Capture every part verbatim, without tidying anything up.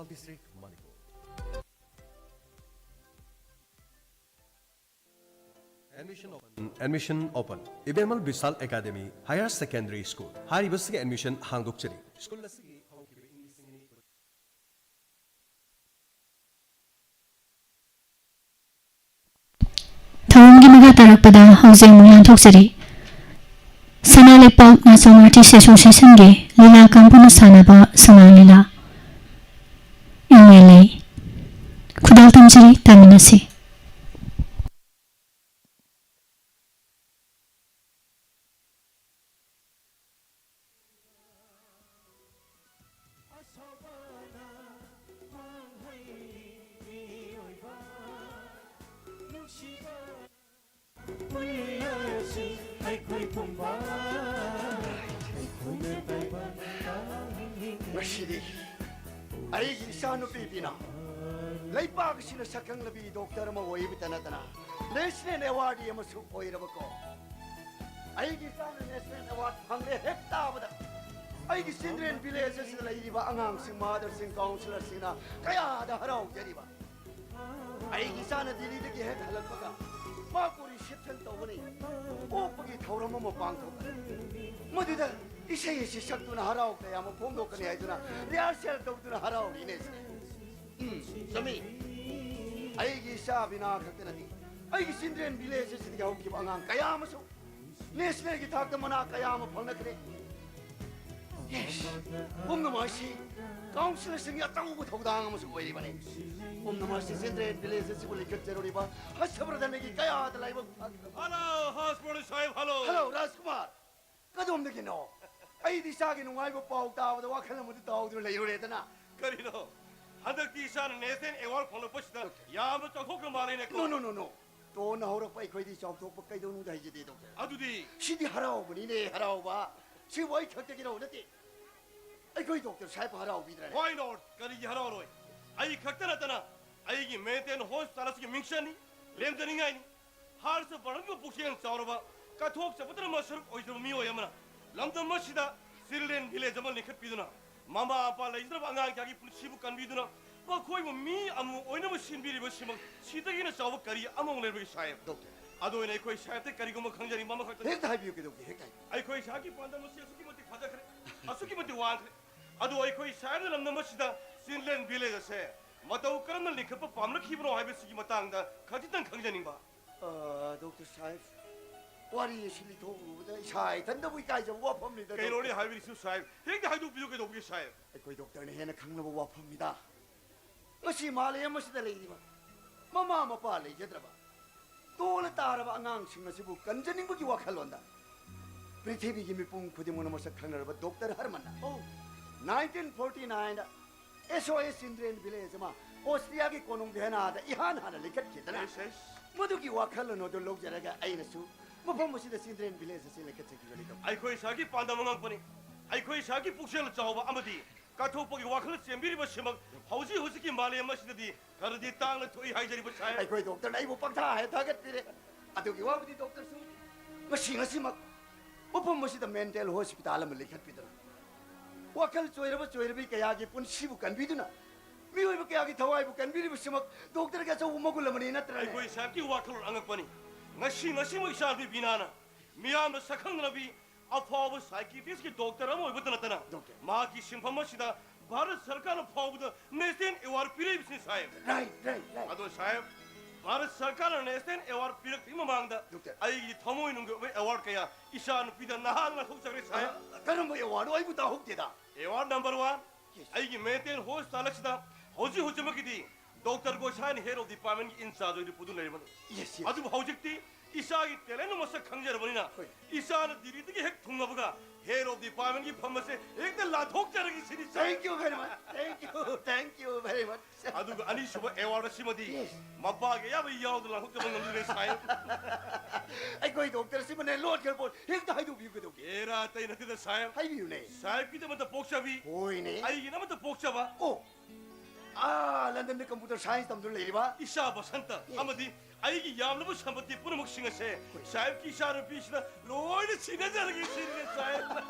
District, Manipur. Admission open. Admission open. Ibemal Bisal Academy Higher Secondary School. ꯍꯥꯏꯔꯤꯕꯁꯤꯒꯤ admission ꯍꯥꯡꯗꯣꯛꯆꯔꯤ꯫ School ꯑꯁꯤꯒꯤ ꯍꯧꯈꯤꯕ ꯏꯪ ꯂꯤꯁꯤꯡ ꯑꯅꯤ ꯊꯧꯔꯝꯒꯤ ꯃꯈꯥ ꯇꯥꯔꯛꯄꯗ ꯍꯧꯖꯤꯛ ꯑꯃꯨꯛ ꯌꯥꯟꯊꯣꯛꯆꯔꯤ꯫ ꯁꯅꯥ ꯂꯩꯄꯥꯛ ꯃꯥꯔꯁꯦꯜ ꯑꯥꯔꯇꯤꯁ ꯑꯦꯁꯣꯁꯤꯌꯦꯁꯟꯒꯤ ꯂꯤꯂꯥ ꯀꯥꯡꯕꯨꯅ ꯁꯥꯟꯅꯕ ꯁꯨꯃꯥꯡ ꯂꯤꯂꯥ꯫ ꯏꯃꯦ ꯂꯩ꯫ ꯈꯨꯗꯣꯜ ꯇꯝꯖꯔꯤ, ꯇꯥꯃꯤꯟꯅꯁꯤ꯫ ꯉꯁꯤꯗꯤ ꯑꯩꯒꯤ ꯏꯆꯥꯅꯨꯄꯤ ꯕꯤꯅꯥ ꯂꯩꯄꯥꯛ ꯑꯁꯤꯅ ꯁꯛꯈꯪꯂꯕꯤ ꯗꯣꯛꯇꯔ ꯑꯃ ꯑꯣꯏꯕꯇ ꯅꯠꯇꯅ ꯅꯦꯁꯅꯦꯜ ꯑꯦꯋꯥꯔꯗꯤ ꯑꯃꯁꯨ ꯑꯣꯏꯔꯕꯀꯣ꯫ ꯑꯩꯒꯤ ꯏꯆꯥꯅ ꯅꯦꯁꯅꯦꯜ ꯑꯦꯋꯥꯔꯗ ꯐꯪꯂꯦ ꯍꯦꯛ ꯇꯥꯕꯗ ꯑꯩꯒꯤ ꯆꯤꯜꯗ꯭ꯔꯦꯟ ꯚꯤꯂꯦꯖ ꯑꯁꯤꯗ ꯂꯩꯔꯤꯕ ꯑꯉꯥꯡꯁꯤꯡ, ꯃꯥꯗꯔꯁꯤꯡ, ꯀꯥꯎꯟꯁꯤꯂꯔꯁꯤꯡꯅ ꯀꯌꯥꯗ ꯍꯔꯥꯎꯖꯔꯤꯕ꯫ ꯑꯩꯒꯤ ꯏꯆꯥꯅ ꯗꯤꯜꯂꯤꯗꯒꯤ ꯍꯦꯛ ꯍꯜꯂꯛꯄꯒ ꯃꯍꯥꯛꯄꯨ ꯔꯤꯁꯦꯞꯁꯟ ꯇꯧꯒꯅꯤ, ꯑꯣꯛꯄꯒꯤ ꯊꯧꯔꯝ ꯑꯃ ꯄꯥꯡꯊꯣꯛꯀꯅꯤ꯫ ꯃꯗꯨꯗ ꯏꯁꯩ ꯑꯁꯤ ꯁꯛꯇꯨꯅ ꯍꯔꯥꯎ ꯇꯌꯥꯝꯕ ꯐꯣꯡꯗꯣꯛꯀꯅꯤ ꯍꯥꯏꯗꯨꯅ ꯔꯤꯍꯥꯔꯁꯦꯜ ꯇꯧꯗꯨꯅ ꯍꯔꯥꯎꯔꯤꯅꯦ꯫ ꯎꯝ, ꯆꯨꯝꯃꯤ꯫ ꯑꯩꯒꯤ ꯏꯆꯥ ꯕꯤꯅꯥ ꯈꯛꯇ ꯅꯠꯇꯦ, ꯑꯩꯒꯤ ꯆꯤꯜꯗ꯭ꯔꯦꯟ ꯚꯤꯂꯦꯖ ꯑꯁꯤꯗꯒꯤ ꯍꯧꯈꯤꯕ ꯑꯉꯥꯡ ꯀꯌꯥ ꯑꯃꯁꯨ ꯅꯦꯁꯅꯦꯜꯒꯤ ꯊꯥꯛꯇ ꯃꯅꯥ ꯀꯌꯥ ꯑꯃ ꯐꯪꯂꯛꯈ꯭ꯔꯦ꯫ ꯌꯦꯁ, ꯄꯨꯝꯅꯃꯛ ꯑꯁꯤ ꯀꯥꯎꯟꯁꯤꯂꯔꯁꯤꯡꯒꯤ ꯑꯆꯧꯕ ꯊꯧꯗꯥꯡ ꯑꯃꯁꯨ ꯑꯣꯏꯔꯤꯕꯅꯤ꯫ ꯄꯨꯝꯅꯃꯛ ꯑꯁꯤ ꯆꯤꯜꯗ꯭ꯔꯦꯟ ꯚꯤꯂꯦꯖ ꯑꯁꯤꯕꯨ ꯂꯤꯡꯈꯠꯆꯔꯨꯔꯤꯕ ꯍꯔꯁꯕꯔꯙꯟꯒꯤ ꯀꯌꯥꯗ ꯂꯥꯏꯕꯛ ꯐꯈ꯭ꯔꯕ꯫ ꯍꯜꯂꯣ, ꯍꯔꯁꯕꯔꯙꯟ ꯁꯥꯍꯦꯕ, ꯍꯜꯂꯣ꯫ ꯍꯜꯂꯣ, ꯔꯥꯖꯀꯨꯃꯥꯔ꯫ ꯀꯗꯣꯝꯗꯒꯤꯅꯣ? ꯑꯩꯗꯤ ꯏꯆꯥꯒꯤ ꯅꯨꯡꯉꯥꯏꯕ ꯄꯥꯎ ꯇꯥꯕꯗ ꯋꯥꯈꯜ ꯑꯃꯗ ꯇꯥꯎꯗꯨꯅ ꯂꯩꯔꯨꯔꯦꯗꯅ꯫ ꯀꯔꯤꯅꯣ? ꯍꯟꯗꯛꯇꯤ ꯏꯆꯥꯅ ꯅꯦꯁꯅꯦꯜ ꯑꯦꯋꯥꯔꯗ ꯐꯪꯂꯛꯄꯁꯤꯗ ꯌꯥꯝꯅ ꯆꯥꯎꯊꯣꯛꯈ꯭ꯔ ꯃꯥꯜꯂꯦꯅꯦꯀꯣ꯫ ꯅꯣ, ꯅꯣ, ꯅꯣ, ꯅꯣ꯫ ꯇꯣꯟꯅ ꯍꯧꯔꯛꯄ ꯑꯩꯈꯣꯏꯗꯤ ꯆꯥꯎꯊꯣꯛꯄ ꯀꯩꯗꯧꯅꯨꯡꯗ ꯍꯩꯖꯗꯦ, ꯗꯣꯛꯇꯔ꯫ ꯑꯗꯨꯗꯤ? ꯁꯤꯗꯤ ꯍꯔꯥꯎꯕꯅꯤꯅꯦ, ꯍꯔꯥꯎꯕ꯫ ꯁꯤꯕꯨ ꯑꯩ ꯈꯛꯇꯒꯤꯔꯣ? ꯅꯠꯇꯦ꯫ ꯑꯩꯈꯣꯏ ꯗꯣꯛꯇꯔ ꯁꯥꯍꯦꯕ ꯍꯔꯥꯎꯕꯤꯗ꯭ꯔꯅꯦ? Why not? ꯀꯔꯤꯒꯤ ꯍꯔꯥꯎꯔꯣꯏ? ꯑꯩ ꯈꯛꯇ ꯅꯠꯇꯅ ꯑꯩꯒꯤ ꯃꯦꯟꯇꯦꯟ ꯍꯣꯁꯄꯤꯇꯥꯜ ꯑꯁꯤꯒꯤ ꯃꯤꯡꯆꯠꯅꯤ, ꯂꯦꯝꯖꯅꯤꯡꯉꯥꯏꯅꯤ꯫ ꯍꯥꯔꯁ ꯕꯔꯟꯒꯤ ꯄꯨꯛꯆꯦꯜ ꯆꯥꯎꯔꯕ, ꯀꯠꯊꯣꯛ ꯆꯠꯄꯗꯅ ꯁꯔꯨꯛ ꯑꯣꯏꯖꯕ ꯃꯤꯑꯣꯏ ꯑꯃꯅ ꯂꯝꯗꯝ ꯑꯁꯤꯗ ꯆꯤꯜꯗ꯭ꯔꯦꯟ ꯚꯤꯂꯦꯖ ꯑꯃ ꯂꯤꯡꯈꯠꯄꯤꯗꯨꯅ ꯃꯃꯥ ꯃꯄꯥ ꯂꯩꯖꯗ꯭ꯔꯕ ꯑꯉꯥꯡ ꯀꯌꯥꯒꯤ ꯄꯨꯟꯁꯤꯕꯨ ꯀꯟꯕꯤꯗꯨꯅ ꯃꯈꯣꯏꯕꯨ ꯃꯤ ꯑꯃ ꯑꯣꯏꯅꯕ ꯁꯤꯟꯕꯤꯔꯤꯕꯁꯤꯃꯛ ꯁꯤꯗꯒꯤ ꯍꯦꯟꯅ ꯆꯥꯎꯕ ꯀꯔꯤ ꯑꯃꯃꯨꯛ ꯂꯩꯔꯕꯒꯦ ꯁꯥꯍꯦꯕ? ꯗꯣꯛꯇꯔ꯫ ꯑꯗꯨ ꯑꯣꯏꯅ ꯑꯩꯈꯣꯏ ꯁꯥꯍꯦꯕꯇ ꯀꯔꯤꯒꯨꯝꯕ ꯈꯪꯖꯅꯤꯡꯕ ꯑꯃꯈꯛꯇꯅꯤ꯫ ꯍꯦꯛꯇ ꯍꯥꯏꯕꯤꯌꯨ, ꯀꯩꯗꯧꯒꯦ? ꯍꯦꯛꯇ ꯍꯥꯏꯕꯤꯌꯨ꯫ ꯑꯩꯈꯣꯏ ꯁꯥꯍꯦꯕꯀꯤ ꯄꯥꯟꯗꯝ ꯑꯁꯤ ꯑꯁꯨꯛꯀꯤ ꯃꯇꯤꯛ ꯐꯖꯈ꯭ꯔꯦ, ꯑꯁꯨꯛꯀꯤ ꯃꯇꯤꯛ ꯋꯥꯡꯈ꯭ꯔꯦ꯫ ꯑꯗꯨ ꯑꯩꯈꯣꯏ ꯁꯥꯍꯦꯕꯅ ꯂꯝꯗꯝ ꯑꯁꯤꯗ ꯆꯤꯜꯗ꯭ꯔꯦꯟ ꯚꯤꯂꯦꯖ ꯑꯁꯦ ꯃꯇꯧ ꯀꯔꯝꯅ ꯂꯤꯡꯈꯠꯄ ꯄꯥꯝꯂꯛꯈꯤꯕꯅꯣ ꯍꯥꯏꯕꯁꯤꯒꯤ ꯃꯇꯥꯡꯗ ꯈꯖꯤꯛꯇꯪ ꯈꯪꯖꯅꯤꯡꯕ꯫ ꯑ, ꯗꯣꯛꯇꯔ ꯁꯥꯍꯦꯕ, ꯋꯥꯔꯤ ꯑꯁꯤ ꯂꯤꯊꯣꯛꯂꯨꯕꯗ ꯏꯁꯥ ꯏꯊꯟꯗꯕꯨ ꯏꯀꯥꯏꯖꯕ ꯋꯥꯐꯝꯅꯤꯗ, ꯀꯩꯅꯣꯅꯦ ꯗꯣꯛꯇꯔ꯫ ꯍꯥꯏꯕꯤꯔꯤꯁꯤꯕꯨ ꯁꯥꯍꯦꯕ? ꯍꯦꯛꯇ ꯍꯥꯏꯗꯣꯛꯄꯤꯌꯨ, ꯀꯩꯗꯧꯕꯒꯦ ꯁꯥꯍꯦꯕ? ꯑꯩꯈꯣꯏ ꯗꯣꯛꯇꯔꯅ ꯍꯦꯟꯅ ꯈꯪꯂꯕ ꯋꯥꯐꯝꯅꯤꯗ꯫ ꯉꯁꯤ ꯃꯥꯂꯦꯝ ꯑꯁꯤꯗ ꯂꯩꯔꯤꯕ ꯃꯃꯥ ꯃꯄꯥ ꯂꯩꯖꯗ꯭ꯔꯕ, ꯇꯣꯜꯂ ꯇꯥꯔꯕ ꯑꯉꯥꯡꯁꯤꯡ ꯑꯁꯤꯕꯨ ꯀꯟꯖꯅꯤꯡꯕꯒꯤ ꯋꯥꯈꯜꯂꯣꯟꯗ ꯄ꯭ꯔꯤꯊꯤꯕꯤꯒꯤ ꯃꯤꯄꯨꯝ ꯈꯨꯗꯤꯡꯃꯛꯅ ꯃꯁꯛ ꯈꯪꯅꯔꯕ ꯗꯣꯛꯇꯔ ꯍꯔꯃꯟꯅ ꯑꯣ꯫ ꯅꯥꯏꯟꯇꯤꯟ ꯐꯣꯔꯇꯤ ꯅꯥꯏꯟꯗ ꯑꯦꯁ ꯑꯣ ꯑꯦꯁ ꯆꯤꯜꯗ꯭ꯔꯦꯟ ꯚꯤꯂꯦꯖ ꯑꯃ ꯑꯣꯁꯇ꯭ꯔꯤꯌꯥꯒꯤ ꯀꯣꯅꯨꯡ ꯚꯤꯌꯦꯅꯥꯗ ꯏꯍꯥꯟ ꯍꯥꯟꯅ ꯂꯤꯡꯈꯠꯈꯤꯗꯅ, ꯑꯦꯁ, ꯑꯦꯁ꯫ ꯃꯗꯨꯒꯤ ꯋꯥꯈꯜꯂꯣꯟ ꯑꯗꯨ ꯂꯧꯖꯔꯒ ꯑꯩꯅꯁꯨ ꯃꯐꯝ ꯑꯁꯤꯗ ꯆꯤꯜꯗ꯭ꯔꯦꯟ ꯚꯤꯂꯦꯖ ꯑꯁꯤ ꯂꯤꯡꯈꯠꯆꯈꯤꯕꯅꯤ, ꯗꯣꯛꯇꯔ꯫ ꯑꯩꯈꯣꯏ ꯏꯁꯥꯒꯤ ꯄꯥꯟꯗꯝ ꯑꯉꯛꯄꯅꯤ꯫ ꯑꯩꯈꯣꯏ ꯏꯁꯥꯒꯤ ꯄꯨꯛꯆꯦꯜ ꯆꯥꯎꯕ ꯑꯃꯗꯤ ꯀꯠꯊꯣꯛꯄꯒꯤ ꯋꯥꯈꯜ ꯆꯦꯟꯕꯤꯔꯤꯕꯁꯤꯃꯛ ꯍꯧꯖꯤꯛ ꯍꯧꯖꯤꯛꯀꯤ ꯃꯥꯂꯦꯝ ꯑꯁꯤꯗꯗꯤ ꯈꯔꯗꯤ ꯇꯥꯡꯅ ꯊꯣꯛꯏ ꯍꯥꯏꯖꯔꯤꯕ ꯁꯥꯍꯦꯕ꯫ ꯑꯩꯈꯣꯏ ꯗꯣꯛꯇꯔꯅ ꯑꯩꯕꯨ ꯄꯪꯊꯥ ꯍꯦꯛ ꯊꯥꯒꯠꯄꯤꯔꯦ꯫ ꯑꯗꯨꯒꯤ ꯋꯥꯕꯨꯗꯤ ꯗꯣꯛꯇꯔꯁꯨ ꯉꯁꯤ ꯉꯁꯤꯃꯛ ꯃꯐꯝ ꯑꯁꯤꯗ ꯃꯦꯟꯇꯦꯜ ꯍꯣꯁꯄꯤꯇꯥꯜ ꯑꯃ ꯂꯤꯡꯈꯠꯄꯤꯗꯨꯅ ꯋꯥꯈꯜ ꯆꯣꯏꯔꯕ ꯆꯣꯏꯔꯕꯤ ꯀꯌꯥꯒꯤ ꯄꯨꯟꯁꯤꯕꯨ ꯀꯟꯕꯤꯗꯨꯅ ꯃꯤꯑꯣꯏꯕ ꯀꯌꯥꯒꯤ ꯊꯋꯥꯏꯕꯨ ꯀꯟꯕꯤꯔꯤꯕꯁꯤꯃꯛ ꯗꯣꯛꯇꯔꯒꯤ ꯑꯆꯧꯕ ꯃꯒꯨꯟ ꯑꯃꯅꯤ, ꯅꯠꯇ꯭ꯔꯅꯦ? ꯑꯩꯈꯣꯏ ꯁꯥꯍꯦꯕꯀꯤ ꯋꯥꯈꯜꯂꯣꯟ ꯑꯉꯛꯄꯅꯤ꯫ ꯉꯁꯤ ꯉꯁꯤꯃꯛ ꯏꯆꯥꯅꯨꯄꯤ ꯕꯤꯅꯥꯅ ꯃꯤꯌꯥꯝꯅ ꯁꯛꯈꯪꯅꯔꯕꯤ ꯑꯐꯥꯎꯕ ꯁꯥꯏꯀꯤꯌꯥꯇ꯭ꯔꯤꯁꯀꯤ ꯗꯣꯛꯇꯔ ꯑꯃ ꯑꯣꯏꯕꯇ ꯅꯠꯇꯅ ꯗꯣꯛꯇꯔ꯫ ꯃꯍꯥꯛꯀꯤ ꯁꯤꯟꯐꯝ ꯑꯁꯤꯗ ꯚꯥꯔꯠ ꯁꯔꯀꯥꯔꯅ ꯐꯥꯎꯕꯗ ꯅꯦꯁꯅꯦꯜ ꯑꯦꯋꯥꯔꯗ ꯄꯤꯔꯛꯏꯕꯁꯤꯅꯤ ꯁꯥꯍꯦꯕ꯫ Right, right, right. ꯑꯗꯣ ꯁꯥꯍꯦꯕ, ꯚꯥꯔꯠ ꯁꯔꯀꯥꯔꯅ ꯅꯦꯁꯅꯦꯜ ꯑꯦꯋꯥꯔꯗ ꯄꯤꯔꯛꯇ꯭ꯔꯤꯉꯩ ꯃꯃꯥꯡꯗ ꯗꯣꯛꯇꯔ꯫ ꯑꯩꯒꯤ ꯊꯃꯣꯏꯅꯨꯡꯒꯤ ꯑꯣꯏꯕ ꯑꯦꯋꯥꯔꯗ ꯀꯌꯥ ꯏꯆꯥꯅꯨꯄꯤꯗ ꯅꯍꯥꯛꯅ ꯂꯥꯟꯊꯣꯛꯆꯈ꯭ꯔꯦ ꯁꯥꯍꯦꯕ꯫ ꯑ, ꯀꯔꯝꯕ ꯑꯦꯋꯥꯔꯗꯅꯣ? ꯑꯩꯕꯨ ꯇꯥꯍꯧꯗꯦꯗ꯫ Award number one, yes. ꯑꯩꯒꯤ ꯃꯦꯟꯇꯦꯜ ꯍꯣꯁꯄꯤꯇꯥꯜ ꯑꯁꯤꯗ ꯍꯧꯖꯤꯛ ꯍꯧꯖꯤꯛꯃꯛꯀꯤꯗꯤ ꯗꯣꯛꯇꯔ ꯒꯣꯁꯥꯏꯅ ꯍꯦꯗ ꯑꯣꯐ ꯗꯤꯄꯥꯔꯠꯃꯦꯟꯒꯤ ꯏꯟꯆꯥꯔꯖ ꯑꯣꯏꯅ ꯄꯨꯗꯨꯅ ꯂꯩꯔꯕꯅꯤ꯫ Yes, yes. ꯑꯗꯨꯕꯨ ꯍꯧꯖꯤꯛꯇꯤ ꯏꯆꯥꯒꯤ ꯇꯦꯂꯦꯟꯗꯨ ꯃꯁꯛ ꯈꯪꯖꯔꯕꯅꯤꯅ ꯍꯣꯏ꯫ ꯏꯆꯥꯅ ꯗꯤꯜꯂꯤꯗꯒꯤ ꯍꯦꯛ ꯊꯨꯡꯂꯕꯒ ꯍꯦꯗ ꯑꯣꯐ ꯗꯤꯄꯥꯔꯠꯃꯦꯟꯒꯤ ꯐꯝ ꯑꯁꯦ ꯍꯦꯛꯇ ꯂꯥꯟꯊꯣꯛꯆꯔꯒꯦ ꯁꯤꯅꯤ, ꯁꯥꯍꯦꯕ꯫ Thank you very much. Thank you, thank you very much. ꯑꯗꯨꯒ ꯑꯅꯤꯁꯨꯕ ꯑꯦꯋꯥꯔꯗ ꯑꯁꯤꯃꯗꯤ ꯌꯦꯁ꯫ ꯃꯄꯥꯒꯤ ꯑꯌꯥꯕ ꯌꯥꯎꯗꯅ ꯂꯥꯟꯊꯣꯛꯆꯕ ꯉꯝꯖꯗ꯭ꯔꯦ, ꯁꯥꯍꯦꯕ꯫ ꯑꯩꯈꯣꯏ ꯗꯣꯛꯇꯔ ꯑꯁꯤꯃꯅꯦ ꯂꯣꯟꯈ꯭ꯔ ꯄꯣꯠ ꯍꯦꯛꯇ ꯍꯥꯏꯗꯣꯛꯄꯤꯌꯨ ꯀꯩꯗꯧꯒꯦ? ꯑꯦꯔꯥ, ꯑꯇꯩ ꯅꯠꯇꯦꯗ, ꯁꯥꯍꯦꯕ꯫ ꯍꯥꯏꯕꯤꯌꯨꯅꯦ꯫ ꯁꯥꯍꯦꯕꯀꯤꯗꯃꯛꯇ ꯄꯣꯛꯆꯕꯤ, ꯍꯣꯏꯅꯦ꯫ ꯑꯩꯒꯤꯗꯃꯛꯇ ꯄꯣꯛꯆꯕ꯫ ꯑꯣ, ꯑꯥ, ꯂꯟꯗꯟꯗ ꯀꯝꯄ꯭ꯌꯨꯇꯔ ꯁꯥꯏꯟꯁ ꯇꯝꯗꯨꯅ ꯂꯩꯔꯤꯕ ꯏꯆꯥ ꯕꯁꯟꯇ ꯌꯦꯁ꯫ ꯑꯃꯗꯤ ꯑꯩꯒꯤ ꯌꯥꯝꯂꯕ ꯁꯝꯄꯇꯤ ꯄꯨꯝꯅꯃꯛꯁꯤꯡ ꯑꯁꯦ ꯍꯣꯏ꯫ ꯁꯥꯍꯦꯕꯀꯤ ꯏꯆꯥꯅꯨꯄꯤꯁꯤꯅ ꯂꯣꯏꯅ ꯁꯤꯟꯅꯖꯔꯒꯦ ꯁꯤꯅꯤ, ꯁꯥꯍꯦꯕ꯫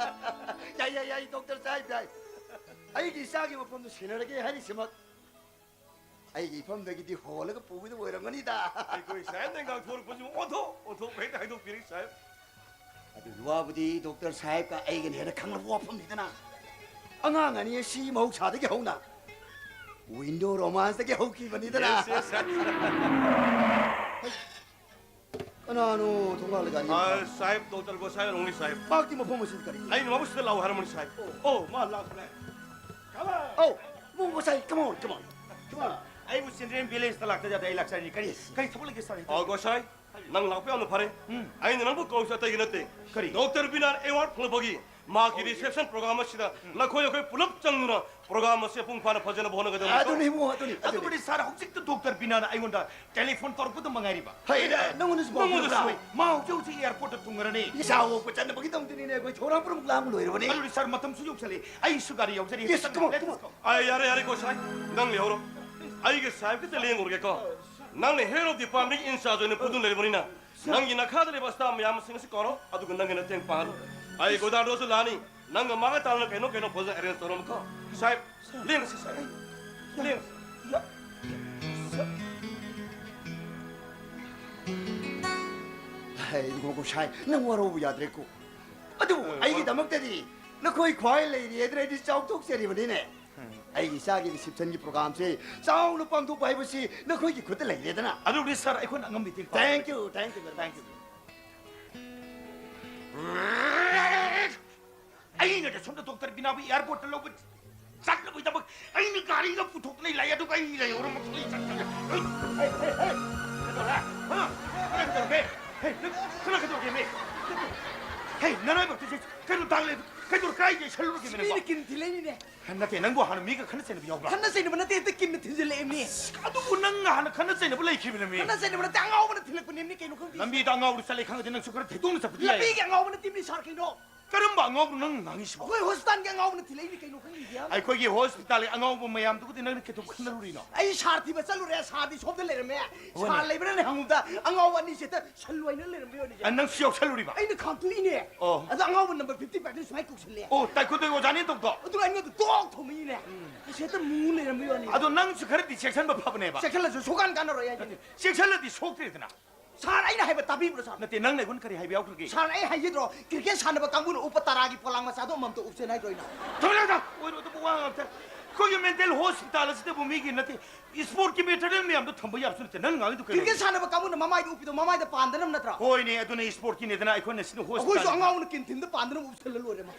ꯌꯥꯏ, ꯌꯥꯏ, ꯌꯥꯏ, ꯗꯣꯛꯇꯔ ꯁꯥꯍꯦꯕ, ꯌꯥꯏ꯫ ꯑꯩꯒꯤ ꯏꯆꯥꯒꯤ ꯃꯐꯝꯗꯨ ꯁꯤꯟꯅꯔꯒꯦ ꯍꯥꯏꯔꯤꯁꯤꯃꯛ ꯑꯩꯒꯤ ꯏꯐꯝꯗꯒꯤꯗꯤ ꯍꯣꯜꯂꯒ ꯄꯨꯒꯗꯕ ꯑꯣꯏꯔꯝꯒꯅꯤꯗ꯫ ꯑꯩꯈꯣꯏ ꯁꯥꯍꯦꯕꯅ ꯉꯥꯡꯊꯣꯔꯛꯄꯁꯤꯕꯨ ꯑꯣꯟꯊꯣꯛ ꯑꯣꯟꯊꯣꯛꯄ ꯍꯦꯛꯇ ꯍꯥꯏꯗꯣꯛꯄꯤꯔꯦ ꯁꯥꯍꯦꯕ꯫ ꯑꯗꯨꯒꯤ ꯋꯥꯕꯨꯗꯤ ꯗꯣꯛꯇꯔ ꯁꯥꯍꯦꯕꯀ ꯑꯩꯒꯅ ꯍꯦꯟꯅ ꯈꯪꯂꯕ ꯋꯥꯐꯝꯅꯤꯗꯅ꯫ ꯑꯉꯥꯡ ꯑꯅꯤ ꯑꯁꯤ ꯃꯍꯧꯁꯥꯗꯒꯤ ꯍꯧꯅ ꯋꯤꯟꯗꯣ ꯔꯣꯃꯥꯟꯁꯇꯒꯤ ꯍꯧꯈꯤꯕꯅꯤꯗꯅ꯫ Yes, yes, sir. ꯀꯅꯥꯅꯣ ꯊꯣꯡꯒꯥꯜ ꯂꯩꯀꯥꯏꯒꯤ ꯑꯥ, ꯅꯨꯄꯥ? ꯁꯥꯍꯦꯕ, ꯗꯣꯛꯇꯔ ꯒꯣꯁꯥꯏ ꯑꯣꯏꯔꯝꯒꯅꯤ, ꯁꯥꯍꯦꯕ꯫ ꯃꯍꯥꯛꯀꯤ ꯃꯐꯝ ꯑꯁꯤꯗ ꯀꯔꯤ? ꯑꯩꯅ ꯃꯥꯕꯨ ꯁꯤꯗ ꯂꯥꯛꯑꯣ ꯍꯥꯏꯔꯝꯕꯅꯤ, ꯁꯥꯍꯦꯕ꯫ ꯑꯣ, ꯃꯥ ꯂꯥꯛꯈ꯭ꯔꯦ꯫ Come on. ꯑꯧ, ꯃꯣ Gosai, come on, come on, come on. ꯑꯩꯕꯨ ꯆꯤꯜꯗ꯭ꯔꯦꯟ ꯚꯤꯂꯦꯖꯇ ꯂꯥꯛꯇ ꯌꯥꯗꯦ, ꯑꯩ ꯂꯥꯛꯆꯔꯤꯅꯤ꯫ ꯀꯔꯤ, ꯀꯔꯤ ꯊꯕꯛ ꯂꯩꯒꯦ, ꯁꯥꯔ? ꯑꯣ, ꯒꯣꯁꯥꯏ, ꯅꯪ ꯂꯥꯛꯄ ꯌꯥꯝꯅ ꯐꯔꯦ꯫ ꯎꯝ꯫ ꯑꯩꯅ ꯅꯪꯕꯨ ꯀꯧꯔꯤꯁꯤ ꯑꯇꯩꯒꯤ ꯅꯠꯇꯦ꯫ ꯀꯔꯤ? ꯗꯣꯛꯇꯔ ꯕꯤꯅꯥ ꯑꯦꯋꯥꯔꯗ ꯐꯪꯂꯛꯄꯒꯤ ꯃꯍꯥꯛꯀꯤ ꯑꯣ, ꯌꯦ- ꯔꯤꯁꯦꯞꯁꯟ ꯄ꯭ꯔꯣꯒ꯭ꯔꯥꯝ ꯑꯁꯤꯗ ꯎꯝ꯫ ꯅꯈꯣꯏ ꯑꯩꯈꯣꯏ ꯄꯨꯂꯞ ꯆꯪꯗꯨꯅ ꯄ꯭ꯔꯣꯒ꯭ꯔꯥꯝ ꯑꯁꯤ ꯃꯄꯨꯡ ꯐꯥꯅ ꯐꯖꯅꯕ ꯍꯣꯠꯅꯒꯗꯕꯅꯤ꯫ ꯑꯗꯨꯅꯤ ꯏꯕꯨꯡꯉꯣ, ꯑꯗꯨꯅꯤ, ꯑꯗꯨꯅꯤ꯫ ꯑꯗꯨꯕꯨꯗꯤ ꯁꯥꯔ, ꯍꯧꯖꯤꯛꯇ ꯗꯣꯛꯇꯔ ꯕꯤꯅꯥꯅ ꯑꯩꯉꯣꯟꯗ ꯇꯦꯂꯤꯐꯣꯟ ꯇꯧꯔꯛꯄꯗ ꯃꯉꯥꯏꯔꯤꯕ꯫ ꯍꯩ, ꯅꯪꯉꯣꯟꯗꯁꯨ ꯄꯥꯎ ꯅꯪꯉꯣꯟꯗꯁꯨ ꯄꯤꯔꯛꯄ꯭ꯔꯥ? ꯍꯣꯏ, ꯃꯥ ꯍꯧꯖꯤꯛ ꯍꯧꯖꯤꯛ ꯑꯦꯌꯥꯔꯄꯣꯔꯠꯇ ꯊꯨꯡꯉꯔꯅꯤ꯫ ꯏꯆꯥ ꯑꯣꯛꯄ ꯆꯠꯅꯕꯒꯤꯗꯃꯛꯇꯅꯤꯅꯦ ꯑꯩꯈꯣꯏ ꯊꯧꯔꯥꯡ ꯄꯨꯝꯅꯃꯛ ꯂꯥꯡꯕ ꯂꯣꯏꯔꯕꯅꯤ꯫ ꯑꯗꯨꯗꯤ ꯁꯥꯔ, ꯃꯇꯝꯁꯨ ꯌꯧꯁꯜꯂꯛꯑꯦ, ꯑꯩꯁꯨ ꯒꯥꯔꯤ ꯌꯧꯖꯔꯤ꯫ Yes, come on, come on. ꯑꯩ ꯌꯥꯔꯦ, ꯌꯥꯔꯦ, ꯒꯣꯁꯥꯏ, ꯅꯪ ꯂꯩꯍꯧꯔꯣ꯫ ꯑꯩꯒ ꯁꯥꯍꯦꯕ ꯈꯤꯇ ꯂꯦꯡꯉꯨꯔꯒꯦꯀꯣ꯫ ꯅꯪꯅ head of department in charge ꯑꯣꯏꯅ ꯄꯨꯗꯨꯅ ꯂꯩꯔꯕꯅꯤꯅ, ꯅꯪꯒꯤ ꯅꯈꯥꯗ ꯂꯩꯕ staff ꯃꯌꯥꯝꯁꯤꯡ ꯑꯁꯤ ꯀꯧꯔꯣ, ꯑꯗꯨꯒ ꯅꯪꯒꯤ ꯅꯇꯦꯡ ꯄꯥꯡꯍꯜꯂꯨ꯫ ꯑꯩ ꯒꯣꯗꯥꯔꯗꯣꯁꯨ ꯂꯥꯛꯑꯅꯤ, ꯅꯪꯒ ꯃꯥꯒ ꯇꯥꯟꯅ ꯀꯩꯅꯣ ꯀꯩꯅꯣ ꯐꯖꯅ arrange ꯇꯧꯔꯝꯃꯨꯀꯣ꯫ ꯁꯥꯍꯦꯕ, ꯂꯦꯡꯉꯁꯤ ꯁꯥꯍꯦꯕ, ꯂꯦꯡꯉꯁꯤ꯫ ꯍꯩ, ꯏꯕꯨꯡꯉꯣ ꯒꯣꯁꯥꯏ, ꯅꯪ ꯋꯥꯔꯧꯕ ꯌꯥꯗ꯭ꯔꯦꯀꯣ꯫ ꯑꯗꯨꯕꯨ ꯑꯦ, ꯑꯩꯒꯤꯗꯃꯛꯇꯗꯤ ꯅꯈꯣꯏ ꯈ꯭ꯋꯥꯏ ꯂꯩꯔꯤ ꯍꯥꯏꯗꯅ ꯑꯩꯗꯤ ꯆꯥꯎꯊꯣꯛꯆꯔꯤꯕꯅꯤꯅꯦ꯫ ꯑꯩꯒꯤ ꯏꯆꯥꯒꯤ ꯔꯤꯁꯦꯞꯁꯟꯒꯤ ꯄ꯭ꯔꯣꯒ꯭ꯔꯥꯝꯁꯦ ꯆꯥꯎꯅ ꯄꯥꯡꯊꯣꯛꯄ ꯍꯥꯏꯕꯁꯤ ꯅꯈꯣꯏꯒꯤ ꯈꯨꯠꯇ ꯂꯩꯔꯦꯗꯅ꯫ ꯑꯗꯨꯕꯨꯗꯤ ꯁꯥꯔ, ꯑꯩꯈꯣꯏꯅ ꯑꯉꯝꯕ ꯃꯇꯦꯡ ꯄꯥꯡ- Thank you, thank you very much. Thank you. ꯑꯩꯅ ꯁꯣꯝꯗ ꯗꯣꯛꯇꯔ ꯕꯤꯅꯥꯕꯨ ꯑꯦꯌꯥꯔꯄꯣꯔꯠꯇ ꯂꯧꯕ ꯆꯠꯅꯕꯒꯤꯗꯃꯛ ꯑꯩꯅ ꯒꯥꯔꯤꯒ ꯄꯨꯊꯣꯛꯇꯅ ꯂꯥꯛꯑꯦ, ꯑꯗꯨꯒ ꯑꯩ ꯂꯩꯍꯧꯔꯝꯃꯒ ꯑꯩ ꯆꯠꯈ꯭ꯔꯦ꯫ ꯍꯩ, ꯍꯩ, ꯍꯩ, ꯍꯩ, ꯀꯩꯗꯧꯔꯦ? ꯍꯥ? ꯀꯩꯗꯧꯔꯒꯦ? ꯍꯩ, ꯅꯪ ꯀꯅꯥ ꯀꯩꯗꯧꯔꯒꯦ, ꯃꯤ? ꯍꯩ, ꯅꯔꯥꯏꯕꯛꯇ ꯆꯦ-, ꯀꯩꯅꯣ ꯇꯥꯡ ꯂꯩ-, ꯀꯩꯗꯧꯔ ꯀꯥꯏꯗ ꯁꯜꯂꯨꯔꯒꯦ, ꯃꯤ ꯃꯤꯅ ꯅꯪꯕꯣ? ꯀꯤꯟ ꯊꯤꯜꯂꯛꯏꯅꯤꯅꯦ꯫ ꯅꯠꯇꯦ, ꯅꯪꯕꯨ ꯍꯥꯟꯅ ꯃꯤꯒ ꯈꯠꯅ ꯆꯩꯅꯕ ꯌꯥꯎꯕ꯭ꯔꯥ? ꯈꯠꯅ ꯆꯩꯅꯕ ꯅꯠꯇꯦ, ꯍꯦꯛꯇ ꯀꯤꯟꯅ ꯊꯤꯟꯖꯤꯜꯂꯛꯏꯅꯤ꯫ ꯑꯗꯨꯕꯨ ꯅꯪ ꯍꯥꯟꯅ ꯈꯠꯅ ꯆꯩꯅꯕ ꯂꯩꯈꯤꯕꯅꯦ, ꯃꯤ꯫ ꯈꯠꯅ ꯆꯩꯅꯕ ꯅꯠꯇꯦ, ꯑꯉꯥꯎꯕꯅ ꯊꯤꯜꯂꯛꯄꯅꯦ, ꯃꯤ ꯀꯩꯅꯣ ꯈꯪꯗꯦ꯫ ꯂꯝꯕꯤꯗ ꯑꯉꯥꯎꯕ ꯆꯠꯂꯦ ꯈꯪꯉꯗꯤ ꯅꯪꯁꯨ ꯈꯔ ꯊꯦꯡꯗꯣꯛꯅ ꯆꯠꯄꯗꯤ ꯌꯥꯏ꯫ ꯂꯝꯕꯤꯒꯤ ꯑꯉꯥꯎꯕ ꯅꯠꯇꯦ, ꯃꯤ ꯁꯥꯔ ꯀꯩꯅꯣ꯫ ꯀꯔꯝꯕ ꯑꯉꯥꯎꯕꯅꯣ ꯅꯪꯅ ꯉꯥꯡꯉꯤꯁꯤꯕꯣ? ꯑꯩꯈꯣꯏ ꯍꯣꯁꯄꯤꯇꯥꯜꯒꯤ ꯑꯉꯥꯎꯕꯅ ꯊꯤꯜꯂꯛꯏꯅꯤ ꯀꯩꯅꯣ, ꯈꯪꯗ꯭ꯔꯤꯗꯤ? ꯑꯩꯈꯣꯏꯒꯤ ꯍꯣꯁꯄꯤꯇꯥꯜꯒꯤ ꯑꯉꯥꯎꯕ ꯃꯌꯥꯝꯗꯨꯒꯗꯤ ꯅꯪꯅ ꯀꯩꯗꯧ ꯈꯟꯅꯔꯨꯔꯤꯅꯣ? ꯑꯩ ꯁꯥꯔ ꯊꯤꯕ ꯆꯠꯂꯨꯔꯦ, ꯁꯥꯔꯗꯤ ꯁꯣꯝꯗ ꯂꯩꯔꯝꯃꯦ꯫ ꯍꯣꯏꯅꯦ꯫ ꯁꯥꯔ ꯂꯩꯕ꯭ꯔꯥꯅꯦ ꯍꯪꯉꯨꯕꯗ ꯑꯉꯥꯎꯕ ꯑꯅꯤꯁꯦ ꯍꯦꯛꯇ ꯁꯜ ꯂꯣꯏꯅ ꯂꯩꯔꯝꯕ ꯋꯥꯅꯤꯁꯦ꯫ ꯑ, ꯅꯪꯁꯨ ꯌꯥꯎꯁꯜꯂꯨꯔꯤꯕ? ꯑꯩꯅ ꯈꯥꯝꯇꯣꯛꯏꯅꯦ꯫ ꯑꯣ꯫ ꯑꯗꯣ ꯑꯉꯥꯎꯕ ꯅꯝꯕꯔ ꯐꯤꯐꯇꯤ ꯐꯥꯏꯚꯇꯨ ꯁꯨꯃꯥꯏꯅ ꯀꯧꯁꯜꯂꯦ꯫ ꯑꯣ, ꯇꯥꯏꯀꯨꯟꯗꯣꯒꯤ ꯑꯣꯖꯥꯅꯦ ꯇꯧꯕꯗꯣ? ꯑꯗꯨꯒ ꯑꯩꯉꯣꯟꯗ ꯇꯣꯛ ꯊꯣꯝꯃꯛꯏꯅꯦ꯫ ꯑꯩꯁꯦ ꯍꯦꯛꯇ ꯃꯨ ꯂꯩꯔꯝꯕ ꯋꯥꯅꯤ꯫ ꯑꯗꯣ ꯅꯪꯁꯨ ꯈꯔꯗꯤ ꯆꯦꯛꯁꯤꯟꯕ ꯐꯕꯅꯦꯕ꯫ ꯆꯦꯛꯁꯤꯜꯂꯁꯨ ꯁꯨꯀꯥꯟ ꯀꯥꯟꯅꯔꯣꯏ ꯍꯥꯏꯁꯤꯅꯤ꯫ ꯆꯦꯛꯁꯤꯜꯂꯗꯤ ꯁꯣꯛꯇ꯭ꯔꯦꯗꯅ꯫ ꯁꯥꯔ, ꯑꯩꯅ ꯍꯥꯏꯕ ꯇꯥꯕꯤꯕ꯭ꯔꯣ ꯁꯥꯔ? ꯅꯠꯇꯦ, ꯅꯪꯅ ꯑꯩꯉꯣꯟꯗ ꯀꯔꯤ ꯍꯥꯏꯕ ꯌꯥꯎꯈ꯭ꯔꯒꯦ? ꯁꯥꯔ, ꯑꯩ ꯍꯥꯏꯖꯗ꯭ꯔꯣ, ꯀ꯭ꯔꯤꯀꯦꯠ ꯁꯥꯟꯅꯕ ꯀꯥꯡꯕꯨꯅ ꯎꯞꯄ ꯇꯔꯥꯒꯤ ꯄꯣꯂꯥꯡ ꯃꯆꯥꯗꯣ ꯑꯃꯃꯝꯇ ꯎꯞꯁꯦꯅ ꯍꯥꯏꯗ꯭ꯔꯣ ꯑꯩꯅ? ꯊꯝꯃꯨ, ꯊꯝꯃꯨ꯫ ꯑꯣꯏꯔꯣꯏꯗꯕ ꯋꯥ ꯉꯥꯛꯇ꯫ ꯑꯩꯈꯣꯏꯒꯤ ꯃꯦꯟꯇꯦꯜ ꯍꯣꯁꯄꯤꯇꯥꯜ ꯑꯁꯤꯗꯕꯨ ꯃꯤꯒꯤ ꯅꯠꯇꯦ, ꯏꯁꯄꯣꯔꯠꯀꯤ ꯃꯦꯇꯔꯤꯌꯦꯜ ꯃꯌꯥꯝꯗꯣ ꯊꯝꯕ ꯌꯥꯕꯁꯨ ꯅꯠꯇꯦ꯫ ꯅꯪ ꯉꯥꯡꯉꯤꯗꯨ ꯀꯔꯤ? ꯀ꯭ꯔꯤꯀꯦꯠ ꯁꯥꯟꯅꯕ ꯀꯥꯡꯕꯨꯅ ꯃꯃꯥꯏꯗ ꯎꯞꯄꯤꯗꯣ ꯃꯃꯥꯏꯗ ꯄꯥꯟꯗꯅꯕ ꯅꯠꯇ꯭ꯔꯣ? ꯍꯣꯏꯅꯦ, ꯑꯗꯨꯅ ꯏꯁꯄꯣꯔꯠꯀꯤꯅꯦꯗꯅ ꯑꯩꯈꯣꯏꯅ ꯁꯤꯗ ꯑꯩꯈꯣꯏꯁꯨ ꯍꯣꯁꯄꯤꯇꯥꯜ꯫ ꯑꯉꯥꯎꯕꯅ ꯀꯤꯟꯊꯤꯟꯗ ꯄꯥꯟꯗꯅꯕ ꯎꯞꯁꯜꯂ ꯂꯣꯏꯔꯦ ꯃꯥ꯫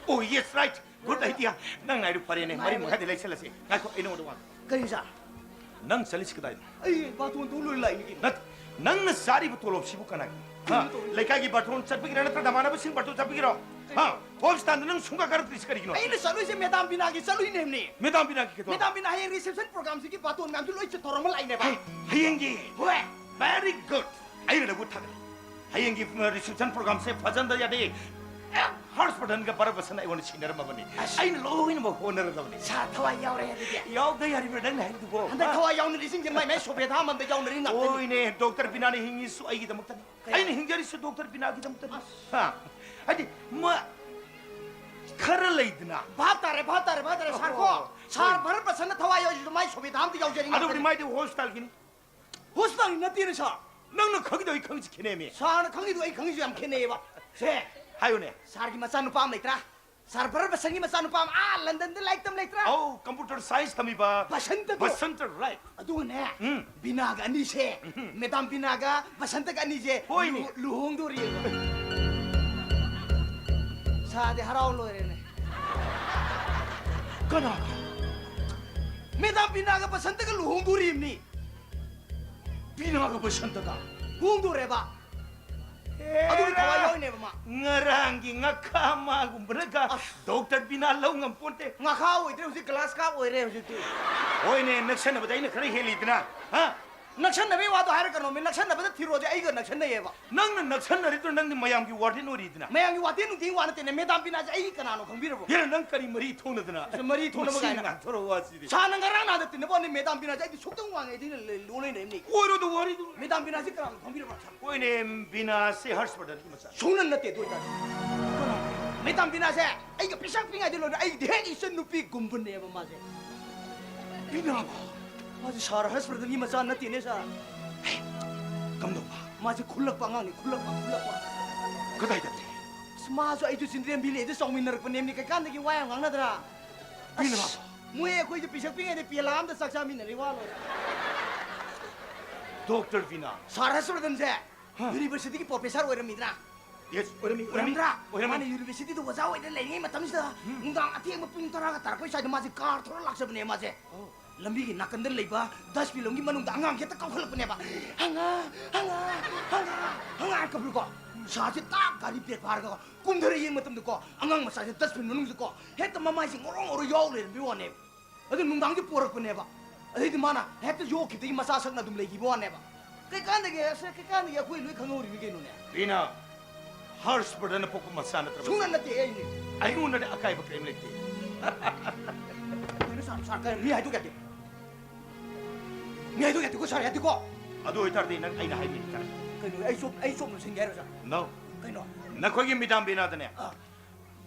ꯑꯣ, ꯌꯦꯁ, ꯔꯥꯏꯠ꯫ Good idea. ꯅꯪ ꯅꯥꯏꯗꯨ ꯐꯔꯦꯅꯦ, ꯃꯔꯤ ꯃꯈꯥꯏꯗ ꯂꯩꯁꯜꯂꯁꯤ꯫ ꯉꯥꯏꯈꯣ, ꯑꯩ ꯅꯉꯣꯟꯗ ꯋꯥ꯫ ꯀꯔꯤ ꯁꯥꯔ? ꯅꯪ ꯆꯠꯂꯤꯁꯤ ꯀꯗꯥꯏꯗꯅꯣ? ꯑꯩ ꯕꯥꯇꯣꯟ ꯇꯧ ꯂꯣꯏ ꯂꯥꯛꯏꯅꯤ ꯀꯩꯅꯣ꯫ ꯅꯠ-, ꯅꯪꯅ ꯆꯥꯔꯤꯕ ꯇꯣꯂꯣꯞꯁꯤꯕꯨ ꯀꯅꯥꯒꯤ? ꯍꯥ? ꯀꯩꯅꯣ ꯇꯧꯔꯤ꯫ ꯂꯩꯀꯥꯏꯒꯤ ꯕꯥꯇꯣꯟ ꯆꯠꯄꯒꯤꯔ ꯅꯠꯇ꯭ꯔꯒ ꯅꯃꯥꯟꯅꯕꯁꯤꯡ ꯕꯥꯇꯣꯟ ꯆꯠꯄꯒꯤꯔꯣ? ꯍꯥ? ꯍꯣꯁꯄꯤꯇꯥꯜꯗ ꯅꯪ ꯁꯨꯡꯀꯥ ꯀꯥꯔꯛꯇ꯭ꯔꯤꯁꯤ ꯀꯔꯤꯒꯤꯅꯣ? ꯑꯩꯅ ꯆꯠꯂꯨꯏꯁꯦ ꯃꯦꯗꯥꯝ ꯕꯤꯅꯥꯒꯤ ꯆꯠꯂꯨꯏꯅꯦꯕꯅꯤ꯫ ꯃꯦꯗꯥꯝ ꯕꯤꯅꯥꯒꯤ ꯀꯩꯗꯧꯔꯕ? ꯃꯦꯗꯥꯝ ꯕꯤꯅꯥ ꯍꯌꯦꯡ ꯔꯤꯁꯦꯞꯁꯟ ꯄ꯭ꯔꯣꯒ꯭ꯔꯥꯝꯁꯤꯒꯤ ꯕꯥꯇꯣꯟ ꯃꯌꯥꯝꯁꯨ ꯂꯣꯏ ꯇꯧꯔꯝꯃ ꯂꯥꯛꯏꯅꯦꯕ꯫ ꯍꯩ, ꯍꯌꯦꯡꯒꯤ ꯍꯣꯏ꯫ Very good. ꯑꯩꯅ ꯅꯕꯨ ꯊꯥꯒꯠꯂꯤ꯫ ꯍꯌꯦꯡꯒꯤ, ꯑ, ꯔꯤꯁꯦꯞꯁꯟ ꯄ꯭ꯔꯣꯒ꯭ꯔꯥꯝꯁꯦ ꯐꯖꯟꯗ ꯌꯥꯗꯦ꯫ ꯑꯦ, ꯍꯔꯁ ꯕꯔꯙꯟꯒ ꯚꯔꯠ ꯚꯁꯟ ꯑꯩꯉꯣꯟꯗ ꯁꯤꯟꯅꯔꯝꯃꯕꯅꯤ꯫ ꯑꯁ꯫ ꯑꯩꯅ ꯂꯣꯏꯅꯃꯛ ꯍꯣꯠꯅꯔꯗꯕꯅꯤ꯫ ꯁꯥꯔ, ꯊꯋꯥꯏ ꯌꯥꯎꯔꯦ ꯑꯗꯨꯗꯤ꯫ ꯌꯥꯎꯗ ꯌꯥꯔꯤꯕ꯭ꯔꯥ ꯅꯪꯅ ꯍꯥꯏꯕꯗꯨꯕꯣ? ꯍꯟꯗꯛ ꯊꯋꯥꯏ ꯌꯥꯎꯅꯔꯤꯁꯤꯡꯁꯦ ꯃꯥꯏ ꯃꯥꯏ ꯁꯣꯕꯦꯗꯥ ꯑꯃꯃꯝꯗ ꯌꯥꯎꯅꯔꯤ ꯉꯥꯛꯇꯅꯤ꯫ ꯍꯣꯏꯅꯦ, ꯗꯣꯛꯇꯔ ꯕꯤꯅꯥꯅ ꯍꯤꯡꯉꯤꯁꯨ ꯑꯩꯒꯤꯗꯃꯛꯇꯅꯤ꯫ ꯀꯌꯥ? ꯑꯩꯅ ꯍꯤꯡꯖꯔꯤꯁꯨ ꯗꯣꯛꯇꯔ ꯕꯤꯅꯥꯒꯤꯗꯃꯛꯇꯅꯤ꯫ ꯑꯁ꯫ ꯍꯥ? ꯍꯥꯏꯗꯤ, ꯃ-, ꯈꯔ ꯂꯩꯗꯅ꯫ ꯚꯥꯞ ꯇꯥꯔꯦ, ꯚꯥꯞ ꯇꯥꯔꯦ, ꯚꯥꯞ ꯇꯥꯔꯦ, ꯁꯥꯔ ꯀꯣ꯫ ꯑꯣ, ꯁꯥꯔ ꯍꯣꯏ꯫ ꯚꯥꯔꯠ ꯄꯁꯟꯅ ꯊꯋꯥꯏ ꯌꯥꯎꯔꯤꯁꯤꯁꯨ ꯃꯥꯏ ꯁꯣꯕꯦꯗꯥ ꯑꯃꯗ ꯌꯥꯎꯖꯔꯤ ꯑꯗꯨꯕꯨꯗꯤ ꯉꯥꯛꯇꯅꯤ꯫ ꯃꯥꯏꯗꯤ ꯍꯣꯁꯄꯤꯇꯥꯜꯒꯤꯅꯤ꯫ ꯍꯣꯁꯄꯤꯇꯥꯜꯒꯤ ꯅꯠꯇꯦꯅꯦ, ꯁꯥꯔ꯫ ꯅꯪꯅ ꯈꯪꯉꯤꯗꯣ ꯑꯩ ꯈꯪꯉꯤꯁꯤ ꯈꯦꯠꯅꯩꯃꯤ꯫ ꯁꯥꯔꯅ ꯈꯪꯉꯤꯗꯣ ꯑꯩ ꯈꯪꯉꯤꯁꯨ ꯌꯥꯝ ꯈꯦꯠꯅꯩꯌꯦꯕ꯫ ꯁꯦ, ꯍꯥꯏꯌꯨꯅꯦ꯫ ꯁꯥꯔꯒꯤ ꯃꯆꯥꯅꯨꯄꯥ ꯑꯃ ꯂꯩꯇ꯭ꯔꯥ? ꯁꯥꯔ ꯚꯥꯔꯠ ꯄꯁꯟꯒꯤ ꯃꯆꯥꯅꯨꯄꯥ ꯑꯃ ꯑꯥ ꯂꯟꯗꯟꯗ ꯂꯥꯏꯔꯤꯛ ꯇꯝ ꯂꯩꯇ꯭ꯔꯥ? ꯑꯧ, ꯀꯝꯄ꯭ꯌꯨꯇꯔ ꯁꯥꯏꯟꯁ ꯇꯝꯃꯤꯕ꯫ ꯕꯁꯟꯇꯗꯣ꯫ ꯕꯁꯟꯇ, ꯔꯥꯏꯠ꯫ ꯑꯗꯨꯒꯅꯦ, ꯎꯝ꯫ ꯕꯤꯅꯥꯒ ꯑꯅꯤꯁꯦ, ꯎꯝ꯫ ꯃꯦꯗꯥꯝ ꯕꯤꯅꯥꯒ ꯕꯁꯟꯇꯒ ꯑꯅꯤꯁꯦ ꯍꯣꯏꯅꯦ꯫ ꯂꯨ-, ꯂꯨꯍꯣꯡꯗꯣꯔꯤꯑꯕ꯫ ꯁꯥꯔꯗꯤ ꯍꯔꯥꯎ ꯂꯣꯏꯔꯦꯅꯦ꯫ ꯀꯅꯥ? ꯃꯦꯗꯥꯝ ꯕꯤꯅꯥꯒ ꯕꯁꯟꯇꯒ ꯂꯨꯍꯣꯡꯗꯣꯔꯤꯕꯅꯤ꯫ ꯕꯤꯅꯥꯒ ꯕꯁꯟꯇꯒ? ꯍꯣꯡꯗꯣꯔꯦꯕ꯫ ꯑꯗꯨꯒꯤ ꯊꯋꯥꯏ ꯌꯥꯎꯔꯤꯅꯦꯕ ꯃꯥ꯫ ꯉꯔꯥꯡꯒꯤ ꯉꯥꯈꯥ ꯃꯥꯒꯨꯝꯕꯅꯒ ꯑꯁ꯫ ꯗꯣꯛꯇꯔ ꯕꯤꯅꯥ ꯂꯧ ꯉꯝꯄꯣꯟꯇꯦ꯫ ꯉꯥꯈꯥ ꯑꯣꯏꯗ꯭ꯔꯦ, ꯍꯧꯖꯤꯛ ꯒ꯭ꯂꯥꯁ ꯀꯥꯞ ꯑꯣꯏꯔꯦ ꯍꯧꯖꯤꯛꯇꯤ꯫ ꯍꯣꯏꯅꯦ, ꯅꯛꯁꯟꯅꯕꯗ ꯑꯩꯅ ꯈꯔ ꯍꯦꯜꯂꯤꯗꯅ, ꯍꯥ? ꯅꯛꯁꯟꯅꯕꯒꯤ ꯋꯥꯗꯣ ꯍꯥꯏꯔꯛꯀꯅꯣꯃꯤ, ꯅꯛꯁꯟꯅꯕꯗ ꯊꯤꯔꯣꯁꯦ ꯑꯩꯒ ꯅꯛꯁꯟꯅꯩꯌꯦꯕ꯫ ꯅꯪꯅ ꯅꯛꯁꯟꯅꯔꯤꯗꯨꯅ ꯅꯪꯗꯤ ꯃꯌꯥꯝꯒꯤ ꯋꯥꯔꯗꯦꯟ ꯑꯣꯏꯔꯤꯗꯅ꯫ ꯃꯌꯥꯝꯒꯤ ꯋꯥꯔꯗꯦꯟ ꯅꯨꯡꯇꯤꯒꯤ ꯋꯥ ꯅꯠꯇꯦꯅꯦ, ꯃꯦꯗꯥꯝ ꯕꯤꯅꯥꯁꯦ ꯑꯩꯒꯤ ꯀꯅꯥꯅꯣ ꯈꯪꯕꯤꯔꯕꯣ? ꯍꯦꯔꯥ, ꯅꯪ ꯀꯔꯤ ꯃꯔꯤ ꯊꯣꯛꯅꯗꯅ? ꯑꯁ, ꯃꯔꯤ ꯊꯣꯛꯅꯕ ꯃꯁꯤ ꯀꯥꯏꯅ꯫ ꯉꯥꯡꯊꯣꯔꯛꯑꯣ ꯋꯥꯁꯤꯗꯤ꯫ ꯁꯥꯔꯅ ꯉꯔꯥꯡ ꯅꯍꯥꯟꯗ ꯇꯤꯟꯅꯕ ꯋꯥꯅꯤ, ꯃꯦꯗꯥꯝ ꯕꯤꯅꯥꯁꯦ ꯑꯩꯗꯤ ꯁꯨꯛꯇꯪ ꯋꯥꯡꯉꯦ ꯑꯩꯗꯤ ꯂꯣꯟ ꯂꯩꯅꯔꯤꯕꯅꯤ꯫ ꯑꯣꯏꯔꯣꯏꯗ ꯋꯥꯔꯤꯗꯨ꯫ ꯃꯦꯗꯥꯝ ꯕꯤꯅꯥꯁꯦ ꯀꯅꯥꯅꯣ ꯈꯪꯕꯤꯔꯕ꯭ꯔꯥ ꯁꯥꯔ? ꯍꯣꯏꯅꯦ, ꯕꯤꯅꯥꯁꯦ ꯍꯔꯁ ꯕꯔꯗꯟꯒꯤ ꯃꯆꯥ꯫ ꯁꯨꯡꯅ ꯅꯠꯇꯦ ꯑꯗꯨ ꯑꯣꯏꯇꯥꯔꯗꯤ꯫ ꯃꯦꯗꯥꯝ ꯕꯤꯅꯥꯁꯦ ꯑꯩꯒ ꯄꯤꯁꯛ ꯄꯤꯛꯏꯉꯩꯗꯩ ꯂꯣꯏꯅ ꯑꯩꯒꯤꯗꯤ ꯍꯦꯛ ꯏꯆꯟ ꯅꯨꯄꯤꯒꯨꯝꯕꯅꯦꯕ ꯃꯥꯁꯦ꯫ ꯕꯤꯅꯥꯕ? ꯃꯥꯁꯦ ꯁꯥꯔ ꯍꯔꯁ ꯕꯔꯗꯟꯒꯤ ꯃꯆꯥ ꯅꯠꯇꯦꯅꯦ ꯁꯥꯔ꯫ ꯍꯦ, ꯀꯝꯗꯧꯕ? ꯃꯥꯁꯦ ꯈꯨꯜꯂꯛꯄ ꯑꯉꯥꯡꯅꯤ, ꯈꯨꯜꯂꯛꯄ, ꯈꯨꯜꯂꯛꯄ꯫ ꯀꯗꯥꯏꯗ? ꯑꯁ, ꯃꯥꯁꯨ ꯑꯩꯁꯨ ꯆꯤꯜꯗ꯭ꯔꯦꯟ ꯚꯤꯂꯦꯖꯇ ꯆꯥꯎꯃꯤꯟꯅꯔꯛꯄꯅꯦꯃꯤ, ꯀꯩꯀꯥꯟꯗꯒꯤ ꯋꯥ ꯌꯥꯝ ꯉꯥꯡꯅꯗ꯭ꯔꯥ? ꯑꯁ, ꯕꯤꯅꯥꯕ? ꯃꯣꯏ ꯑꯩꯈꯣꯏꯗꯤ ꯄꯤꯁꯛ ꯄꯤꯛꯏꯉꯩꯗ ꯄꯦꯂꯥ ꯑꯝꯗ ꯆꯥꯛ ꯆꯥꯃꯤꯟꯅꯔꯤ ꯋꯥ ꯂꯣꯏꯔꯦ꯫ ꯗꯣꯛꯇꯔ ꯕꯤꯅꯥ꯫ ꯁꯥꯔ ꯍꯔꯁ ꯕꯔꯗꯟꯁꯦ ꯍꯥ? ꯌꯨꯅꯤꯚꯔꯁꯤꯇꯤꯒꯤ ꯄ꯭ꯔꯣꯐꯦꯁꯔ ꯑꯣꯏꯔꯝꯃꯤꯗ꯭ꯔꯥ? ꯌꯦꯁ, ꯑꯣꯏꯔꯝꯃꯤ, ꯑꯣꯏꯔꯝꯃꯤ, ꯑꯣꯏꯔꯝꯗ꯭ꯔꯥ? ꯑꯣꯏꯔꯝꯃꯤ꯫ ꯃꯥꯅ ꯌꯨꯅꯤꯚꯔꯁꯤꯇꯤꯗ ꯑꯣꯖꯥ ꯑꯣꯏꯅ ꯂꯩꯔꯤꯉꯩ ꯃꯇꯝꯁꯤꯗ ꯎꯝ꯫ ꯅꯨꯡꯗꯥꯡ ꯑꯊꯦꯡꯕ ꯄꯨꯡ ꯇꯔꯥꯒ ꯇꯥꯔꯛꯄꯩ ꯁ꯭ꯋꯥꯏꯗ ꯃꯥꯁꯦ ꯀꯥꯔ ꯊꯧꯔ ꯂꯥꯛꯆꯕꯅꯦ ꯃꯥꯁꯦ꯫ ꯑꯣ꯫ ꯂꯝꯕꯤꯒꯤ ꯅꯥꯀꯟꯗ ꯂꯩꯕ ꯗꯁꯕꯤꯟ ꯑꯃꯒꯤ ꯃꯅꯨꯡꯗ ꯑꯉꯥꯡꯁꯦ ꯍꯦꯛꯇ ꯀꯥꯎꯈꯠꯂꯛꯄꯅꯦꯕ꯫ "ꯍꯪꯉꯥ, ꯍꯪꯉꯥ, ꯍꯪꯉꯥ, ꯍꯪꯉꯥ" ꯍꯥꯏꯅ ꯀꯞꯄꯀꯣ꯫ ꯁꯥꯔꯁꯦ ꯇꯥꯛ ꯒꯥꯔꯤ ꯕ꯭ꯔꯦꯛ ꯐꯥꯔꯒ ꯀꯨꯝꯊꯔ ꯌꯦꯡꯕ ꯃꯇꯝꯗꯀꯣ, ꯑꯉꯥꯡ ꯃꯆꯥꯁꯦ ꯗꯁꯕꯤꯟ ꯃꯅꯨꯡꯗꯀꯣ ꯍꯦꯛꯇ ꯃꯃꯥꯏꯁꯦ ꯉꯧꯔꯣꯛ ꯉꯧꯔꯣꯛ ꯌꯥꯎ ꯂꯩꯔꯝꯕꯩ ꯋꯥꯅꯦꯕ꯫ ꯑꯗꯨ ꯅꯨꯡꯗꯥꯡꯗꯤ ꯄꯣꯔꯛꯄꯅꯦꯕ꯫ ꯑꯗꯩꯗꯤ ꯃꯥꯅ ꯍꯦꯛꯇ ꯌꯣꯛꯈꯤꯕꯗꯒꯤ ꯃꯆꯥ ꯁꯛꯅ ꯑꯗꯨꯝ ꯂꯩꯈꯤꯕ ꯋꯥꯅꯦꯕ꯫ ꯀꯩꯀꯥꯟꯗꯒꯤ, ꯑꯁ, ꯀꯩꯀꯥꯟꯗꯒꯤ ꯑꯩꯈꯣꯏ ꯂꯣꯏ ꯈꯪꯍꯧꯔꯤꯅꯤ ꯀꯩꯅꯣꯅꯦ꯫ ꯕꯤꯅꯥ, ꯍꯔꯁ ꯕꯔꯗꯟꯅ ꯄꯣꯛꯄ ꯃꯆꯥ ꯅꯠꯇ꯭ꯔꯕ? ꯁꯨꯡꯅ ꯅꯠꯇꯦ ꯑꯩꯅꯦ꯫ ꯑꯩꯉꯣꯟꯗꯗꯤ ꯑꯀꯥꯏꯕ ꯀꯔꯤꯝ ꯂꯩꯇꯦ꯫ ꯀꯩꯅꯣ ꯁꯥꯔ, ꯁꯥꯔ, ꯀꯩꯅꯣ ꯃꯤ ꯍꯥꯏꯗꯣꯛ ꯌꯥꯗꯦ꯫ ꯃꯤ ꯍꯥꯏꯗꯣꯛ ꯌꯥꯗꯦꯀꯣ ꯁꯥꯔ, ꯌꯥꯗꯦꯀꯣ꯫ ꯑꯗꯨ ꯑꯣꯏꯇꯥꯔꯗꯤ ꯅꯪ ꯑꯩꯅ ꯍꯥꯏꯕ ꯏꯟꯇꯔꯦꯁ꯫ ꯀꯩꯅꯣ, ꯑꯩ ꯆꯣꯞ-, ꯑꯩ ꯆꯣꯞꯅ ꯁꯤꯟꯒꯦ ꯍꯥꯏꯔꯣ ꯁꯥꯔ? No꯫ ꯀꯩꯅꯣ? ꯅꯈꯣꯏꯒꯤ ꯃꯦꯗꯥꯝ ꯕꯤꯅꯥꯗꯅꯦ, ꯑꯥ꯫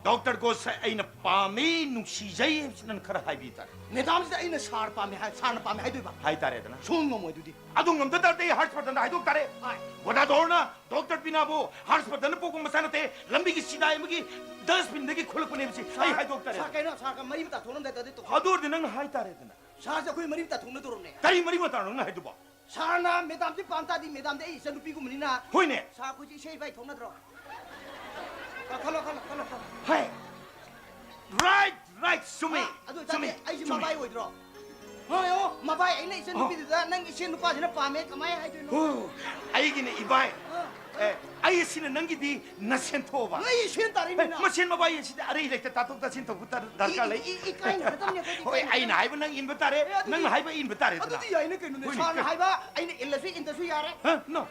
ꯗꯣꯛꯇꯔ ꯒꯣꯁ ꯑꯩꯅ ꯄꯥꯝꯃꯤ, ꯅꯨꯡꯁꯤꯖꯩ ꯍꯥꯏꯕꯁꯤ ꯅꯪ ꯈꯔ ꯍꯥꯏꯕꯤ ꯇꯥꯔꯦ꯫ ꯃꯦꯗꯥꯝꯁꯤꯗ ꯑꯩꯅ ꯁꯥꯔ ꯄꯥꯝꯃꯤ ꯍꯥꯏ, ꯁꯥꯔꯅ ꯄꯥꯝꯃꯤ ꯍꯥꯏꯗꯣꯏꯕ? ꯍꯥꯏꯇꯥꯔꯦꯗꯅ꯫ ꯁꯨꯡ ꯉꯝꯃꯣꯏ ꯑꯗꯨꯗꯤ꯫ ꯑꯗꯨ ꯉꯝꯗ ꯇꯥꯔꯗꯤ ꯑꯩ ꯍꯔꯁ ꯕꯔꯗꯟꯗ ꯍꯥꯏꯗꯣꯛ ꯇꯥꯔꯦ꯫ ꯍꯥꯏ꯫ ꯒꯣꯗꯥꯗꯣꯔꯅ ꯗꯣꯛꯇꯔ ꯕꯤꯅꯥꯕꯨ ꯍꯔꯁ ꯕꯔꯗꯟꯅ ꯄꯣꯛꯄ ꯃꯆꯥ ꯅꯠꯇꯦ, ꯂꯝꯕꯤꯒꯤ ꯁꯤꯗꯥꯏ ꯑꯃꯒꯤ ꯗꯁꯕꯤꯟꯗꯒꯤ ꯈꯨꯜꯂꯛꯄꯅꯦꯕꯁꯤ ꯑꯩ ꯁꯥꯔ, ꯍꯥꯏꯗꯣꯛ ꯇꯥꯔꯦ꯫ ꯁꯥꯔ, ꯀꯩꯅꯣ? ꯁꯥꯔ, ꯃꯔꯤ ꯃꯇꯥ ꯊꯣꯛꯂꯝꯗꯥꯏꯗ ꯑꯗꯨ ꯇꯣꯛ-, ꯑꯗꯨ ꯑꯣꯏꯔꯗꯤ ꯅꯪꯅ ꯍꯥꯏꯇꯥꯔꯦꯗꯅ꯫ ꯁꯥꯔꯁꯦ ꯑꯩꯈꯣꯏ ꯃꯔꯤ ꯃꯇꯥ ꯊꯣꯛꯅꯗꯧꯔꯕꯅꯦ꯫ ꯀꯔꯤ ꯃꯔꯤ ꯃꯇꯥꯅꯣ ꯅꯪꯅ ꯍꯥꯏꯗꯨꯕꯣ? ꯁꯥꯔꯅ ꯃꯦꯗꯥꯝꯁꯦ ꯄꯥꯝ ꯇꯥꯔꯗꯤ, ꯃꯦꯗꯥꯝꯗꯤ ꯑꯩ ꯏꯆꯟꯅꯨꯄꯤꯒꯨꯝꯕꯅꯤꯅ꯫ ꯍꯣꯏꯅꯦ꯫ ꯁꯥꯔ, ꯑꯩꯈꯣꯏꯁꯦ ꯏꯁꯩ ꯏꯕꯥꯏ ꯊꯣꯛꯅꯗ꯭ꯔꯣ? ꯑ, ꯈꯜꯂꯣ, ꯈꯜꯂꯣ, ꯈꯜꯂꯣ, ꯈꯜꯂꯣ꯫ ꯍꯦ! Right, right, ꯆꯨꯝꯃꯤ꯫ ꯑ, ꯑꯗꯨ ꯑꯣꯏꯇꯥꯔꯗꯤ ꯆꯨꯝꯃꯤ, ꯑꯩꯁꯦ ꯆꯨꯝꯃꯤ꯫ ꯃꯕꯥꯏ ꯑꯣꯏꯗ꯭ꯔꯣ? ꯍꯣꯏ, ꯑꯣ, ꯃꯕꯥꯏ ꯑꯩꯅ ꯏꯆꯟ ꯑꯣ꯫ ꯅꯨꯄꯤꯗꯨꯗ ꯅꯪ ꯏꯆꯦ ꯅꯨꯄꯥꯁꯤꯅ ꯄꯥꯝꯃꯦ ꯀꯃꯥꯏꯅ ꯍꯥꯏꯗꯣꯏꯅꯣ? ꯑꯣ, ꯑꯩꯒꯤꯅ ꯏꯕꯥꯏ꯫ ꯑ, ꯑꯦ, ꯑꯩ ꯑꯁꯤꯅ ꯅꯪꯒꯤꯗꯤ ꯅꯁꯦꯟ ꯊꯣꯛꯑꯕ? ꯑꯩ ꯁꯦꯟ ꯇꯥꯔꯤꯃꯤꯅ꯫ ꯃꯁꯦꯟ ꯃꯕꯥ ꯑꯩ ꯑꯁꯤꯗ ꯑꯔꯩ ꯂꯩꯇ ꯇꯥꯊꯣꯛ ꯇꯥꯁꯤꯟ ꯇꯧꯕ ꯗꯔ-, ꯗꯔꯀꯥꯔ ꯂꯩ꯫ ꯏ-, ꯏ-, ꯏꯀꯥꯏꯅꯒꯗꯕꯅꯤ ꯑꯩꯈꯣꯏꯗꯤ꯫ ꯍꯣꯏ, ꯏꯀꯥꯏꯅꯒꯗꯕꯅꯤ꯫ ꯑꯩꯅ ꯍꯥꯏꯕ ꯅꯪ ꯏꯟꯕ ꯇꯥꯔꯦ, ꯑꯦ, ꯑꯗꯨꯗꯤ ꯅꯪꯅ ꯍꯥꯏꯕ ꯑꯩ ꯏꯟꯕ ꯇꯥꯔꯦꯗꯅ꯫ ꯑꯗꯨꯗꯤ ꯌꯥꯏꯅ ꯀꯩꯅꯣꯅꯦ? ꯍꯣꯏꯅꯦ, ꯁꯥꯔꯅ ꯀꯩ- ꯍꯥꯏꯕ ꯑꯩꯅ ꯏꯜꯂꯁꯨ ꯏꯟꯗꯁꯨ ꯌꯥꯔꯦ꯫ ꯍ? No꯫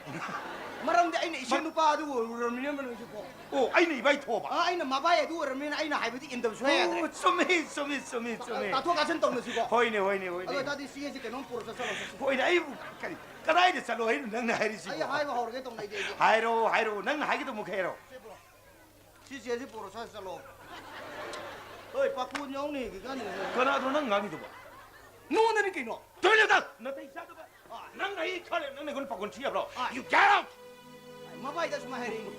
ꯃꯔꯝꯗꯤ ꯑꯩꯅ ꯏꯁꯦꯟ ꯅꯨꯄꯥ ꯑꯗꯨ ꯑꯣꯏꯔꯨꯔꯕꯅꯤꯅ ꯅꯪꯁꯨ ꯀꯣ꯫ ꯑꯣ, ꯑꯩꯅ ꯏꯕꯥꯏ ꯊꯣꯛꯑꯕ? ꯑ, ꯑꯩꯅ ꯃꯕꯥꯏ ꯑꯗꯨ ꯑꯣꯏꯔꯕꯅꯤꯅ ꯑꯩꯅ ꯍꯥꯏꯕꯗꯤ ꯏꯟꯗꯕ ꯁꯨꯡꯌꯥ ꯌꯥꯗ꯭ꯔꯦ꯫ ꯑꯣ, ꯆꯨꯝꯃꯤ, ꯆꯨꯝꯃꯤ, ꯆꯨꯝꯃꯤ, ꯆꯨꯝꯃꯤ꯫ ꯇꯥꯊꯣꯛ ꯇꯥꯁꯤꯟ ꯇꯧꯅꯁꯤꯀꯣ꯫ ꯍꯣꯏꯅꯦ, ꯍꯣꯏꯅꯦ, ꯍꯣꯏꯅꯦ꯫ ꯑꯗꯨ ꯑꯣꯏꯇꯥꯔꯗꯤ ꯆꯦꯁꯤ ꯀꯩꯅꯣꯝ ꯄꯨꯔ ꯆꯠꯆꯔꯣ, ꯆꯠꯁꯤ꯫ ꯍꯣꯏꯅꯦ, ꯑꯩꯕꯨ ꯀꯔꯤ, ꯀꯗꯥꯏꯗ ꯆꯠꯂꯣ ꯍꯥꯏꯅꯣ ꯅꯪꯅ ꯍꯥꯏꯔꯤꯁꯤꯕꯣ? ꯑꯩ ꯍꯥꯏꯕ ꯍꯧꯔꯒꯦ ꯇꯧꯅꯩꯗꯤ ꯑꯩꯗꯤ꯫ ꯍꯥꯏꯔꯣ, ꯍꯥꯏꯔꯣ, ꯅꯪꯅ ꯍꯥꯏꯒꯗꯕ ꯃꯈꯩ ꯍꯥꯏꯔꯣ꯫ ꯁꯤ ꯆꯦꯁꯤ ꯄꯨꯔ ꯁ꯭ꯋꯥꯏꯗ ꯆꯠꯂꯣ꯫ ꯍꯣꯏ, ꯄꯥꯈꯣꯟ ꯌꯥꯎꯅꯤ ꯍꯦꯛꯀꯦ ꯀꯥꯟꯗ꯫ ꯀꯅꯥꯗꯅꯣ ꯅꯪ ꯉꯥꯡꯉꯤꯗꯨꯕꯣ? ꯅꯉꯣꯟꯗꯅꯤ ꯀꯩꯅꯣ꯫ ꯇꯣꯏꯂꯦꯠꯇ ꯅꯥꯇꯩ ꯆꯥꯗꯕ꯫ ꯑꯥ꯫ ꯅꯪ ꯑꯩ ꯈꯔ ꯅꯪꯅ ꯑꯩꯉꯣꯟꯗ ꯄꯥꯈꯣꯟ ꯁꯤ ꯌꯥꯕ꯭ꯔꯣ? ꯑꯥ꯫ You get out! ꯃꯕꯥꯏꯗ ꯁꯨꯃꯥꯏ ꯍꯥꯏꯔꯛꯏꯅꯤ꯫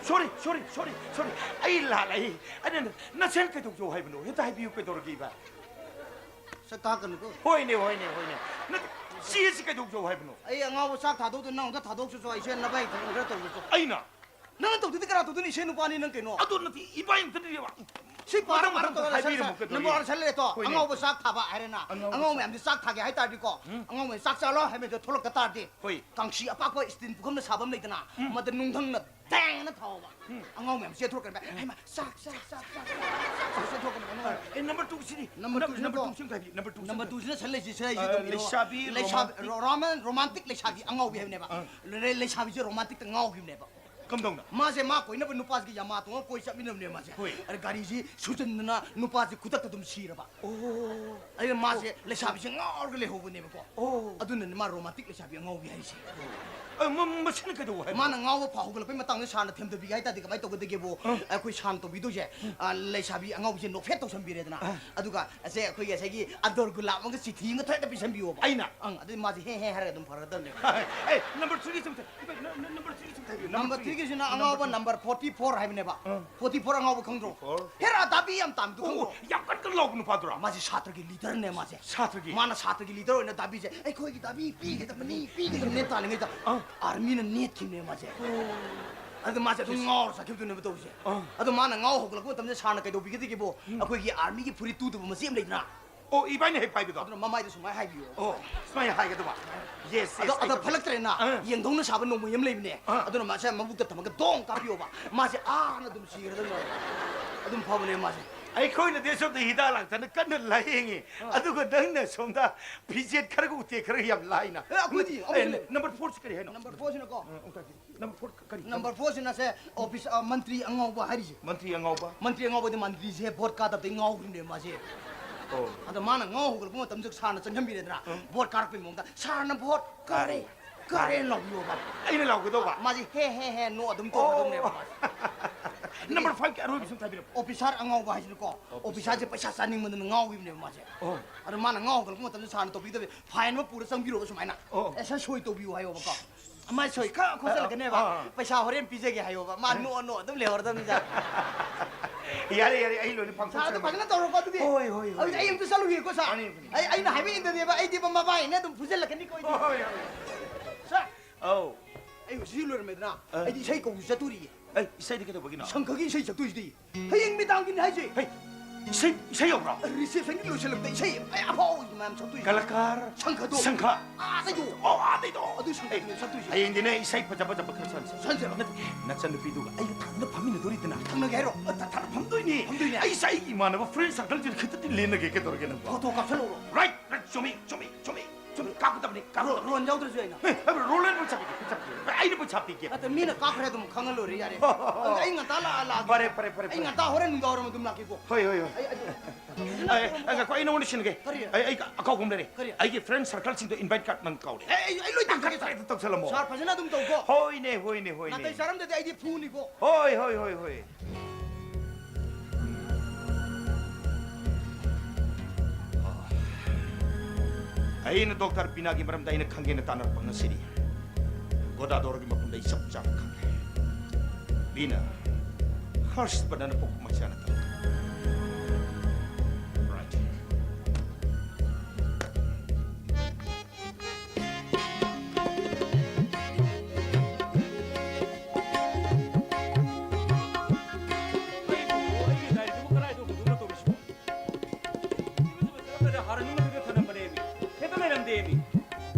Sorry, sorry, sorry, sorry. ꯑꯩ ꯂꯥꯜꯂꯦ꯫ ꯑꯩ, ꯑꯩꯅ ꯅꯁꯦꯟ ꯀꯩꯗꯧꯖꯧ ꯍꯥꯏꯕꯅꯣ? ꯍꯦꯛꯇ ꯍꯥꯏꯕꯤꯌꯨ, ꯀꯩꯗꯧꯔꯒꯦ ꯏꯕꯥ? ꯁꯛ ꯇꯥꯛꯀꯅꯨꯀꯣ꯫ ꯍꯣꯏꯅꯦ, ꯍꯣꯏꯅꯦ, ꯍꯣꯏꯅꯦ꯫ ꯅꯠꯇꯦ, ꯁꯤ ꯑꯁꯤ ꯀꯩꯗꯧꯖꯧ ꯍꯥꯏꯕꯅꯣ? ꯑꯩ ꯑꯉꯥꯎꯕ ꯆꯥꯛ ꯊꯥꯗꯣꯛꯇꯣ ꯅꯪ ꯑꯝꯇ ꯊꯥꯗꯣꯛꯆꯁꯣ, ꯑꯩ ꯁꯦ ꯅꯕꯥꯏ ꯊꯕꯛ ꯈꯔ ꯇꯧꯖꯁꯣ꯫ ꯑꯩꯅ? ꯅꯪꯅ ꯇꯧꯗꯗꯤ ꯀꯅꯥ ꯇꯧꯗꯣꯏꯅꯣ? ꯏꯁꯦ ꯅꯨꯄꯥꯅꯤ ꯅꯪ ꯀꯩꯅꯣ? ꯑꯗꯨ ꯅꯠꯇꯦ, ꯏꯕꯥ ꯌꯥꯝ ꯊꯤꯅ ꯁꯤ ꯄꯥꯔ ꯃꯊꯪ ꯄꯥꯔ ꯃꯊꯪ ꯇꯧꯔ ꯍꯥꯏꯕꯤꯔꯝꯃꯣ, ꯂꯩꯁꯜꯂꯦ꯫ ꯀꯩꯗꯧꯔꯒꯦ? ꯅꯝꯕꯔ ꯋꯥꯟ ꯁꯜꯂꯦ ꯇꯣ꯫ ꯍꯣꯏꯅꯦ꯫ ꯑꯉꯥꯎꯕ ꯆꯥꯛ ꯊꯥꯕ ꯍꯥꯏꯔꯦꯅ꯫ ꯑꯉꯥꯎꯕ ꯑꯉꯥꯎꯕ ꯆꯥꯛ ꯃꯌꯥꯝꯁꯦ ꯆꯥꯛ ꯊꯥꯒꯦ ꯍꯥꯏ ꯇꯥꯔꯗꯤꯀꯣ, ꯎꯝ꯫ ꯑꯉꯥꯎꯕ ꯆꯥꯛ ꯆꯥꯔꯣ ꯍꯥꯏꯕꯗꯣ ꯊꯣꯛꯂꯛꯇ ꯇꯥꯔꯗꯤ, ꯍꯣꯏ꯫ ꯀꯥꯡꯁꯤ ꯑꯄꯥꯛꯄ ꯏꯁꯇꯤꯟ ꯄꯨꯈꯝꯗ ꯁꯥꯕ ꯑꯃ ꯂꯩꯗꯅ, ꯎꯝ꯫ ꯃꯗ ꯅꯨꯡꯊꯪꯅ ꯗꯦꯡꯅ ꯊꯥꯎꯕ꯫ ꯎꯝ꯫ ꯑꯉꯥꯎ ꯃꯌꯥꯝ ꯆꯦꯟꯊꯣꯔꯛꯀꯅꯤ꯫ ꯍꯩꯃꯥ, ꯆꯥꯛ, ꯆꯥꯛ, ꯆꯥꯛ, ꯆꯥꯛ, ꯆꯥꯛ, ꯆꯦꯟꯊꯣꯔꯛꯀꯅꯤ ꯑꯉꯥꯎ꯫ ꯑꯦ, ꯅꯝꯕꯔ ꯇꯨ ꯁꯤꯗꯤ? ꯅꯝꯕꯔ ꯅꯝ-, ꯇꯨꯁꯤꯅꯀꯣ, ꯅꯝꯕꯔ ꯇꯨ ꯁꯤ ꯑꯝꯇ ꯍꯥꯏꯕꯤꯌꯨ, ꯅꯝꯕꯔ ꯇꯨ ꯁꯤ ꯅꯝꯕꯔ ꯑꯝꯇ꯫ ꯇꯨꯁꯤꯅ ꯁꯟ ꯂꯩꯁꯤ, ꯁꯟ ꯂꯩꯁꯤ ꯑ, ꯇꯧꯕꯤꯔꯣ꯫ ꯂꯩꯁꯥꯕꯤ ꯂꯩꯁꯥꯕꯤ, romantic꯫ ꯔꯣ-, ꯔꯣꯃꯥꯟ-, ꯔꯣꯃꯥꯟꯇꯤꯛ ꯂꯩꯁꯥꯕꯤ ꯑꯉꯥꯎꯕꯤ ꯍꯥꯏꯕꯅꯦꯕ꯫ ꯑ꯫ ꯂꯩ-, ꯂꯩꯁꯥꯕꯤꯁꯦ ꯔꯣꯃꯥꯟꯇꯤꯛꯇ ꯉꯥꯎꯈꯤꯕꯅꯦꯕ꯫ ꯀꯝꯗꯧꯅ? ꯃꯥꯁꯦ ꯃꯥ ꯀꯣꯏꯅꯕ ꯅꯨꯄꯥꯁꯤꯒꯤ ꯌꯥꯃꯥ ꯇꯣꯡꯉ ꯀꯣꯏ ꯆꯠꯃꯤꯟꯅꯕꯅꯦ ꯃꯥꯁꯦ꯫ ꯍꯣꯏ꯫ ꯑꯗ ꯒꯥꯔꯤꯁꯤ ꯁꯨꯖꯟꯗꯅ ꯅꯨꯄꯥꯁꯦ ꯈꯨꯗꯛꯇ ꯑꯗꯨꯝ ꯁꯤꯔꯕ꯫ ꯑꯣ꯫ ꯑꯗꯨꯅ ꯃꯥꯁꯦ ꯑꯣ꯫ ꯂꯩꯁꯥꯕꯤꯁꯦ ꯉꯥꯎꯔꯒ ꯂꯩꯍꯧꯕꯅꯦꯕꯀꯣ꯫ ꯑꯣ꯫ ꯑꯗꯨꯅꯅꯦ ꯃꯥ ꯔꯣꯃꯥꯟꯇꯤꯛ ꯂꯩꯁꯥꯕꯤ ꯑꯉꯥꯎꯕꯤ ꯍꯥꯏꯁꯦ꯫ ꯑ, ꯃ-, ꯃꯁꯤꯅ ꯀꯩꯗꯧꯕ ꯍꯥꯏꯕ? ꯃꯥꯅ ꯉꯥꯎꯕ ꯐꯥꯎ ꯍꯧꯒꯠꯂꯛꯄꯩ ꯃꯇꯥꯡꯗ ꯁꯥꯔꯅ ꯊꯦꯝꯊꯕꯤꯒꯦ ꯍꯥꯏ ꯇꯥꯔꯗꯤ ꯀꯃꯥꯏꯅ ꯇꯧꯒꯗꯒꯦꯕꯨ? ꯑ꯫ ꯑꯩꯈꯣꯏ ꯁꯥꯔꯅ ꯇꯧꯕꯤꯗꯣꯏꯁꯦ, ꯎꯝ꯫ ꯑ, ꯂꯩꯁꯥꯕꯤ ꯑꯉꯥꯎꯕꯤꯁꯦ ꯅꯣꯛꯐꯦꯠ ꯇꯧꯁꯟꯕꯤꯔꯦꯗꯅ꯫ ꯑ꯫ ꯑꯗꯨꯒ ꯑꯁꯦ ꯑꯩꯈꯣꯏꯒꯤ ꯉꯁꯥꯏꯒꯤ ꯑꯟꯗꯣꯔ ꯒꯨꯂꯥꯞ ꯑꯃꯒ ꯆꯤꯊꯤ ꯑꯃꯒ ꯊꯣꯏꯗ ꯄꯤꯁꯟꯕꯤꯌꯣꯕ꯫ ꯑꯩꯅ? ꯑꯪ, ꯑꯗꯨꯗꯤ ꯃꯥꯁꯦ ꯍꯦ ꯍꯦ ꯍꯥꯏꯔꯒ ꯑꯗꯨꯝ ꯐꯔꯗꯕꯅꯦ꯫ ꯑꯦ, ꯅꯝꯕꯔ ꯊ꯭ꯔꯤꯒꯤꯁꯦ ꯑꯝꯇ, ꯏꯕꯥꯏ, ꯅ-, ꯅ-, ꯅꯝꯕꯔ ꯊ꯭ꯔꯤꯒꯤꯁꯦ ꯑꯝꯇ ꯍꯥꯏꯕꯤꯌꯨ, ꯅꯝꯕꯔ ꯅꯝꯕꯔ ꯊ꯭ꯔꯤꯒꯤ꯫ ꯊ꯭ꯔꯤꯒꯤꯁꯤꯅ ꯅꯝꯕꯔ ꯑꯉꯥꯎꯕ ꯊ꯭ꯔꯤ꯫ ꯅꯝꯕꯔ ꯐꯣꯔꯇꯤ ꯐꯣꯔ ꯍꯥꯏꯕꯅꯦꯕ꯫ ꯑꯥ꯫ ꯐꯣꯔꯇꯤ ꯐꯣꯔ ꯑꯉꯥꯎꯕ ꯈꯪꯗ꯭ꯔꯣ? Forty four. ꯍꯦꯔꯥ ꯗꯥꯕꯤ ꯌꯥꯝ ꯇꯥꯝꯕꯗꯨ ꯑꯣ, ꯈꯪꯗ꯭ꯔꯣ? ꯌꯥꯝ ꯀꯟ ꯀꯟ ꯂꯥꯎꯕ ꯅꯨꯄꯥꯗꯨꯔꯥ? ꯃꯥꯁꯦ ꯁꯥꯇ꯭ꯔꯒꯤ ꯂꯤꯗꯔꯅꯦ ꯃꯥꯁꯦ꯫ ꯁꯥꯇ꯭ꯔꯒꯤ? ꯃꯥꯅ ꯁꯥꯇ꯭ꯔꯒꯤ ꯂꯤꯗꯔ ꯑꯣꯏꯅ ꯗꯥꯕꯤꯁꯦ, "ꯑꯩꯈꯣꯏꯒꯤ ꯗꯥꯕꯤ ꯄꯤꯒꯗꯕꯅꯤ, ꯄꯤꯒꯗꯕꯅꯤ" ꯇꯥꯜꯂꯤꯉꯩꯗ ꯑꯥ꯫ ꯑꯥꯔꯃꯤꯅ ꯅꯦꯠꯈꯤꯕꯅꯦ ꯃꯥꯁꯦ꯫ ꯑꯣ꯫ ꯑꯗꯨ ꯃꯥꯁꯦ ꯑꯗꯨꯝ ꯉꯥꯎꯔ ꯆꯠꯈꯤꯕꯗꯨꯅꯦꯕ ꯇꯧꯔꯤꯁꯦ꯫ ꯑꯥ꯫ ꯑꯗꯣ ꯃꯥꯅ ꯉꯥꯎ ꯍꯧꯒꯠꯂꯛꯄ ꯃꯇꯝꯗ ꯁꯥꯔꯅ ꯀꯩꯗꯧꯕꯤꯒꯗꯒꯦꯕꯨ? ꯎꯝ꯫ ꯑꯩꯈꯣꯏꯒꯤ ꯑꯥꯔꯃꯤꯒꯤ ꯐꯨꯔꯤꯠ ꯇꯨꯗꯕ ꯃꯆꯦ ꯑꯃ ꯂꯩꯗꯅ? ꯑꯣ, ꯏꯕꯥꯅꯤ ꯍꯦꯛ ꯄꯥꯏꯕꯗꯣ? ꯑꯗꯨꯅ ꯃꯃꯥꯏꯗ ꯁꯨꯃꯥꯏꯅ ꯍꯥꯏꯕꯤꯌꯣ꯫ ꯑꯣ, ꯁꯨꯃꯥꯏꯅ ꯍꯥꯏꯒꯗꯕ꯫ Yes, ꯑꯗꯣ, yes, ꯑꯗꯣ ꯑꯩ ꯐꯠꯂꯛꯇ꯭ꯔꯦꯅ, ꯑꯥ꯫ ꯌꯦꯟꯗꯧꯅ ꯁꯥꯕ ꯅꯣꯡꯃꯩ ꯑꯃ ꯂꯩꯕꯅꯦ꯫ ꯑꯥ꯫ ꯑꯗꯨꯅ ꯃꯥꯁꯦ ꯃꯕꯨꯛꯇ ꯊꯝꯃꯒ ꯗꯣꯡ ꯀꯥꯞꯄꯤꯌꯣꯕ꯫ ꯃꯥꯁꯦ ꯑꯥꯅ ꯑꯗꯨꯝ ꯁꯤꯈ꯭ꯔꯗꯕꯅꯦ꯫ ꯑꯗꯨꯝ ꯐꯕꯅꯦ ꯃꯥꯁꯦ꯫ ꯑꯩꯈꯣꯏꯅꯗꯤ ꯁꯣꯝꯗ ꯍꯤꯗꯥꯛ ꯂꯥꯡꯊꯛꯅ ꯀꯟꯅ ꯂꯥꯌꯦꯡꯉꯤ꯫ ꯑꯥ꯫ ꯑꯗꯨꯒ ꯅꯪꯅ ꯁꯣꯝꯗ ꯐꯤꯖꯦꯠ ꯈꯔꯒ ꯎꯇꯦꯛ ꯈꯔꯒ ꯌꯥꯝ ꯂꯥꯏꯅ꯫ ꯑꯦ, ꯑꯩꯈꯣꯏꯗꯤ, ꯑꯦ, ꯑꯩꯈꯣꯏꯗꯤ ꯂꯩ꯫ Number four ꯁꯤ ꯀꯔꯤ ꯍꯥꯏꯅꯣ? Number four ꯁꯤꯅꯀꯣ꯫ ꯑ, ꯑꯃꯨꯛꯇ ꯍꯥꯏꯕꯤꯌꯨ꯫ Number four ꯀꯔꯤ? Number four ꯁꯤꯅꯁꯦ ꯑꯣꯐꯤꯁ, ꯑ, ꯃꯟꯇ꯭ꯔꯤ ꯑꯉꯥꯎꯕ ꯍꯥꯏꯔꯤꯁꯦ꯫ ꯃꯟꯇ꯭ꯔꯤ ꯑꯉꯥꯎꯕ? ꯃꯟꯇ꯭ꯔꯤ ꯑꯉꯥꯎꯕꯗꯤ ꯃꯟꯇ꯭ꯔꯤꯁꯦ ꯚꯣꯠ ꯀꯥꯗꯕꯗꯩ ꯉꯥꯎꯈ꯭ꯔꯤꯕꯅꯦ ꯃꯥꯁꯦ꯫ ꯑꯣ꯫ ꯑꯗ ꯃꯥꯅ ꯉꯥꯎ ꯍꯧꯒꯠꯂꯛꯄ ꯃꯇꯝꯗ ꯁꯥꯔꯅ ꯆꯪꯁꯤꯟꯕꯤꯔꯦꯗꯅ, ꯎꯝ꯫ ꯚꯣꯠ ꯀꯥꯔꯛꯄꯩ ꯃꯑꯣꯡꯗ, "ꯁꯥꯔꯅ ꯚꯣꯠ ꯀꯥꯔꯦ, ꯀꯥꯔꯦ꯫ ꯀꯥꯔꯦ" ꯂꯥꯎꯕꯤꯌꯣꯕ꯫ ꯑꯩꯅ ꯂꯥꯎꯒꯗꯧꯕ? ꯃꯥꯁꯦ ꯍꯦ, ꯍꯦ, ꯍꯦ, ꯅꯣ ꯑꯗꯨꯝ ꯇꯧꯒꯗꯧꯅꯦꯕ ꯑꯣ꯫ ꯃꯥꯁꯦ꯫ Number five ꯀꯤ ꯑꯔꯣꯏꯕꯁꯤ ꯑꯝꯇ ꯍꯥꯏꯕꯤꯔꯛꯑꯣ꯫ ꯑꯣꯐꯤꯁꯥꯔ ꯑꯉꯥꯎꯕ ꯍꯥꯏꯁꯤꯅꯀꯣ, ꯑꯣꯐꯤꯁꯥꯔ꯫ ꯑꯣꯐꯤꯁꯥꯔꯁꯦ ꯄꯩꯁꯥ ꯆꯥꯅꯤꯡꯃꯟꯗꯅ ꯉꯥꯎꯈꯤꯕꯅꯦꯕ ꯃꯥꯁꯦ꯫ ꯑꯣ꯫ ꯑꯗ ꯃꯥꯅ ꯉꯥꯎ ꯍꯧꯒꯠꯂꯛꯄ ꯃꯇꯝꯗ ꯁꯥꯔꯅ ꯇꯧꯕꯤꯒꯗꯕꯁꯦ, ꯐꯥꯏꯟ ꯑꯃ ꯄꯨꯔ ꯆꯪꯕꯤꯔꯣꯕ ꯁꯨꯃꯥꯏꯅ꯫ ꯑꯣ꯫ ꯑꯦ, ꯁꯥꯔ, ꯁꯣꯏ ꯇꯧꯕꯤꯌꯨ ꯍꯥꯏꯌꯣꯕꯀꯣ꯫ ꯃꯥꯏ ꯁꯣꯏ ꯈꯔ ꯈꯣꯠꯆꯜꯂꯛꯀꯅꯦꯕ꯫ ꯑꯥ, ꯑꯥ꯫ ꯄꯩꯁꯥ ꯍꯣꯔꯦꯟ ꯄꯤꯖꯒꯦ ꯍꯥꯏꯌꯣꯕ꯫ ꯃꯥ ꯑꯦ? ꯅꯣꯛꯑ ꯅꯣꯛꯑ ꯑꯗꯨꯝ ꯂꯩꯍꯧꯔꯗꯕꯅꯤ, ꯁꯥꯔ꯫ ꯌꯥꯔꯦ, ꯌꯥꯔꯦ, ꯑꯩ ꯂꯣꯏꯅ ꯁꯥꯔ, ꯑꯗꯨ ꯄꯥꯡꯊꯣꯛꯆꯔꯒꯦ꯫ ꯐꯖꯅ ꯇꯧꯔꯣꯀꯣ, ꯑꯗꯨꯗꯤ꯫ ꯍꯣꯏ, ꯍꯣꯏ, ꯍꯣꯏ, ꯑꯗꯨꯗꯤ ꯑꯩ ꯍꯣꯏ꯫ ꯑꯝꯇ ꯆꯠꯂꯨꯒꯦꯀꯣ, ꯁꯥꯔ꯫ ꯃꯥꯅꯤ, ꯃꯥꯅꯤ꯫ ꯑꯩ, ꯑꯩꯅ ꯍꯥꯏꯕ ꯏꯟꯗꯗꯦꯕ, ꯑꯩꯗꯤ ꯃꯃꯥꯏꯅꯦ ꯑꯗꯨꯝ ꯐꯨꯖꯜꯂꯛꯀꯅꯤꯀꯣ, ꯑꯩꯗꯤ꯫ ꯍꯣꯏ, ꯍꯣꯏ, ꯍꯣꯏ꯫ ꯁꯥꯔ, ꯑꯧ꯫ ꯑꯩ ꯍꯧꯖꯤꯛ ꯂꯣꯏꯔꯝꯃꯦꯗꯅ, ꯑ꯫ ꯑꯩꯗꯤ ꯏꯁꯩ ꯀꯧꯕꯁꯨ ꯆꯠꯇꯣꯔꯤꯌꯦ꯫ ꯑꯦ, ꯏꯁꯩꯗꯤ ꯀꯩꯗꯧꯕꯒꯤꯅꯣ? ꯁꯪꯈꯒꯤ ꯏꯁꯩ ꯆꯠꯇꯣꯏꯁꯤꯗꯤ꯫ ꯍꯌꯦꯡ ꯃꯤꯗꯥꯡꯒꯤꯅꯤ ꯍꯥꯏꯁꯦ꯫ ꯍꯩ, ꯏꯁꯩ, ꯏꯁꯩ ꯌꯧꯕ꯭ꯔꯣ? ꯔꯤꯁꯦꯞꯁꯟꯒꯤ ꯂꯣꯏꯁꯤꯜꯂꯛꯇ ꯏꯁꯩ ꯑꯩ ꯑꯐꯥꯎꯕ ꯃꯌꯥꯝ ꯁꯛꯇꯣꯏꯁꯦ꯫ ꯀꯂꯥꯀꯥꯔ? ꯁꯪꯈꯗꯣ꯫ ꯁꯪꯈ? ꯑꯥꯗꯩꯗꯣ꯫ ꯑꯣ, ꯑꯥꯗꯩꯗꯣ? ꯑꯗꯨ ꯁꯪꯈꯗꯣ ꯑꯩ ꯁꯛꯇꯣꯏꯁꯦ꯫ ꯍꯌꯦꯡꯗꯤꯅꯦ, ꯏꯁꯩ ꯐꯖ ꯐꯖꯕ ꯈꯔ ꯁꯛꯍꯟꯁꯦ꯫ ꯁꯛꯍꯟꯁꯦꯕ꯫ ꯅꯠꯇꯦ, ꯅꯆꯟꯅꯨꯄꯤꯗꯨꯒ ꯑꯩꯒ ꯊꯥꯡꯅ ꯐꯝꯃꯤꯟꯅꯗꯣꯔꯤꯗꯅ꯫ ꯊꯪꯅꯒꯦ ꯍꯥꯏꯔꯣ? ꯑ, ꯊ-, ꯊꯥꯡꯅ ꯐꯝꯗꯣꯏꯅꯦ꯫ ꯐꯝꯗꯣꯏꯅꯦ? ꯑꯩꯁꯦ ꯑꯩꯒꯤ ꯏꯃꯥꯟꯅꯕ friend circle ꯁꯤꯗ ꯈꯤꯇꯗꯤ ꯂꯦꯟꯅꯒꯦ, ꯀꯩꯗꯧꯔꯒꯦ ꯅꯪꯕꯣ? ꯐꯣꯇꯣ ꯀꯥꯞꯁꯜꯂꯛꯎꯔꯣ? Right, right, ꯆꯨꯝꯃꯤ, ꯆꯨꯝꯃꯤ, ꯆꯨꯝꯃꯤ꯫ ꯁꯨꯝ ꯀꯥꯞꯀꯗꯕꯅꯤ, ꯔꯣ-, ꯀꯥꯞꯀꯗꯕꯅꯤ꯫ ꯔꯣꯟ ꯌꯥꯎꯗ꯭ꯔꯁꯨ ꯌꯥꯏꯅ꯫ ꯑꯦ, ꯑꯦ, ꯔꯣꯂꯦꯟ ꯄꯩꯁꯥ ꯄꯤꯒꯦ, ꯄꯩꯁꯥ ꯄꯤꯒꯦ꯫ ꯑꯩꯅ ꯄꯩꯁꯥ ꯄꯤꯒꯦ꯫ ꯅꯠꯇꯦ, ꯃꯤꯅ ꯀꯥꯞꯈ꯭ꯔꯦ ꯑꯗꯨꯝ ꯈꯪꯍꯜꯂꯣꯏꯔꯦ, ꯌꯥꯔꯦ꯫ ꯍꯣ, ꯍꯣ, ꯍꯣ, ꯑꯗꯨꯗꯤ ꯍꯣ꯫ ꯑꯩ ꯉꯟꯇꯥ ꯂꯥꯛꯑ, ꯂꯥꯛꯑꯒꯦ꯫ ꯐꯔꯦ, ꯐꯔꯦ, ꯐꯔꯦ, ꯑꯩ ꯐꯔꯦ꯫ ꯉꯟꯇꯥ ꯍꯣꯔꯦꯟ ꯅꯨꯡꯗꯥꯡ ꯋꯥꯏꯔꯝ ꯑꯗꯨꯝ ꯂꯥꯛꯀꯦꯀꯣ꯫ ꯍꯣꯏ, ꯍꯣꯏ, ꯍꯣꯏ꯫ ꯑꯩ, ꯑꯩ, ꯑꯦ, ꯑꯦ, ꯉꯥꯏꯈꯣ, ꯑꯩ ꯅꯉꯣꯟꯗ ꯁꯤꯟꯅꯒꯦ꯫ ꯀꯔꯤ? ꯑꯩ, ꯑꯩ ꯑꯀꯥꯎꯕ ꯑꯃ ꯂꯩꯔꯦ꯫ ꯀꯔꯤ? ꯑꯩꯒꯤ friend circle ꯁꯤꯡꯗꯣ invite card ꯅꯪ ꯀꯥꯎꯔꯦ꯫ ꯑꯦ, ꯑꯩ, ꯑꯩ ꯂꯣꯏ ꯇꯧꯖꯒꯦ, ꯇꯧꯖꯒꯦ꯫ ꯇꯧꯁꯜꯂꯝꯃꯣ꯫ ꯁꯥꯔ, ꯐꯖꯅ ꯑꯗꯨꯝ ꯇꯧꯀꯣ꯫ ꯍꯣꯏꯅꯦ, ꯍꯣꯏꯅꯦ, ꯍꯣꯏꯅꯦ꯫ ꯅꯥꯇꯩ ꯆꯥꯔꯝꯗꯗꯤ ꯑꯩꯗꯤ ꯐꯨꯅꯤꯀꯣ꯫ ꯍꯣꯏ, ꯍꯣꯏ, ꯍꯣꯏ, ꯍꯣꯏ꯫ ꯑꯩꯅ ꯗꯣꯛꯇꯔ ꯕꯤꯅꯥꯒꯤ ꯃꯔꯝꯗ ꯑꯩꯅ ꯈꯪꯒꯦꯅ ꯇꯥꯟꯅꯔꯛꯄ ꯉꯁꯤꯅꯤ꯫ ꯒꯣꯗꯥꯗꯣꯔꯒꯤ ꯃꯐꯝꯗ ꯑꯩ ꯆꯞ ꯆꯥꯅ ꯈꯪꯉꯦ꯫ ꯕꯤꯅꯥ, ꯍꯔꯁ ꯕꯔꯙꯟꯅ ꯄꯣꯛꯄ ꯃꯆꯥꯅ ꯇꯧ꯫ Right. ꯑꯩꯕꯨ, ꯑꯩꯒꯤ ꯗꯥꯏꯔꯤꯗꯨꯕꯨ ꯀꯗꯥꯏꯗ ꯍꯨꯟꯗꯣꯛꯅ ꯇꯧꯔꯤꯁꯤꯕꯣ? ꯁꯤꯗ ꯊꯅꯝꯕꯅꯦꯃꯤ꯫ ꯍꯦꯛꯇ ꯂꯩꯔꯝꯗꯦꯃꯤ꯫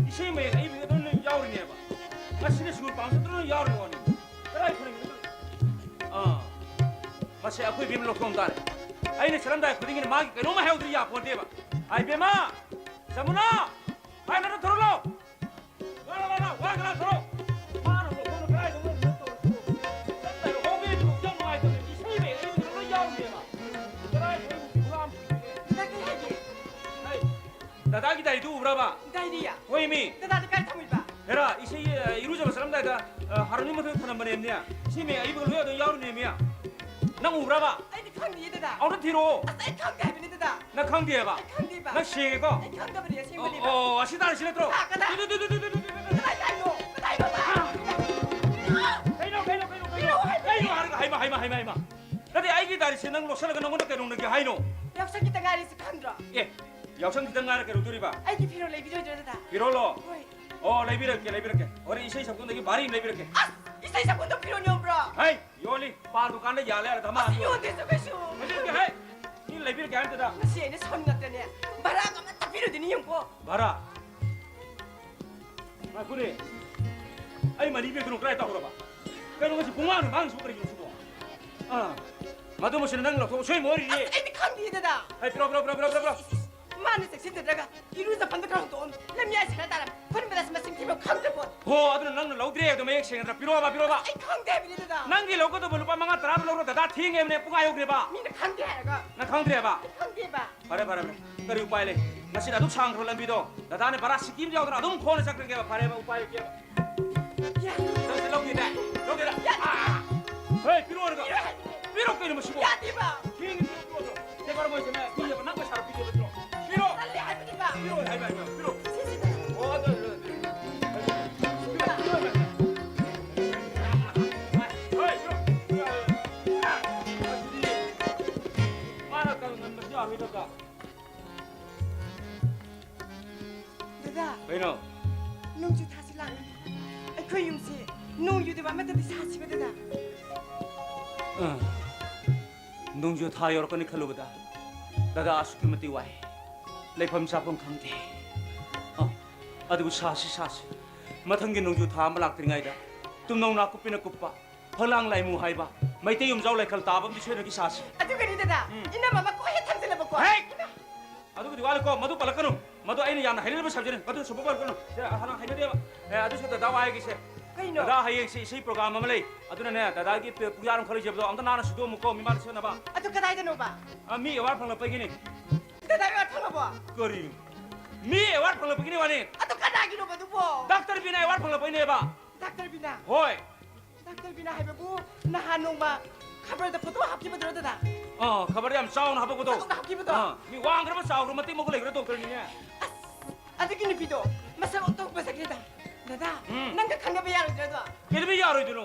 ꯏꯁꯩ ꯃꯌꯦꯛ ꯑꯏꯕ ꯍꯦꯛꯇ ꯂꯣꯏ ꯌꯥꯎꯔꯤꯅꯦꯕ꯫ ꯉꯁꯤꯅ ꯁꯨꯔ ꯄꯥꯝꯖꯗꯅ ꯂꯣꯏ ꯌꯥꯎꯔꯤꯕ ꯋꯥꯅꯤ꯫ ꯀꯗꯥꯏ ꯐꯪꯉꯤꯅꯣ? ꯑꯥ꯫ ꯃꯁꯤ ꯑꯩꯈꯣꯏ ꯏꯕꯦꯝꯃ ꯂꯧꯊꯣꯛꯑꯝ ꯇꯥꯔꯦ꯫ ꯑꯩꯅ ꯆꯠꯂꯝꯗꯥꯏ ꯈꯨꯗꯤꯡꯒꯤꯅꯦ ꯃꯥꯒꯤ ꯀꯩꯅꯣꯝꯃ ꯍꯥꯏꯍꯧꯗ꯭ꯔꯗꯤ ꯌꯥꯄꯣꯟꯇꯦꯕ꯫ ꯍꯥꯏ ꯏꯕꯦꯝꯃ! ꯖꯃꯨꯅꯥ! ꯍꯥꯏ ꯅꯠꯇ꯭ꯔ ꯊꯣꯔꯛꯂꯣ! ꯂꯥ, ꯂꯥ, ꯂꯥ, ꯂꯥ, ꯋꯥ ꯉꯥꯡ ꯊꯣꯔꯛꯂꯣ! ꯃꯥꯅ ꯂꯧꯊꯣꯛꯑꯝꯗꯥꯏ ꯀꯗꯥꯏꯗ ꯂꯣꯏ ꯂꯣꯏ ꯇꯧꯔꯤꯁꯤꯕꯣ? ꯆꯠꯂꯝꯗꯥꯏꯗ ꯍꯣꯕꯦ ꯍꯦꯛꯇ ꯌꯥꯝ ꯅꯨꯡꯉꯥꯏꯇꯕꯅꯦ꯫ ꯏꯁꯩ ꯃꯌꯦꯛ ꯑꯏꯕꯗ ꯂꯣꯏ ꯌꯥꯎꯔꯤꯅꯦꯕ꯫ ꯀꯗꯥꯏ ꯐꯪꯉꯤꯅꯣ? ꯗꯥ ꯀꯩ ꯍꯥꯏꯒꯦ? ꯍꯥꯏ꯫ ꯗꯗꯥꯒꯤ ꯗꯥꯏꯔꯤꯗꯨ ꯎꯕ꯭ꯔꯕ? ꯗꯥꯏꯔꯤꯌꯥ? ꯍꯣꯏꯃꯤ꯫ ꯗꯗꯥꯗꯤ ꯀꯥꯏ ꯊꯝꯃꯤꯕ? ꯍꯦꯔꯥ, ꯏꯁꯩ, ꯑ, ꯏꯔꯨꯖꯕ ꯆꯠꯂꯝꯗꯥꯏꯗ, ꯑ, ꯍꯥꯔꯃꯣꯅꯤ ꯃꯊꯛꯇ ꯊꯅꯝꯕꯅꯦꯝꯅꯦ꯫ ꯁꯤ ꯃꯌꯦꯛ ꯑꯏꯕꯒ ꯂꯣꯏ ꯑꯗꯨꯝ ꯌꯥꯎꯔꯤꯅꯦꯃꯤ꯫ ꯅꯪ ꯎꯕ꯭ꯔꯕ? ꯑꯩꯗꯤ ꯈꯪꯗꯤꯌꯦ, ꯗꯗꯥ꯫ ꯑꯃꯨꯛꯇ ꯊꯤꯔꯛꯑꯣ꯫ ꯑꯁ, ꯑꯩ ꯈꯪꯗꯦ ꯍꯥꯏꯕꯅꯤ, ꯗꯗꯥ꯫ ꯅꯪ ꯈꯪꯗꯦꯕ? ꯑꯩ ꯈꯪꯗꯦꯕ꯫ ꯅꯪ ꯁꯦꯡꯉꯦꯀꯣ? ꯑꯩ ꯈꯪꯗꯕꯅꯦ, ꯑꯁꯦꯡꯕꯅꯦꯕ꯫ ꯑꯣ, ꯑꯣ, ꯑꯁꯤ ꯇꯥꯔꯦ, ꯁꯤ ꯅꯠꯇ꯭ꯔꯣ? ꯑꯥ, ꯀꯗꯥꯏ? ꯇꯨ, ꯇꯨ, ꯇꯨ꯫ ꯀꯗꯥꯏ ꯍꯥꯏꯅꯣ? ꯀꯗꯥꯏ ꯕꯕꯥ? ꯀꯩꯅꯣ, ꯀꯩꯅꯣ, ꯀꯩꯅꯣ, ꯀꯩꯅꯣ? ꯄꯤꯔꯛꯑꯣ ꯍꯥꯏꯕꯅꯦ꯫ ꯀꯩꯅꯣ ꯍꯥꯏꯔꯒ, ꯍꯩꯃ, ꯍꯩꯃ, ꯍꯩꯃ, ꯍꯩꯃ꯫ ꯅꯠꯇꯦ, ꯑꯩꯒꯤ ꯗꯥꯏꯔꯤꯁꯦ ꯅꯪ ꯂꯧꯁꯜꯂꯒ ꯅꯪꯉꯣꯟꯗ ꯀꯩꯗꯧꯅꯒꯦ ꯍꯥꯏꯅꯣ? ꯌꯥꯎꯁꯪ ꯈꯤꯇ ꯉꯥꯏꯔꯤꯁꯤ ꯈꯪꯗ꯭ꯔꯣ? ꯑꯦ, ꯌꯥꯎꯁꯪ ꯈꯤꯇꯪ ꯉꯥꯏꯔ ꯀꯩꯗꯧꯗꯣꯔꯤꯕ? ꯑꯩꯒꯤ ꯐꯤꯔꯣꯜ ꯂꯩꯕꯤꯔꯣꯏꯗ꯭ꯔꯣ, ꯗꯗꯥ? ꯐꯤꯔꯣꯜꯂꯣ? ꯍꯣꯏ꯫ ꯑꯣ, ꯂꯩꯕꯤꯔꯛꯀꯦ, ꯂꯩꯕꯤꯔꯛꯀꯦ꯫ ꯍꯣꯔꯦꯟ ꯏꯁꯩ ꯁꯛꯐꯝꯗꯒꯤ ꯚꯥꯔꯤ ꯑꯃ ꯂꯩꯕꯤꯔꯛꯀꯦ꯫ ꯑꯁ! ꯏꯁꯩ ꯁꯛꯐꯝꯗ ꯐꯤꯔꯣꯜ ꯌꯣꯟꯕ꯭ꯔꯣ? ꯍꯩ, ꯌꯣꯜꯂꯤ꯫ ꯄꯥꯟ ꯗꯨꯀꯥꯟꯗ ꯌꯥꯜꯂꯦ ꯍꯥꯏꯔ ꯊꯝꯃ ꯑꯁ, ꯍꯥꯡꯉꯣ꯫ ꯌꯣꯟꯗꯦ, ꯆꯠꯂꯨ ꯀꯩꯁꯨ꯫ ꯂꯩꯕꯤꯔꯛꯀꯦ, ꯍꯩ! ꯃꯤ ꯂꯩꯕꯤꯔꯛꯀꯦ ꯍꯥꯏꯔꯝꯇꯗ꯫ ꯉꯁꯤ ꯑꯩꯅ ꯁꯥꯎꯅꯤꯡꯉꯛꯇꯅꯦ꯫ ꯚꯔꯥꯒ ꯑꯃꯠꯇ ꯄꯤꯔꯣꯏꯗꯣꯏꯅꯤ ꯌꯦꯡꯉꯨꯀꯣ꯫ ꯚꯔꯥ? ꯉꯥꯏꯈꯣꯅꯦ꯫ ꯑꯩ ꯃꯅꯤ ꯕꯦꯒꯇꯨꯅ ꯀꯗꯥꯏ ꯇꯧꯈ꯭ꯔꯕ? ꯀꯩꯅꯣ ꯉꯁꯤ ꯄꯨꯡꯃꯥꯡꯗ ꯃꯥꯡꯉꯤꯁꯤꯕꯨ ꯀꯔꯤꯒꯤꯅꯣ ꯁꯤꯕꯣ? ꯑꯥ, ꯃꯗꯨ ꯃꯁꯤꯅ ꯅꯪ ꯂꯧꯊꯣꯛ ꯁꯣꯏ ꯃꯣꯏꯔꯤꯅꯦ꯫ ꯑꯁ, ꯑꯩꯗꯤ ꯈꯪꯗꯤꯌꯦ, ꯗꯗꯥ꯫ ꯍꯩ, ꯄꯤꯔꯣ, ꯄꯤꯔꯣ, ꯄꯤꯔꯣ, ꯄꯤꯔꯣ, ꯄꯤꯔꯣ, ꯄꯤꯔꯣ꯫ ꯏꯁ, ꯏꯁ, ꯏꯁ, ꯃꯥꯅ ꯆꯦꯛꯁꯤꯟꯖꯗ꯭ꯔꯒ ꯏꯔꯨꯖꯐꯝꯗ ꯈꯔ ꯍꯨꯟꯗꯣꯛꯑꯝ, ꯂꯝꯌꯥꯏꯁꯤ ꯈꯔ ꯇꯥꯔꯝ, ꯐꯨꯟꯕꯗ ꯃꯁꯤꯡ ꯊꯤꯕ ꯈꯪꯗ꯭ꯔ ꯄꯣꯠ꯫ ꯍꯣ, ꯑꯗꯨꯅ ꯅꯪꯅ ꯂꯧꯗ꯭ꯔꯦ ꯍꯥꯏꯕꯗꯣ ꯃꯌꯦꯛ ꯁꯦꯡꯅ ꯄꯤꯔꯣꯕ, ꯄꯤꯔꯣꯕ꯫ ꯑꯩ ꯈꯪꯗꯦ ꯍꯥꯏꯕꯅꯤ, ꯗꯗꯥ꯫ ꯅꯪꯒꯤ ꯂꯧꯒꯗꯧꯕ ꯂꯨꯄꯥ ꯃꯉꯥ ꯇꯔꯥꯗꯣ ꯂꯧꯔꯣ, ꯗꯗꯥ ꯊꯦꯡꯉꯦꯕꯅꯦ, ꯄꯨꯡ ꯑꯥ ꯌꯧꯈ꯭ꯔꯦꯕ꯫ ꯃꯤꯅ ꯈꯪꯗꯦ ꯍꯥꯏꯔꯒ꯫ ꯅꯪ ꯈꯪꯗ꯭ꯔꯦꯕ? ꯑꯩ ꯈꯪꯗꯦꯕ꯫ ꯐꯔꯦ, ꯐꯔꯦ, ꯐꯔꯦ꯫ ꯀꯔꯤ ꯎꯄꯥꯏ ꯂꯩ? ꯉꯁꯤꯗꯤ ꯑꯗꯨꯛ ꯁꯥꯡꯈ꯭ꯔꯕ ꯂꯝꯕꯤꯗꯣ ꯗꯗꯥꯅ ꯚꯔꯥ ꯁꯤꯀꯤ ꯑꯃ ꯌꯥꯎꯗꯅ ꯑꯗꯨꯝ ꯈꯣꯡꯅ ꯆꯠꯈ꯭ꯔꯒꯦꯕ꯫ ꯐꯔꯦꯕ, ꯎꯄꯥꯏ ꯂꯩꯇꯦꯕ꯫ ꯌꯥ-, ꯅꯪꯁꯦ ꯂꯧꯒꯦꯗꯥꯏ? ꯂꯧꯒꯦꯗꯥꯏ? ꯌꯥ-, ꯑꯥ! ꯍꯦ, ꯄꯤꯔꯛꯑꯣ ꯍꯥꯏꯔꯒ꯫ ꯄꯤꯔꯣ ꯍꯥꯏꯕꯅꯦ꯫ ꯄꯤꯔꯣ ꯀꯩꯅꯣ ꯃꯁꯤꯕꯣ? ꯌꯥꯗꯦꯕ꯫ ꯊꯦꯡꯉꯦ, ꯄꯤꯔꯣ, ꯄꯤꯔꯣ, ꯄꯤꯔꯣ꯫ ꯁꯦ, ꯕꯥꯔꯣ ꯃꯣꯏꯁꯦ ꯅꯪ ꯄꯤꯖꯕ ꯅꯪ ꯄꯩꯁꯥ ꯄꯤꯖꯕ ꯅꯠꯇ꯭ꯔꯣ? ꯄꯤꯔꯣ! ꯇꯜꯂꯦ ꯍꯥꯏꯕꯅꯦꯕ꯫ ꯄꯤꯔꯣ ꯍꯥꯏꯕ, ꯍꯥꯏꯕ, ꯄꯤꯔꯣ꯫ ꯁꯤꯁꯤꯗ꯫ ꯑꯣ, ꯑꯗꯨ, ꯑꯗꯨ, ꯑꯗꯨ꯫ ꯄꯤꯔꯣ, ꯄꯤꯔꯣ, ꯄꯤꯔꯣ꯫ ꯍꯣꯏ, ꯄꯤꯔꯣ, ꯄꯤꯔꯣ꯫ ꯑꯥ, ꯑꯁꯤꯗꯤ ꯃꯥꯅ ꯀꯪꯍꯟꯕꯁꯨ ꯌꯥꯔꯣꯏꯗꯕꯗ꯫ ꯗꯗꯥ꯫ ꯀꯩꯅꯣ? ꯅꯣꯡꯖꯨ ꯊꯥꯁꯤ ꯂꯥꯛꯂꯦ꯫ ꯑꯩꯈꯣꯏ ꯌꯨꯝꯁꯤ ꯅꯣꯡ ꯌꯨꯗꯕ ꯑꯃꯠꯇꯗꯤ ꯁꯥꯁꯤꯕ, ꯗꯗꯥ꯫ ꯑ, ꯅꯣꯡꯖꯨ ꯊꯥ ꯌꯧꯔꯛꯀꯅꯤ ꯈꯜꯂꯨꯕꯗ ꯗꯗꯥ ꯑꯁꯨꯛꯀꯤ ꯃꯇꯤꯛ ꯋꯥꯏ꯫ ꯂꯩꯐꯝ ꯆꯥꯐꯝ ꯈꯪꯗꯦ꯫ ꯑ, ꯑꯗꯨꯕꯨ ꯁꯥꯁꯤ, ꯁꯥꯁꯤ꯫ ꯃꯊꯪꯒꯤ ꯅꯣꯡꯖꯨ ꯊꯥ ꯑꯃ ꯂꯥꯛꯇ꯭ꯔꯤꯉꯩꯗ ꯇꯨꯝꯅꯧ ꯅꯥꯀꯨꯞꯄꯤꯅ ꯀꯨꯞꯄ, ꯐꯛꯂꯥꯡ ꯂꯥꯏꯃꯨ ꯍꯥꯏꯕ, ꯃꯩꯇꯩ ꯌꯨꯝꯖꯥꯎ ꯂꯥꯏꯈꯜ ꯇꯥꯕ ꯑꯃꯗꯤ ꯁꯣꯏꯗꯅꯒꯤ ꯁꯥꯁꯤ꯫ ꯑꯗꯨꯒꯗꯤ ꯗꯗꯥ, ꯎꯝ꯫ ꯏꯅꯝꯃ ꯑꯃ ꯀꯣꯏ ꯍꯦꯛ ꯊꯝꯖꯤꯜꯂꯕꯀꯣ꯫ ꯍꯦꯛ! ꯏꯃꯥ! ꯑꯗꯨꯒꯤꯗꯤ ꯋꯥꯠꯂꯤꯀꯣ, ꯃꯗꯨ ꯄꯜꯂꯛꯀꯅꯨ꯫ ꯃꯗꯨ ꯑꯩꯅ ꯌꯥꯝꯅ ꯍꯩꯅꯗꯕ subjectꯅꯤ꯫ ꯃꯗꯨ ꯁꯨꯡꯄꯟ ꯄꯜꯂꯛꯀꯅꯨ꯫ ꯁꯦ, ꯍꯥꯟꯅ ꯍꯩꯅꯗꯦꯕ꯫ ꯑꯦ, ꯑꯗꯨꯁꯨ ꯗꯗꯥ ꯋꯥ ꯍꯥꯏꯒꯦꯁꯦ꯫ ꯀꯩꯅꯣ? ꯗꯗꯥ, ꯍꯌꯦꯡꯁꯦ ꯏꯁꯩ program ꯑꯃ ꯂꯩ꯫ ꯑꯗꯨꯅꯅꯦ, ꯗꯗꯥꯒꯤ ꯄꯨ-, ꯄꯨꯌꯥꯔ ꯑꯃ ꯈꯔ ꯂꯩꯖꯕꯗꯣ ꯑꯝꯇ ꯅꯥꯟꯅ ꯁꯨꯗꯣꯛꯑꯝꯃꯨꯀꯣ, ꯃꯤꯃꯥꯡꯗ ꯁꯦꯠꯅꯕ꯫ ꯑꯗꯨ ꯀꯗꯥꯏꯗꯅꯣꯕ? ꯑ, ꯃꯤ award ꯐꯪꯂꯛꯄꯒꯤꯅꯤ꯫ ꯗꯗꯥ award ꯐꯪꯂꯕꯣ? ꯀꯔꯤ? ꯃꯤ award ꯐꯪꯂꯛꯄꯒꯤꯅꯤ ꯋꯥꯅꯤ꯫ ꯑꯗꯨ ꯀꯅꯥꯒꯤꯅꯣꯕ ꯑꯗꯨꯕꯣ? ꯗꯥꯛꯇꯔ ꯕꯤꯅꯥ award ꯐꯪꯂꯛꯄꯒꯤꯅꯦꯕ꯫ ꯗꯥꯛꯇꯔ ꯕꯤꯅꯥ? ꯍꯣꯏ꯫ ꯗꯥꯛꯇꯔ ꯕꯤꯅꯥ ꯍꯥꯏꯕꯕꯨ ꯅꯍꯥꯟ ꯅꯣꯡꯃ ꯈꯕꯔꯗ ꯐꯣꯇꯣ ꯍꯥꯞꯈꯤꯕꯗꯨꯔꯣ, ꯗꯗꯥ? ꯑꯥ, ꯈꯕꯔꯗ ꯌꯥꯝ ꯆꯥꯎꯅ ꯍꯥꯞꯄꯛꯄꯗꯣ꯫ ꯆꯥꯎꯅ ꯍꯥꯞꯈꯤꯕꯗꯣ? ꯑꯥ, ꯃꯤ ꯋꯥꯡꯈ꯭ꯔꯕ, ꯆꯥꯎꯈ꯭ꯔꯕ, ꯃꯇꯤꯛ ꯃꯒꯨꯟ ꯂꯩꯈ꯭ꯔ ꯗꯣꯛꯇꯔꯅꯤꯅꯦ꯫ ꯑꯁ, ꯑꯗꯨꯒꯤ ꯅꯨꯄꯤꯗꯣ ꯃꯁꯛ ꯑꯣꯟꯊꯣꯛ ꯐꯖꯈ꯭ꯔꯦꯗ꯫ ꯗꯗꯥ, ꯎꯝ꯫ ꯅꯪꯒ ꯈꯪꯅꯕ ꯌꯥꯔꯣꯏꯗ꯭ꯔꯗꯣ? ꯀꯩꯗꯧꯕꯩ ꯌꯥꯔꯣꯏꯗꯣꯏꯅꯣ?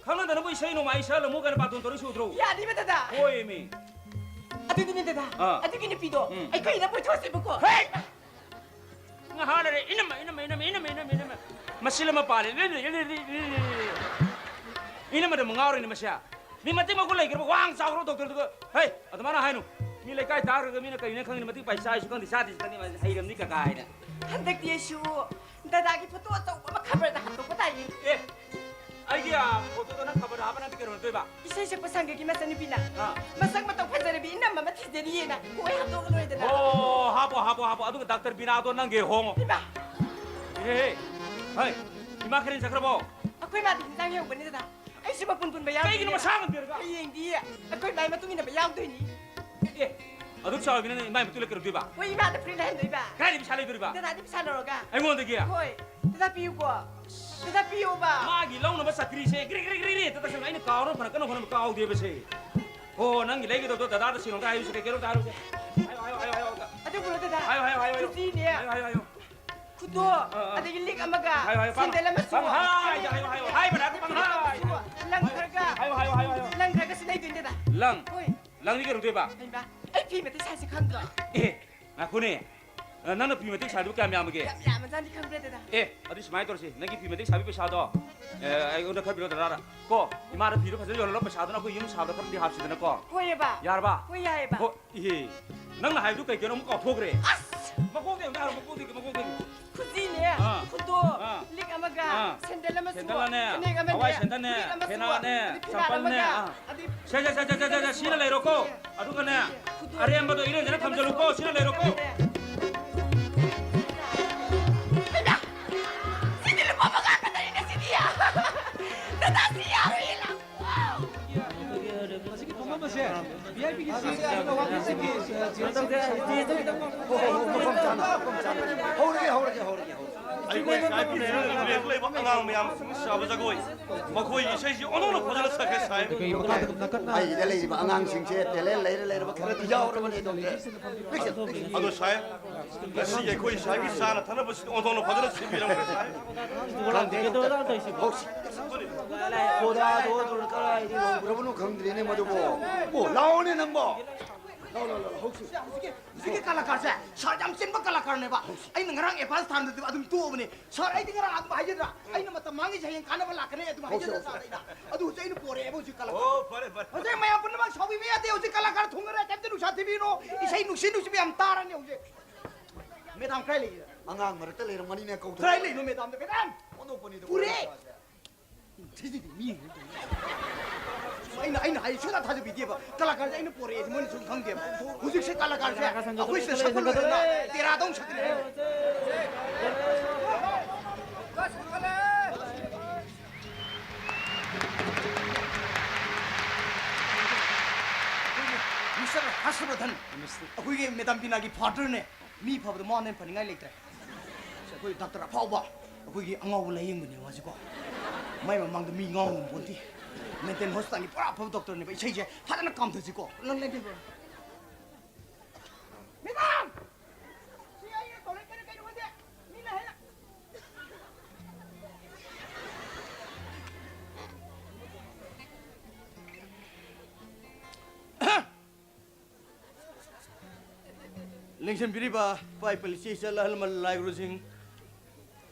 ꯈꯪꯅꯗꯅꯕꯨ ꯏꯁꯩ ꯅꯣꯡꯃꯥꯏ ꯁꯛꯍꯜꯂꯝꯃꯨ ꯀꯥꯏꯅ ꯕꯥꯇꯣꯟ ꯇꯧꯔꯛꯏꯁꯦ ꯎꯗ꯭ꯔꯣ? ꯌꯥꯅꯤꯕ, ꯗꯗꯥ꯫ ꯍꯣꯏꯃꯤ꯫ ꯑꯗꯨꯗꯤꯅꯦ, ꯗꯗꯥ, ꯑꯥ꯫ ꯑꯗꯨꯒꯤ ꯅꯨꯄꯤꯗꯣ ꯎꯝ꯫ ꯑꯩꯈꯣꯏ ꯏꯅꯝꯃ ꯑꯣꯏꯊꯣꯛꯑꯁꯦꯕꯀꯣ꯫ ꯍꯦ! ꯉꯥꯏꯍꯥꯛ ꯂꯩꯔꯦ, ꯏꯅꯝꯃ, ꯏꯅꯝꯃ, ꯏꯅꯝꯃ꯫ ꯃꯁꯤ ꯑꯃ ꯄꯥꯜꯂꯦ꯫ ꯏꯅꯝꯃꯗ ꯑꯃꯨꯛ ꯉꯥꯎꯔꯤꯅꯦ ꯃꯁꯦ꯫ ꯃꯤ ꯃꯇꯤꯛ ꯃꯒꯨꯟ ꯂꯩꯈ꯭ꯔꯕ ꯋꯥꯡ ꯆꯥꯎꯈ꯭ꯔꯕ ꯗꯣꯛꯇꯔꯗꯨꯒ, ꯍꯩ, ꯑꯗꯨꯃꯥꯏꯅ ꯍꯥꯏꯅꯨ꯫ ꯃꯤ ꯂꯩꯀꯥꯏ ꯇꯥꯈ꯭ꯔꯒ ꯃꯤꯅ ꯀꯔꯤꯅ ꯈꯪꯅꯤ, ꯃꯇꯤꯛ ꯄꯥꯏ ꯆꯥꯏꯁꯨ ꯈꯪꯗꯦ, ꯆꯥꯗꯦꯁꯨ ꯈꯪꯗꯦ, ꯃꯥꯁꯦ ꯍꯩꯔꯝꯅꯤ ꯀꯀꯥ ꯍꯥꯏꯅ꯫ ꯍꯟꯗꯛꯇꯤ ꯑꯩꯁꯨ ꯗꯗꯥꯒꯤ ꯐꯣꯇꯣ ꯑꯆꯧꯕ ꯑꯃ ꯈꯕꯔꯗ ꯍꯥꯞꯇꯣꯛꯄ ꯇꯥꯏꯌꯦ꯫ ꯑꯦ, ꯑꯩꯒꯤ, ꯑ, ꯐꯣꯇꯣꯗꯣ ꯅꯪ ꯈꯕꯔꯗ ꯍꯥꯞꯄ ꯅꯪꯗꯤ ꯀꯩꯗꯧꯅꯗꯣꯏꯕ? ꯏꯁꯩ ꯁꯛꯄ ꯁꯪꯒꯒꯤ ꯃꯆꯟꯅꯨꯄꯤꯅ ꯑꯥ꯫ ꯃꯁꯛ ꯃꯇꯧ ꯐꯖꯔꯕꯤ ꯏꯅꯝꯃ ꯑꯃ ꯊꯤꯖꯔꯤꯌꯦꯅ ꯀꯣꯏ ꯍꯥꯞꯇꯣꯛꯑ ꯂꯣꯏꯔꯦꯗꯅ꯫ ꯑꯣ, ꯍꯥꯞꯄꯣ, ꯍꯥꯞꯄꯣ, ꯍꯥꯞꯄꯣ꯫ ꯑꯗꯨꯒ ꯗꯥꯛꯇꯔ ꯕꯤꯅꯥꯗꯣ ꯅꯪꯒꯤ ꯍꯣꯡꯉꯣ꯫ ꯏꯃꯥ! ꯑꯦ, ꯍꯩ, ꯏꯃꯥ ꯈꯔꯦꯟ ꯆꯠꯈ꯭ꯔꯕꯣ? ꯑꯩꯈꯣꯏ ꯃꯥꯗꯤ ꯍꯤꯟꯖꯥꯡ ꯌꯧꯕꯅꯤ ꯗꯗꯥ꯫ ꯑꯩꯁꯨ ꯃꯄꯨꯟ ꯄꯨꯟꯕ ꯌꯥꯎꯗꯣꯏꯅꯦ꯫ ꯀꯩꯒꯤꯅꯣ ꯃꯁꯥ ꯉꯝꯗꯦꯔꯒ? ꯍꯌꯦꯡꯗꯤ ꯑꯩꯈꯣꯏ ꯃꯥꯏ ꯃꯇꯨꯡ ꯏꯟꯅꯕ ꯌꯥꯎꯗꯣꯏꯅꯤ꯫ ꯑꯦ, ꯑꯗꯨꯛ ꯆꯥꯎꯔꯕꯤ ꯅꯪꯅ ꯏꯃꯥꯏ ꯃꯇꯨꯡ ꯏꯜꯂ ꯀꯩꯗꯧꯗꯣꯏꯕ? ꯍꯣꯏ, ꯏꯃꯥꯗ ꯐꯨꯔꯤꯠ ꯂꯩꯍꯟꯗꯣꯏꯕ꯫ ꯀꯗꯥꯏꯗ ꯄꯩꯁꯥ ꯂꯩꯗꯣꯔꯤꯕ? ꯗꯗꯥꯗꯤ ꯄꯩꯁꯥ ꯂꯧꯔꯒ꯫ ꯑꯩꯉꯣꯟꯗꯒꯤ? ꯍꯣꯏ꯫ ꯗꯗꯥ ꯄꯤꯌꯨꯀꯣ꯫ ꯗꯗꯥ ꯄꯤꯌꯣꯕ꯫ ꯃꯥꯒꯤ ꯂꯧꯅꯕ ꯆꯀ꯭ꯔꯤꯁꯦ ꯒ꯭ꯔꯤ ꯒ꯭ꯔꯤ ꯒ꯭ꯔꯤ ꯒ꯭ꯔꯤ ꯍꯦꯛꯇ ꯇꯛꯁꯟꯕ꯫ ꯑꯩꯅ ꯀꯥꯎꯅꯕ ꯐꯅ ꯀꯟꯅ ꯍꯣꯠꯅꯕ ꯀꯥꯎꯗꯦꯕꯁꯦ꯫ ꯍꯣ, ꯅꯪꯒꯤ ꯂꯩꯒꯗꯧꯗꯣ ꯗꯗꯥꯗ ꯁꯤꯡ ꯑꯝꯇ ꯍꯥꯏꯔꯨꯁꯦ꯫ ꯀꯩ ꯀꯩꯅꯣ ꯑꯝꯇ ꯍꯥꯏꯔꯨꯁꯦ꯫ ꯍꯥꯏꯌꯣ, ꯍꯥꯏꯌꯣ, ꯍꯥꯏꯌꯣ, ꯍꯥꯏꯌꯣ ꯑꯝꯇ꯫ ꯑꯗꯨ ꯄꯨꯔꯣ ꯗꯗꯥ꯫ ꯍꯥꯏꯌꯣ, ꯍꯥꯏꯌꯣ, ꯍꯥꯏꯌꯣ, ꯍꯥꯏꯌꯣ꯫ ꯀꯨꯆꯤꯅꯦ꯫ ꯍꯥꯏꯌꯣ, ꯍꯥꯏꯌꯣ, ꯍꯥꯏꯌꯣ꯫ ꯈꯨꯗꯣ, ꯑꯥ, ꯑꯥ꯫ ꯑꯗꯒꯤ ꯂꯤꯛ ꯑꯃꯒ, ꯍꯥꯏꯌꯣ, ꯍꯥꯏꯌꯣ, ꯄꯥꯡ-, ꯁꯦꯟꯗꯜ ꯑꯃꯁꯨ, ꯄꯪꯍꯥꯏꯗ ꯍꯥꯏꯌꯣ, ꯍꯥꯏꯌꯣ, ꯍꯥꯏꯕꯅ ꯍꯦꯛꯇ ꯄꯪꯍꯥꯏ꯫ ꯂꯪ ꯈꯔꯒ, ꯍꯥꯏꯌꯣ, ꯍꯥꯏꯌꯣ, ꯍꯥꯏꯌꯣ, ꯍꯥꯏꯌꯣ꯫ ꯂꯪ ꯈꯔꯒ ꯁꯤ ꯂꯩꯗꯣꯏꯅꯤꯗ꯫ ꯂꯪ? ꯍꯣꯏ꯫ ꯂꯪꯗꯤ ꯀꯩꯗꯧꯗꯣꯏꯕ? ꯍꯩꯃꯥ, ꯑꯩ ꯐꯤ ꯃꯇꯩ ꯁꯥꯏꯁꯦ ꯈꯪꯗ꯭ꯔꯣ? ꯑꯦ, ꯉꯥꯏꯈꯣꯅꯦ꯫ ꯑ, ꯅꯪꯅ ꯐꯤ ꯃꯇꯦꯛ ꯁꯥꯔꯤꯗꯨꯕꯨ ꯀꯌꯥꯝ ꯌꯥꯝꯃꯒꯦ? ꯌꯥꯝ ꯌꯥꯝꯃꯖꯥꯠꯅꯤ, ꯈꯪꯕ꯭ꯔꯥ, ꯗꯗꯥ? ꯑꯦ, ꯑꯗꯨꯗꯤ ꯁꯨꯃꯥꯏꯅ ꯇꯧꯔꯁꯤ, ꯅꯪꯒꯤ ꯐꯤ ꯃꯇꯦꯛ ꯁꯥꯕꯤ ꯄꯩꯁꯥꯗꯣ, ꯑꯦ, ꯑꯩꯉꯣꯟꯗ ꯈꯔ ꯄꯤꯔꯣꯗꯅ꯫ ꯀꯣ, ꯏꯃꯥꯗ ꯐꯤꯗꯣ ꯐꯖꯅ ꯌꯣꯜꯍꯜꯂꯣ, ꯄꯩꯁꯥꯗꯨꯅ ꯑꯩꯈꯣꯏ ꯌꯨꯝ ꯁꯥꯕꯗ ꯈꯔꯗꯤ ꯍꯥꯞꯁꯤꯗꯅꯀꯣ꯫ ꯍꯣꯏꯑꯕ꯫ ꯌꯥꯔꯕ? ꯍꯣꯏ, ꯌꯥꯏꯑꯕ꯫ ꯍꯣ, ꯏꯍꯦ, ꯅꯪꯅ ꯍꯥꯏꯕꯗꯨ ꯀꯩ ꯀꯩꯅꯣ ꯑꯃꯨꯛ ꯀꯥꯎꯊꯣꯛꯈ꯭ꯔꯦ꯫ ꯑꯁ! ꯃꯀꯣꯛꯇꯩ ꯑꯝꯇ ꯍꯥꯏꯔꯣ, ꯃꯀꯣꯛꯇꯒꯤ, ꯃꯀꯣꯛꯇꯒꯤ꯫ ꯈꯨꯖꯤꯅꯦ, ꯑꯥ꯫ ꯈꯨꯗꯣꯞ, ꯑꯥ꯫ ꯂꯤꯛ ꯑꯃꯒ, ꯑꯥ꯫ ꯁꯦꯟꯗꯜ ꯑꯃꯁꯨ, ꯁꯦꯟꯗꯜ ꯑꯃꯅꯦ, ꯐꯅꯦꯛ ꯑꯃꯅꯦ, ꯍꯋꯥꯏ ꯁꯦꯟꯗꯜꯅꯦ, ꯐꯨꯔꯤꯠ ꯑꯃꯁꯨ, ꯐꯦꯅꯥꯠꯅꯦ, ꯑꯗꯩ ꯐꯤꯔꯥꯜ ꯆꯝꯄꯜꯅꯦ, ꯑꯃꯒ, ꯑꯥ꯫ ꯑꯗꯩ ꯁꯦ, ꯁꯦ, ꯁꯤꯅ ꯂꯩꯔꯣꯀꯣ꯫ ꯑꯗꯨꯒꯅꯦ, ꯈꯨꯗꯣꯞ, ꯑꯔꯦꯝꯕꯗꯣ ꯏꯔꯦꯟꯖꯅ ꯊꯝꯖꯜꯂꯨꯀꯣ, ꯁꯤꯅ ꯂꯩꯔꯣꯀꯣ꯫ ꯍꯩꯃꯥ! ꯁꯤꯗꯤ ꯂꯨꯄꯥ ꯃꯉꯥ ꯈꯛꯇꯅꯤꯅꯦ ꯁꯤꯗꯤ꯫ ꯗꯗꯥ, ꯁꯤ ꯌꯥꯔꯣꯏꯌꯦ, ꯂꯥꯛꯑꯣ꯫ ꯍꯧꯖꯤꯛꯀꯤ ꯐꯝꯐꯝ ꯑꯁꯦ ꯚꯤ ꯑꯥꯏ ꯄꯤꯒꯤ ꯁꯤꯠ ꯍꯧꯔꯒꯦ, ꯍꯧꯔꯒꯦ, ꯍꯧꯔꯒꯦ, ꯍꯧꯔꯒꯦ꯫ ꯑꯩꯈꯣꯏ ꯁꯥꯏ ꯄꯤꯖꯤꯗ ꯂꯩꯕ ꯑꯉꯥꯡ ꯃꯌꯥꯝꯁꯤꯡ ꯁꯥꯕ ꯖꯒꯣꯏ, ꯃꯈꯣꯏꯒꯤ ꯏꯁꯩꯁꯤ ꯑꯣꯟꯊꯣꯛꯅ ꯐꯖꯅ ꯁꯛꯈ꯭ꯔꯦ, ꯁꯥꯏ꯫ ꯑꯩꯈꯣꯏꯒꯤ ꯃꯈꯥꯗ ꯅꯥꯀꯟ ꯑꯩꯒꯤꯗ ꯂꯩꯔꯤꯕ ꯑꯉꯥꯡꯁꯤꯡꯁꯦ talent ꯂꯩꯔ ꯂꯩꯔꯕ ꯈꯔꯗꯤ ꯌꯥꯎꯔꯕꯅꯦ, ꯗꯣꯛꯇꯔ꯫ ꯄꯤꯛꯁꯟ, ꯄꯤꯛꯁꯟ꯫ ꯑꯗꯣ, ꯁꯥꯏ, ꯉꯁꯤ ꯑꯩꯈꯣꯏ ꯁꯥꯏꯒꯤ ꯆꯥꯅ ꯊꯛꯅꯕꯁꯤꯗꯤ ꯑꯣꯟꯊꯣꯛꯅ ꯐꯖꯅ ꯁꯤꯟꯕꯤꯔꯝꯈ꯭ꯔꯦ, ꯁꯥꯏ꯫ ꯈꯪꯗꯦ, ꯗꯣꯛꯇꯔ꯫ ꯍꯧꯁꯤ꯫ ꯁꯣꯗꯥꯗꯣ, ꯗꯣꯛꯇꯔ, ꯀꯗꯥꯏꯗꯒꯤ ꯂꯧꯈ꯭ꯔꯕꯅꯣ ꯈꯪꯗ꯭ꯔꯦꯅꯦ ꯃꯗꯨꯕꯣ꯫ ꯑꯣ, ꯂꯥꯛꯑꯣꯅꯦ ꯅꯪꯕꯣ꯫ ꯂꯥꯛꯑꯣ, ꯂꯥꯛꯑꯣ, ꯂꯥꯛꯑꯣ, ꯍꯧꯁꯤ꯫ ꯍꯧꯖꯤꯛꯀꯤ, ꯍꯧꯖꯤꯛꯀꯤ ꯀꯂꯥꯀꯥꯔꯁꯦ ꯁꯥꯔ ꯌꯥꯝ ꯆꯤꯟꯕ ꯀꯂꯥꯀꯥꯔꯅꯦꯕ꯫ ꯑꯩꯅ ꯉꯔꯥꯡ advance ꯊꯥꯔꯝꯗꯗꯤ ꯑꯗꯨꯝ ꯇꯣꯛꯑꯕꯅꯦ꯫ ꯁꯥꯔ, ꯑꯩꯗꯤ ꯉꯔꯥꯡ ꯑꯗꯨꯝ ꯍꯥꯏꯖꯗ꯭ꯔꯥ? ꯑꯩꯅ ꯃꯇꯝ ꯃꯥꯡꯉꯤꯁꯦ ꯍꯌꯦꯡ ꯀꯥꯟꯅꯕ ꯂꯥꯛꯀꯅꯤ ꯑꯗꯨꯝ ꯍꯥꯏꯖꯗ꯭ꯔꯥ ꯁꯥꯔ ꯑꯩꯅ? ꯑꯗꯨ ꯍꯧꯖꯤꯛ ꯑꯩꯅ ꯄꯣꯔꯛꯑꯦꯕ ꯍꯧꯖꯤꯛ ꯀꯂꯥꯀꯥꯔ꯫ ꯑꯣ, ꯐꯔꯦ, ꯐꯔꯦ꯫ ꯍꯧꯖꯤꯛ ꯃꯌꯥꯝ ꯄꯨꯝꯅꯃꯛ ꯁꯥꯎꯕꯤꯕ ꯌꯥꯗꯦ꯫ ꯍꯧꯖꯤꯛ ꯀꯂꯥꯀꯥꯔ ꯊꯨꯡꯉꯔꯦ꯫ ꯀꯩꯝꯇ ꯅꯨꯡꯁꯥ ꯊꯤꯕꯤꯅꯣ꯫ ꯏꯁꯩ ꯅꯨꯡꯁꯤ ꯅꯨꯡꯁꯤꯕ ꯌꯥꯝ ꯇꯥꯔꯅꯤ ꯍꯧꯖꯤꯛ꯫ ꯃꯦꯗꯥꯝ ꯀꯥꯏ ꯂꯩꯒꯦ? ꯑꯉꯥꯡ ꯃꯔꯛꯇ ꯂꯩꯔꯝꯒꯅꯤꯅꯦ, ꯀꯧꯊꯣꯛ꯫ ꯀꯥꯏ ꯂꯩꯅꯣ ꯃꯦꯗꯥꯝꯗꯣ? ꯃꯦꯗꯥꯝ! ꯑꯣꯟꯊꯣꯛꯄꯅꯤꯗꯣ ꯄꯨꯔꯦ! ꯋꯥꯔꯤ ꯃꯆꯥꯁꯦ꯫ ꯁꯤꯗꯤ ꯃꯤ ꯑꯩꯅ, ꯑꯩꯅ ꯍꯥꯏ ꯁꯨꯡꯊꯥ ꯊꯥꯖꯕꯤꯗꯦꯕ꯫ ꯀꯂꯥꯀꯥꯔꯁꯦ ꯑꯩꯅ ꯄꯣꯔꯛꯑꯦ ꯃꯣꯏꯅ ꯁꯨꯝ ꯈꯪꯗꯦꯕ꯫ ꯍꯧꯖꯤꯛꯁꯦ ꯀꯂꯥꯀꯥꯔꯁꯦ ꯑꯩꯈꯣꯏ ꯁꯤꯗ ꯁꯛꯄ ꯂꯣꯏꯔꯦꯗꯅ ꯇꯦꯔꯥꯗ ꯑꯃꯨꯛ ꯁꯛꯀꯅꯤ ꯍꯥꯏ꯫ ꯃꯤꯁꯇꯔ ꯍꯔꯁꯕꯔꯙꯟ, ꯑꯩꯈꯣꯏꯒꯤ ꯃꯦꯗꯥꯝ ꯕꯤꯅꯥꯒꯤ ꯐꯥꯗꯔꯅꯦ꯫ ꯃꯤ ꯐꯕꯗ ꯃꯉꯣꯟꯗ ꯍꯦꯟꯅ ꯐꯅꯤꯡꯉꯥꯏ ꯂꯩꯇ꯭ꯔꯦ꯫ ꯑꯩꯈꯣꯏ ꯗꯥꯛꯇꯔ ꯑꯐꯥꯎꯕ, ꯑꯩꯈꯣꯏꯒꯤ ꯑꯉꯥꯎꯕ ꯂꯥꯌꯦꯡꯕꯅꯦ ꯃꯥꯁꯦꯀꯣ꯫ ꯃꯥꯏ ꯃꯃꯥꯡꯗ ꯃꯤ ꯉꯥꯎ ꯉꯝꯄꯣꯟꯇꯦ꯫ ꯃꯦꯟꯇꯦꯜ ꯍꯣꯁꯄꯤꯇꯥꯜꯒꯤ ꯄꯨꯔꯥ ꯑꯐꯕ ꯗꯣꯛꯇꯔꯅꯦꯕ꯫ ꯏꯁꯩꯁꯦ ꯐꯖꯅ ꯀꯥꯝꯊꯁꯤꯀꯣ꯫ ꯅꯪ ꯂꯦꯡꯗꯦ꯫ ꯃꯦꯗꯥꯝ! ꯁꯤ ꯑꯩꯅ ꯇꯧꯔꯛꯏ ꯀꯩꯅꯣ ꯀꯩꯅꯣ ꯈꯪꯗꯦ꯫ ꯃꯤꯅ ꯍꯦꯟꯅ ꯂꯦꯡꯁꯤꯟꯕꯤꯔꯤꯕ ꯏꯄꯥ ꯏꯄꯨ ꯏꯆꯦ ꯏꯆꯜ ꯑꯍꯜ ꯂꯃꯟ ꯂꯥꯏ ꯒꯨꯔꯨꯁꯤꯡ,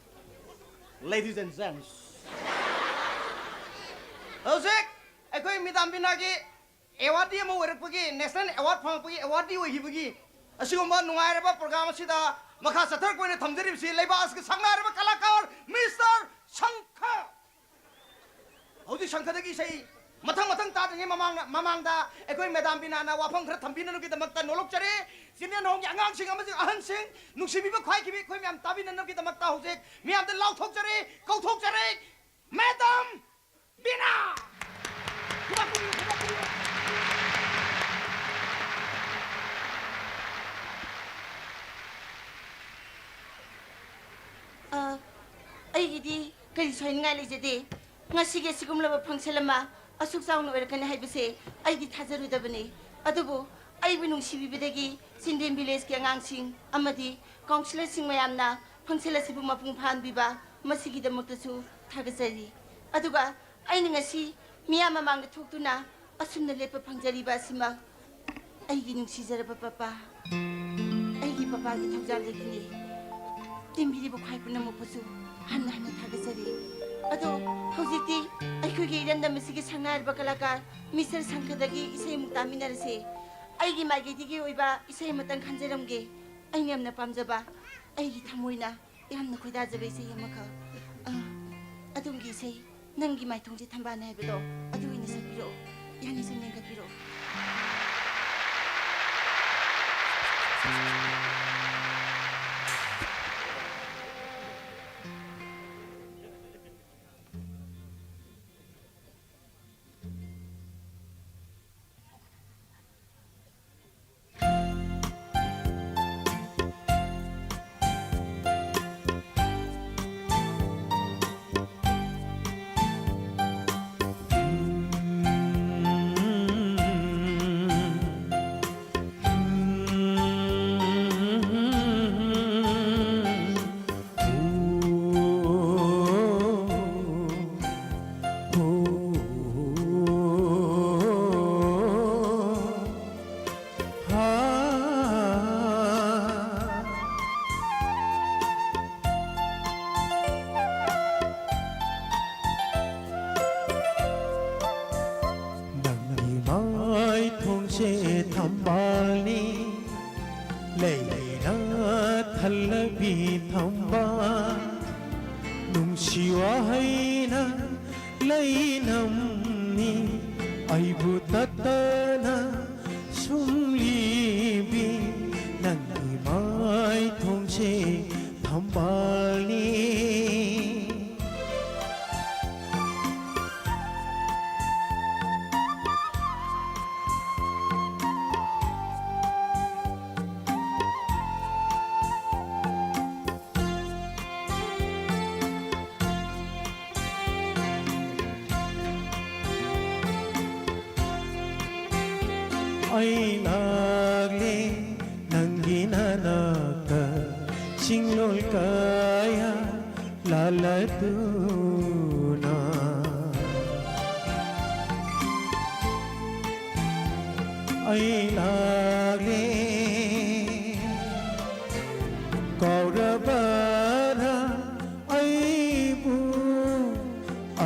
ladies and gents, ꯍꯧꯖꯤꯛ ꯑꯩꯈꯣꯏ ꯃꯦꯗꯥꯝ ꯕꯤꯅꯥꯒꯤ ꯑꯦꯋꯥꯔꯗꯤ ꯑꯃ ꯑꯣꯏꯔꯛꯄꯒꯤ, ꯅꯦꯁꯅꯦꯜ ꯑꯦꯋꯥꯔꯗ ꯐꯪꯉꯛꯄꯒꯤ ꯑꯦꯋꯥꯔꯗꯤ ꯑꯣꯏꯈꯤꯕꯒꯤ ꯑꯁꯤꯒꯨꯝꯕ ꯅꯨꯡꯉꯥꯏꯔꯕ ꯄ꯭ꯔꯣꯒ꯭ꯔꯥꯝ ꯑꯁꯤꯗ ꯃꯈꯥ ꯆꯠꯊꯔꯛꯄ ꯑꯣꯏꯅ ꯊꯝꯖꯔꯤꯕꯁꯤ ꯂꯩꯕꯥꯛ ꯑꯁꯤꯒꯤ ꯁꯛꯅꯥꯏꯔꯕ ꯀꯂꯥꯀꯥꯔ ꯃꯤꯁꯇꯔ ꯁꯪꯈ꯫ ꯍꯧꯖꯤꯛ ꯁꯪꯈꯗꯒꯤ ꯏꯁꯩ ꯃꯊꯪ ꯃꯊꯪ ꯇꯥꯗ꯭ꯔꯤꯉꯩ ꯃꯃꯥꯡꯗ, ꯃꯃꯥꯡꯗ ꯑꯩꯈꯣꯏ ꯃꯦꯗꯥꯝ ꯕꯤꯅꯥꯅ ꯋꯥꯐꯝ ꯈꯔ ꯊꯝꯕꯤꯅꯅꯕꯒꯤꯗꯃꯛꯇ ꯅꯣꯂꯣꯛꯆꯔꯤ꯫ ꯆꯤꯟꯗꯦꯟ ꯍꯣꯝꯒꯤ ꯑꯉꯥꯡꯁꯤꯡ ꯑꯃꯁꯨꯡ ꯑꯍꯟꯁꯤꯡ, ꯅꯨꯡꯁꯤꯕꯤꯕ ꯈ꯭ꯋꯥꯏꯈꯤꯕꯤ ꯑꯩꯈꯣꯏ ꯃꯌꯥꯝ ꯇꯥꯕꯤꯅꯅꯕꯒꯤꯗꯃꯛꯇ ꯍꯧꯖꯤꯛ ꯃꯤꯌꯥꯝꯗ ꯂꯥꯎꯊꯣꯛꯆꯔꯤ, ꯀꯧꯊꯣꯛꯆꯔꯤ, ꯃꯦꯗꯥꯝ ꯕꯤꯅꯥ! ꯈꯨꯕꯥꯛ ꯈꯨꯕꯤꯌꯨ, ꯈꯨꯕꯥꯛ ꯈꯨꯕꯤꯌꯨ꯫ ꯑ, ꯑꯩꯒꯤꯗꯤ ꯀꯔꯤꯁꯨ ꯍꯥꯏꯅꯤꯡꯉꯥꯏ ꯂꯩꯖꯗꯦ꯫ ꯉꯁꯤꯒꯤ ꯑꯁꯤꯒꯨꯝꯂꯕ function ꯑꯃ ꯑꯁꯨꯛ ꯆꯥꯎꯅ ꯑꯣꯏꯔꯛꯀꯅꯤ ꯍꯥꯏꯕꯁꯦ ꯑꯩꯗꯤ ꯊꯥꯖꯔꯨꯗꯕꯅꯤ꯫ ꯑꯗꯨꯕꯨ ꯑꯩꯕꯨ ꯅꯨꯡꯁꯤꯕꯤꯕꯗꯒꯤ ꯆꯤꯟꯗꯦꯟ villageꯀꯤ ꯑꯉꯥꯡꯁꯤꯡ ꯑꯃꯗꯤ councillorꯁꯤꯡ ꯃꯌꯥꯝꯅ function ꯑꯁꯤꯕꯨ ꯃꯄꯨꯡ ꯐꯥꯍꯟꯕꯤꯕ, ꯃꯁꯤꯒꯤꯗꯃꯛꯇꯁꯨ ꯊꯥꯒꯠꯆꯔꯤ꯫ ꯑꯗꯨꯒ ꯑꯩꯅ ꯉꯁꯤ ꯃꯤꯌꯥꯝ ꯃꯃꯥꯡꯗ ꯊꯣꯛꯇꯨꯅ ꯑꯁꯨꯝꯅ ꯂꯦꯞꯄ ꯐꯪꯖꯔꯤꯕ ꯑꯁꯤꯃꯛ ꯑꯩꯒꯤ ꯅꯨꯡꯁꯤꯖꯔꯕ ꯄꯄꯥ, ꯑꯩꯒꯤ ꯄꯄꯥꯒꯤ ꯊꯧꯖꯥꯜꯗꯒꯤꯅꯤ꯫ ꯇꯤꯟꯕꯤꯔꯤꯕ ꯈ꯭ꯋꯥꯏ ꯄꯨꯝꯅꯃꯛꯄꯨꯁꯨ ꯍꯟꯅ ꯍꯟꯅ ꯊꯥꯒꯠꯆꯔꯤ꯫ ꯑꯗꯣ ꯍꯧꯖꯤꯛꯇꯤ ꯑꯩꯈꯣꯏꯒꯤ ꯏꯔꯝꯗꯝ ꯑꯁꯤꯒꯤ ꯁꯛꯅꯥꯏꯔꯕ ꯀꯂꯥꯀꯥꯔ ꯃꯤꯁꯇꯔ ꯁꯪꯈꯗꯒꯤ ꯏꯁꯩ ꯑꯃꯨꯛ ꯇꯥꯃꯤꯟꯅꯔꯁꯦ꯫ ꯑꯩꯒꯤ ꯃꯥꯏꯀꯩꯗꯒꯤ ꯑꯣꯏꯕ ꯏꯁꯩ ꯑꯃꯇꯪ ꯈꯟꯖꯔꯝꯒꯦ꯫ ꯑꯩꯅ ꯌꯥꯝꯅ ꯄꯥꯝꯖꯕ, ꯑꯩꯒꯤ ꯊꯃꯣꯏꯅ ꯌꯥꯝꯅ ꯈꯣꯏꯗꯥꯖꯕ ꯏꯁꯩ ꯑꯃꯈꯛ꯫ ꯑ, ꯑꯗꯣꯝꯒꯤ ꯏꯁꯩ "ꯅꯪꯒꯤ ꯃꯥꯏꯊꯣꯡꯁꯦ ꯊꯝꯕꯥꯜꯅꯦ" ꯍꯥꯏꯕꯗꯣ ꯑꯗꯨ ꯑꯣꯏꯅ ꯁꯛꯄꯤꯔꯛꯑꯣ꯫ ꯌꯥꯅꯤ, ꯁꯨꯝ ꯌꯦꯡꯈꯠꯄꯤꯔꯛꯑꯣ꯫ ꯊꯝꯕꯥꯜꯅꯤ, ꯂꯩꯅ ꯊꯜꯂꯕꯤ ꯊꯝꯕꯥꯜ, ꯅꯨꯡꯁꯤ ꯋꯥꯍꯩꯅ ꯂꯩꯅꯝꯅꯤ, ꯑꯩꯕꯨ ꯇꯠꯇꯅ ꯁꯨꯝꯂꯤꯕꯤ ꯅꯪꯒꯤ ꯃꯥꯏꯊꯣꯡꯁꯦ ꯊꯝꯕꯥꯜꯅꯤ꯫ ꯑꯩ ꯂꯥꯛꯂꯦ ꯅꯪꯒꯤ ꯅꯅꯥꯛꯇ, ꯆꯤꯡꯂꯣꯜ ꯀꯌꯥ ꯂꯥꯜꯂꯗꯨꯅ꯫ ꯑꯩ ꯂꯥꯛꯂꯦ, ꯀꯥꯎꯔꯕꯔꯥ ꯑꯩꯕꯨ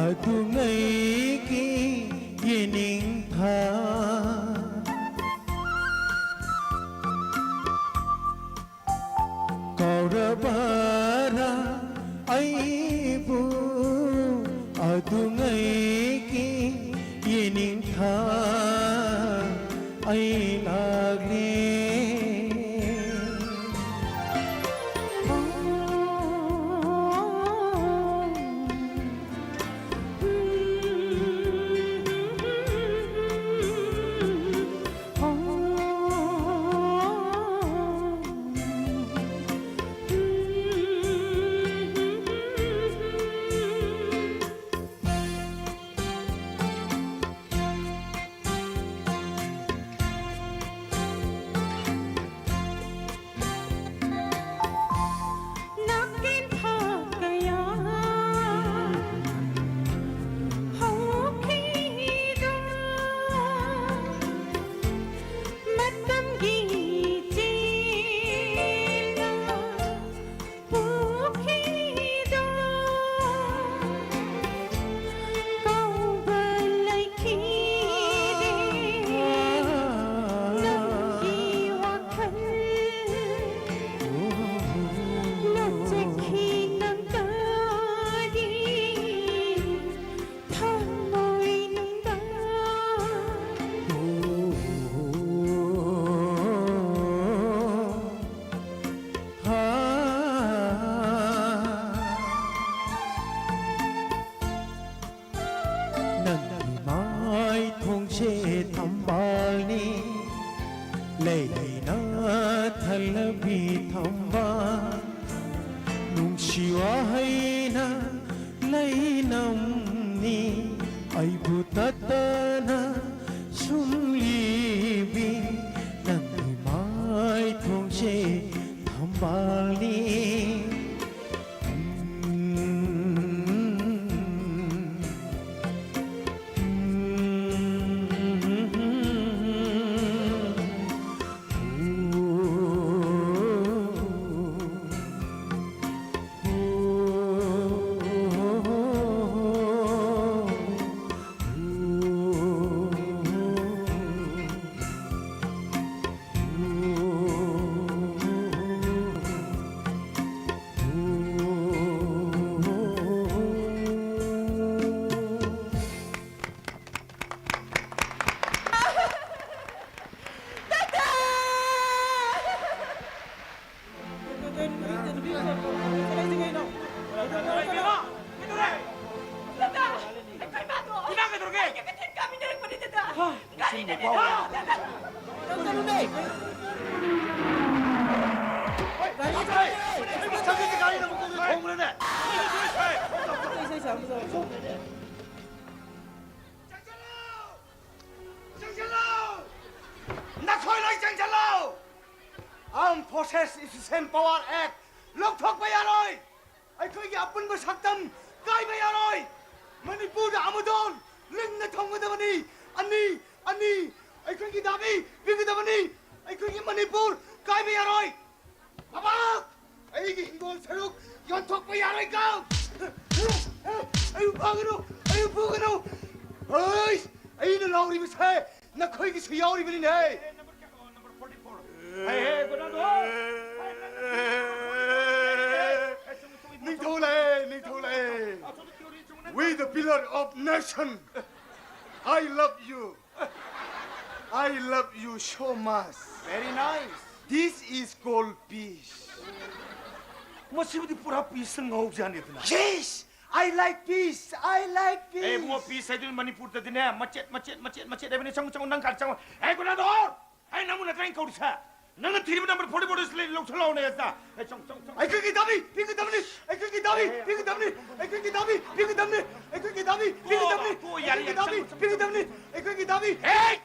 ꯑꯗꯨꯉꯩꯒꯤ ꯌꯦꯅꯤꯡꯊꯥ? ꯀꯥꯎꯔꯕꯔꯥ ꯑꯩꯕꯨ ꯑꯗꯨꯉꯩꯒꯤ ꯌꯦꯅꯤꯡꯊꯥ? ꯑꯩ ꯂꯥꯛꯂꯦ꯫ ꯁꯤꯋꯥ ꯍꯩꯅ ꯂꯩꯅꯝꯅꯤ ꯑꯩꯕꯨ ꯇꯠꯇꯅ ꯁꯨꯝ ꯂꯤꯕꯤ ꯅꯪꯒꯤ ꯃꯥꯏꯊꯣꯡꯁꯦ ꯊꯝꯕꯥꯜꯅꯤ꯫ ꯆꯪꯁꯤꯜꯂꯣ! ꯅꯈꯣꯏ ꯂꯣꯏ ꯆꯪꯁꯤꯜꯂꯣ! Armed Forces Efficient Power Act ꯂꯧꯊꯣꯛꯄ ꯌꯥꯔꯣꯏ! ꯑꯩꯈꯣꯏꯒꯤ ꯑꯄꯨꯟꯕ ꯁꯛꯇꯝ ꯀꯥꯏꯕ ꯌꯥꯔꯣꯏ! ꯃꯅꯤꯄꯨꯔꯗ ꯑꯃꯨꯗꯣꯟ ꯂꯤꯡꯅ ꯊꯝꯒꯗꯕꯅꯤ! ꯑꯅꯤ, ꯑꯅꯤ! ꯑꯩꯈꯣꯏꯒꯤ ꯗꯥꯕꯤ ꯄꯤꯒꯗꯕꯅꯤ! ꯑꯩꯈꯣꯏꯒꯤ ꯃꯅꯤꯄꯨꯔ ꯀꯥꯏꯕ ꯌꯥꯔꯣꯏ! ꯕꯕꯥ! ꯑꯩꯒꯤ ꯍꯤꯡꯒꯣꯜ ꯁꯔꯨꯛ ꯌꯣꯟꯊꯣꯛꯄ ꯌꯥꯔꯣꯏꯀꯣ! ꯑꯩꯕꯨ ꯐꯥꯒꯅꯨ! ꯑꯩꯕꯨ ꯐꯨꯒꯅꯨ! ꯍꯩ! ꯑꯩꯅ ꯂꯥꯎꯔꯤꯕꯁꯦ ꯅꯈꯣꯏꯒꯤꯁꯨ ꯌꯥꯎꯔꯤꯕꯅꯤꯅꯦ! ꯍꯦ, ꯍꯦ, ꯒꯨꯅꯥꯗꯣ! ꯅꯤꯡꯊꯧ ꯂꯥꯛꯑꯦ, ꯅꯤꯡꯊꯧ ꯂꯥꯛꯑꯦ! We the pillar of nation! I love you! I love you so much! Very nice! This is called peace! ꯃꯁꯤꯕꯨꯗꯤ ꯄꯨꯔꯥ peace ꯉꯥꯎꯖꯥꯅꯤꯗꯅ꯫ Yes! I like peace! I like peace! A, Ibungo, peace ꯍꯥꯏꯗꯨꯅ ꯃꯅꯤꯄꯨꯔꯗꯗꯤꯅꯦ, ꯃꯆꯦꯠ, ꯃꯆꯦꯠ, ꯃꯆꯦꯠ, ꯃꯆꯦꯠ ꯍꯥꯏꯕꯅꯤ꯫ ꯆꯪꯉꯨ, ꯆꯪꯉꯨ, ꯅꯪ ꯀꯥꯗ ꯆꯪꯉꯨ꯫ ꯑꯦ, ꯒꯨꯅꯥꯗꯣ! ꯑꯩ ꯅꯪꯕꯨ ꯅꯠꯇ꯭ꯔꯥ ꯑꯩꯅ ꯀꯧꯔꯤꯁꯦ? ꯅꯪꯅ ꯊꯤꯔꯤꯕ number forty-four ꯁꯤ ꯂꯧꯁꯜꯂꯛꯑꯣꯅꯦ, ꯑꯁꯤꯗ꯫ ꯑꯦ, ꯆꯪ, ꯆꯪ, ꯆꯪ꯫ ꯑꯩꯈꯣꯏꯒꯤ ꯗꯥꯕꯤ ꯄꯤꯒꯗꯕꯅꯤ, ꯑꯩꯈꯣꯏꯒꯤ ꯗꯥꯕꯤ ꯄꯤꯒꯗꯕꯅꯤ, ꯑꯩꯈꯣꯏꯒꯤ ꯗꯥꯕꯤ ꯄꯤꯒꯗꯕꯅꯤ, ꯑꯩꯈꯣꯏꯒꯤ ꯗꯥꯕꯤ ꯄꯤꯒꯗꯕꯅꯤ, ꯇꯣ, ꯌꯥꯔꯦ, ꯑꯩꯈꯣꯏꯒꯤ ꯌꯥꯔꯦ, ꯗꯥꯕꯤ ꯆꯪ, ꯆꯪ, ꯄꯤꯒꯗꯕꯅꯤ, ꯑꯩꯈꯣꯏꯒꯤ ꯗꯥꯕꯤ꯫ ꯍꯦ!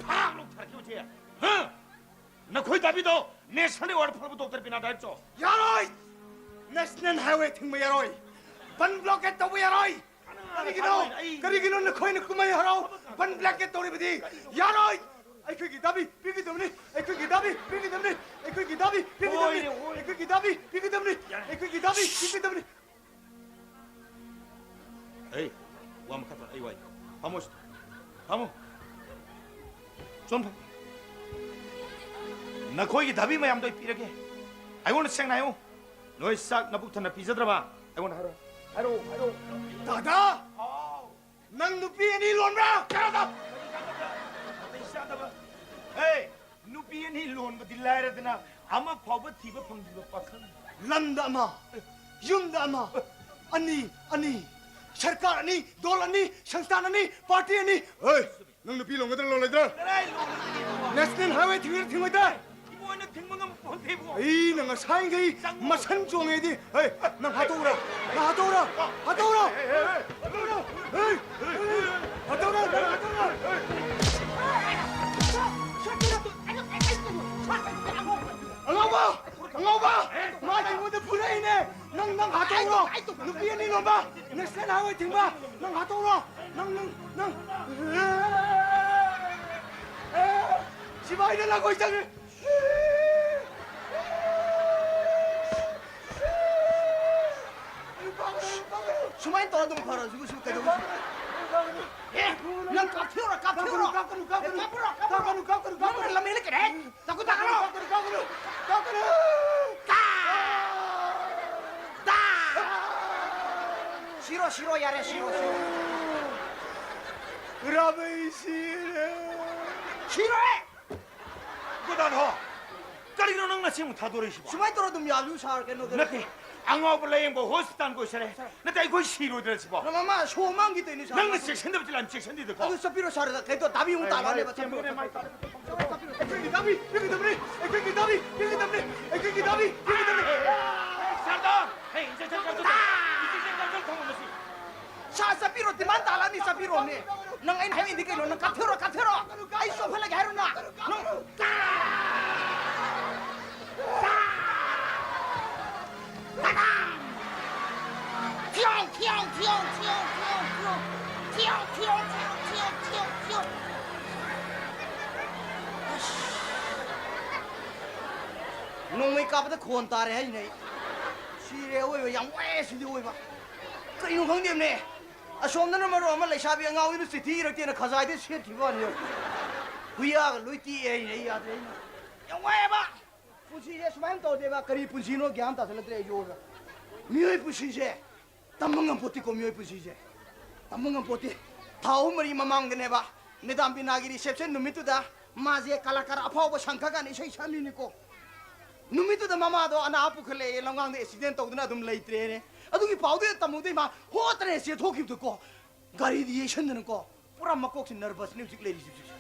ꯐꯥꯛ ꯂꯧꯊꯔꯛꯀꯦ ꯍꯧꯖꯤꯛ꯫ ꯍꯥ? ꯅꯈꯣꯏ ꯗꯥꯕꯤꯗꯣ national award ꯐꯪꯂꯕ doctor ꯕꯤꯅꯥ ꯗꯥ ꯍꯥꯏꯕꯁꯣ? ꯌꯥꯔꯣꯏ! National highway ꯊꯤꯡꯕ ꯌꯥꯔꯣꯏ꯫ ꯕꯟ blockade ꯇꯧꯕ ꯌꯥꯔꯣꯏ꯫ ꯀꯔꯤꯒꯤꯅꯣ? ꯑꯩ ꯀꯔꯤꯒꯤꯅꯣ ꯅꯈꯣꯏꯅ ꯀꯨꯝꯍꯩ ꯍꯔꯥꯎ ꯕꯟ blockade ꯇꯧꯔꯤꯕꯗꯤ? ꯌꯥꯔꯣꯏ! ꯑꯩꯈꯣꯏꯒꯤ ꯗꯥꯕꯤ ꯄꯤꯒꯗꯕꯅꯤ! ꯑꯩꯈꯣꯏꯒꯤ ꯗꯥꯕꯤ ꯄꯤꯒꯗꯕꯅꯤ! ꯑꯩꯈꯣꯏꯒꯤ ꯗꯥꯕꯤ ꯄꯤꯒꯗꯕꯅꯤ! ꯍꯣꯏꯅꯦ, ꯍꯣꯏꯅꯦ꯫ ꯑꯩꯈꯣꯏꯒꯤ ꯗꯥꯕꯤ ꯄꯤꯒꯗꯕꯅꯤ! ꯌꯥꯔꯦ꯫ ꯑꯩꯈꯣꯏꯒꯤ ꯗꯥꯕꯤ ꯄꯤꯒꯗꯕꯅꯤ! ꯑꯩ ꯋꯥ ꯃꯈꯥ ꯇꯥꯅ ꯑꯩ ꯋꯥꯏ꯫ ꯐꯝꯃꯣ ꯁꯤꯗ꯫ ꯐꯝꯃꯣ꯫ ꯁꯣꯝ ꯐꯝ-, ꯅꯈꯣꯏꯒꯤ ꯗꯥꯕꯤ ꯃꯌꯥꯝꯗꯣ ꯑꯩ ꯄꯤꯔꯒꯦ꯫ ꯑꯩꯉꯣꯟꯗ ꯁꯦꯡꯅ ꯍꯥꯏꯌꯨ꯫ ꯅꯣꯏ ꯆꯥꯛ ꯅꯕꯨꯛ ꯊꯟꯅ ꯄꯤꯖꯗ꯭ꯔꯕ? ꯑꯩꯉꯣꯟꯗ ꯍꯥꯏꯔꯣ꯫ ꯍꯥꯏꯔꯣ, ꯍꯥꯏꯔꯣ꯫ ꯗꯥꯗꯥ! ꯍꯥꯎ꯫ ꯅꯪ ꯅꯨꯄꯤ ꯑꯅꯤ ꯂꯣꯟꯕ꯭ꯔꯥ? ꯀꯩꯅꯣꯗ! ꯅꯥꯇꯩ ꯆꯥꯗꯕ꯫ ꯍꯦ! ꯅꯨꯄꯤ ꯑꯅꯤ ꯂꯣꯟꯕꯗꯤ ꯂꯥꯏꯔꯗꯅ, ꯑꯃ ꯐꯥꯎꯕ ꯊꯤꯕ ꯐꯪꯗ꯭ꯔꯤꯕ ꯄꯥꯈꯪ꯫ ꯂꯝꯗ ꯑꯃ, ꯌꯨꯝꯗ ꯑꯃ, ꯑꯅꯤ, ꯑꯅꯤ꯫ ꯁꯔꯀꯥꯔ ꯑꯅꯤ, ꯗꯣꯜ ꯑꯅꯤ, ꯁꯪꯁꯊꯥꯟ ꯑꯅꯤ, ꯄꯥꯔꯇꯤ ꯑꯅꯤ꯫ ꯍꯦ! ꯅꯪ ꯅꯨꯄꯤ ꯂꯣꯟꯒꯗ꯭ꯔꯥ ꯂꯣꯜꯂꯣꯏꯗ꯭ꯔꯥ? ꯀꯗꯥꯏ ꯂꯣꯜꯂꯗꯣꯏꯅꯣ? National highway ꯊꯤꯡꯒꯗ꯭ꯔꯥ ꯊꯤꯡꯉꯣꯏꯗ꯭ꯔꯥ? ꯏꯕꯣ, ꯑꯩꯅ ꯊꯤꯡꯕ ꯉꯝꯄꯣꯟꯇꯦ, ꯏꯕꯣ꯫ ꯑꯩꯅ ꯉꯁꯥꯏꯈꯩ ꯆꯪꯉꯣ꯫ ꯃꯁꯟ ꯆꯣꯡꯉꯦꯗꯤ꯫ ꯍꯦ, ꯅꯪ ꯍꯥꯠꯇꯣꯛꯎꯔꯣ, ꯅꯪ ꯍꯥꯠꯇꯣꯛꯎꯔꯣ, ꯍꯥꯠꯇꯣꯛꯎꯔꯣ, ꯍꯥꯠꯇꯣꯛꯎꯔꯣ, ꯍꯦ, ꯍꯥꯠꯇꯣꯛꯎꯔꯣ, ꯅꯪ ꯍꯥꯠꯇꯣꯛꯎꯔꯣ꯫ ꯑꯉꯥꯎꯕ! ꯑꯉꯥꯎꯕ! ꯃꯥ ꯑꯩꯉꯣꯟꯗ ꯐꯨꯔꯛꯏꯅꯦ! ꯅꯪ, ꯅꯪ ꯍꯥꯠꯇꯣꯛꯎꯔꯣ! ꯅꯨꯄꯤ ꯑꯅꯤ ꯂꯣꯟꯕ! National highway ꯊꯤꯡꯕ! ꯅꯪ ꯍꯥꯠꯇꯣꯛꯎꯔꯣ! ꯅꯪ, ꯅꯪ, ꯅꯪ! ꯁꯤꯐꯥꯏꯅ ꯂꯥꯡꯒꯣꯏ ꯆꯪꯉꯦ! ꯁꯨꯃꯥꯏꯅ ꯇꯧꯔ ꯑꯗꯨꯝ ꯐꯔꯣ꯫ ꯁꯤꯕꯨ, ꯁꯤꯕꯨ ꯀꯩꯗꯧꯔꯤ? ꯑꯦ, ꯅꯪ ꯀꯥꯞꯊꯤꯔꯣ, ꯀꯥꯞꯊꯤꯔꯣ꯫ ꯀꯥꯞꯀꯅꯨ, ꯀꯥꯞꯀꯅꯨ, ꯀꯥꯞꯀꯅꯨ꯫ ꯑꯦ, ꯀꯥꯞꯄꯨꯔꯣ, ꯀꯥꯞꯄꯨꯔꯣ꯫ ꯀꯥꯞꯀꯅꯨ, ꯀꯥꯞꯀꯅꯨ, ꯅꯪꯅ ꯀꯥꯞꯀꯅꯨ꯫ ꯂꯝꯍꯦꯜꯂꯤ ꯀꯩꯅꯣ? ꯍꯦ, ꯆꯥꯛꯈꯨ ꯆꯥꯈꯠꯂꯣ꯫ ꯀꯥꯞꯀꯅꯨ, ꯀꯥꯞꯀꯅꯨ, ꯀꯥꯞꯀꯅꯨ꯫ ꯀꯥ! ꯗꯥ! ꯁꯤꯔꯣ, ꯁꯤꯔꯣ, ꯌꯥꯔꯦ, ꯁꯤꯔꯣ, ꯁꯤꯔꯣ꯫ ꯔꯥꯕꯩ ꯁꯤꯔꯦ꯫ ꯁꯤꯔꯣ, ꯑꯦ! ꯒꯣꯗꯥꯟ ꯍꯣ! ꯀꯩꯒꯤꯅꯣ ꯅꯪ ꯅꯆꯦ ꯑꯃꯨꯛ ꯊꯥꯗꯣꯔꯛꯏꯁꯤꯕꯣ? ꯁꯨꯃꯥꯏꯅ ꯇꯧꯔ ꯑꯗꯨꯝ ꯌꯥꯕꯤꯌꯨ ꯁꯥꯔ, ꯀꯩꯅꯣꯗ꯫ ꯅꯠꯇꯦ, ꯑꯉꯥꯎꯕ ꯂꯥꯏꯌꯦꯡꯕ ꯍꯣꯁꯄꯤꯇꯥꯜꯒ ꯑꯣꯏꯁꯜꯂꯦ꯫ ꯅꯠꯇꯦ, ꯑꯩꯈꯣꯏ ꯁꯤꯔꯣꯏꯗ꯭ꯔ ꯁꯤꯕꯣ? ꯅꯃ ꯃꯥ ꯁꯣ ꯃꯥꯡꯈꯤꯗꯣꯏꯅꯤ ꯁꯥꯔ꯫ ꯅꯪꯅ ꯆꯦꯛꯁꯤꯟꯗꯕꯁꯦ ꯌꯥꯝ ꯆꯦꯛꯁꯤꯟꯗꯦꯗꯀꯣ꯫ ꯑꯗꯨ ꯆꯠꯄꯤꯔꯣ ꯁꯥꯔ, ꯀꯩꯅꯣ ꯇꯥꯕꯤ ꯑꯃꯨꯛ ꯇꯥꯔꯛꯑꯅꯦꯕ꯫ ꯆꯠꯄꯤꯔꯣ, ꯆꯠꯄꯤꯔꯣ꯫ ꯑꯩꯈꯣꯏꯒꯤ ꯗꯥꯕꯤ, ꯑꯩꯈꯣꯏꯒꯤ ꯗꯥꯕꯤ, ꯑꯩꯈꯣꯏꯒꯤ ꯗꯥꯕꯤ, ꯑꯩꯈꯣꯏꯒꯤ ꯗꯥꯕꯤ, ꯑꯩꯈꯣꯏꯒꯤ ꯗꯥꯕꯤ꯫ ꯁꯥꯔꯗꯣ! ꯍꯦ, ꯏꯟꯖꯦꯛꯁꯟ ꯀꯥꯞꯊꯣꯛ-, ꯏꯟꯖꯦꯛꯁꯟ ꯀꯥꯞꯊꯣꯛ ꯊꯝꯃꯣ ꯃꯁꯤ꯫ ꯁꯥꯔ, ꯆꯠꯄꯤꯔꯣ, ꯗꯤꯃꯥꯟ ꯇꯥꯍꯜꯂꯛꯑꯅꯤ, ꯆꯠꯄꯤꯔꯣꯅꯦ꯫ ꯅꯪ ꯑꯩꯅ ꯍꯥꯏꯔꯤꯗꯤ ꯀꯩꯅꯣ? ꯅꯪ ꯀꯥꯞꯊꯣꯔꯣ, ꯀꯥꯞꯊꯣꯔꯣ꯫ ꯑꯩ ꯆꯣꯞꯍꯜꯂꯒꯦ ꯍꯥꯏꯔꯣ ꯅꯪ? ꯅꯪ ꯊꯤꯌꯣ, ꯊꯤꯌꯣ, ꯊꯤꯌꯣ꯫ ꯑꯁ꯫ ꯅꯣꯡꯃꯩ ꯀꯥꯞꯄꯗ ꯈꯣꯟ ꯇꯥꯔꯦ ꯍꯥꯏꯅꯦ ꯑꯩ꯫ ꯁꯤꯔꯦ ꯑꯋꯣꯏꯕ, ꯌꯥꯝ ꯋꯥꯏꯑꯦ ꯁꯤꯗꯤ ꯑꯋꯣꯏꯕ꯫ ꯀꯩꯅꯣ ꯈꯪꯗꯦꯕꯅꯦ꯫ ꯑꯁꯣꯝꯗꯅ ꯃꯔꯣꯟ ꯑꯃ ꯂꯩꯁꯥꯕꯤ ꯑꯉꯥꯎꯕꯤꯗꯨ ꯆꯤꯊꯤ ꯏꯔꯛꯇꯦꯅ ꯈꯖꯥꯏꯗ ꯁꯦꯠꯈꯤꯕ ꯋꯥꯅꯤ꯫ ꯍꯨꯏꯌꯥꯒ ꯂꯣꯏ ꯇꯦꯛꯑꯦ ꯍꯥꯏꯅꯦ ꯑꯩ ꯌꯥꯗ꯭ꯔꯦ ꯑꯩꯅ꯫ ꯌꯥꯝ ꯋꯥꯏꯑꯦꯕ꯫ ꯄꯨꯟꯁꯤꯁꯦ ꯁꯨꯃꯥꯏꯅ ꯇꯧꯔꯗꯤꯕ ꯀꯔꯤ ꯄꯨꯟꯁꯤꯅꯣ ꯒ꯭ꯌꯥꯟ ꯇꯥꯁꯤꯜꯂꯛꯇ꯭ꯔꯦ ꯑꯩꯁꯨ꯫ ꯃꯤꯑꯣꯏ ꯄꯨꯟꯁꯤꯁꯦ ꯇꯝꯕ ꯉꯝꯄꯣꯠꯇꯦꯀꯣ, ꯃꯤꯑꯣꯏ ꯄꯨꯟꯁꯤꯁꯦ꯫ ꯇꯝꯕ ꯉꯝꯄꯣꯠꯇꯦ꯫ ꯊꯥ ꯑꯍꯨꯝ ꯃꯔꯤ ꯃꯃꯥꯡꯗꯅꯦꯕ, ꯃꯦꯗꯥꯝ ꯕꯤꯅꯥꯒꯤ reception ꯅꯨꯃꯤꯠꯇꯨꯗ ꯃꯥꯁꯦ ꯀꯂꯥꯀꯥꯔ ꯑꯐꯥꯎꯕ ꯁꯪꯒ ꯀꯥꯟꯗ ꯏꯁꯩ ꯁꯛꯑꯝꯃꯤꯅꯤꯀꯣ꯫ ꯅꯨꯃꯤꯠꯇꯨꯗ ꯃꯃꯥꯗꯣ ꯑꯅꯥ ꯄꯨꯈꯠꯂꯛꯑꯦ, ꯂꯝꯒꯥꯡꯗ accident ꯇꯧꯗꯅ ꯑꯗꯨꯝ ꯂꯩꯇ꯭ꯔꯦꯅꯦ꯫ ꯑꯗꯨꯒꯤ ꯄꯥꯎꯗꯨ ꯇꯝꯍꯧꯗꯦ ꯏꯃꯥ, ꯍꯣꯠꯇꯅ ꯆꯦꯟꯊꯣꯛꯈꯤꯕꯗꯀꯣ꯫ ꯒꯥꯔꯤꯗ ꯌꯩꯁꯟꯗꯅꯀꯣ꯫ ꯄꯨꯔꯥ ꯃꯀꯣꯛꯁꯤ nervous ꯅꯤ ꯍꯧꯖꯤꯛ ꯂꯩꯔꯤꯁꯤ ꯍꯧꯖꯤꯛꯁꯦ꯫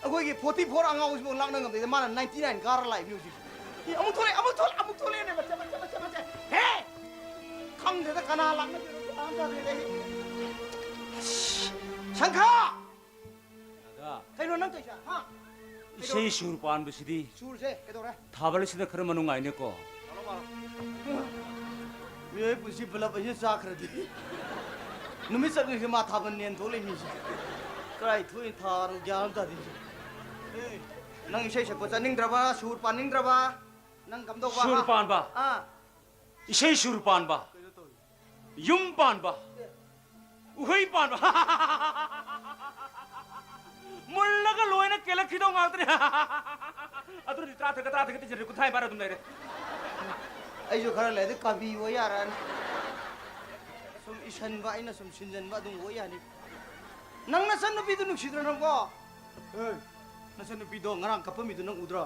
ꯑꯩꯈꯣꯏꯒꯤ forty four ꯑꯉꯥꯎꯕꯁꯤꯐꯥꯎ ꯂꯥꯛꯅ ꯉꯝꯗꯦꯗ, ꯃꯥꯅ ninety nine ꯀꯥꯔ ꯂꯥꯛꯏꯅꯤ ꯍꯧꯖꯤꯛ꯫ ꯑꯦ, ꯑꯃꯨꯛ ꯊꯣꯛꯂꯛꯑꯦ, ꯑꯃꯨꯛ ꯊꯣꯛꯂꯛꯑꯦ, ꯑꯃꯨꯛ ꯊꯣꯛꯂꯛꯑꯦꯅꯦ, ꯃꯆꯦ, ꯃꯆꯦ, ꯃꯆꯦ, ꯃꯆꯦ꯫ ꯍꯦ! ꯈꯪꯗꯦꯗ ꯀꯅꯥ ꯂꯥꯛꯅꯗꯣꯏꯅꯣ, ꯒ꯭ꯌꯥꯟ ꯇꯥꯗꯦꯗ ꯑꯩ꯫ ꯑꯁ! ꯁꯪꯈꯥ! ꯗꯥꯗꯥ, ꯀꯩꯅꯣ ꯅꯪ ꯇꯧꯏꯁꯦ? ꯍꯥ? ꯏꯁꯩ ꯀꯩꯗꯧꯔꯦ? ꯁꯨꯔ ꯄꯥꯟꯕꯁꯤꯗꯤ ꯁꯨꯔꯁꯦ ꯀꯩꯗꯧꯔꯦ? ꯊꯥꯕꯜꯁꯤꯅ ꯈꯔ ꯃꯅꯨꯡ ꯉꯥꯏꯅꯦꯀꯣ꯫ ꯃꯤꯑꯣꯏ ꯄꯨꯟꯁꯤ ꯄꯨꯂꯞ ꯑꯩꯁꯦ ꯆꯥꯈ꯭ꯔꯗꯤ꯫ ꯅꯨꯃꯤꯠ ꯆꯠꯂꯤꯁꯦ ꯃꯥ ꯊꯥꯕꯜ ꯅꯦꯟ ꯊꯣꯛꯂꯛꯏ ꯃꯤꯁꯦ꯫ ꯀꯗꯥꯏ ꯊꯣꯛꯏ ꯊꯥꯅꯣ ꯒ꯭ꯌꯥꯟ ꯑꯃ ꯇꯥꯗꯦ꯫ ꯑꯦ, ꯅꯪ ꯏꯁꯩ ꯁꯛꯄ ꯆꯠꯅꯤꯡꯗ꯭ꯔꯕ, ꯁꯨꯔ ꯄꯥꯅꯤꯡꯗ꯭ꯔꯕ? ꯅꯪ ꯀꯝꯗꯧꯕ? ꯁꯨꯔ ꯄꯥꯟꯕ꯫ ꯑꯥ꯫ ꯏꯁꯩ ꯁꯨꯔ ꯄꯥꯟꯕ꯫ ꯀꯩꯅꯣ ꯇꯧꯔꯤ? ꯌꯨꯝ ꯄꯥꯟꯕ꯫ ꯑꯦ꯫ ꯎꯍꯩ ꯄꯥꯟꯕ꯫ ꯃꯨꯜꯂꯒ ꯂꯣꯏꯅ ꯀꯦꯜꯂꯛꯈꯤꯗꯧ ꯉꯥꯛꯇꯅꯦ꯫ ꯑꯗꯨꯅꯗꯤ ꯇꯔꯥ ꯇꯔꯦꯠꯀ ꯇꯔꯥ ꯇꯔꯦꯠꯀ ꯇꯤꯟꯁꯤꯟꯅꯔꯦ, ꯀꯨꯟꯊ꯭ꯔꯥ ꯅꯤꯄꯥꯟ ꯑꯗꯨꯝ ꯂꯩꯔꯦ꯫ ꯑꯩꯁꯨ ꯈꯔ ꯂꯩꯔꯗꯤ ꯀꯕꯤ ꯑꯣꯏ ꯌꯥꯔꯛꯑꯅꯤ꯫ ꯁꯨꯝ ꯏꯁꯟꯕ, ꯑꯩꯅ ꯁꯨꯝ ꯁꯤꯟꯖꯟꯕ ꯑꯗꯨꯝ ꯑꯣꯏ ꯌꯥꯅꯤ꯫ ꯅꯪ ꯅꯆꯟꯅꯨꯄꯤꯗꯨ ꯅꯨꯡꯁꯤꯗ꯭ꯔꯣ ꯅꯪꯕꯣ? ꯑꯦ, ꯅꯆꯟꯅꯨꯄꯤꯗꯣ ꯉꯔꯥꯡ ꯀꯞꯄꯝꯃꯤꯗꯨ ꯅꯪ ꯎꯗ꯭ꯔꯣ?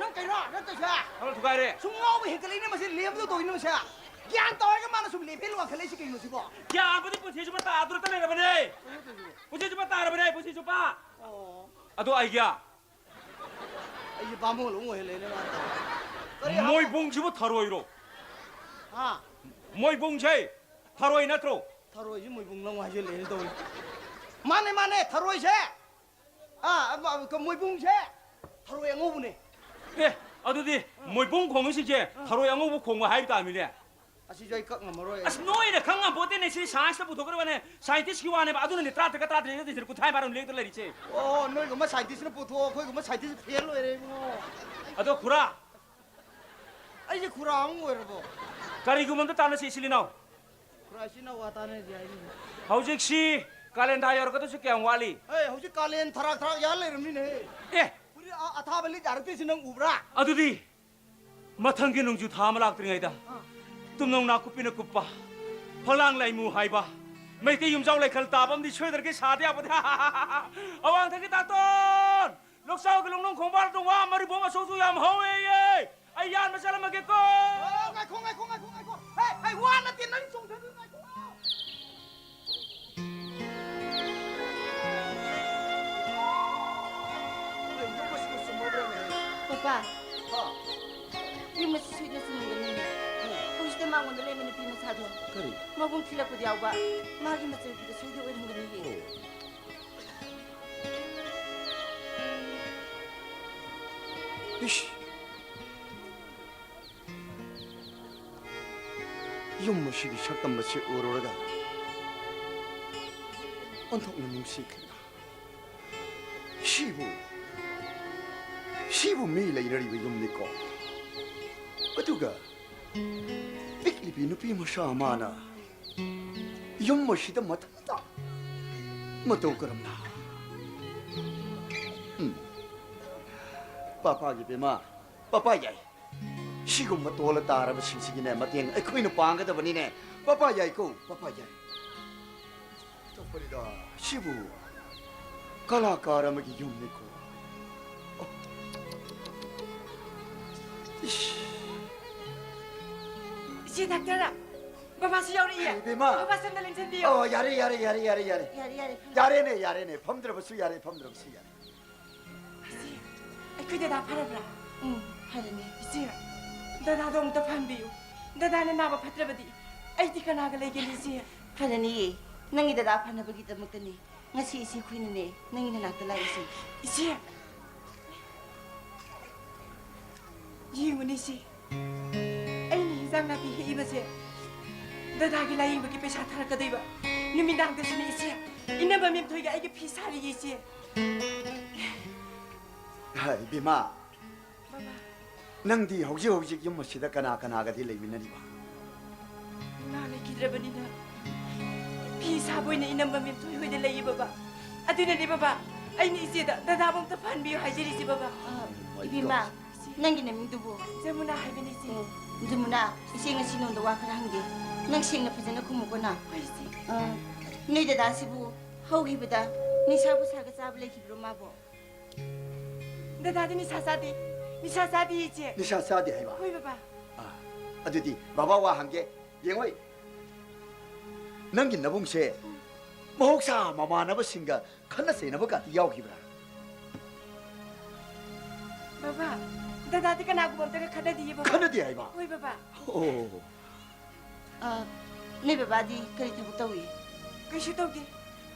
ꯅꯪ ꯀꯩꯅꯣ ꯅꯪ ꯇꯧꯏꯁꯦ? ꯊꯥꯔꯣꯏ ꯊꯨꯒꯥꯏꯔꯦ꯫ ꯁꯨꯝ ꯉꯥꯎꯕ ꯍꯦꯟꯒꯠꯂꯛꯏꯅꯦ ꯃꯁꯤ ꯂꯦꯝꯕꯗ ꯇꯧꯏꯅꯦ ꯃꯁꯦ꯫ ꯒ꯭ꯌꯥꯟ ꯇꯧꯔꯒ ꯃꯥꯅ ꯁꯨꯝ ꯂꯦꯝꯍꯦꯜ ꯋꯥꯡꯈꯠꯂꯛꯏꯁꯤ ꯀꯩꯅꯣ ꯁꯤꯕꯣ? ꯒ꯭ꯌꯥꯟꯕꯨꯗꯤ ꯄꯨꯟꯁꯤ ꯆꯨꯞꯄ ꯇꯥꯗꯨꯅꯇ ꯂꯩꯔꯕꯅꯦ꯫ ꯄꯨꯟꯁꯤ ꯆꯨꯞꯄ ꯇꯥꯔꯕꯅꯦ, ꯄꯨꯟꯁꯤ ꯆꯨꯞꯄ꯫ ꯑꯣ꯫ ꯑꯗꯣ ꯑꯥꯏꯗꯤꯌꯥ꯫ ꯑꯩꯁꯦ ꯕꯥꯃꯣꯟ ꯑꯃ ꯑꯣꯏꯍꯜꯂꯦꯅꯦ ꯃꯥꯅ꯫ ꯀꯔꯤ ꯍꯥꯏꯕ? ꯃꯣꯏꯕꯨꯡꯁꯤꯕꯨ ꯊꯔꯣꯏꯔꯣ? ꯍꯥ? ꯃꯣꯏꯕꯨꯡꯁꯦ ꯊꯔꯣꯏ ꯅꯠꯇ꯭ꯔꯣ? ꯊꯔꯣꯏꯁꯦ ꯃꯣꯏꯕꯨꯡ ꯂꯧ ꯍꯥꯏꯖꯤꯜꯂꯛꯑꯦꯅꯦ ꯇꯧꯔꯤ꯫ ꯃꯥꯅꯦ, ꯃꯥꯅꯦ, ꯊꯔꯣꯏꯁꯦ꯫ ꯑꯥ, ꯑꯃ, ꯀ-, ꯃꯣꯏꯕꯨꯡꯁꯦ ꯊꯔꯣꯏ ꯑꯉꯧꯕꯅꯦ꯫ ꯑꯦ, ꯑꯗꯨꯗꯤ ꯃꯣꯏꯕꯨꯡ ꯈꯣꯡꯉꯤꯁꯤꯡꯁꯦ ꯊꯔꯣꯏ ꯑꯉꯧꯕ ꯈꯣꯡꯕ ꯍꯥꯏꯕ ꯇꯥꯕꯅꯤꯅꯦ꯫ ꯑꯁꯤꯁꯨ ꯑꯩ ꯀꯛ ꯉꯝꯃꯔꯣꯏ꯫ ꯑꯁ, ꯅꯣꯏꯅ ꯈꯪ ꯉꯝꯄꯣꯠꯇꯦꯅꯦ, ꯁꯤ ꯁꯥꯏꯟꯁꯇ ꯄꯨꯊꯣꯛꯀꯗꯕꯅꯦ, ꯁꯥꯏꯟꯇꯤꯁꯀꯤ ꯋꯥꯅꯦꯕ꯫ ꯑꯗꯨꯅꯅꯦ ꯇꯔꯥꯇꯔꯦꯠꯀ ꯇꯔꯥꯇꯔꯦꯠꯀ ꯇꯧꯔꯤꯁꯦ, ꯀꯨꯟꯊ꯭ꯔꯥ ꯍꯥꯏꯕ ꯑꯗꯨꯝ ꯂꯦꯛꯇ ꯂꯩꯔꯤꯁꯦ꯫ ꯑꯣ, ꯅꯣꯏꯒꯨꯝꯕ ꯁꯥꯏꯟꯇꯤꯁꯅ ꯄꯨꯊꯣꯛꯑꯣ, ꯑꯩꯈꯣꯏꯒꯨꯝꯕ ꯁꯥꯏꯟꯇꯤꯁ ꯐꯦꯜ ꯑꯣꯏꯔꯦ ꯏꯕꯨꯡꯉꯣ꯫ ꯑꯗꯣ ꯈꯨꯔꯥ, ꯑꯩꯁꯦ ꯈꯨꯔꯥ ꯑꯃ ꯑꯣꯏꯔꯕꯣ? ꯀꯔꯤꯒꯨꯝꯕ ꯑꯝꯇ ꯇꯥꯟꯅꯁꯤ, ꯏꯆꯤꯜ ꯏꯅꯥꯎ꯫ ꯈꯨꯔꯥ ꯏꯆꯤꯜ ꯏꯅꯥꯎ ꯋꯥ ꯇꯥꯟꯅꯁꯤ ꯍꯥꯏꯅꯤ꯫ ꯍꯧꯖꯤꯛꯁꯤ ꯀꯥꯂꯦꯟ ꯊꯥ ꯌꯧꯔꯛꯀꯗꯧꯁꯨ ꯀꯌꯥꯝ ꯋꯥꯠꯂꯤ? ꯍꯦ, ꯍꯧꯖꯤꯛ ꯀꯥꯂꯦꯟ ꯊꯔꯥꯛ ꯊꯔꯥꯛ ꯌꯥꯜ ꯂꯩꯔꯝꯃꯤꯅꯦꯍꯦ꯫ ꯑꯦ, ꯐꯨꯔꯤꯠ ꯑ-, ꯑꯊꯥꯕ ꯂꯤꯠ ꯌꯥꯔꯛꯇꯣꯏꯁꯤ ꯅꯪ ꯎꯕ꯭ꯔꯥ? ꯑꯗꯨꯗꯤ ꯃꯊꯪꯒꯤ ꯅꯣꯡꯖꯨ ꯊꯥ ꯑꯃ ꯂꯥꯛꯇ꯭ꯔꯤꯉꯩꯗ, ꯑꯥ꯫ ꯇꯨꯝꯅꯧ ꯅꯥꯀꯨꯞꯄꯤꯅ ꯀꯨꯞꯄ, ꯐꯛꯂꯥꯡ ꯂꯥꯏꯃꯨ ꯍꯥꯏꯕ, ꯃꯩꯇꯩ ꯌꯨꯝꯖꯥꯎ ꯂꯩꯈꯜ ꯇꯥꯕ ꯑꯃꯗꯤ ꯁꯣꯏꯗ꯭ꯔꯒꯦ ꯁꯥꯗ ꯌꯥꯄꯣꯠꯇꯦ꯫ ꯑꯋꯥꯡꯊꯪꯒꯤ ꯗꯥꯛꯇꯣꯟ! ꯂꯣꯛꯆꯥꯎꯒꯤ ꯂꯣꯡꯅꯣꯡ ꯈꯣꯡꯕꯥꯜꯗ ꯋꯥ ꯃꯔꯤꯕꯣꯡ ꯑꯆꯧꯕꯁꯨ ꯌꯥꯝ ꯍꯧꯋꯦꯌꯦ꯫ ꯑꯩ ꯌꯥꯟꯕ ꯆꯠꯂꯝꯃꯒꯦꯀꯣ꯫ ꯑꯣ, ꯉꯥꯏꯈꯣ, ꯉꯥꯏꯈꯣ, ꯉꯥꯏꯈꯣ, ꯉꯥꯏꯈꯣ꯫ ꯍꯦ, ꯍꯦ, ꯋꯥ ꯅꯠꯇꯦ, ꯅꯪ ꯆꯣꯡꯊꯗꯣꯏ, ꯉꯥꯏꯈꯣ꯫ ꯀꯩꯅꯣ, ꯃꯁꯤꯕꯨ ꯆꯨꯝꯃꯕ꯭ꯔꯥꯅꯦ? ꯄꯄꯥ, ꯍꯥ? ꯌꯨꯝ ꯑꯁꯤ ꯁꯣꯏꯗꯅ ꯆꯨꯝꯃꯝꯒꯅꯤ꯫ ꯍꯣꯏ꯫ ꯍꯧꯖꯤꯛꯇ ꯃꯉꯣꯟꯗ ꯂꯩꯕ ꯅꯨꯄꯤ ꯃꯆꯥꯗꯣ ꯀꯔꯤ? ꯃꯕꯨꯡ ꯊꯤꯜꯂꯛꯄꯗ ꯌꯥꯎꯕ ꯃꯥꯒꯤ ꯃꯆꯟꯅꯨꯄꯤꯗ ꯁꯣꯏꯗꯅ ꯑꯣꯏꯔꯝꯒꯅꯤꯌꯦ꯫ ꯑꯣ꯫ ꯏꯁ! ꯌꯨꯝ ꯑꯁꯤꯒꯤ ꯁꯛꯇꯝ ꯑꯁꯤ ꯎꯔꯨꯔꯒ ꯑꯣꯟꯊꯣꯛꯅ ꯅꯨꯡꯁꯤꯈ꯭ꯔꯦꯗ꯫ ꯁꯤꯕꯨ, ꯁꯤꯕꯨ ꯃꯤ ꯂꯩꯅꯔꯤꯕ ꯌꯨꯝꯅꯤꯀꯣ꯫ ꯑꯗꯨꯒ ꯄꯤꯛꯂꯤꯕꯤ ꯅꯨꯄꯤ ꯃꯆꯥ ꯑꯃꯅ ꯌꯨꯝ ꯑꯁꯤꯗ ꯃꯊꯟꯇ ꯃꯇꯧ ꯀꯔꯝꯅ? ꯎꯝ꯫ ꯄꯥꯄꯥꯒꯤ ꯕꯦꯝꯃ, ꯄꯥꯄꯥ ꯌꯥꯏ꯫ ꯁꯤꯒꯨꯝꯕ ꯇꯣꯜꯂ ꯇꯥꯔꯕꯁꯤꯡꯁꯤꯒꯤꯅꯦ ꯃꯇꯦꯡ ꯑꯩꯈꯣꯏꯅ ꯄꯥꯡꯒꯗꯕꯅꯤꯅꯦ꯫ ꯄꯥꯄꯥ ꯌꯥꯏꯀꯣ, ꯄꯥꯄꯥ ꯌꯥꯏ꯫ ꯇꯞꯄꯅꯤꯗ, ꯁꯤꯕꯨ ꯀꯂꯥꯀꯥꯔ ꯑꯃꯒꯤ ꯌꯨꯝꯅꯤꯀꯣ꯫ ꯏꯁ꯫ ꯏꯆꯦ ꯗꯥꯛꯇꯔ, ꯕꯕꯥꯁꯨ ꯌꯥꯎꯔꯛꯏꯌꯦ꯫ ꯏꯕꯦꯝꯃ꯫ ꯕꯕꯥ ꯁꯣꯝꯗ ꯂꯦꯡꯁꯤꯟꯕꯤꯌꯣ꯫ ꯑꯣ, ꯌꯥꯔꯦ, ꯌꯥꯔꯦ, ꯌꯥꯔꯦ, ꯌꯥꯔꯦ, ꯌꯥꯔꯦ꯫ ꯌꯥꯔꯦ, ꯌꯥꯔꯦ, ꯐꯝ- ꯌꯥꯔꯦꯅꯦ, ꯌꯥꯔꯦꯅꯦ, ꯐꯝꯗ꯭ꯔꯕꯁꯨ ꯌꯥꯔꯦ, ꯐꯝꯗ꯭ꯔꯕꯁꯨ ꯌꯥꯔꯦ꯫ ꯏꯆꯦ, ꯑꯩꯈꯣꯏ ꯗꯗꯥ ꯐꯔꯕ꯭ꯔꯥ? ꯎꯝ, ꯐꯔꯅꯤ꯫ ꯏꯆꯦ, ꯗꯗꯥꯗꯣ ꯑꯃꯨꯛꯇ ꯐꯍꯟꯕꯤꯌꯨ꯫ ꯗꯗꯥꯅ ꯅꯥꯕ ꯐꯠꯇ꯭ꯔꯕꯗꯤ ꯑꯩꯗꯤ ꯀꯅꯥꯒ ꯂꯩꯒꯅꯤ, ꯏꯆꯦ? ꯐꯔꯅꯤꯌꯦ꯫ ꯅꯪꯒꯤ ꯗꯗꯥ ꯐꯅꯕꯒꯤꯗꯃꯛꯇꯅꯦ ꯉꯁꯤ ꯏꯆꯦ ꯑꯩꯈꯣꯏꯅꯅꯦ ꯅꯪꯒꯤ ꯅꯅꯥꯛꯇ ꯂꯥꯛꯏꯁꯦ꯫ ꯏꯆꯦ! ꯌꯦꯡꯉꯨꯅꯦ ꯏꯆꯦ, ꯑꯩꯅ ꯍꯤꯟꯖꯥꯡ ꯅꯥꯄꯤ ꯍꯦꯛꯏꯕꯁꯦ ꯗꯗꯥꯒꯤ ꯂꯥꯌꯦꯡꯕꯒꯤ ꯄꯩꯁꯥ ꯊꯥꯔꯛꯀꯗꯣꯏꯕ꯫ ꯅꯨꯃꯤꯗꯥꯡꯗꯁꯨꯅꯦ ꯏꯆꯦ, ꯏꯅꯝꯃ ꯃꯦꯝꯊꯣꯏꯒ ꯑꯩꯒ ꯐꯤ ꯁꯥꯔꯤꯌꯦ ꯏꯆꯦ꯫ ꯍꯥꯏ, ꯏꯕꯦꯝꯃ, ꯕꯕꯥ꯫ ꯅꯪꯗꯤ ꯍꯧꯖꯤꯛ ꯍꯧꯖꯤꯛ ꯌꯨꯝ ꯑꯁꯤꯗ ꯀꯅꯥ ꯀꯅꯥꯒꯗꯤ ꯂꯩꯃꯤꯟꯅꯔꯤꯕ? ꯏꯃꯥ ꯂꯩꯈꯤꯗ꯭ꯔꯕꯅꯤꯅ ꯐꯤ ꯁꯥꯕ ꯑꯣꯏꯅ ꯏꯅꯝꯃ ꯃꯦꯝꯊꯣꯏ ꯍꯣꯏꯗ ꯂꯩꯌꯦ ꯕꯕꯥ꯫ ꯑꯗꯨꯅꯅꯦ ꯕꯕꯥ, ꯑꯩꯅ ꯏꯆꯦꯗ ꯗꯗꯥꯕꯨ ꯑꯝꯇ ꯐꯍꯟꯕꯤꯌꯨ ꯍꯥꯏꯖꯔꯤꯁꯦ, ꯕꯕꯥ꯫ ꯑ, ꯏꯕꯦꯝꯃ, ꯏꯆꯦ꯫ ꯅꯪꯒꯤ ꯅꯃꯤꯡꯗꯨꯕꯨ? ꯖꯃꯨꯅꯥ ꯍꯥꯏꯕꯅꯤ, ꯏꯆꯦ꯫ ꯑꯣ, ꯖꯃꯨꯅꯥ, ꯏꯆꯦ ꯉꯁꯤ ꯅꯉꯣꯟꯗ ꯋꯥ ꯈꯔ ꯍꯪꯒꯦ꯫ ꯅꯪ ꯁꯦꯡꯅ ꯐꯖꯅ ꯈꯨꯝꯃꯨꯀꯣ ꯅꯪ꯫ ꯍꯣꯏ, ꯏꯆꯦ꯫ ꯑ, ꯅꯣꯏ ꯗꯗꯥꯁꯤꯕꯨ ꯍꯧꯈꯤꯕꯗ ꯅꯤꯁꯥ ꯄꯨꯁꯥꯒ ꯆꯥꯕ ꯂꯩꯈꯤꯕ꯭ꯔꯣ ꯃꯥꯕꯨ? ꯗꯗꯥꯗꯤ ꯅꯤꯁꯥ ꯆꯥꯗꯦ꯫ ꯅꯤꯁꯥ ꯆꯥꯗꯦ, ꯏꯆꯦ꯫ ꯅꯤꯁꯥ ꯆꯥꯗꯦ ꯍꯥꯏꯕ? ꯍꯣꯏ, ꯕꯕꯥ꯫ ꯑ, ꯑꯗꯨꯗꯤ ꯕꯕꯥ ꯋꯥ ꯍꯪꯒꯦ꯫ ꯌꯦꯡꯉꯣꯏ, ꯅꯪꯒꯤ ꯅꯕꯨꯡꯁꯦ ꯃꯍꯧꯁꯥ ꯃꯃꯥꯟꯅꯕꯁꯤꯡꯒ ꯈꯠꯅ ꯆꯩꯅꯕꯒꯗꯤ ꯌꯥꯎꯈꯤꯕ꯭ꯔꯥ? ꯕꯕꯥ, ꯗꯗꯥꯗꯤ ꯀꯅꯥꯒꯨꯝꯕ ꯑꯝꯇꯒ ꯈꯠꯅꯗꯤꯌꯦ, ꯕꯕꯥ꯫ ꯈꯠꯅꯗꯦ ꯍꯥꯏꯕ? ꯍꯣꯏ, ꯕꯕꯥ꯫ ꯑꯣ꯫ ꯑ, ꯅꯣꯏ ꯕꯕꯥꯗꯤ ꯀꯔꯤ ꯊꯕꯛ ꯇꯧꯏ? ꯀꯩꯁꯨ ꯇꯧꯗꯦ꯫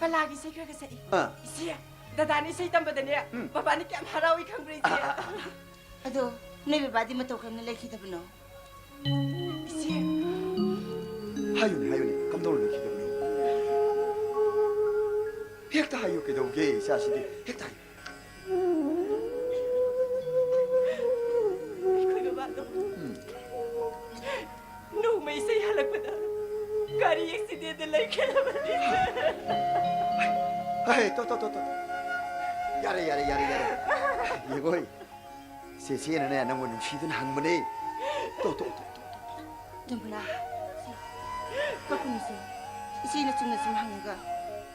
ꯀꯂꯥꯒꯤ ꯏꯁꯩ ꯈꯔ ꯈꯔ ꯁꯛꯏ꯫ ꯑꯥ꯫ ꯏꯆꯦ, ꯗꯗꯥꯅ ꯏꯁꯩ ꯇꯝꯕꯗꯅꯦ, ꯎꯝ꯫ ꯕꯕꯥꯅ ꯀꯌꯥꯝ ꯍꯔꯥꯎꯏ ꯈꯪꯕ꯭ꯔꯥ, ꯏꯆꯦ? ꯑꯥ, ꯑꯥ, ꯑꯥ, ꯑꯥ꯫ ꯑꯗꯣ ꯅꯣꯏ ꯕꯕꯥꯗꯤ ꯃꯇꯧ ꯀꯔꯝꯅ ꯂꯩꯈꯤꯗꯕꯅꯣ? ꯏꯆꯦ꯫ ꯍꯥꯏꯌꯨꯅꯦ, ꯍꯥꯏꯌꯨꯅꯦ, ꯀꯝꯗꯧꯅ ꯂꯩꯈꯤꯗꯕꯅꯣ? ꯍꯦꯛꯇ ꯍꯥꯏꯌꯨ, ꯀꯩꯗꯧꯒꯦ, ꯏꯆꯥꯁꯤꯗꯤ? ꯍꯦꯛꯇ ꯍꯥꯏꯌꯨ꯫ ꯑꯩꯈꯣꯏ ꯕꯕꯥꯗꯣ ꯎꯝ꯫ ꯅꯣꯡꯃ ꯏꯁꯩ ꯍꯜꯂꯛꯄꯗ ꯒꯥꯔꯤ ꯑꯦꯛꯁꯤꯗꯦꯟꯗ ꯂꯩꯈꯤꯗꯕꯅꯤ꯫ ꯍꯩ, ꯇꯣ, ꯇꯣ, ꯇꯣ, ꯇꯣ꯫ ꯌꯥꯔꯦ, ꯌꯥꯔꯦ, ꯌꯥꯔꯦ, ꯌꯥꯔꯦ꯫ ꯌꯦꯡꯉꯣꯏ꯫ ꯆꯦꯆꯦꯅꯅꯦ, ꯅꯪꯕꯨ ꯅꯨꯡꯁꯤꯗꯨꯅ ꯍꯪꯕꯅꯦ꯫ ꯇꯣ, ꯇꯣ, ꯇꯣ, ꯇꯣ, ꯇꯣ꯫ ꯖꯃꯨꯅꯥ, ꯁꯤ, ꯀꯞꯀꯅꯨꯁꯦ꯫ ꯏꯆꯦꯅ ꯆꯨꯝꯅ ꯁꯨꯝ ꯍꯪꯉꯒ꯫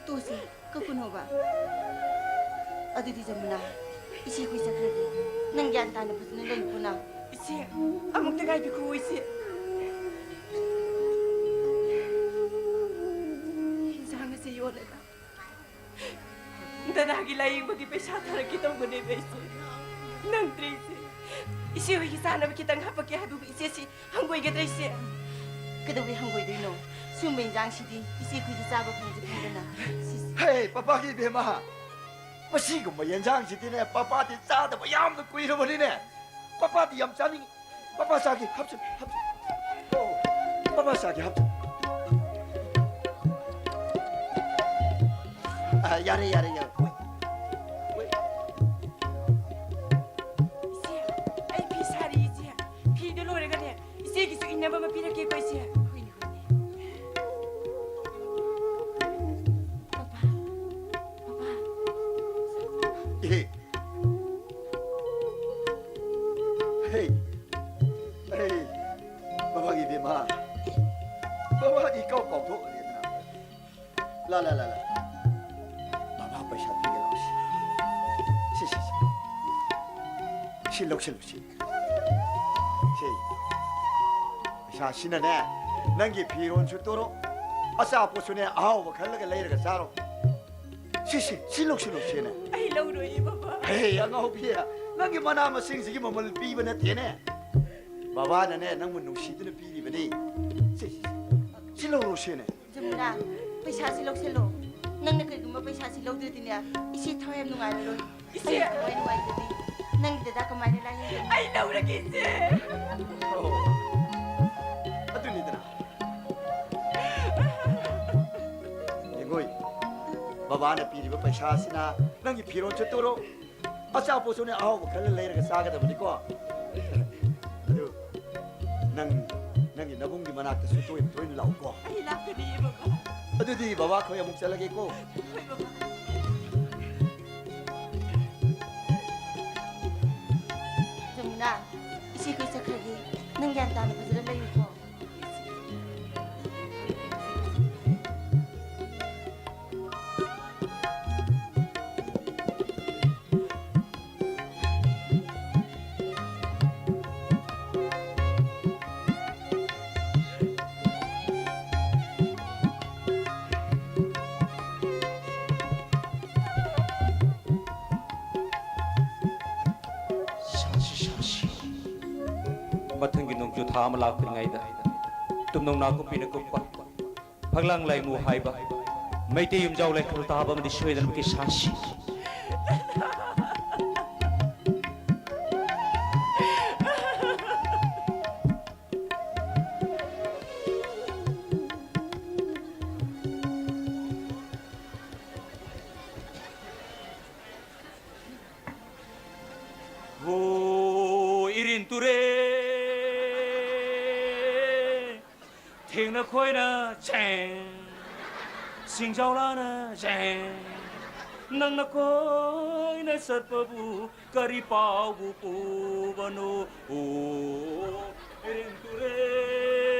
ꯇꯣꯛꯑꯁꯦ, ꯀꯞꯀꯅꯣꯕ꯫ ꯑꯗꯨꯗꯤ ꯖꯃꯨꯅꯥ, ꯏꯆꯦ ꯑꯩꯈꯣꯏ ꯆꯠꯈ꯭ꯔꯒꯦ꯫ ꯅꯪ ꯒ꯭ꯌꯥꯟ ꯇꯥꯅ ꯐꯖꯅ ꯂꯩꯌꯨꯀꯣ ꯅꯪ꯫ ꯏꯆꯦ, ꯑꯃꯨꯛꯇ ꯉꯥꯏꯕꯤꯈꯣ, ꯏꯆꯦ꯫ ꯏꯟꯁꯥꯡ ꯑꯁꯦ ꯌꯣꯜꯂꯒ ꯗꯗꯥꯒꯤ ꯂꯥꯌꯦꯡꯕꯒꯤ ꯄꯩꯁꯥ ꯊꯥꯔꯛꯀꯦ ꯇꯧꯕꯅꯦꯕ, ꯏꯆꯦ꯫ ꯅꯪꯗ꯭ꯔꯦ, ꯏꯆꯦ꯫ ꯏꯆꯦ ꯍꯣꯏꯒꯤ ꯆꯥꯅꯕ ꯈꯤꯇꯪ ꯍꯥꯄꯛꯀꯦ ꯍꯥꯏꯕꯕꯨ ꯏꯆꯦꯁꯤ ꯍꯪꯒꯣꯏꯒꯗ꯭ꯔꯥ, ꯏꯆꯦ? ꯀꯩꯗꯧꯕꯩ ꯍꯪꯒꯣꯏꯗꯣꯏꯅꯣ? ꯁꯤꯒꯨꯝꯕ ꯏꯟꯖꯥꯡꯁꯤꯗꯤ ꯏꯆꯦ ꯑꯩꯈꯣꯏꯗꯤ ꯆꯥꯕ ꯐꯪꯁꯨ ꯐꯪꯗꯅ꯫ ꯁꯤ, ꯁꯤ꯫ ꯍꯦ, ꯄꯄꯥꯒꯤ ꯏꯕꯦꯝꯃ! ꯃꯁꯤꯒꯨꯝꯕ ꯌꯦꯟꯖꯥꯡꯁꯤꯗꯤꯅꯦ, ꯄꯄꯥꯗꯤ ꯆꯥꯗꯕ ꯌꯥꯝꯅ ꯀꯨꯏꯔꯕꯅꯤꯅꯦ꯫ ꯄꯄꯥꯗꯤ ꯌꯥꯝ ꯆꯥꯅꯤꯡꯉꯤ꯫ ꯄꯄꯥ ꯆꯥꯒꯦ, ꯍꯥꯞꯆꯤꯜ, ꯍꯥꯞꯆꯤꯜ꯫ ꯑꯣ, ꯄꯄꯥ ꯆꯥꯒꯦ, ꯍꯥꯞꯆꯤꯜ꯫ ꯑ, ꯌꯥꯔꯦ, ꯌꯥꯔꯦ, ꯌꯥꯔꯦ꯫ ꯍꯣꯏ꯫ ꯍꯣꯏ꯫ ꯏꯆꯦ, ꯑꯩ ꯐꯤ ꯁꯥꯔꯤ, ꯏꯆꯦ꯫ ꯐꯤꯗꯨ ꯂꯣꯏꯔꯒꯅꯦ, ꯏꯆꯦꯒꯤꯁꯨ ꯏꯟꯅꯕ ꯑꯃ ꯄꯤꯔꯛꯀꯦꯀꯣ, ꯏꯆꯦ꯫ ꯍꯣꯏꯅꯦ, ꯍꯣꯏꯅꯦ꯫ Papa, papa. ꯃꯥ, ꯕꯕꯥꯗꯤ ꯏꯀꯥꯎ ꯀꯥꯎꯊꯣꯛꯈ꯭ꯔꯦꯗꯅ꯫ ꯂꯥ, ꯂꯥ, ꯂꯥ, ꯂꯥ꯫ ꯕꯕꯥ ꯄꯩꯁꯥ ꯄꯤꯒꯦ ꯂꯥꯎꯁꯤ꯫ ꯁꯤ, ꯁꯤ, ꯁꯤ꯫ ꯁꯤ ꯂꯧꯁꯤꯜꯂꯨ, ꯁꯤ꯫ ꯁꯤ꯫ ꯄꯩꯁꯥꯁꯤꯅꯅꯦ, ꯅꯪꯒꯤ ꯐꯤꯔꯣꯟꯁꯨ ꯇꯨꯔꯣ, ꯑꯆꯥꯄꯣꯠꯁꯨꯅꯦ, ꯑꯍꯥꯎꯕ ꯈꯜꯂꯒ ꯂꯩꯔꯒ ꯆꯥꯔꯣ꯫ ꯁꯤ, ꯁꯤ, ꯁꯤ ꯂꯧꯁꯤꯜꯂꯨ, ꯁꯤꯅꯦ꯫ ꯑꯩ ꯂꯧꯔꯣꯏꯌꯦ, ꯕꯕꯥ꯫ ꯍꯦ, ꯑꯉꯥꯎꯕꯤ, ꯅꯪꯒꯤ ꯃꯅꯥ ꯃꯁꯤꯡꯁꯤꯒꯤ ꯃꯃꯜ ꯄꯤꯕ ꯅꯠꯇꯦꯅꯦ꯫ ꯕꯕꯥꯅꯅꯦ, ꯅꯪꯕꯨ ꯅꯨꯡꯁꯤꯗꯨꯅ ꯄꯤꯔꯤꯕꯅꯤ꯫ ꯁꯤ, ꯁꯤ, ꯁꯤ ꯂꯧꯔꯣ, ꯁꯤꯅꯦ꯫ ꯖꯃꯨꯅꯥ, ꯄꯩꯁꯥꯁꯤ ꯂꯧꯁꯤꯜꯂꯣ꯫ ꯅꯪꯅ ꯀꯩꯒꯨꯝꯕ ꯄꯩꯁꯥꯁꯤ ꯂꯧꯗ꯭ꯔꯗꯤꯅꯦ, ꯏꯆꯦ ꯊꯋꯥꯏ ꯌꯥꯝ ꯅꯨꯡꯉꯥꯏꯔꯔꯣꯏ꯫ ꯏꯆꯦ! ꯑꯩ ꯊꯋꯥꯏ ꯅꯨꯡꯉꯥꯏꯇ꯭ꯔꯗꯤ ꯅꯪꯒꯤ ꯗꯗꯥ ꯀꯃꯥꯏꯅ ꯂꯥꯏꯌꯦꯡꯒꯅꯤ? ꯑꯩ ꯂꯧꯔꯒꯦ, ꯏꯆꯦ꯫ ꯑꯣ, ꯑꯗꯨꯅꯤꯗꯅ꯫ ꯌꯦꯡꯉꯣꯏ, ꯕꯕꯥꯅ ꯄꯤꯔꯤꯕ ꯄꯩꯁꯥꯁꯤꯅ ꯅꯪꯒꯤ ꯐꯤꯔꯣꯜꯁꯨ ꯇꯨꯔꯣ, ꯑꯆꯥꯄꯣꯠꯁꯨꯅꯦ ꯑꯍꯥꯎꯕ ꯈꯔ ꯂꯩꯔꯒ ꯆꯥꯒꯗꯕꯅꯤꯀꯣ꯫ ꯑꯗꯨ ꯅꯪ, ꯅꯪꯒꯤ ꯅꯕꯨꯡꯒꯤ ꯃꯅꯥꯛꯇꯁꯨ ꯇꯣꯏꯅ ꯇꯣꯏꯅ ꯂꯥꯛꯎꯀꯣ꯫ ꯑꯩ ꯂꯥꯛꯀꯅꯤꯌꯦ, ꯕꯕꯥ꯫ ꯑꯗꯨꯗꯤ ꯕꯕꯥ ꯑꯩꯈꯣꯏ ꯑꯃꯨꯛ ꯆꯠꯂꯒꯦꯀꯣ꯫ ꯍꯣꯏ, ꯕꯕꯥ꯫ ꯖꯃꯨꯅꯥ, ꯏꯆꯦ ꯀꯣꯏ ꯆꯠꯈ꯭ꯔꯒꯦ꯫ ꯅꯪ ꯒ꯭ꯌꯥꯟ ꯇꯥꯅ ꯐꯖꯅ ꯂꯩꯌꯨꯀꯣ꯫ ꯁꯥꯁꯤ, ꯁꯥꯁꯤ꯫ ꯃꯊꯪꯒꯤ ꯅꯣꯡꯖꯨ ꯊꯥ ꯑꯃ ꯂꯥꯛꯇ꯭ꯔꯤꯉꯩꯗ ꯇꯨꯝꯅꯧ ꯅꯥꯀꯨꯞꯄꯤꯅ ꯀꯨꯞꯄ, ꯐꯛꯂꯥꯡ ꯂꯥꯏꯃꯨ ꯍꯥꯏꯕ ꯃꯩꯇꯩ ꯌꯨꯝꯖꯥꯎ ꯂꯩꯈꯣꯜ ꯇꯥꯕ ꯑꯃꯗꯤ ꯁꯣꯏꯗꯅꯃꯛꯀꯤ ꯁꯥꯁꯤ꯫ ꯍꯣ, ꯏꯔꯤꯟ ꯇꯨꯔꯦ, ꯊꯦꯡꯅ ꯈꯣꯏꯅ ꯆꯦꯡ, ꯁꯤꯡꯖꯥꯎꯂꯥꯅ ꯆꯦꯡ, ꯅꯪꯅ ꯀꯣꯏꯅ ꯆꯠꯄꯕꯨ ꯀꯔꯤ ꯄꯥꯎꯕꯨ ꯄꯨꯕꯅꯣ? ꯑꯣ, ꯏꯔꯤꯟ ꯇꯨꯔꯦ꯫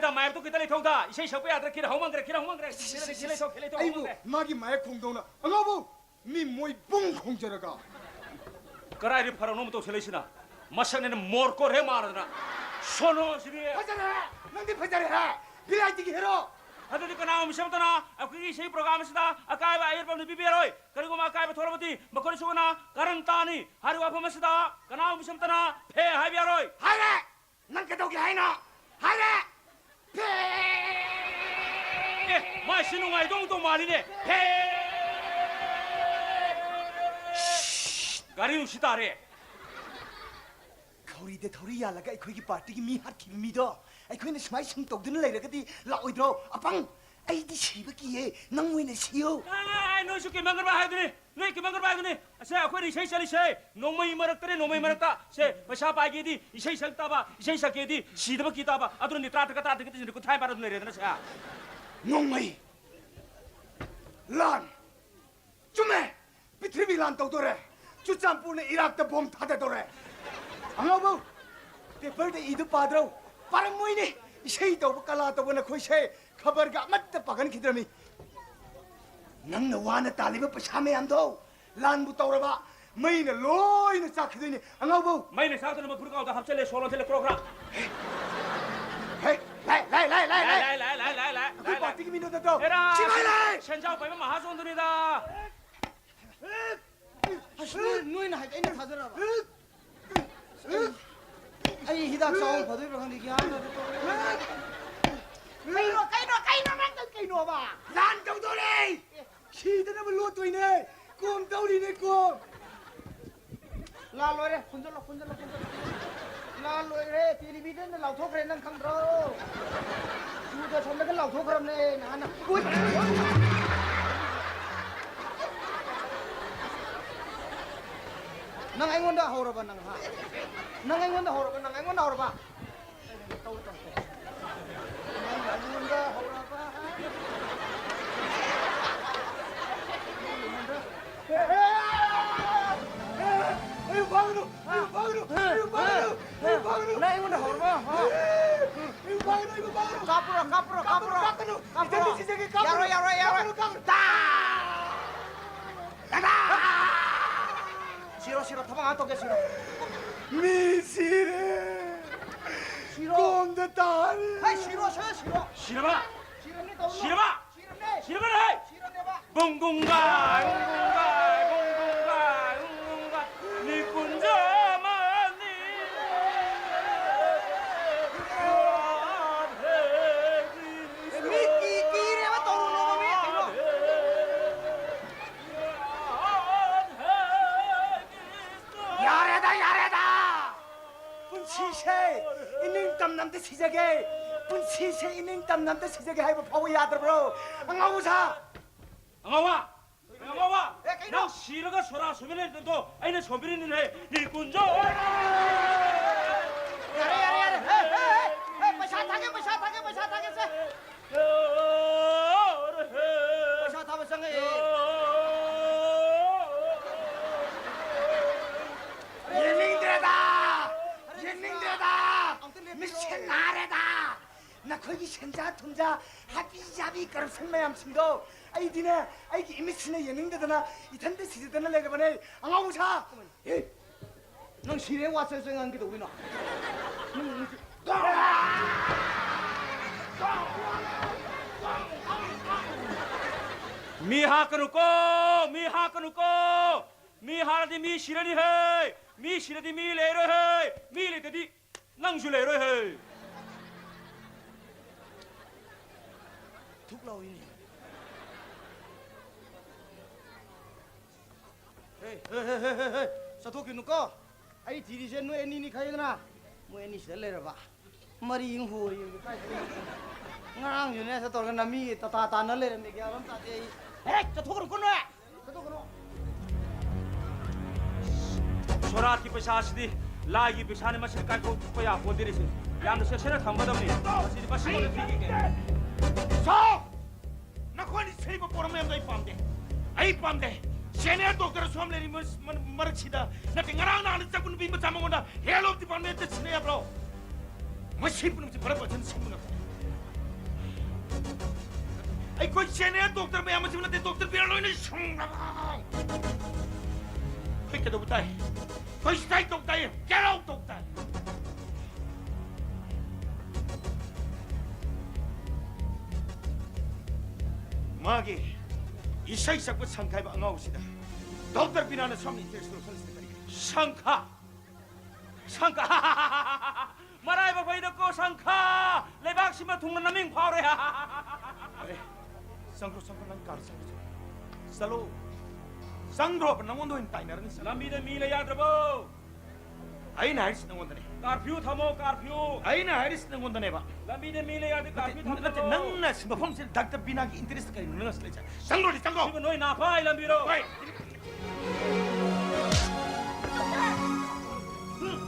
ꯃꯥꯏꯛꯇꯣ ꯈꯤꯇ ꯂꯩꯊꯧꯗ꯫ ꯏꯁꯩ ꯁꯛꯄ ꯌꯥꯗ꯭ꯔꯦ, ꯈꯤꯇ ꯍꯧꯃꯟꯈ꯭ꯔꯦ, ꯈꯤꯇ ꯍꯧꯃꯟꯈ꯭ꯔꯦ꯫ ꯈꯤꯇ ꯂꯩꯊꯧ, ꯈꯤꯇ ꯂꯩꯊꯧ, ꯑꯩꯕꯨ ꯍꯧꯃꯟꯈ꯭ꯔꯦ꯫ ꯃꯥꯒꯤ ꯃꯥꯏꯛ ꯈꯣꯡꯗꯧꯅ꯫ ꯑꯉꯥꯎꯕꯧ! ꯃꯤ ꯃꯣꯏ ꯄꯨꯡ ꯈꯣꯡꯖꯔꯒ꯫ ꯀꯔꯥꯏꯗ ꯐꯔꯛꯅꯣ ꯑꯃꯨꯛ ꯇꯧꯁꯜꯂꯛꯏꯁꯤꯅ? ꯃꯁꯛꯅꯦꯅ ꯃꯣꯔꯀꯣꯠ ꯍꯦꯛ ꯃꯥꯟꯅꯗꯅ꯫ ꯁꯣꯅꯣꯁꯤꯗꯤ꯫ ꯐꯖꯔꯦ! ꯅꯪꯗꯤ ꯐꯖꯔꯦ ꯍꯦ! ꯚꯦꯔꯥꯏꯇꯤꯒꯤ ꯍꯦꯔꯣ! ꯑꯗꯨꯗꯤ ꯀꯅꯥꯒꯨꯝꯕ ꯃꯤꯁꯛ ꯑꯃꯠꯇꯅ ꯑꯩꯈꯣꯏꯒꯤ ꯏꯁꯩ ꯄ꯭ꯔꯣꯒ꯭ꯔꯥꯝ ꯑꯁꯤꯗ ꯑꯀꯥꯏꯕ ꯑꯌꯦꯠꯄ ꯑꯃꯠꯇ ꯄꯤꯕ ꯌꯥꯔꯣꯏ꯫ ꯀꯔꯤꯒꯨꯝꯕ ꯑꯀꯥꯏꯕ ꯊꯣꯛꯂꯕꯗꯤ ꯃꯈꯣꯏꯅꯤꯁꯨꯅ ꯀꯔꯟ ꯇꯥꯅꯤ꯫ ꯍꯥꯏꯔꯤꯕ ꯋꯥꯐꯝ ꯑꯁꯤꯗ ꯀꯅꯥꯒꯨꯝꯕ ꯃꯤꯁꯛ ꯑꯃꯠꯇꯅ ꯐꯦ ꯍꯥꯏꯕ ꯌꯥꯔꯣꯏ꯫ ꯍꯥꯏꯔꯦ! ꯅꯪ ꯀꯩꯗꯧꯒꯦ ꯍꯥꯏꯅꯣ? ꯍꯥꯏꯔꯦ! ꯐꯦ! ꯑꯦ, ꯃꯥꯏꯁꯤ ꯅꯨꯡꯉꯥꯏꯗꯧ ꯇꯧ ꯃꯥꯜꯂꯤꯅꯦ꯫ ꯐꯦ! ꯒꯥꯔꯤ ꯅꯨꯡꯁꯤ ꯇꯥꯔꯦ꯫ ꯈꯧꯔꯤꯗ ꯊꯧꯔꯤ ꯌꯥꯜꯂꯒ ꯑꯩꯈꯣꯏꯒꯤ ꯄꯥꯔꯇꯤꯒꯤ ꯃꯤ ꯍꯥꯠꯈꯤꯕ ꯃꯤꯗꯣ ꯑꯩꯈꯣꯏꯅ ꯁꯨꯃꯥꯏ ꯁꯨꯝ ꯇꯧꯗꯨꯅ ꯂꯩꯔꯒꯗꯤ ꯂꯥꯛꯑꯣꯏꯗ꯭ꯔꯣ? ꯑꯄꯪ! ꯑꯩꯗꯤ ꯁꯤꯕ ꯀꯤꯌꯦ, ꯅꯪ ꯑꯣꯏꯅ ꯁꯤꯌꯨ꯫ ꯑꯦ, ꯅꯣꯏꯁꯨ ꯀꯤꯃꯟꯈ꯭ꯔꯕ ꯍꯥꯏꯗꯨꯅꯤ, ꯅꯣꯏ ꯀꯤꯃꯟꯈ꯭ꯔꯕ ꯍꯥꯏꯗꯨꯅꯤ꯫ ꯑꯁꯦ, ꯑꯩꯈꯣꯏꯅ ꯏꯁꯩ ꯆꯠꯂꯤꯁꯦ ꯅꯣꯡꯃꯩ ꯃꯔꯛꯇꯅꯦ, ꯅꯣꯡꯃꯩ ꯃꯔꯛꯇ꯫ ꯁꯦ, ꯄꯩꯁꯥ ꯄꯥꯏꯒꯦꯗꯤ ꯏꯁꯩ ꯁꯛ ꯇꯥꯕ, ꯏꯁꯩ ꯁꯛꯀꯦꯗꯤ ꯁꯤꯗꯕ ꯀꯤ ꯇꯥꯕ꯫ ꯑꯗꯨꯅꯅꯦ ꯇꯔꯥ ꯇꯔꯦꯠꯀ ꯇꯔꯥ ꯇꯔꯦꯠꯀ ꯇꯤꯁꯤꯟꯗ꯭ꯔꯦ, ꯀꯨꯟꯊ꯭ꯔꯥ ꯅꯤꯄꯥꯟ ꯑꯗꯨꯝ ꯂꯩꯔꯦꯗꯅ ꯁꯦ꯫ ꯅꯣꯡꯃꯩ! ꯂꯥꯟ! ꯆꯨꯝꯃꯦ! ꯄ꯭ꯔꯤꯊꯤꯕꯤ ꯂꯥꯟ ꯇꯧꯗꯣꯔꯦ! ꯆꯨꯔꯆꯥꯟꯄꯨꯔꯅ ꯏꯔꯥꯛꯇ ꯕꯣꯝ ꯊꯥꯗꯗꯣꯔꯦ! ꯑꯉꯥꯎꯕꯧ! ꯄꯦꯄꯔꯗ ꯏꯗꯨ ꯄꯥꯗ꯭ꯔꯣ? ꯄꯥꯔꯝꯃꯣꯏꯅꯦ! ꯏꯁꯩ ꯇꯧꯕ, ꯀꯂꯥ ꯇꯧꯕ ꯅꯈꯣꯏꯁꯦ ꯈꯕꯔꯒ ꯑꯃꯠꯇ ꯄꯥꯒꯟꯈꯤꯗ꯭ꯔꯃꯤ꯫ ꯅꯪꯅ ꯋꯥꯅ ꯇꯥꯜꯂꯤꯕ ꯄꯩꯁꯥ ꯃꯌꯥꯝꯗꯣ ꯂꯥꯟꯕꯨ ꯇꯧꯔꯕ ꯃꯩꯅ ꯂꯣꯏꯅ ꯆꯥꯛꯈꯤꯗꯣꯏꯅꯤ, ꯑꯉꯥꯎꯕꯧ! ꯃꯩꯅ ꯆꯥꯛꯇꯅꯕ ꯐꯨꯔꯤꯠꯀꯥꯎꯗ ꯍꯥꯞꯆꯜꯂꯦ, ꯁꯣ ꯂꯣꯟꯁꯤꯜꯂꯦ, ꯀ꯭ꯔꯣꯛ ꯀ꯭ꯔꯥꯛ꯫ ꯍꯦ, ꯂꯥꯏ, ꯂꯥꯏ, ꯂꯥꯏ, ꯂꯥꯏ, ꯂꯥꯏ, ꯂꯥꯏ꯫ ꯂꯥꯏ, ꯂꯥꯏ, ꯂꯥꯏ, ꯂꯥꯏ, ꯂꯥꯏ, ꯂꯥꯏ, ꯑꯩꯈꯣꯏ ꯂꯥꯏ꯫ ꯄꯥꯔꯇꯤꯒꯤ ꯃꯤꯅꯣ ꯅꯠꯇ꯭ꯔꯣ? ꯑꯦꯔꯥ, ꯁꯤꯐꯥꯏ ꯂꯥꯏ! ꯁꯦꯟꯖꯥꯎ ꯄꯥꯏꯕ ꯃꯍꯥꯖꯣꯟꯗꯨꯅꯤꯗ꯫ ꯑꯁ, ꯅꯣꯏ, ꯅꯣꯏꯅ ꯍꯥꯏꯗꯤ ꯑꯩꯅ ꯊꯥꯖꯔꯕ? ꯑꯩ ꯍꯤꯗꯥꯛ ꯆꯥꯎ ꯐꯗꯣꯏꯕ꯭ꯔꯥ ꯈꯪꯗꯦ, ꯒ꯭ꯌꯥꯟ ꯇꯥꯗꯦ꯫ ꯀꯩꯅꯣ, ꯀꯩꯅꯣ, ꯀꯩꯅꯣ, ꯅꯪ ꯀꯩꯅꯣꯕ? ꯂꯥꯟ ꯇꯧꯗꯣꯔꯦ! ꯁꯤꯗꯅꯕ ꯂꯣꯠꯇꯣꯏꯅꯦ! ꯀꯣꯝ ꯇꯧꯔꯤꯅꯦ, ꯀꯣꯝ! ꯂꯥꯟ ꯂꯣꯏꯔꯦ, ꯈꯨꯟꯖꯜꯂꯣ, ꯈꯨꯟꯖꯜꯂꯣ, ꯈꯨꯟꯖꯜꯂꯣ꯫ ꯂꯥꯟ ꯂꯣꯏꯔꯦ, ꯇꯦꯂꯤꯚꯤꯖꯟꯗ ꯂꯥꯎꯊꯣꯛꯈ꯭ꯔꯦ, ꯅꯪ ꯈꯪꯗ꯭ꯔꯣ? ꯗꯨꯔꯗꯔꯁꯟꯗꯒ ꯂꯥꯎꯊꯣꯛꯈ꯭ꯔꯕꯅꯦ ꯅꯍꯥꯟꯅ꯫ ꯎꯏ! ꯅꯪ ꯑꯩꯉꯣꯟꯗ ꯍꯧꯔꯕ, ꯅꯪ, ꯍꯥ? ꯅꯪ ꯑꯩꯉꯣꯟꯗ ꯍꯧꯔꯕ, ꯅꯪ ꯑꯩꯉꯣꯟꯗ ꯍꯧꯔꯕ? ꯇꯧ, ꯇꯧ, ꯇꯧ꯫ ꯅꯪ ꯑꯩꯉꯣꯟꯗ ꯍꯧꯔꯕ? ꯑꯩ ꯐꯥꯒꯅꯨ! ꯑꯩ ꯐꯥꯒꯅꯨ! ꯑꯩ ꯐꯥꯒꯅꯨ! ꯑꯩ ꯐꯥꯒꯅꯨ! ꯅꯪ ꯑꯩꯉꯣꯟꯗ ꯍꯧꯔꯕ? ꯍꯥ? ꯀꯥꯞꯄꯨꯔꯣ, ꯀꯥꯞꯄꯨꯔꯣ, ꯀꯥꯞꯄꯨꯔꯣ, ꯀꯥꯞꯄꯨꯔꯣ, ꯀꯥꯞꯄꯨꯔꯣ꯫ ꯏꯆꯟꯗꯤ ꯁꯤꯖꯒꯦ, ꯀꯥꯞꯄꯨꯔꯣ꯫ ꯌꯥꯔꯣꯏ, ꯌꯥꯔꯣꯏ, ꯌꯥꯔꯣꯏ꯫ ꯀꯥꯞꯄꯨꯔꯣ, ꯀꯥꯞꯄꯨꯔꯣ꯫ ꯇꯥ! ꯁꯤꯔꯣ, ꯁꯤꯔꯣ, ꯊꯕꯛ ꯉꯥꯛ ꯇꯧꯒꯦ, ꯁꯤꯔꯣ꯫ ꯃꯤ ꯁꯤꯔꯦ꯫ ꯁꯤꯔꯣ꯫ ꯀꯣꯝꯗ ꯇꯥꯔꯦ꯫ ꯍꯩ, ꯁꯤꯔꯣ, ꯁꯦ, ꯁꯤꯔꯣ꯫ ꯁꯤꯔꯕ? ꯁꯤꯔꯝꯅꯤ, ꯇꯧꯔꯨꯅꯨ꯫ ꯁꯤꯔꯕ? ꯁꯤꯔꯝꯅꯦ꯫ ꯁꯤꯔꯕꯅꯦ, ꯍꯩ! ꯁꯤꯔꯝꯅꯦꯕ꯫ ꯕꯨꯡ ꯕꯨꯡ ꯒꯥꯏ, ꯕꯨꯡ ꯕꯨꯡ ꯒꯥꯏ, ꯕꯨꯡ ꯕꯨꯡ ꯒꯥꯏ, ꯕꯨꯡ ꯕꯨꯡ ꯒꯥꯏ, ꯃꯤ ꯀꯨꯟꯖꯥ ꯑꯃꯅꯤ꯫ ꯃꯤ ꯀꯤ-, ꯀꯤꯔꯦꯕ, ꯇꯧꯔꯨꯅꯣꯕ, ꯃꯤ ꯀꯩꯅꯣ꯫ ꯌꯥꯔꯦꯗ, ꯌꯥꯔꯦꯗ! ꯄꯨꯟꯁꯤꯁꯦ ꯏꯅꯤꯡ ꯇꯝꯅ ꯑꯝꯇ ꯁꯤꯖꯒꯦ, ꯄꯨꯟꯁꯤꯁꯦ ꯏꯅꯤꯡ ꯇꯝꯅ ꯑꯝꯇ ꯁꯤꯖꯒꯦ ꯍꯥꯏꯕ ꯐꯥꯎꯕ ꯌꯥꯗ꯭ꯔꯕ꯭ꯔꯣ? ꯑꯉꯥꯎꯕ ꯁꯥ! ꯑꯉꯥꯎꯕ! ꯑꯉꯥꯎꯕ! ꯑꯦ, ꯀꯩꯅꯣ? ꯅꯪ ꯁꯤꯔꯒ ꯁꯣꯔꯥ ꯁꯣꯏꯕ ꯂꯩꯔꯗꯣ ꯑꯩꯅ ꯁꯣꯝꯕꯤꯔꯤꯅꯤꯅꯦ, ꯅꯤ ꯀꯨꯟꯖꯣ! ꯌꯥꯔꯦ, ꯌꯥꯔꯦ, ꯌꯥꯔꯦ! ꯍꯦ, ꯍꯦ, ꯍꯦ! ꯍꯦ, ꯄꯩꯁꯥ ꯊꯥꯒꯦ, ꯄꯩꯁꯥ ꯊꯥꯒꯦ, ꯄꯩꯁꯥ ꯊꯥꯒꯦ, ꯁꯦ! ꯄꯩꯁꯥ ꯊꯥꯕ ꯆꯪꯉꯛꯑꯦ꯫ ꯌꯦꯡꯅꯤꯡꯗ꯭ꯔꯦꯗ! ꯌꯦꯡꯅꯤꯡꯗ꯭ꯔꯦꯗ! ꯃꯤꯠꯁꯦ ꯅꯥꯔꯦꯗ! ꯅꯈꯣꯏꯒꯤ ꯁꯦꯟꯖꯥ ꯊꯨꯝꯖꯥ, ꯍꯥꯕꯤ ꯖꯥꯕꯤ ꯀꯔꯞꯁꯟ ꯃꯌꯥꯝꯁꯤꯡꯗꯣ ꯑꯩꯗꯤꯅꯦ, ꯑꯩꯒꯤ ꯏꯃꯤꯠꯁꯤꯅ ꯌꯦꯡꯅꯤꯡꯗꯗꯅ ꯏꯊꯟꯇ ꯁꯤꯖꯗꯅ ꯂꯩꯔꯕꯅꯦ, ꯑꯉꯥꯎꯕ ꯁꯥ! ꯑꯦ! ꯅꯪ ꯁꯤꯔꯦ ꯋꯥ ꯆꯦ ꯆꯦ ꯉꯥꯡꯒꯦ ꯇꯧꯕꯤꯅꯣ? ꯅꯪ, ꯅꯪ ꯁꯤ-, ꯃꯤ ꯍꯥꯠꯀꯅꯨꯀꯣ! ꯃꯤ ꯍꯥꯠꯀꯅꯨꯀꯣ! ꯃꯤ ꯍꯥꯠꯂꯗꯤ ꯃꯤ ꯁꯤꯔꯅꯤ ꯍꯦ! ꯃꯤ ꯁꯤꯔꯗꯤ ꯃꯤ ꯂꯩꯔꯣꯏ ꯍꯦ! ꯃꯤ ꯂꯩꯇꯗꯤ ꯅꯪꯁꯨ ꯂꯩꯔꯣꯏ ꯍꯦ! ꯊꯨꯛ ꯂꯥꯎꯏꯅꯦ꯫ ꯍꯦ, ꯍꯦ, ꯍꯦ, ꯍꯦ, ꯍꯦ, ꯍꯦ, ꯆꯠꯊꯣꯛꯈꯤꯅꯨꯀꯣ꯫ ꯑꯩ ꯊꯤꯔꯤꯁꯦ ꯅꯣꯏ ꯑꯅꯤꯅꯤ ꯈꯪꯉꯦꯗꯅ? ꯃꯣꯏ ꯑꯅꯤ ꯁꯤꯗ ꯂꯩꯔꯕ꯫ ꯃꯔꯤ ꯑꯃ ꯍꯣꯔꯤ꯫ ꯉꯔꯥꯡꯁꯨꯅꯦ ꯁꯤ ꯇꯧꯔꯒ ꯅꯃꯤꯒꯤ ꯇꯇꯥ ꯇꯥꯟꯅ ꯂꯩꯔꯝꯃꯦ, ꯒ꯭ꯌꯥꯟ ꯑꯃ ꯇꯥꯗꯦ ꯑꯩ꯫ ꯍꯦ, ꯆꯠꯊꯣꯛꯈ꯭ꯔꯣꯀꯣ ꯅꯣꯏ꯫ ꯆꯠꯊꯣꯛꯈ꯭ꯔꯣ꯫ ꯁꯣꯔꯥꯠꯀꯤ ꯄꯩꯁꯥꯁꯤꯗꯤ ꯂꯥꯏꯒꯤ ꯄꯩꯁꯥꯅꯤ, ꯃꯁꯤꯗꯤ ꯀꯥꯏꯊꯣꯛꯄ ꯌꯥꯄꯣꯟꯇꯦꯅꯦ꯫ ꯁꯤ ꯌꯥꯝꯅ ꯆꯦꯛꯁꯤꯟꯅ ꯊꯝꯒꯗꯕꯅꯤ꯫ ꯃꯁꯤꯗꯤ ꯃꯁꯤꯃꯛꯇ ꯊꯤꯈꯤꯒꯦ꯫ ꯁꯥꯎ! ꯅꯈꯣꯏꯅ ꯁꯤꯔꯤꯕ ꯄꯣꯠ ꯑꯃ ꯌꯥꯝꯅ ꯑꯩ ꯄꯥꯝꯗꯦ꯫ ꯑꯩ ꯄꯥꯝꯗꯦ꯫ Senior doctor ꯁꯣꯝ ꯂꯩꯔꯤꯕ ꯃꯔꯛꯁꯤꯗ ꯅꯠꯇꯦ, ꯉꯔꯥꯡ ꯅꯍꯥꯟ ꯆꯠꯄ ꯅꯨꯄꯤ ꯃꯆꯥ ꯃꯉꯣꯟꯗ health of department ꯁꯤꯟꯅ ꯌꯥꯕ꯭ꯔꯣ? ꯃꯁꯤ ꯄꯨꯝꯅꯃꯛꯁꯦ ꯕꯔꯥꯕꯔ ꯁꯤꯅ ꯁꯨꯝꯕ ꯉꯥꯛꯇꯅꯤ꯫ ꯑꯩꯈꯣꯏ ꯁꯦꯅꯤꯌꯔ ꯗꯣꯛꯇꯔ ꯃꯌꯥꯝ ꯑꯁꯤꯕꯨ ꯅꯠꯇꯦ, ꯗꯣꯛꯇꯔ ꯕꯤꯔꯥ ꯂꯣꯏꯅ ꯁꯨꯝꯂꯕ꯫ ꯑꯩꯈꯣꯏ ꯀꯩꯗꯧꯕ ꯇꯥꯏ? ꯑꯩꯈꯣꯏ ꯁ꯭ꯇ꯭ꯔꯥꯏꯛ ꯇꯧ ꯇꯥꯏ, ꯒꯦꯠ ꯑꯥꯎꯠ ꯇꯧ ꯇꯥꯏ꯫ ꯃꯥꯒꯤ ꯏꯁꯩ ꯁꯛꯄ ꯁꯪꯈꯥꯏꯕ ꯑꯉꯥꯎꯕꯁꯤꯗ ꯗꯣꯛꯇꯔ ꯕꯤꯅꯥꯅ ꯁꯣꯝꯅ ꯏꯟꯇꯔꯦꯁ ꯂꯧꯁꯜꯂꯤꯁꯤꯅ ꯀꯔꯤꯒꯤꯅꯣ? ꯁꯪꯈꯥ! ꯁꯪꯈꯥ! ꯃꯔꯥꯏꯕꯛ ꯐꯩꯗꯀꯣ ꯁꯪꯈꯥ! ꯂꯩꯕꯥꯛꯁꯤꯃ ꯊꯨꯡꯅ ꯅꯃꯤꯡ ꯐꯥꯎꯔꯦ! ꯑꯔꯦ, ꯆꯪꯈ꯭ꯔꯣ, ꯆꯪꯈ꯭ꯔꯣ, ꯅꯪ ꯀꯥꯔ ꯆꯪꯈ꯭ꯔꯣ꯫ ꯆꯠꯂꯣ꯫ ꯆꯪꯈ꯭ꯔꯣꯕ, ꯅꯉꯣꯟꯗ ꯑꯣꯏꯅ ꯇꯥꯏꯅꯔꯅꯤ, ꯆꯠꯂꯣ꯫ ꯂꯝꯕꯤꯗ ꯃꯤ ꯂꯩ ꯌꯥꯗ꯭ꯔꯕꯣ? ꯑꯩꯅ ꯍꯥꯏꯔꯤꯁꯤ ꯅꯉꯣꯟꯗꯅꯦ꯫ ꯀꯥꯔꯐ꯭ꯌꯨ ꯊꯝꯃꯣ, ꯀꯥꯔꯐ꯭ꯌꯨ꯫ ꯑꯩꯅ ꯍꯥꯏꯔꯤꯁꯤ ꯅꯉꯣꯟꯗꯅꯦꯕ꯫ ꯂꯝꯕꯤꯗ ꯃꯤ ꯂꯩ ꯌꯥꯗꯦ, ꯅꯠꯇꯦ, ꯀꯥꯔꯐ꯭ꯌꯨ ꯊꯝꯃꯣ꯫ ꯅꯠꯇꯦ, ꯅꯪꯅ ꯁꯤ ꯃꯐꯝꯁꯤꯗ ꯗꯥꯛꯇꯔ ꯕꯤꯅꯥꯒꯤ ꯏꯟꯇꯔꯦꯁꯇ ꯀꯔꯤꯅꯣ ꯅꯪꯅ ꯁꯤ ꯂꯩꯁꯦ? ꯆꯪꯈ꯭ꯔꯣꯗꯤ, ꯆꯪꯈ꯭ꯔꯣ꯫ ꯁꯤꯕꯨ ꯅꯣꯏ ꯅꯥꯐꯥꯏ ꯂꯝꯕꯤꯔꯣ? ꯍꯣꯏ꯫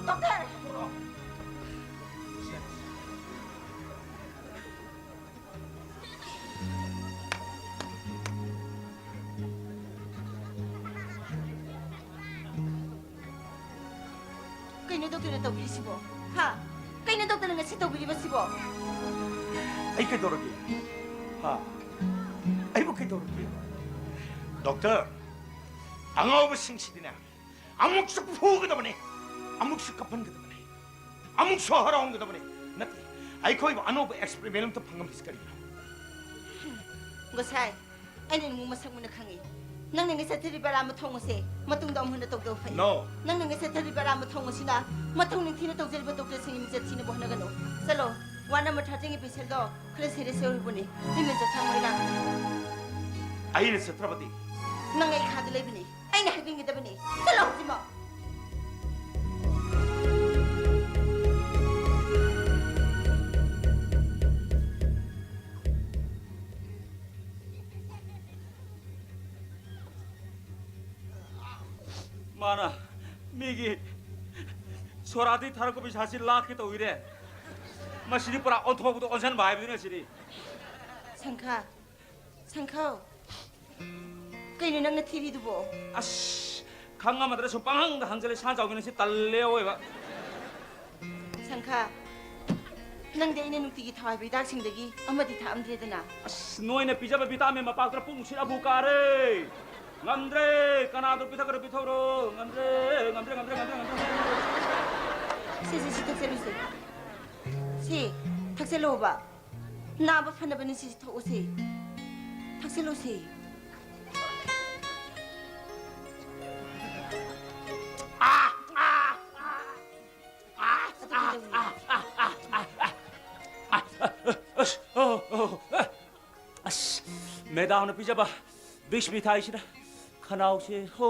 ꯗꯣꯛꯇꯔ! ꯀꯩꯅꯣ ꯗꯣꯛꯇꯔꯅ ꯇꯧꯕꯤꯔꯤꯁꯤꯕꯣ? ꯍꯥ? ꯀꯩꯅꯣ ꯗꯣꯛꯇꯔꯅ ꯉꯁꯤ ꯇꯧꯕꯤꯔꯤꯕꯁꯤꯕꯣ? ꯑꯩ ꯀꯩꯗꯧꯔꯒꯦ? ꯍꯥ? ꯑꯩꯕꯨ ꯀꯩꯗꯧꯔꯒꯦ? ꯗꯣꯛꯇꯔ, ꯑꯉꯥꯎꯕꯁꯤꯡꯁꯤꯗꯤꯅꯦ, ꯑꯃꯨꯛꯁꯨ ꯐꯨꯒꯗꯕꯅꯦ, ꯑꯃꯨꯛꯁꯨ ꯀꯞꯍꯟꯒꯗꯕꯅꯦ, ꯑꯃꯨꯛꯁꯨ ꯍꯔꯥꯎꯍꯟꯒꯗꯕꯅꯦ꯫ ꯅꯠꯇꯦ, ꯑꯩꯈꯣꯏꯕꯨ ꯑꯅꯧꯕ ꯑꯦꯛꯁꯄꯦꯔꯤꯃꯦꯟ ꯑꯝꯇ ꯐꯪꯍꯜꯂꯤꯁꯤ ꯀꯔꯤꯒꯤꯅꯣ? ꯒꯣꯁꯥꯏ, ꯑꯩꯅ ꯅꯪꯕꯨ ꯃꯁꯛ ꯃꯨꯟꯅ ꯈꯪꯉꯤ꯫ ꯅꯪꯅ ꯉꯁꯤ ꯆꯠꯊꯔꯤꯕ ꯑꯔꯥꯟꯕ ꯊꯣꯡ ꯑꯁꯦ ꯃꯇꯨꯡꯗ ꯑꯃꯨꯛ ꯍꯟꯅ ꯇꯧꯗꯕ ꯐꯩ꯫ No. ꯅꯪꯅ ꯉꯁꯤ ꯆꯠꯊꯔꯤꯕ ꯑꯔꯥꯟꯕ ꯊꯣꯡ ꯑꯁꯤꯅ ꯃꯊꯧ ꯅꯤꯡꯊꯤꯅ ꯇꯧꯖꯔꯤꯕ ꯗꯣꯛꯇꯔꯁꯤꯡꯒꯤ ꯃꯤꯡꯆꯠ ꯊꯤꯅꯕ ꯍꯣꯠꯅꯒꯅꯨ꯫ ꯆꯠꯂꯣ, ꯋꯥꯔꯗ ꯅꯝꯕꯔ ꯊꯥꯔꯇꯤꯟꯒꯤ ꯄꯦꯁꯦꯟꯗꯣ ꯈꯔ ꯁꯦꯔꯤꯌꯁ ꯑꯣꯏꯔꯤꯕꯅꯤ꯫ ꯇ꯭ꯔꯤꯠꯃꯦꯟ ꯆꯠꯊꯪ ꯑꯣꯏꯅ꯫ ꯑꯩꯅ ꯆꯠꯇ꯭ꯔꯕꯗꯤ? ꯅꯪ ꯑꯩ ꯈꯥꯗ ꯂꯩꯕꯅꯤ꯫ ꯑꯩꯅ ꯍꯥꯏꯕꯤꯒꯗꯕꯅꯤ꯫ ꯆꯠꯂꯣ ꯍꯧꯖꯤꯛꯃꯛ꯫ ꯃꯥꯅ ꯃꯤꯒꯤ ꯁꯣꯔꯥꯗꯒꯤ ꯊꯥꯔꯛꯄ ꯄꯩꯁꯥꯁꯤ ꯂꯥꯛꯀꯦ ꯇꯧꯔꯤꯔꯦ꯫ ꯃꯁꯤꯗꯤ ꯄꯨꯔꯥ ꯑꯣꯟꯊꯣꯛꯄꯗ ꯑꯣꯟꯁꯤꯟꯕ ꯍꯥꯏꯕꯗꯨꯅ ꯁꯤꯗꯤ꯫ ꯁꯪꯈꯥ, ꯁꯪꯈꯥꯎ, ꯀꯩꯅꯣ ꯅꯪꯅ ꯊꯤꯔꯤꯗꯨꯕꯣ? ꯑꯁ, ꯈꯪꯉꯝꯃꯗ꯭ꯔꯥ ꯁꯨꯝ ꯄꯪꯍꯪꯗ ꯍꯪꯖꯜꯂꯦ, ꯁꯥꯟꯖꯥꯎꯒꯤ ꯅꯪꯁꯤ ꯇꯜꯂꯦ ꯑꯑꯣꯏꯕ꯫ ꯁꯪꯈꯥ, ꯅꯪꯗꯤ ꯑꯩꯅ ꯅꯨꯡꯇꯤꯒꯤ ꯊꯥꯎ ꯍꯥꯏꯕ ꯍꯤꯗꯥꯛꯁꯤꯡꯗꯒꯤ ꯑꯃꯗꯤ ꯊꯛꯑꯝꯗ꯭ꯔꯦꯗꯅ꯫ ꯑꯁ, ꯅꯣꯏꯅ ꯄꯤꯖꯕ ꯚꯤꯇꯥꯃꯤꯟ ꯃꯄꯥꯛꯇꯨꯅ ꯄꯨꯛ ꯅꯨꯡꯁꯤꯠ ꯑꯕꯨ ꯀꯥꯔꯦ꯫ ꯉꯝꯗ꯭ꯔꯦ, ꯀꯅꯥꯗꯣ ꯄꯤꯊꯛꯀꯗ꯭ꯔꯣ ꯄꯤꯊꯛꯎꯔꯣ꯫ ꯉꯝꯗ꯭ꯔꯦ, ꯉꯝꯗ꯭ꯔꯦ, ꯉꯝꯗ꯭ꯔꯦ, ꯉꯝꯗ꯭ꯔꯦ, ꯉꯝꯗ꯭ꯔꯦ꯫ ꯁꯦ, ꯁꯦ, ꯁꯤ ꯊꯛꯆꯜꯂꯨꯁꯦ꯫ ꯁꯤ ꯊꯛꯆꯜꯂꯣꯕ꯫ ꯅꯥꯕ ꯐꯅꯕꯅꯤ, ꯁꯤ ꯊꯛꯎꯁꯦ꯫ ꯊꯛꯆꯜꯂꯨꯁꯦ꯫ ꯑꯗꯨ ꯀꯩꯗꯧꯔꯤ? ꯑꯁ, ꯑꯣ, ꯑꯣ, ꯑꯁ, ꯃꯦꯗꯥꯝꯅ ꯄꯤꯖꯕ ꯕꯤꯁ ꯃꯤꯊꯥꯏꯁꯤꯅ ꯈꯅꯥꯎꯁꯦ ꯍꯣ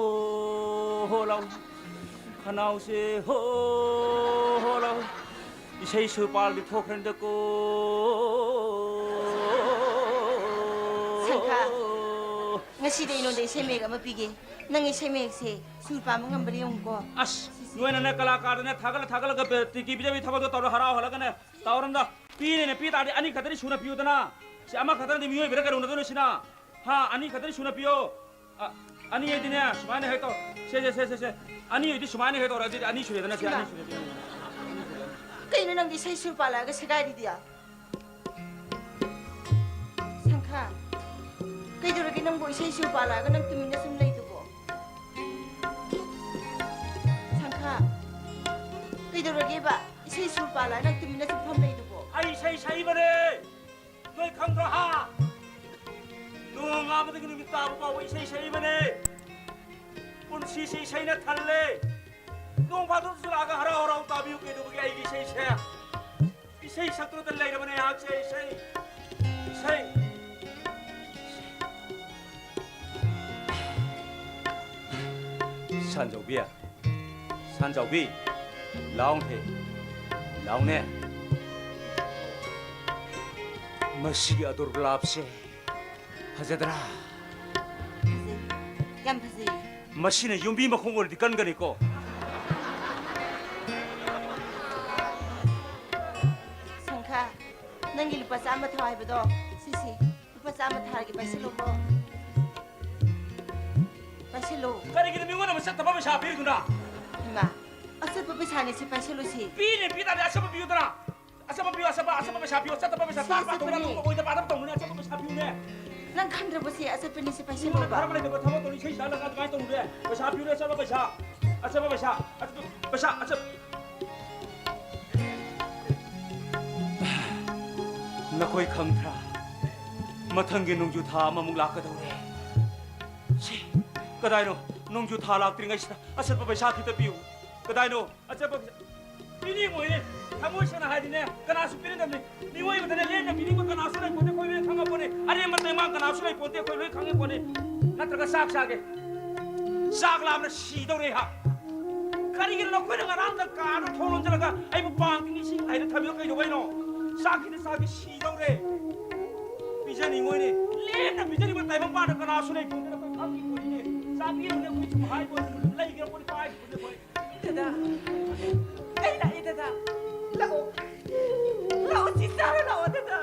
ꯍꯣ ꯂꯥꯎꯏ꯫ ꯈꯅꯥꯎꯁꯦ ꯍꯣ ꯍꯣ ꯂꯥꯎꯏ꯫ ꯏꯁꯩ ꯁꯨꯔꯄꯥꯜꯗꯤ ꯊꯣꯛꯈ꯭ꯔꯦꯗꯀꯣ꯫ ꯁꯪꯈꯥ, ꯉꯁꯤꯗꯤ ꯑꯩꯉꯣꯟꯗ ꯏꯁꯩ ꯃꯌꯦꯛ ꯑꯃ ꯄꯤꯒꯦ꯫ ꯅꯪ ꯏꯁꯩ ꯃꯌꯦꯛꯁꯦ ꯁꯨꯔ ꯄꯥꯟꯕ ꯉꯝꯕ꯭ꯔꯥ ꯌꯦꯡꯉꯨꯀꯣ꯫ ꯑꯁ, ꯅꯣꯏꯅꯅꯦ ꯀꯂꯥꯀꯥꯔꯗꯅꯦ ꯊꯥꯒꯠꯂ ꯊꯥꯒꯠꯂꯒ ꯕꯦ-, ꯇꯤꯀꯤ ꯄꯤꯖꯕꯒꯤ ꯊꯕꯛꯇꯣ ꯇꯧꯔ ꯍꯔꯥꯎ ꯍꯜꯂꯒꯅꯦ꯫ ꯇꯧꯔꯝꯗ ꯄꯤꯅꯦꯅ ꯄꯤ ꯇꯥꯔꯗꯤ ꯑꯅꯤ ꯈꯛꯇꯗꯤ ꯁꯨꯅ ꯄꯤꯌꯨꯗꯅ꯫ ꯁꯤ ꯑꯃꯈꯛꯇꯅꯗꯤ ꯃꯤꯑꯣꯏꯕꯗ ꯀꯩꯗꯧꯅꯗꯣꯏꯅꯣ ꯁꯤꯅ? ꯍꯥ, ꯑꯅꯤ ꯈꯛꯇꯗꯤ ꯁꯨꯅ ꯄꯤꯌꯣ꯫ ꯑ, ꯑꯅꯤ ꯍꯥꯏꯗꯤꯅꯦ, ꯁꯨꯃꯥꯏꯅ ꯍꯦꯛ ꯇꯧ꯫ ꯁꯦ, ꯁꯦ, ꯁꯦ, ꯁꯦ, ꯁꯦ꯫ ꯑꯅꯤ ꯍꯥꯏꯗꯤ ꯁꯨꯃꯥꯏꯅ ꯍꯦꯛ ꯇꯧꯔ, ꯑꯗꯨꯗꯤ ꯑꯅꯤ ꯁꯨꯔꯦꯗꯅ, ꯁꯦ, ꯏꯃꯥ꯫ ꯑꯅꯤ ꯁꯨꯔꯦꯗꯅ꯫ ꯀꯩꯅꯣ ꯅꯪꯗꯤ ꯏꯁꯩ ꯁꯨꯔ ꯄꯥꯜꯂꯛꯑꯒ ꯁꯦꯒꯥꯏꯔꯤꯗꯤ? ꯁꯪꯈꯥ, ꯀꯩꯗꯧꯔꯒꯦ ꯅꯪꯕꯨ ꯏꯁꯩ ꯁꯨꯔ ꯄꯥꯜꯂꯛꯑꯒ ꯅꯪ ꯇꯨꯃꯤꯟꯅ ꯁꯨꯝ ꯂꯩꯗꯨꯕꯣ? ꯁꯪꯈꯥ, ꯀꯩꯗꯧꯔꯒꯦꯕ ꯏꯁꯩ ꯁꯨꯔ ꯄꯥꯜꯂꯛꯑꯒ ꯅꯪ ꯇꯨꯃꯤꯟꯅ ꯁꯨꯝ ꯐꯝ ꯂꯩꯗꯨꯕꯣ? ꯑꯩ ꯏꯁꯩ ꯁꯛꯏꯕꯅꯦ꯫ ꯅꯣꯏ ꯈꯪꯗ꯭ꯔꯣ ꯍꯥ? ꯅꯣꯡꯉꯥꯟꯕꯗꯒꯤ ꯅꯨꯃꯤꯠ ꯇꯥꯕ ꯐꯥꯎꯕ ꯏꯁꯩ ꯁꯛꯏꯕꯅꯦ꯫ ꯄꯨꯟꯁꯤꯁꯤ ꯏꯁꯩꯅ ꯊꯜꯂꯦ꯫ ꯅꯣꯡ ꯐꯥꯗꯣꯛꯁꯨ ꯂꯥꯛꯑꯒ ꯍꯔꯥꯎ ꯍꯔꯥꯎ ꯇꯥꯕꯤꯌꯨ ꯀꯩꯗꯧꯕꯒꯤ ꯑꯩꯒꯤ ꯏꯁꯩꯁꯦ? ꯏꯁꯩ ꯁꯛꯇꯨꯅꯇ ꯂꯩꯔꯕꯅꯦ ꯑꯩꯍꯥꯛꯁꯦ, ꯏꯁꯩ, ꯏꯁꯩ꯫ ꯁꯟꯖꯧꯕꯤ, ꯁꯟꯖꯧꯕꯤ, ꯂꯥꯎꯅꯦ, ꯂꯥꯎꯅꯦ꯫ ꯃꯁꯤꯒꯤ ꯑꯗꯨꯔ ꯒꯨꯂꯥꯞꯁꯦ ꯐꯖꯗ꯭ꯔꯥ? ꯐꯖꯩ, ꯌꯥꯝ ꯐꯖꯩ꯫ ꯃꯁꯤꯅ ꯌꯨꯝꯕꯤ ꯃꯈꯣꯡ ꯑꯣꯏꯔꯗꯤ ꯀꯟꯒꯅꯤꯀꯣ꯫ ꯁꯪꯈꯥ, ꯅꯪꯒꯤ ꯂꯨꯄꯥ ꯆꯥꯝꯃ ꯊꯥꯎ ꯍꯥꯏꯕꯗꯣ, ꯁꯤꯁꯤ, ꯂꯨꯄꯥ ꯆꯥꯝꯃ ꯊꯥꯔꯒꯦ, ꯄꯥꯏꯁꯤꯜꯂꯣꯀꯣ꯫ ꯄꯥꯏꯁꯤꯜꯂꯣ꯫ ꯀꯔꯤꯒꯤꯅꯣ ꯃꯤꯉꯣꯟꯗ ꯃꯁꯛ ꯊꯝꯕ ꯄꯩꯁꯥ ꯄꯤꯔꯤꯗꯨꯅ? ꯏꯃꯥ, ꯑꯆꯠꯄ ꯄꯩꯁꯥꯅꯦ, ꯁꯤ ꯄꯥꯏꯁꯤꯜꯂꯨꯁꯤ꯫ ꯄꯤꯅꯦ, ꯄꯤ ꯇꯥꯔꯗꯤ ꯑꯆꯠꯄ ꯄꯤꯌꯨꯗꯅ꯫ ꯑꯆꯠꯄ ꯄꯤꯌꯨ, ꯑꯆꯠꯄ, ꯑꯆꯠꯄ ꯄꯩꯁꯥ ꯄꯤꯌꯨ꯫ ꯆꯠꯇꯕ ꯄꯩꯁꯥ ꯁꯤ ꯇꯥꯛ ꯇꯥꯛ ꯇꯧꯅꯨ, ꯑꯆꯠꯄꯅꯤ꯫ ꯑꯗꯨꯝ ꯑꯣꯏꯗ ꯄꯥꯗꯕ ꯇꯧꯅꯨꯅꯦ, ꯑꯆꯠꯄ ꯄꯩꯁꯥ ꯄꯤꯌꯨꯅꯦ꯫ ꯅꯪ ꯈꯪꯗ꯭ꯔꯕꯣ ꯁꯤ ꯑꯆꯠꯄꯅꯤ, ꯁꯤ ꯄꯩꯁꯥ ꯃꯤꯉꯣꯟꯗ ꯂꯧꯕ? ꯊꯥꯔꯛꯄ ꯂꯩꯇꯕ ꯊꯕꯛ ꯇꯧꯅꯤ, ꯏꯁꯩ ꯁꯛꯍꯜꯂꯒ ꯑꯗꯨꯃꯥꯏꯅ ꯇꯧꯅꯨꯅꯦ꯫ ꯄꯩꯁꯥ ꯄꯤꯌꯨꯅꯦ, ꯑꯆꯠꯄ ꯄꯩꯁꯥ꯫ ꯑꯆꯠꯄ ꯄꯩꯁꯥ꯫ ꯑꯆꯠꯄ ꯄꯩꯁꯥ, ꯑꯆꯠ-, ꯅꯈꯣꯏ ꯈꯪꯗ꯭ꯔꯥ? ꯃꯊꯪꯒꯤ ꯅꯣꯡꯖꯨ ꯊꯥ ꯑꯃꯃꯨꯛ ꯂꯥꯛꯀꯗꯧꯔꯦ꯫ ꯁꯤ, ꯀꯗꯥꯏꯅꯣ? ꯅꯣꯡꯖꯨ ꯊꯥ ꯂꯥꯛꯇ꯭ꯔꯤꯉꯩꯁꯤꯗ ꯑꯆꯠꯄ ꯄꯩꯁꯥ ꯈꯤꯇ ꯄꯤꯌꯨ꯫ ꯀꯗꯥꯏꯅꯣ? ꯑꯆꯠꯄ ꯄꯩꯁꯥ ꯄꯤꯅꯤꯡꯉꯣꯏꯅꯦ꯫ ꯊꯃꯣꯏ ꯁꯦꯡꯅ ꯍꯥꯏꯗꯤꯅꯦ, ꯀꯅꯥꯁꯨ ꯄꯤꯅꯤꯡꯗꯕꯅꯤ꯫ ꯃꯤꯑꯣꯏꯕꯗꯅꯦ ꯂꯦꯝꯅ ꯄꯤꯅꯤꯡꯕ ꯀꯅꯥꯁꯨ ꯂꯩꯄꯣꯟꯇꯦ, ꯑꯩꯈꯣꯏ ꯂꯣꯏ ꯈꯪꯉꯛꯄꯅꯤ꯫ ꯑꯔꯦꯝꯕ ꯇꯦꯡꯕꯥꯡ ꯀꯅꯥꯁꯨ ꯂꯩꯄꯣꯟꯇꯦ, ꯑꯩꯈꯣꯏ ꯂꯣꯏ ꯈꯪꯉꯛꯄꯅꯤ꯫ ꯅꯠꯇ꯭ꯔꯒ ꯆꯥꯛ ꯆꯥꯒꯦ꯫ ꯆꯥꯛ ꯂꯥꯝꯅ ꯁꯤꯗꯧꯔꯦ ꯍꯥ꯫ ꯀꯔꯤꯒꯤꯅꯣ ꯅꯈꯣꯏꯅ ꯉꯔꯥꯡꯗ ꯀꯥꯗ ꯊꯣꯡ ꯂꯣꯟꯁꯤꯜꯂꯒ ꯑꯩꯕꯨ ꯄꯥꯡ ꯇꯤꯡ ꯏꯁꯤꯡ ꯍꯥꯏꯅ ꯊꯝꯃꯤꯗꯣ ꯀꯩꯗꯧꯕꯩꯅꯣ? ꯆꯥꯛ ꯈꯤꯇ ꯆꯥꯒꯦ ꯁꯤꯗꯧꯔꯦ꯫ ꯄꯤꯖꯅꯤꯡꯉꯣꯏꯅꯦ꯫ ꯂꯦꯝꯅ ꯄꯤꯖꯔꯤꯕ ꯇꯥꯏꯕꯪ ꯄꯥꯟꯗ ꯀꯅꯥꯁꯨ ꯂꯩꯄꯣꯟꯇꯦ, ꯑꯩꯈꯣꯏ ꯈꯪꯉꯤꯄꯣꯠꯅꯤꯅꯦ꯫ ꯆꯥꯕꯤꯔꯨꯅꯦ, ꯑꯩꯈꯣꯏ ꯁꯨꯝ ꯍꯥꯏꯕ ꯂꯩꯒꯦꯔꯥ ꯄꯣꯠꯅꯤ, ꯄꯥꯏꯔꯤꯕꯅꯦ ꯑꯩꯈꯣꯏ꯫ ꯗꯗꯥ, ꯑꯩ ꯂꯥꯛꯑꯦ ꯗꯗꯥ꯫ ꯂꯥꯛꯑꯣ꯫ ꯂꯥꯛꯑꯣ, ꯁꯤ ꯆꯥꯔꯣ ꯂꯥꯛꯑꯣ ꯗꯗꯥ꯫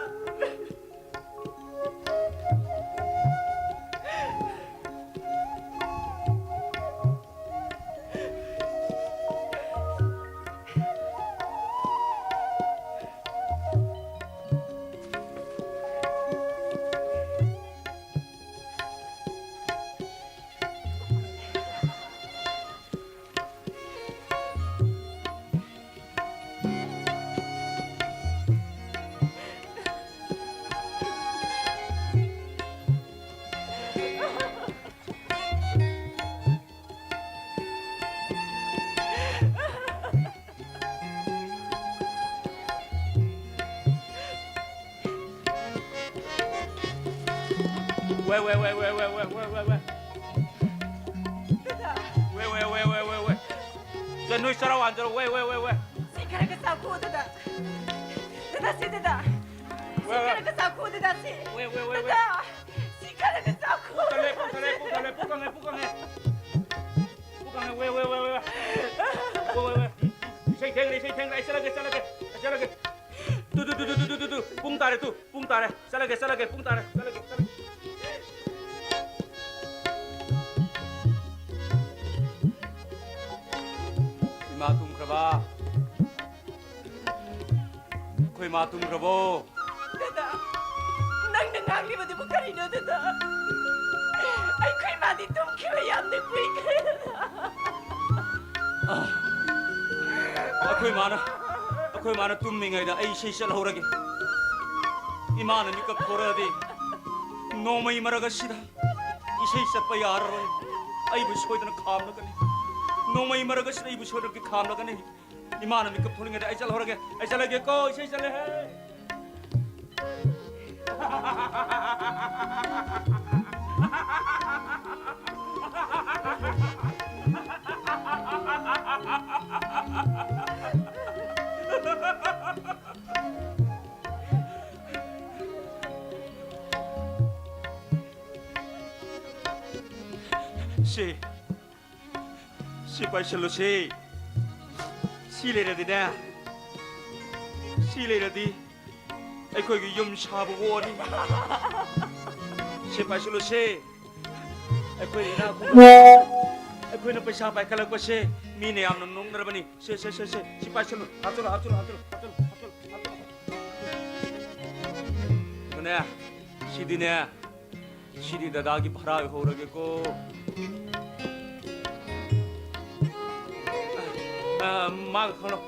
ꯋꯦ, ꯋꯦ, ꯋꯦ꯫ ꯗꯗꯥ꯫ ꯋꯦ, ꯋꯦ, ꯋꯦ꯫ ꯆꯟ, ꯅꯣꯏ ꯆꯔꯥ ꯋꯥꯟꯖꯔꯣ꯫ ꯋꯦ, ꯋꯦ, ꯋꯦ, ꯋꯦ꯫ ꯁꯤ ꯈꯔꯒ ꯆꯥꯈꯣ, ꯗꯗꯥ꯫ ꯗꯗꯥ, ꯁꯤ, ꯗꯗꯥ꯫ ꯁꯤ ꯋꯦ, ꯋꯦ꯫ ꯈꯔꯒ ꯆꯥꯈꯣ, ꯗꯗꯥ, ꯁꯤ꯫ ꯋꯦ, ꯋꯦ, ꯋꯦ, ꯋꯦ꯫ ꯗꯗꯥ, ꯁꯤ ꯈꯔꯒ ꯆꯥꯈꯣ, ꯄꯨꯛ ꯊꯜꯂꯦ, ꯄꯨꯛ ꯊꯜꯂꯦ, ꯗꯗꯥ, ꯄꯨꯛ ꯊꯜꯂꯦ, ꯄꯨꯛ ꯀꯪꯉꯦ, ꯄꯨꯛ ꯀꯪꯉꯦ꯫ ꯄꯨꯛ ꯀꯪꯉꯦ, ꯋꯦ, ꯋꯦ, ꯋꯦ, ꯋꯦ꯫ ꯋꯦ, ꯋꯦ, ꯋꯦ꯫ ꯏꯁꯩ ꯊꯦꯡꯈ꯭ꯔꯦ, ꯏꯁꯩ ꯊꯦꯡꯈ꯭ꯔꯦ꯫ ꯑꯩ ꯆꯠꯂꯒꯦ, ꯆꯠꯂꯒꯦ, ꯑꯩ ꯆꯠꯂꯒꯦ꯫ ꯇꯨ, ꯇꯨ, ꯇꯨ꯫ ꯄꯨꯡ ꯇꯥꯔꯦ, ꯇꯨ꯫ ꯄꯨꯡ ꯇꯥꯔꯦ꯫ ꯆꯠꯂꯒꯦ, ꯆꯠꯂꯒꯦ, ꯄꯨꯡ ꯇꯥꯔꯦ꯫ ꯆꯠꯂꯒꯦ, ꯆꯠꯂꯒꯦ꯫ ꯏꯃꯥ ꯇꯨꯝꯈ꯭ꯔꯕ? ꯏꯃꯥ ꯇꯨꯝꯈ꯭ꯔꯕꯣ? ꯗꯗꯥ, ꯅꯪꯅ ꯉꯥꯡꯂꯤꯕꯗꯨꯕꯨ ꯀꯔꯤꯅꯣ, ꯗꯗꯥ? ꯑꯩꯈꯣꯏ ꯃꯥꯗꯤ ꯇꯨꯝꯈꯤꯕ ꯌꯥꯝꯅ ꯀꯨꯏꯈ꯭ꯔꯦ, ꯗꯗꯥ꯫ ꯑꯥ, ꯑꯩꯈꯣꯏ ꯃꯥꯅ, ꯑꯩꯈꯣꯏ ꯃꯥꯅ ꯇꯨꯝꯃꯤꯉꯩꯗ ꯑꯩ ꯏꯁꯩ ꯆꯠꯍꯧꯔꯒꯦ꯫ ꯏꯃꯥꯅ ꯃꯤꯀꯞ ꯊꯣꯔꯛꯑꯗꯤ ꯅꯣꯡꯃꯩ ꯃꯔꯛ ꯑꯁꯤꯗ ꯏꯁꯩ ꯆꯠꯄ ꯌꯥꯔꯔꯣꯏ꯫ ꯑꯩꯕꯨ ꯁꯣꯏꯗꯅ ꯈꯥꯝꯂꯒꯅꯤ꯫ ꯅꯣꯡꯃꯩ ꯃꯔꯛ ꯑꯁꯤꯗ ꯑꯩꯕꯨ ꯁꯣꯏꯗꯅ ꯈꯥꯝꯂꯒꯅꯤ꯫ ꯏꯃꯥꯅ ꯃꯤꯀꯞ ꯊꯣꯛꯂꯤꯉꯩꯗ ꯑꯩ ꯆꯠꯍꯧꯔꯒꯦ꯫ ꯑꯩ ꯆꯠꯂꯒꯦꯀꯣ, ꯏꯁꯩ ꯆꯠꯂꯦꯍꯦ꯫ ꯁꯤ, ꯁꯤ ꯄꯥꯏꯁꯜꯂꯨꯁꯤ꯫ ꯁꯤ ꯂꯩꯔꯗꯤꯅꯦ, ꯁꯤ ꯂꯩꯔꯗꯤ ꯑꯩꯈꯣꯏꯒꯤ ꯌꯨꯝ ꯁꯥꯕ ꯑꯣꯏꯔꯅꯤ꯫ ꯁꯤ ꯄꯥꯏꯁꯜꯂꯨꯁꯤ꯫ ꯑꯩꯈꯣꯏ ꯏꯅꯥꯛ ꯈꯨꯟꯕ, ꯑꯩꯈꯣꯏꯅ ꯄꯩꯁꯥ ꯄꯥꯏꯈꯠꯂꯛꯄꯁꯦ ꯃꯤꯅ ꯌꯥꯝꯅ ꯅꯣꯛꯅꯔꯕꯅꯤ꯫ ꯁꯦ, ꯁꯦ, ꯁꯦ, ꯁꯦ, ꯁꯤ ꯄꯥꯏꯁꯜꯂꯨ, ꯍꯥꯞꯆꯜꯂꯨ, ꯍꯥꯞꯆꯜꯂꯨ, ꯍꯥꯞꯆꯜꯂꯨ, ꯍꯥꯞꯆꯜꯂꯨ, ꯍꯥꯞꯆꯜꯂꯨ, ꯍꯥꯞꯆꯜꯂꯨ꯫ ꯑꯗꯨꯅꯦ, ꯁꯤꯗꯤꯅꯦ, ꯁꯤꯗꯤ ꯗꯗꯥꯒꯤ ꯚꯔꯥ ꯑꯣꯏꯍꯧꯔꯒꯦꯀꯣ꯫ ꯑ, ꯃꯥꯒ ꯈꯪꯅꯧ,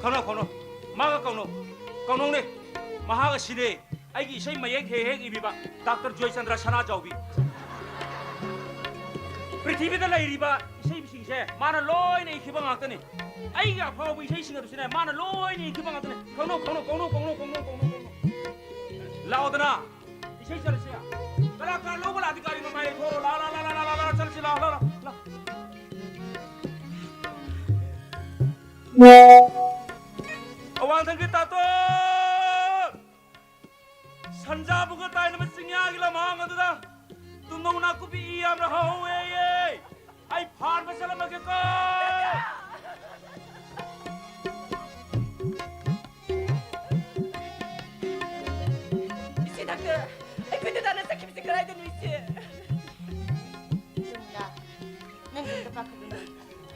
ꯈꯪꯅꯧ, ꯈꯪꯅꯧ, ꯃꯥꯒ ꯀꯧꯅꯧ, ꯀꯧꯅꯧꯅꯦ, ꯃꯍꯥꯛ ꯑꯁꯤꯅꯦ꯫ ꯑꯩꯒꯤ ꯏꯁꯩ ꯃꯌꯦꯛ ꯍꯦꯛ ꯍꯦꯛ ꯏꯕꯤꯕ ꯗꯥꯛꯇꯔ ꯖꯣꯏꯆꯟꯗ꯭ꯔ ꯁꯅꯥꯖꯥꯎꯕꯤ꯫ ꯄ꯭ꯔꯤꯊꯤꯕꯤꯗ ꯂꯩꯔꯤꯕ ꯏꯁꯩꯁꯤꯡꯁꯦ ꯃꯥꯅ ꯂꯣꯏꯅ ꯏꯈꯤꯕ ꯉꯥꯛꯇꯅꯤ꯫ ꯑꯩꯒꯤ ꯑꯐꯥꯎꯕ ꯏꯁꯩꯁꯤꯡ ꯑꯗꯨꯁꯨꯅꯦ ꯃꯥꯅ ꯂꯣꯏꯅ ꯏꯈꯤꯕ ꯉꯥꯛꯇꯅꯤ꯫ ꯀꯧꯅꯧ, ꯀꯧꯅꯧ, ꯀꯧꯅꯧ꯫ ꯂꯥꯛꯑꯣꯗꯅ, ꯏꯁꯩ ꯆꯠꯂꯁꯤ꯫ ꯀꯂꯥꯀꯥꯔ ꯂꯧꯕ ꯂꯥꯛꯑꯗꯤ ꯒꯥꯔꯤ ꯃꯃꯥꯏ ꯂꯩꯊꯣꯛꯑꯣ꯫ ꯂꯥ, ꯂꯥ, ꯂꯥ, ꯆꯠꯂꯁꯤ, ꯂꯥ, ꯂꯥ, ꯂꯥ, ꯂꯥ꯫ ꯑꯋꯥꯡꯊꯪꯒꯤ ꯇꯥꯇꯣꯟ! ꯁꯟꯖꯥꯕꯨꯒ ꯇꯥꯏꯅꯕ ꯆꯤꯡꯌꯥꯒꯤ ꯂꯝꯍꯥꯡ ꯑꯗꯨꯗ ꯇꯨꯝꯅꯧ ꯅꯥꯀꯨꯞꯄꯤ ꯏ ꯌꯥꯝꯅ ꯍꯧꯋꯦꯌꯦ꯫ ꯑꯩ ꯐꯥꯟꯕ ꯆꯠꯂꯝꯃꯒꯦꯀꯣ꯫ ꯏꯆꯦ ꯗꯥꯛꯇꯔ, ꯑꯩꯈꯣꯏ ꯗꯗꯥꯅ ꯆꯠꯈꯤꯕꯁꯦ ꯀꯗꯥꯏꯗꯅꯣ, ꯏꯆꯦ? ꯖꯃꯨꯅꯥ, ꯅꯪ ꯀꯔꯤꯝꯇ ꯄꯥꯈꯠꯂꯨꯅꯨ꯫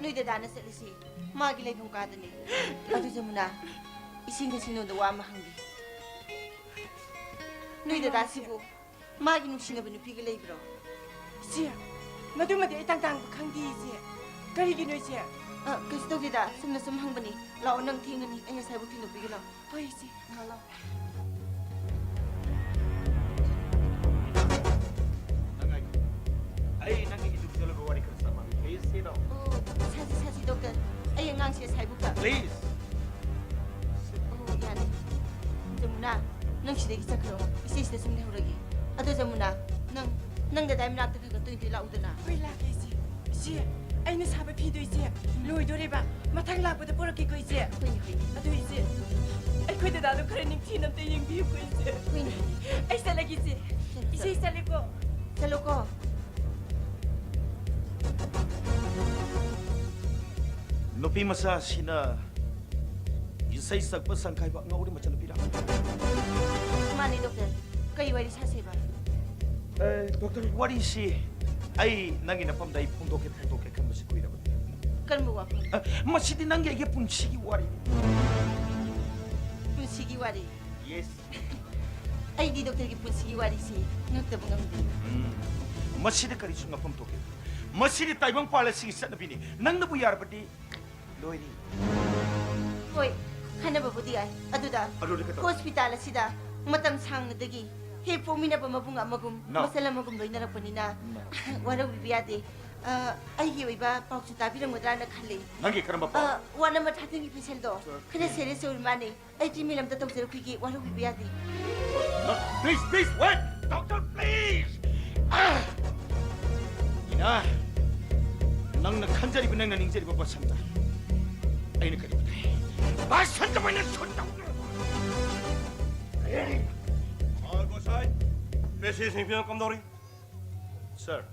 ꯅꯣꯏ ꯗꯗꯥꯅ ꯆꯠꯂꯤꯁꯤ ꯃꯥꯒꯤ ꯂꯩꯐꯝ ꯀꯥꯗꯅꯤ꯫ ꯑꯗꯨ ꯖꯃꯨꯅꯥ, ꯏꯁꯤꯡꯗ ꯁꯤꯡꯅꯣꯗ ꯋꯥ ꯑꯃ ꯍꯪꯒꯦ꯫ ꯅꯣꯏ ꯗꯗꯥꯁꯤꯕꯨ ꯃꯥꯒꯤ ꯅꯨꯡꯁꯤꯅꯕ ꯅꯨꯄꯤꯒ ꯂꯩꯕ꯭ꯔꯣ? ꯏꯆꯦ, ꯃꯗꯨꯃꯗꯤ ꯑꯩ ꯇꯥꯡ ꯇꯥꯡꯕ ꯈꯪꯗꯦ, ꯏꯆꯦ꯫ ꯀꯔꯤꯒꯤꯅꯣ, ꯏꯆꯦ? ꯑ, ꯀꯩꯁꯨ ꯇꯧꯗꯦꯗ, ꯁꯨꯝꯅ ꯁꯨꯝ ꯍꯪꯕꯅꯤ꯫ ꯂꯥꯛꯑꯣ, ꯅꯪ ꯊꯦꯡꯉꯅꯤ, ꯑꯩ ꯑꯁꯥꯏꯕꯨꯛ ꯊꯤꯟꯗꯣꯛꯄꯤꯒꯦ ꯂꯥꯛꯑꯣ꯫ ꯍꯣꯏ, ꯏꯆꯦ, ꯂꯥꯛꯑꯣ, ꯂꯥꯛꯑꯣ꯫ ꯅꯪ ꯉꯥꯏꯈꯣ꯫ ꯑꯩ ꯅꯪꯒꯤ ꯏꯗꯨ ꯆꯠꯂꯒ ꯋꯥꯔꯤ ꯈꯔ ꯁꯥꯟꯅꯒꯦ꯫ Please sit down. ꯑꯣ, ꯁꯥꯁꯤ, ꯁꯥꯁꯤ, ꯗꯣꯛꯇꯔ꯫ ꯑꯩ ꯑꯉꯥꯡꯁꯦ ꯑꯁꯥꯏꯕꯨꯛꯇ꯫ Please. ꯑꯣ, ꯌꯥꯅꯤ꯫ ꯖꯃꯨꯅꯥ, ꯅꯪ ꯁꯤꯗꯒꯤ ꯆꯠꯈ꯭ꯔꯣ꯫ ꯏꯆꯦ ꯁꯤꯗ ꯁꯨꯝ ꯂꯩꯍꯧꯔꯒꯦ꯫ ꯑꯗꯣ ꯖꯃꯨꯅꯥ, ꯅꯪ, ꯅꯪ ꯗꯗꯥꯏ ꯃꯅꯥꯛꯇ ꯈꯔ ꯈꯔ ꯇꯣꯏ ꯇꯣꯏ ꯂꯥꯛꯎꯗꯅ꯫ ꯍꯣꯏ, ꯂꯥꯛꯀꯦ, ꯏꯆꯦ꯫ ꯏꯆꯦ, ꯑꯩꯅ ꯁꯥꯕ ꯐꯤꯗꯣ, ꯏꯆꯦ, ꯂꯣꯏꯗꯣꯔꯦꯕ꯫ ꯃꯊꯪ ꯂꯥꯛꯄꯗ ꯄꯨꯔꯛꯀꯦꯀꯣ, ꯏꯆꯦ꯫ ꯍꯣꯏꯅꯦ, ꯍꯣꯏꯅꯦ꯫ ꯑꯗꯣ, ꯏꯆꯦ, ꯑꯩꯈꯣꯏ ꯗꯗꯥꯗꯣ ꯈꯔ ꯅꯤꯡꯊꯤꯅ ꯑꯝꯇ ꯌꯦꯡꯕꯤꯌꯨꯀꯣ, ꯏꯆꯦ꯫ ꯍꯣꯏꯅꯦ꯫ ꯑꯩ ꯆꯠꯂꯒꯦ, ꯏꯆꯦ꯫ ꯆꯠꯂꯣ, ꯏꯆꯦ, ꯆꯠꯂꯣ꯫ ꯆꯠꯂꯦꯀꯣ꯫ ꯆꯠꯂꯣꯀꯣ꯫ ꯅꯨꯄꯤ ꯃꯆꯥꯁꯤꯅ ꯏꯁꯩ ꯁꯛꯄ ꯁꯪꯈꯥꯏꯕ ꯑꯉꯥꯎꯕꯤ ꯃꯆꯥꯅꯨꯄꯤꯔꯥ? ꯃꯥꯅꯤ, ꯗꯣꯛꯇꯔ꯫ ꯀꯔꯤ ꯋꯥꯔꯤ ꯁꯥꯁꯦꯕ? ꯑꯦ, ꯗꯣꯛꯇꯔ, ꯋꯥꯔꯤꯁꯤ ꯑꯩ ꯅꯪꯒꯤ ꯅꯐꯝꯗ ꯑꯩ ꯐꯣꯡꯗꯣꯛꯀꯦ, ꯐꯣꯡꯗꯣꯛꯀꯦ ꯈꯟꯕꯁꯤ ꯀꯨꯏꯔꯕꯅꯤ꯫ ꯀꯔꯝꯕ ꯋꯥꯐꯝ? ꯑ, ꯃꯁꯤꯗꯤ ꯅꯪꯒꯤ ꯑꯩꯒꯤ ꯄꯨꯟꯁꯤꯒꯤ ꯋꯥꯔꯤꯅꯤ꯫ ꯄꯨꯟꯁꯤꯒꯤ ꯋꯥꯔꯤ? Yes. ꯑꯩꯗꯤ ꯗꯣꯛꯇꯔꯒꯤ ꯄꯨꯟꯁꯤꯒꯤ ꯋꯥꯔꯤꯁꯤ ꯉꯛꯇꯕ ꯉꯝꯗꯦ꯫ ꯎꯝ. ꯃꯁꯤꯗ ꯀꯔꯤꯁꯨ ꯉꯛꯐꯝ ꯊꯣꯛꯇꯦ꯫ ꯃꯁꯤꯗꯤ ꯇꯥꯏꯕꯪꯄꯥꯜ ꯑꯁꯤꯒꯤ ꯆꯠꯅꯕꯤꯅꯤ꯫ ꯅꯪꯅꯕꯨ ꯌꯥꯔꯕꯗꯤ ꯂꯣꯏꯔꯦ꯫ ꯍꯣꯏ, ꯈꯟꯅꯕꯕꯨꯗꯤ ꯌꯥꯏ꯫ ꯑꯗꯨꯗ ꯑꯗꯨꯗꯤ ꯀꯩꯗꯧꯔꯦ? ꯍꯣꯁꯄꯤꯇꯥꯜ ꯑꯁꯤꯗ ꯃꯇꯝ ꯁꯥꯡꯅꯗꯒꯤ ꯍꯦꯛ ꯄꯣꯛꯃꯤꯟꯅꯕ ꯃꯕꯨꯡ ꯑꯃꯒꯨꯝ, No. ꯃꯆꯜ ꯑꯃꯒꯨꯝ ꯂꯣꯏꯅꯔꯛꯄꯅꯤꯅ No. ꯋꯥꯔꯧꯕꯤꯕ ꯌꯥꯗꯦ꯫ ꯑ, ꯑꯩꯒꯤ ꯑꯣꯏꯕ ꯄꯥꯎꯁꯨ ꯇꯥꯕꯤꯔꯝꯒꯗ꯭ꯔꯥꯅ ꯈꯜꯂꯤ꯫ ꯅꯪꯒꯤ ꯀꯔꯝꯕ ꯄꯥꯎ? ꯑ, ꯋꯥꯔꯗ ꯅꯝꯕꯔ ꯊꯥꯔꯇꯤꯟꯒꯤ ꯄꯦꯁꯦꯟꯗꯣ ꯈꯔ ꯁꯦꯔꯤꯌꯁ ꯑꯣꯏꯔ ꯃꯥꯜꯂꯦ꯫ ꯑꯩ ꯇ꯭ꯔꯤꯠꯃꯦꯟ ꯑꯝꯇ ꯇꯧꯖꯔꯛꯈꯤꯒꯦ, ꯋꯥꯔꯧꯕꯤꯕ ꯌꯥꯗꯦ꯫ No, please, please, wait! Doctor, please! Ah! ꯏꯅꯥ, ꯅꯪꯅ ꯈꯟꯖꯔꯤꯕ, ꯅꯪꯅ ꯅꯤꯡꯖꯔꯤꯕ ꯕꯁꯟꯇ ꯑꯩꯅ ꯀꯔꯤ ꯎꯠꯇꯦ? ꯕꯁꯟꯇ ꯑꯣꯏꯅ ꯁꯨꯠ ꯇꯧꯗ꯭ꯔꯣ? ꯁꯥꯔ ꯒꯣꯁꯥꯏ, ꯄꯦꯁꯦꯟꯁꯤꯡ ꯐꯤꯕꯝ ꯀꯝꯗꯧꯔꯤ? ꯁꯥꯔ,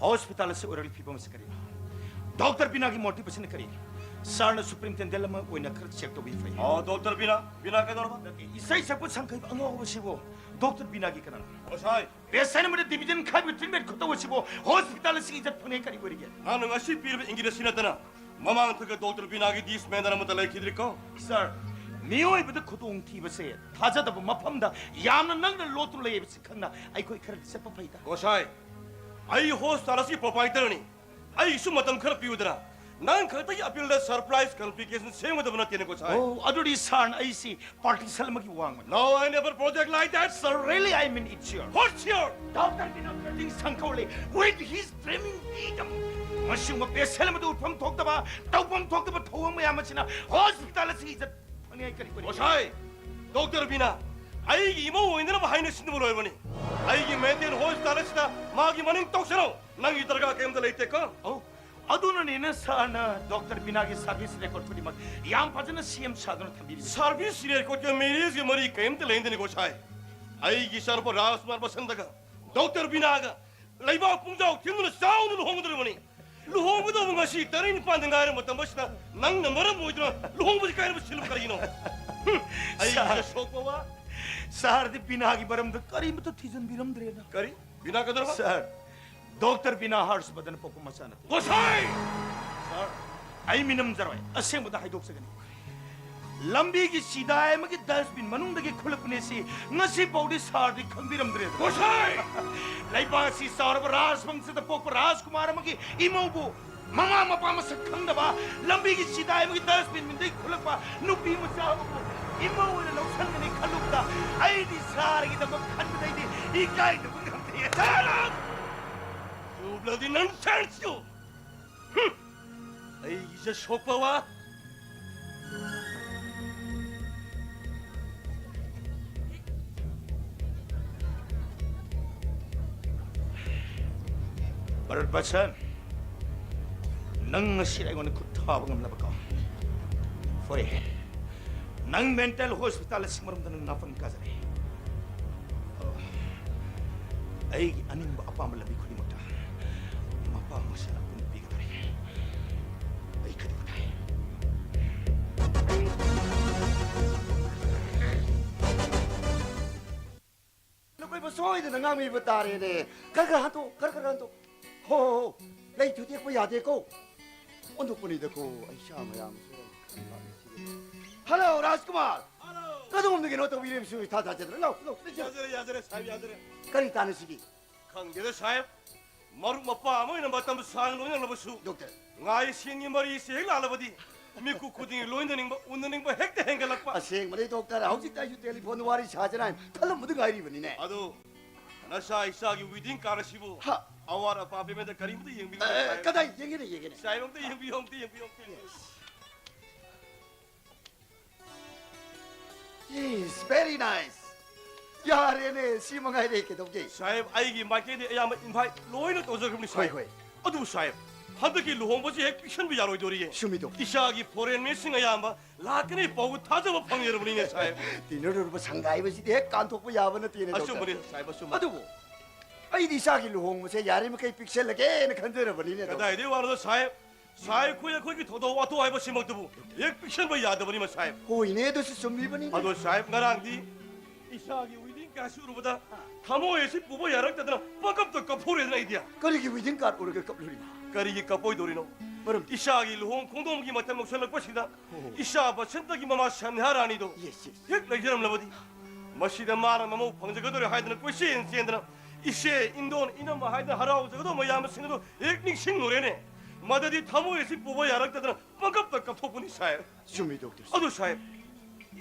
ꯍꯣꯁꯄꯤꯇꯥꯜ ꯑꯁꯤ ꯑꯣꯏꯔꯛꯂꯤ ꯐꯤꯕꯝ ꯑꯁꯤ ꯀꯔꯤꯅꯣ? ꯗꯣꯛꯇꯔ ꯕꯤꯅꯥꯒꯤ ꯃꯣꯇꯤꯕ ꯑꯁꯤꯅ ꯀꯔꯤ? ꯁꯥꯔꯅ ꯁꯨꯄ꯭ꯔꯤꯟꯇꯦꯟꯗꯦꯟ ꯑꯃ ꯑꯣꯏꯅ ꯈꯔ ꯆꯦꯛ ꯇꯧꯕꯤꯕ ꯐꯩ꯫ ꯑꯣ, ꯗꯣꯛꯇꯔ ꯕꯤꯅꯥ, ꯕꯤꯅꯥ ꯀꯩꯗꯧꯔꯕ? ꯅꯠꯇꯦ, ꯏꯁꯩ ꯁꯛꯄ ꯁꯪꯈꯩꯕ ꯑꯉꯥꯎꯕꯁꯤꯕꯨ ꯗꯣꯛꯇꯔ ꯕꯤꯅꯥꯒꯤ ꯀꯅꯥꯅꯣ? ꯒꯣꯁꯥꯏ, ꯄꯦꯁꯦꯟ ꯑꯃꯗ ꯗꯤꯚꯤꯖꯟ ꯈꯥꯏꯕꯒꯤ ꯇ꯭ꯔꯤꯠꯃꯦꯟ ꯈꯨꯇꯧ ꯑꯁꯤꯕꯨ ꯍꯣꯁꯄꯤꯇꯥꯜ ꯑꯁꯤꯒꯤ ꯏꯖꯠ ꯐꯪꯉꯦ ꯀꯔꯤ ꯑꯣꯏꯔꯤꯒꯦ? ꯅꯍꯥꯛꯅ ꯉꯁꯤ ꯄꯤꯔꯤꯕ ꯏꯪꯒꯤꯠ ꯑꯁꯤ ꯅꯠꯇꯅ ꯃꯃꯥꯡ ꯊꯛꯇ ꯗꯣꯛꯇꯔ ꯕꯤꯅꯥꯒꯤ ꯗꯤꯁ ꯃꯦꯟꯗꯔ ꯑꯃꯠꯇ ꯂꯩꯈꯤꯗ꯭ꯔꯤꯀꯣ? ꯁꯥꯔ, ꯃꯤꯑꯣꯏꯕꯗ ꯈꯨꯗꯣꯡꯊꯤꯕꯁꯦ ꯊꯥꯖꯗꯕ ꯃꯐꯝꯗ ꯌꯥꯝꯅ ꯅꯛꯅ ꯂꯣꯠꯇꯨꯅ ꯂꯩ ꯍꯥꯏꯕꯁꯤ ꯈꯪꯅ ꯑꯩꯈꯣꯏ ꯈꯔꯗꯤ ꯆꯠꯄ ꯐꯩꯗ꯫ ꯒꯣꯁꯥꯏ, ꯑꯩ ꯍꯣꯁꯄꯤꯇꯥꯜ ꯑꯁꯤꯒꯤ ꯄ꯭ꯔꯣꯄꯥꯏꯇꯔꯅꯤ꯫ ꯑꯩꯒꯤꯁꯨ ꯃꯇꯝ ꯈꯔ ꯄꯤꯌꯨꯗꯅ꯫ ꯅꯪ ꯈꯛꯇꯒꯤ ꯑꯄꯤꯜꯗ ꯁꯔꯄ꯭ꯔꯥꯏꯁ ꯀꯝꯄ꯭ꯂꯤꯀꯦꯁꯟ ꯁꯦꯝꯒꯗꯕ ꯅꯠꯇꯦꯅꯦ, ꯒꯣꯁꯥꯏ꯫ ꯑꯣ, ꯑꯗꯨꯗꯤ ꯁꯥꯔꯅ ꯑꯩꯁꯤ ꯄꯥꯔꯇꯤ ꯁꯦꯜ ꯑꯃꯒꯤ ꯋꯥꯡꯃꯅꯤ꯫ No, I never project like that, sir. Really, I mean it, sir. What's your? Doctor Binod ꯁꯪꯀꯧꯂꯤ with his dreaming freedom. ꯃꯁꯤꯒꯨꯝꯕ ꯄꯦꯁꯦꯟ ꯑꯃꯗ ꯎꯠꯐꯝ ꯊꯣꯛꯇꯕ, ꯇꯧꯐꯝ ꯊꯣꯛꯇꯕ ꯊꯧꯑꯣꯡ ꯃꯌꯥꯝ ꯑꯁꯤꯅ ꯍꯣꯁꯄꯤꯇꯥꯜ ꯑꯁꯤ ꯏꯖꯠ ꯐꯪꯅꯤꯡꯉꯥꯏ ꯀꯔꯤ ꯀꯔꯤ? ꯒꯣꯁꯥꯏ, ꯗꯣꯛꯇꯔ ꯕꯤꯅꯥ, ꯑꯩꯒꯤ ꯏꯃꯧ ꯑꯣꯏꯅꯅꯕ ꯍꯥꯏꯅ ꯁꯤꯟꯅꯕ ꯂꯣꯏꯔꯕꯅꯤ꯫ ꯑꯩꯒꯤ ꯃꯦꯟꯇꯦꯟ ꯍꯣꯁꯄꯤꯇꯥꯜ ꯑꯁꯤꯗ ꯃꯥꯒꯤ ꯃꯅꯤꯡ ꯇꯧꯁꯅꯧ꯫ ꯅꯪꯒꯤ ꯗꯔꯀꯥꯔ ꯀꯔꯤꯝꯇ ꯂꯩꯇꯦꯀꯣ꯫ ꯑꯧ, ꯑꯗꯨꯅꯅꯤꯅ ꯁꯥꯔꯅ ꯗꯣꯛꯇꯔ ꯕꯤꯅꯥꯒꯤ ꯁꯥꯔꯚꯤꯁ ꯔꯦꯀꯣꯔꯗ ꯈꯨꯗꯤꯡꯃꯛ ꯌꯥꯝ ꯐꯖꯅ ꯁꯦꯝ ꯁꯥꯗꯨꯅ ꯊꯝꯕꯤꯔꯤꯕꯁꯤ꯫ ꯁꯥꯔꯚꯤꯁ ꯔꯦꯀꯣꯔꯗꯀ ꯃꯦꯔꯤꯖꯀ ꯃꯔꯤ ꯀꯔꯤꯝꯇ ꯂꯩꯅꯗꯦꯅꯦ, ꯒꯣꯁꯥꯏ꯫ ꯑꯩꯒꯤ ꯏꯆꯥꯅꯨꯄꯥ ꯔꯥꯖꯀꯨꯃꯥꯔ ꯃꯁꯟꯗꯒ ꯗꯣꯛꯇꯔ ꯕꯤꯅꯥꯒ ꯂꯩꯕꯥꯛ ꯄꯨꯡꯖꯥꯎ ꯊꯤꯟꯗꯨꯅ ꯆꯥꯎꯅ ꯂꯨꯍꯣꯡꯒꯗꯧꯔꯤꯕꯅꯤ꯫ ꯂꯨꯍꯣꯡꯒꯗꯧꯕ ꯉꯁꯤ ꯇꯔꯦꯠ ꯅꯤꯄꯥꯟꯗ ꯉꯥꯏꯔ ꯃꯇꯝ ꯑꯁꯤꯗ ꯅꯪꯅ ꯃꯔꯝ ꯑꯣꯏꯗꯨꯅ ꯂꯨꯍꯣꯡꯕꯁꯤ ꯀꯥꯏꯅꯕ ꯁꯤꯜꯂꯨ ꯀꯔꯤꯒꯤꯅꯣ? ꯍꯨꯝ, ꯑꯩ ꯁꯥꯔ, ꯏꯖꯠ ꯁꯣꯛꯄ ꯋꯥ꯫ ꯁꯥꯔꯗꯤ ꯕꯤꯅꯥꯒꯤ ꯃꯔꯝꯗ ꯀꯔꯤꯃꯇ ꯊꯤꯖꯤꯟꯕꯤꯔꯝꯗ꯭ꯔꯦꯅ꯫ ꯀꯔꯤ? ꯕꯤꯅꯥ ꯀꯩꯗꯧꯔꯕ? ꯁꯥꯔ, ꯗꯣꯛꯇꯔ ꯕꯤꯅꯥ ꯍꯔꯁꯕꯔꯙꯟ ꯄꯣꯛꯄ ꯃꯆꯥ ꯅꯠꯇꯦ꯫ ꯒꯣꯁꯥꯏ! ꯁꯥꯔ, ꯑꯩ ꯃꯤꯅꯝꯖꯔꯣꯏ꯫ ꯑꯁꯦꯡꯕꯗ ꯍꯥꯏꯗꯣꯛꯆꯒꯅꯤ꯫ ꯂꯝꯕꯤꯒꯤ ꯆꯤꯗꯥꯏ ꯑꯃꯒꯤ ꯗꯁꯕꯤꯟ ꯃꯅꯨꯡꯗꯒꯤ ꯈꯨꯜꯂꯛꯄꯅꯦ ꯁꯤ ꯉꯁꯤ ꯐꯥꯎꯗꯤ ꯁꯥꯔꯗꯤ ꯈꯪꯕꯤꯔꯝꯗ꯭ꯔꯦ꯫ ꯒꯣꯁꯥꯏ! ꯂꯩꯕꯥꯛ ꯑꯁꯤ ꯆꯥꯎꯔꯕ ꯔꯥꯖꯕꯪꯁꯗ ꯄꯣꯛꯄ ꯔꯥꯖꯀꯨꯃꯥꯔ ꯑꯃꯒꯤ ꯏꯃꯧꯕꯨ ꯃꯃꯥ ꯃꯄꯥ ꯃꯁꯛ ꯈꯪꯗꯕ ꯂꯝꯕꯤꯒꯤ ꯆꯤꯗꯥꯏ ꯑꯃꯒꯤ ꯗꯁꯕꯤꯟ ꯃꯤꯟꯗꯒꯤ ꯈꯨꯜꯂꯛꯄ ꯅꯨꯄꯤ ꯃꯆꯥ ꯑꯃꯕꯨ ꯏꯃꯧ ꯑꯣꯏꯅ ꯂꯧꯁꯟꯒꯅꯤ ꯈꯜꯂꯨꯕꯗ ꯑꯩꯗꯤ ꯁꯥꯔꯒꯤꯗꯃꯛ ꯈꯟꯕꯗꯩꯗꯤ ꯏꯀꯥꯏꯗꯕ ꯉꯝꯗꯦ꯫ Shut up! You bloody nonsense, you! ꯍꯨꯝ! ꯑꯩꯒꯤ ꯏꯖꯠ ꯁꯣꯛꯄ ꯋꯥ! ꯚꯥꯔꯠ ꯚꯥꯁꯟ, ꯅꯪ ꯉꯁꯤ ꯑꯩꯉꯣꯟꯗ ꯈꯨꯠ ꯊꯥꯕ ꯉꯝꯂꯕꯀꯣ? ꯍꯣꯏ, ꯅꯪ ꯃꯦꯟꯇꯦꯜ ꯍꯣꯁꯄꯤꯇꯥꯜ ꯑꯁꯤ ꯃꯔꯝꯗ ꯅꯪ ꯅꯥꯐꯝ ꯀꯥꯖꯔꯦ꯫ ꯑꯩꯒꯤ ꯑꯅꯤꯡꯕ ꯑꯄꯥꯝꯕ ꯂꯝꯕꯤ ꯈꯨꯗꯤꯡꯃꯛꯇ ꯃꯄꯥ ꯃꯁꯥꯅ ꯄꯨꯟꯅ ꯄꯤꯒꯗꯧꯔꯦ꯫ ꯑꯩ ꯈꯨꯗꯤꯡꯃꯛ ꯊꯥꯏ꯫ ꯅꯈꯣꯏꯕꯨ ꯁꯣꯏꯗꯅ ꯉꯥꯡꯕꯤꯕ ꯇꯥꯔꯦꯅꯦ꯫ ꯈꯔ ꯈꯔ ꯍꯟꯇꯣꯛ, ꯈꯔ ꯈꯔ ꯍꯟꯇꯣꯛ꯫ ꯍꯣ, ꯍꯣ, ꯍꯣ꯫ ꯂꯩ ꯊꯨꯗꯦꯛꯄ ꯌꯥꯗꯦꯀꯣ꯫ ꯑꯣꯟꯊꯣꯛꯄꯅꯤꯗꯀꯣ, ꯑꯩ ꯏꯆꯥ ꯃꯌꯥꯝꯁꯦ ꯈꯟꯕ ꯑꯩꯁꯦ꯫ ꯍꯜꯂꯣ, ꯔꯥꯖꯀꯨꯃꯥꯔ꯫ ꯍꯜꯂꯣ꯫ ꯀꯗꯣꯝꯗꯒꯤꯅꯣ ꯇꯧꯕꯤꯔꯤꯕꯁꯨ ꯏꯊꯥ ꯊꯥꯖꯗꯅ꯫ ꯂꯥꯎ, ꯂꯥꯎ, ꯂꯥꯎ꯫ ꯌꯥꯖꯔꯦ, ꯌꯥꯖꯔꯦ, ꯁꯥꯍꯦꯕ, ꯌꯥꯖꯔꯦ꯫ ꯀꯔꯤ ꯇꯥꯟꯅꯁꯤꯒꯦ? ꯈꯪꯗꯦꯗ, ꯁꯥꯍꯦꯕ꯫ ꯃꯔꯨꯞ ꯃꯄꯥꯡ ꯑꯃ ꯑꯣꯏꯅ ꯃꯇꯝ ꯁꯥꯡꯅ ꯂꯣꯏꯅꯔꯕꯁꯨ, ꯗꯣꯛꯇꯔ꯫ ꯉꯥꯏ ꯁꯦꯟꯒꯤ ꯃꯔꯤꯁꯦ ꯍꯦꯛ ꯂꯥꯜꯂꯕꯗꯤ, ꯃꯤꯀꯨꯞ ꯈꯨꯗꯤꯡꯒꯤ ꯂꯣꯏꯅꯅꯤꯡꯕ, ꯎꯅꯅꯤꯡꯕ ꯍꯦꯛꯇ ꯍꯦꯟꯒꯠꯂꯛꯄ꯫ ꯑꯁꯦꯡꯕꯅꯤ, ꯗꯣꯛꯇꯔ꯫ ꯍꯧꯖꯤꯛꯇ ꯑꯩꯁꯨ ꯇꯦꯂꯤꯐꯣꯟꯗ ꯋꯥꯔꯤ ꯁꯥꯁꯤꯔꯥ ꯍꯥꯏꯅ ꯈꯜꯂꯝꯕꯗ ꯉꯥꯏꯔꯤꯕꯅꯤꯅꯦ꯫ ꯑꯗꯣ, ꯅꯆꯥ ꯏꯆꯥꯒꯤ ꯋꯦꯗꯤꯡ ꯀꯥꯔꯗ ꯑꯁꯤꯕꯨ ꯍꯥ꯫ ꯑꯋꯥꯠ ꯑꯄꯥ ꯄꯦꯃꯦꯟꯗ ꯀꯔꯤꯝꯇ ꯌꯦꯡꯕꯤꯒꯅꯨ, ꯑꯦ, ꯁꯥꯍꯦꯕ꯫ ꯀꯗꯥꯏ ꯌꯦꯡꯒꯦꯅꯦ, ꯌꯦꯡꯒꯦꯅꯦ꯫ ꯁꯥꯍꯦꯕ, ꯑꯝꯇ ꯌꯦꯡꯕꯤꯌꯨ, ꯑꯝꯇ ꯌꯦꯡꯕꯤꯌꯨ, ꯑꯝꯇ ꯌꯦꯡꯕꯤꯌꯨ꯫ Yes. Yes, very nice. ꯌꯥꯔꯦꯅꯦ, ꯁꯤ ꯃꯉꯥꯏꯔꯦ, ꯀꯩꯗꯧꯒꯦ? ꯁꯥꯍꯦꯕ, ꯑꯩꯒꯤ ꯃꯥꯏꯀꯩꯗꯤ ꯑꯌꯥꯝꯕ invite ꯂꯣꯏꯅ ꯇꯧꯖꯈ꯭ꯔꯕꯅꯤ, ꯍꯣꯏ, ꯁꯥꯍꯦꯕ꯫ ꯍꯣꯏ꯫ ꯑꯗꯨꯕꯨ, ꯁꯥꯍꯦꯕ, ꯍꯟꯗꯛꯀꯤ ꯂꯨꯍꯣꯡꯕꯁꯤ ꯍꯦꯛ ꯄꯤꯛꯁꯟꯕ ꯌꯥꯔꯣꯏꯗꯣꯔꯤꯌꯦ꯫ ꯆꯨꯝꯃꯤ, ꯗꯣꯛꯇꯔ꯫ ꯏꯆꯥꯒꯤ foreign ꯃꯤꯁꯤꯡ ꯑꯌꯥꯝꯕ ꯂꯥꯛꯀꯅꯤ ꯄꯥꯎ ꯊꯥꯖꯕ ꯐꯪꯖꯔꯕꯅꯤꯅꯦ, ꯁꯥꯍꯦꯕ꯫ ꯇꯤꯟꯅꯔꯨꯔꯕ ꯁꯪꯒꯥꯏꯕꯁꯤꯗꯤ ꯍꯦꯛ ꯀꯥꯟꯊꯣꯛꯄ ꯌꯥꯕ ꯅꯠꯇꯦꯅꯦ, ꯗꯣꯛꯇꯔ꯫ ꯑꯆꯨꯝꯕꯅꯤ, ꯁꯥꯍꯦꯕ, ꯑꯆꯨꯝꯕꯅꯤ꯫ ꯑꯗꯨꯕꯨ ꯑꯩꯗꯤ ꯏꯆꯥꯒꯤ ꯂꯨꯍꯣꯡꯕꯁꯦ ꯌꯥꯔꯤꯃꯈꯩ ꯄꯤꯛꯁꯜꯂꯒꯦꯅ ꯈꯟꯖꯔꯕꯅꯤꯅꯦ, ꯗꯣꯛꯇꯔ꯫ ꯀꯗꯥꯏꯗꯒꯤ ꯋꯥꯅꯣꯗ, ꯁꯥꯍꯦꯕ? ꯁꯥꯍꯦꯕ, ꯑꯩꯈꯣꯏ, ꯑꯩꯈꯣꯏꯒꯤ ꯊꯧꯗꯣꯛ ꯋꯥꯊꯣꯛ ꯍꯥꯏꯕꯁꯤꯃꯛꯇꯕꯨ ꯍꯦꯛ ꯄꯤꯛꯁꯟꯕ ꯌꯥꯗꯕꯅꯤ, ꯃꯁꯥꯍꯦꯕ꯫ ꯍꯣꯏꯅꯦ, ꯑꯗꯨꯁꯨ ꯆꯨꯝꯃꯤꯕꯅꯤꯅꯦ꯫ ꯑꯗꯣ, ꯁꯥꯍꯦꯕ, ꯉꯔꯥꯡꯗꯤ ꯏꯆꯥꯒꯤ ꯋꯦꯗꯤꯡ ꯀꯥꯔꯗꯁꯤ ꯎꯔꯨꯕꯗ ꯊꯃꯣꯏ ꯑꯁꯤ ꯄꯨꯕ ꯌꯥꯔꯛꯇꯗꯅ ꯄꯪꯀꯞꯇ ꯀꯞꯊꯣꯔꯛꯑꯦꯗꯅ ꯑꯩꯗꯤ꯫ ꯀꯔꯤꯒꯤ ꯋꯦꯗꯤꯡ ꯀꯥꯔꯗ ꯎꯔꯒ ꯀꯞꯂꯨꯔꯤꯕ? ꯀꯔꯤꯒꯤ ꯀꯞꯄꯣꯏꯗꯧꯔꯤꯅꯣ? ꯃꯔꯝꯗꯤ? ꯏꯆꯥꯒꯤ ꯂꯨꯍꯣꯡ ꯈꯣꯡꯗꯣꯡꯕꯒꯤ ꯃꯇꯝ ꯌꯧꯁꯜꯂꯛꯄꯁꯤꯗ ꯑꯣ꯫ ꯏꯆꯥ ꯕꯁꯟꯇꯒꯤ ꯃꯃꯥ ꯁꯟꯙ꯭ꯌꯥ ꯔꯥꯅꯤꯗꯣ ꯌꯦꯁ, ꯌꯦꯁ꯫ ꯍꯦꯛ ꯂꯩꯖꯔꯝꯂꯕꯗꯤ, ꯃꯁꯤꯗ ꯃꯥꯅ ꯃꯃꯧ ꯐꯪꯖꯒꯗꯧꯔꯦ ꯍꯥꯏꯗꯅ ꯀꯣꯏꯆꯦꯟ ꯆꯦꯟꯗꯅ, "ꯏꯆꯦ, ꯏꯟꯗꯣꯟ, ꯏꯅꯝꯃ" ꯍꯥꯏꯗꯅ ꯍꯔꯥꯎꯖꯒꯗꯧꯕ ꯃꯌꯥꯝꯁꯤꯡ ꯑꯗꯨ ꯍꯦꯛ ꯅꯤꯡꯁꯤꯡꯂꯨꯔꯦꯅꯦ꯫ ꯃꯗꯨꯗꯤ ꯊꯃꯣꯏ ꯑꯁꯤ ꯄꯨꯕ ꯌꯥꯔꯛꯇꯗꯅ ꯄꯪꯀꯞꯇ ꯀꯞꯊꯣꯛꯄꯅꯤ, ꯁꯥꯍꯦꯕ꯫ ꯆꯨꯝꯃꯤ, ꯗꯣꯛꯇꯔ꯫ ꯑꯗꯨ, ꯁꯥꯍꯦꯕ,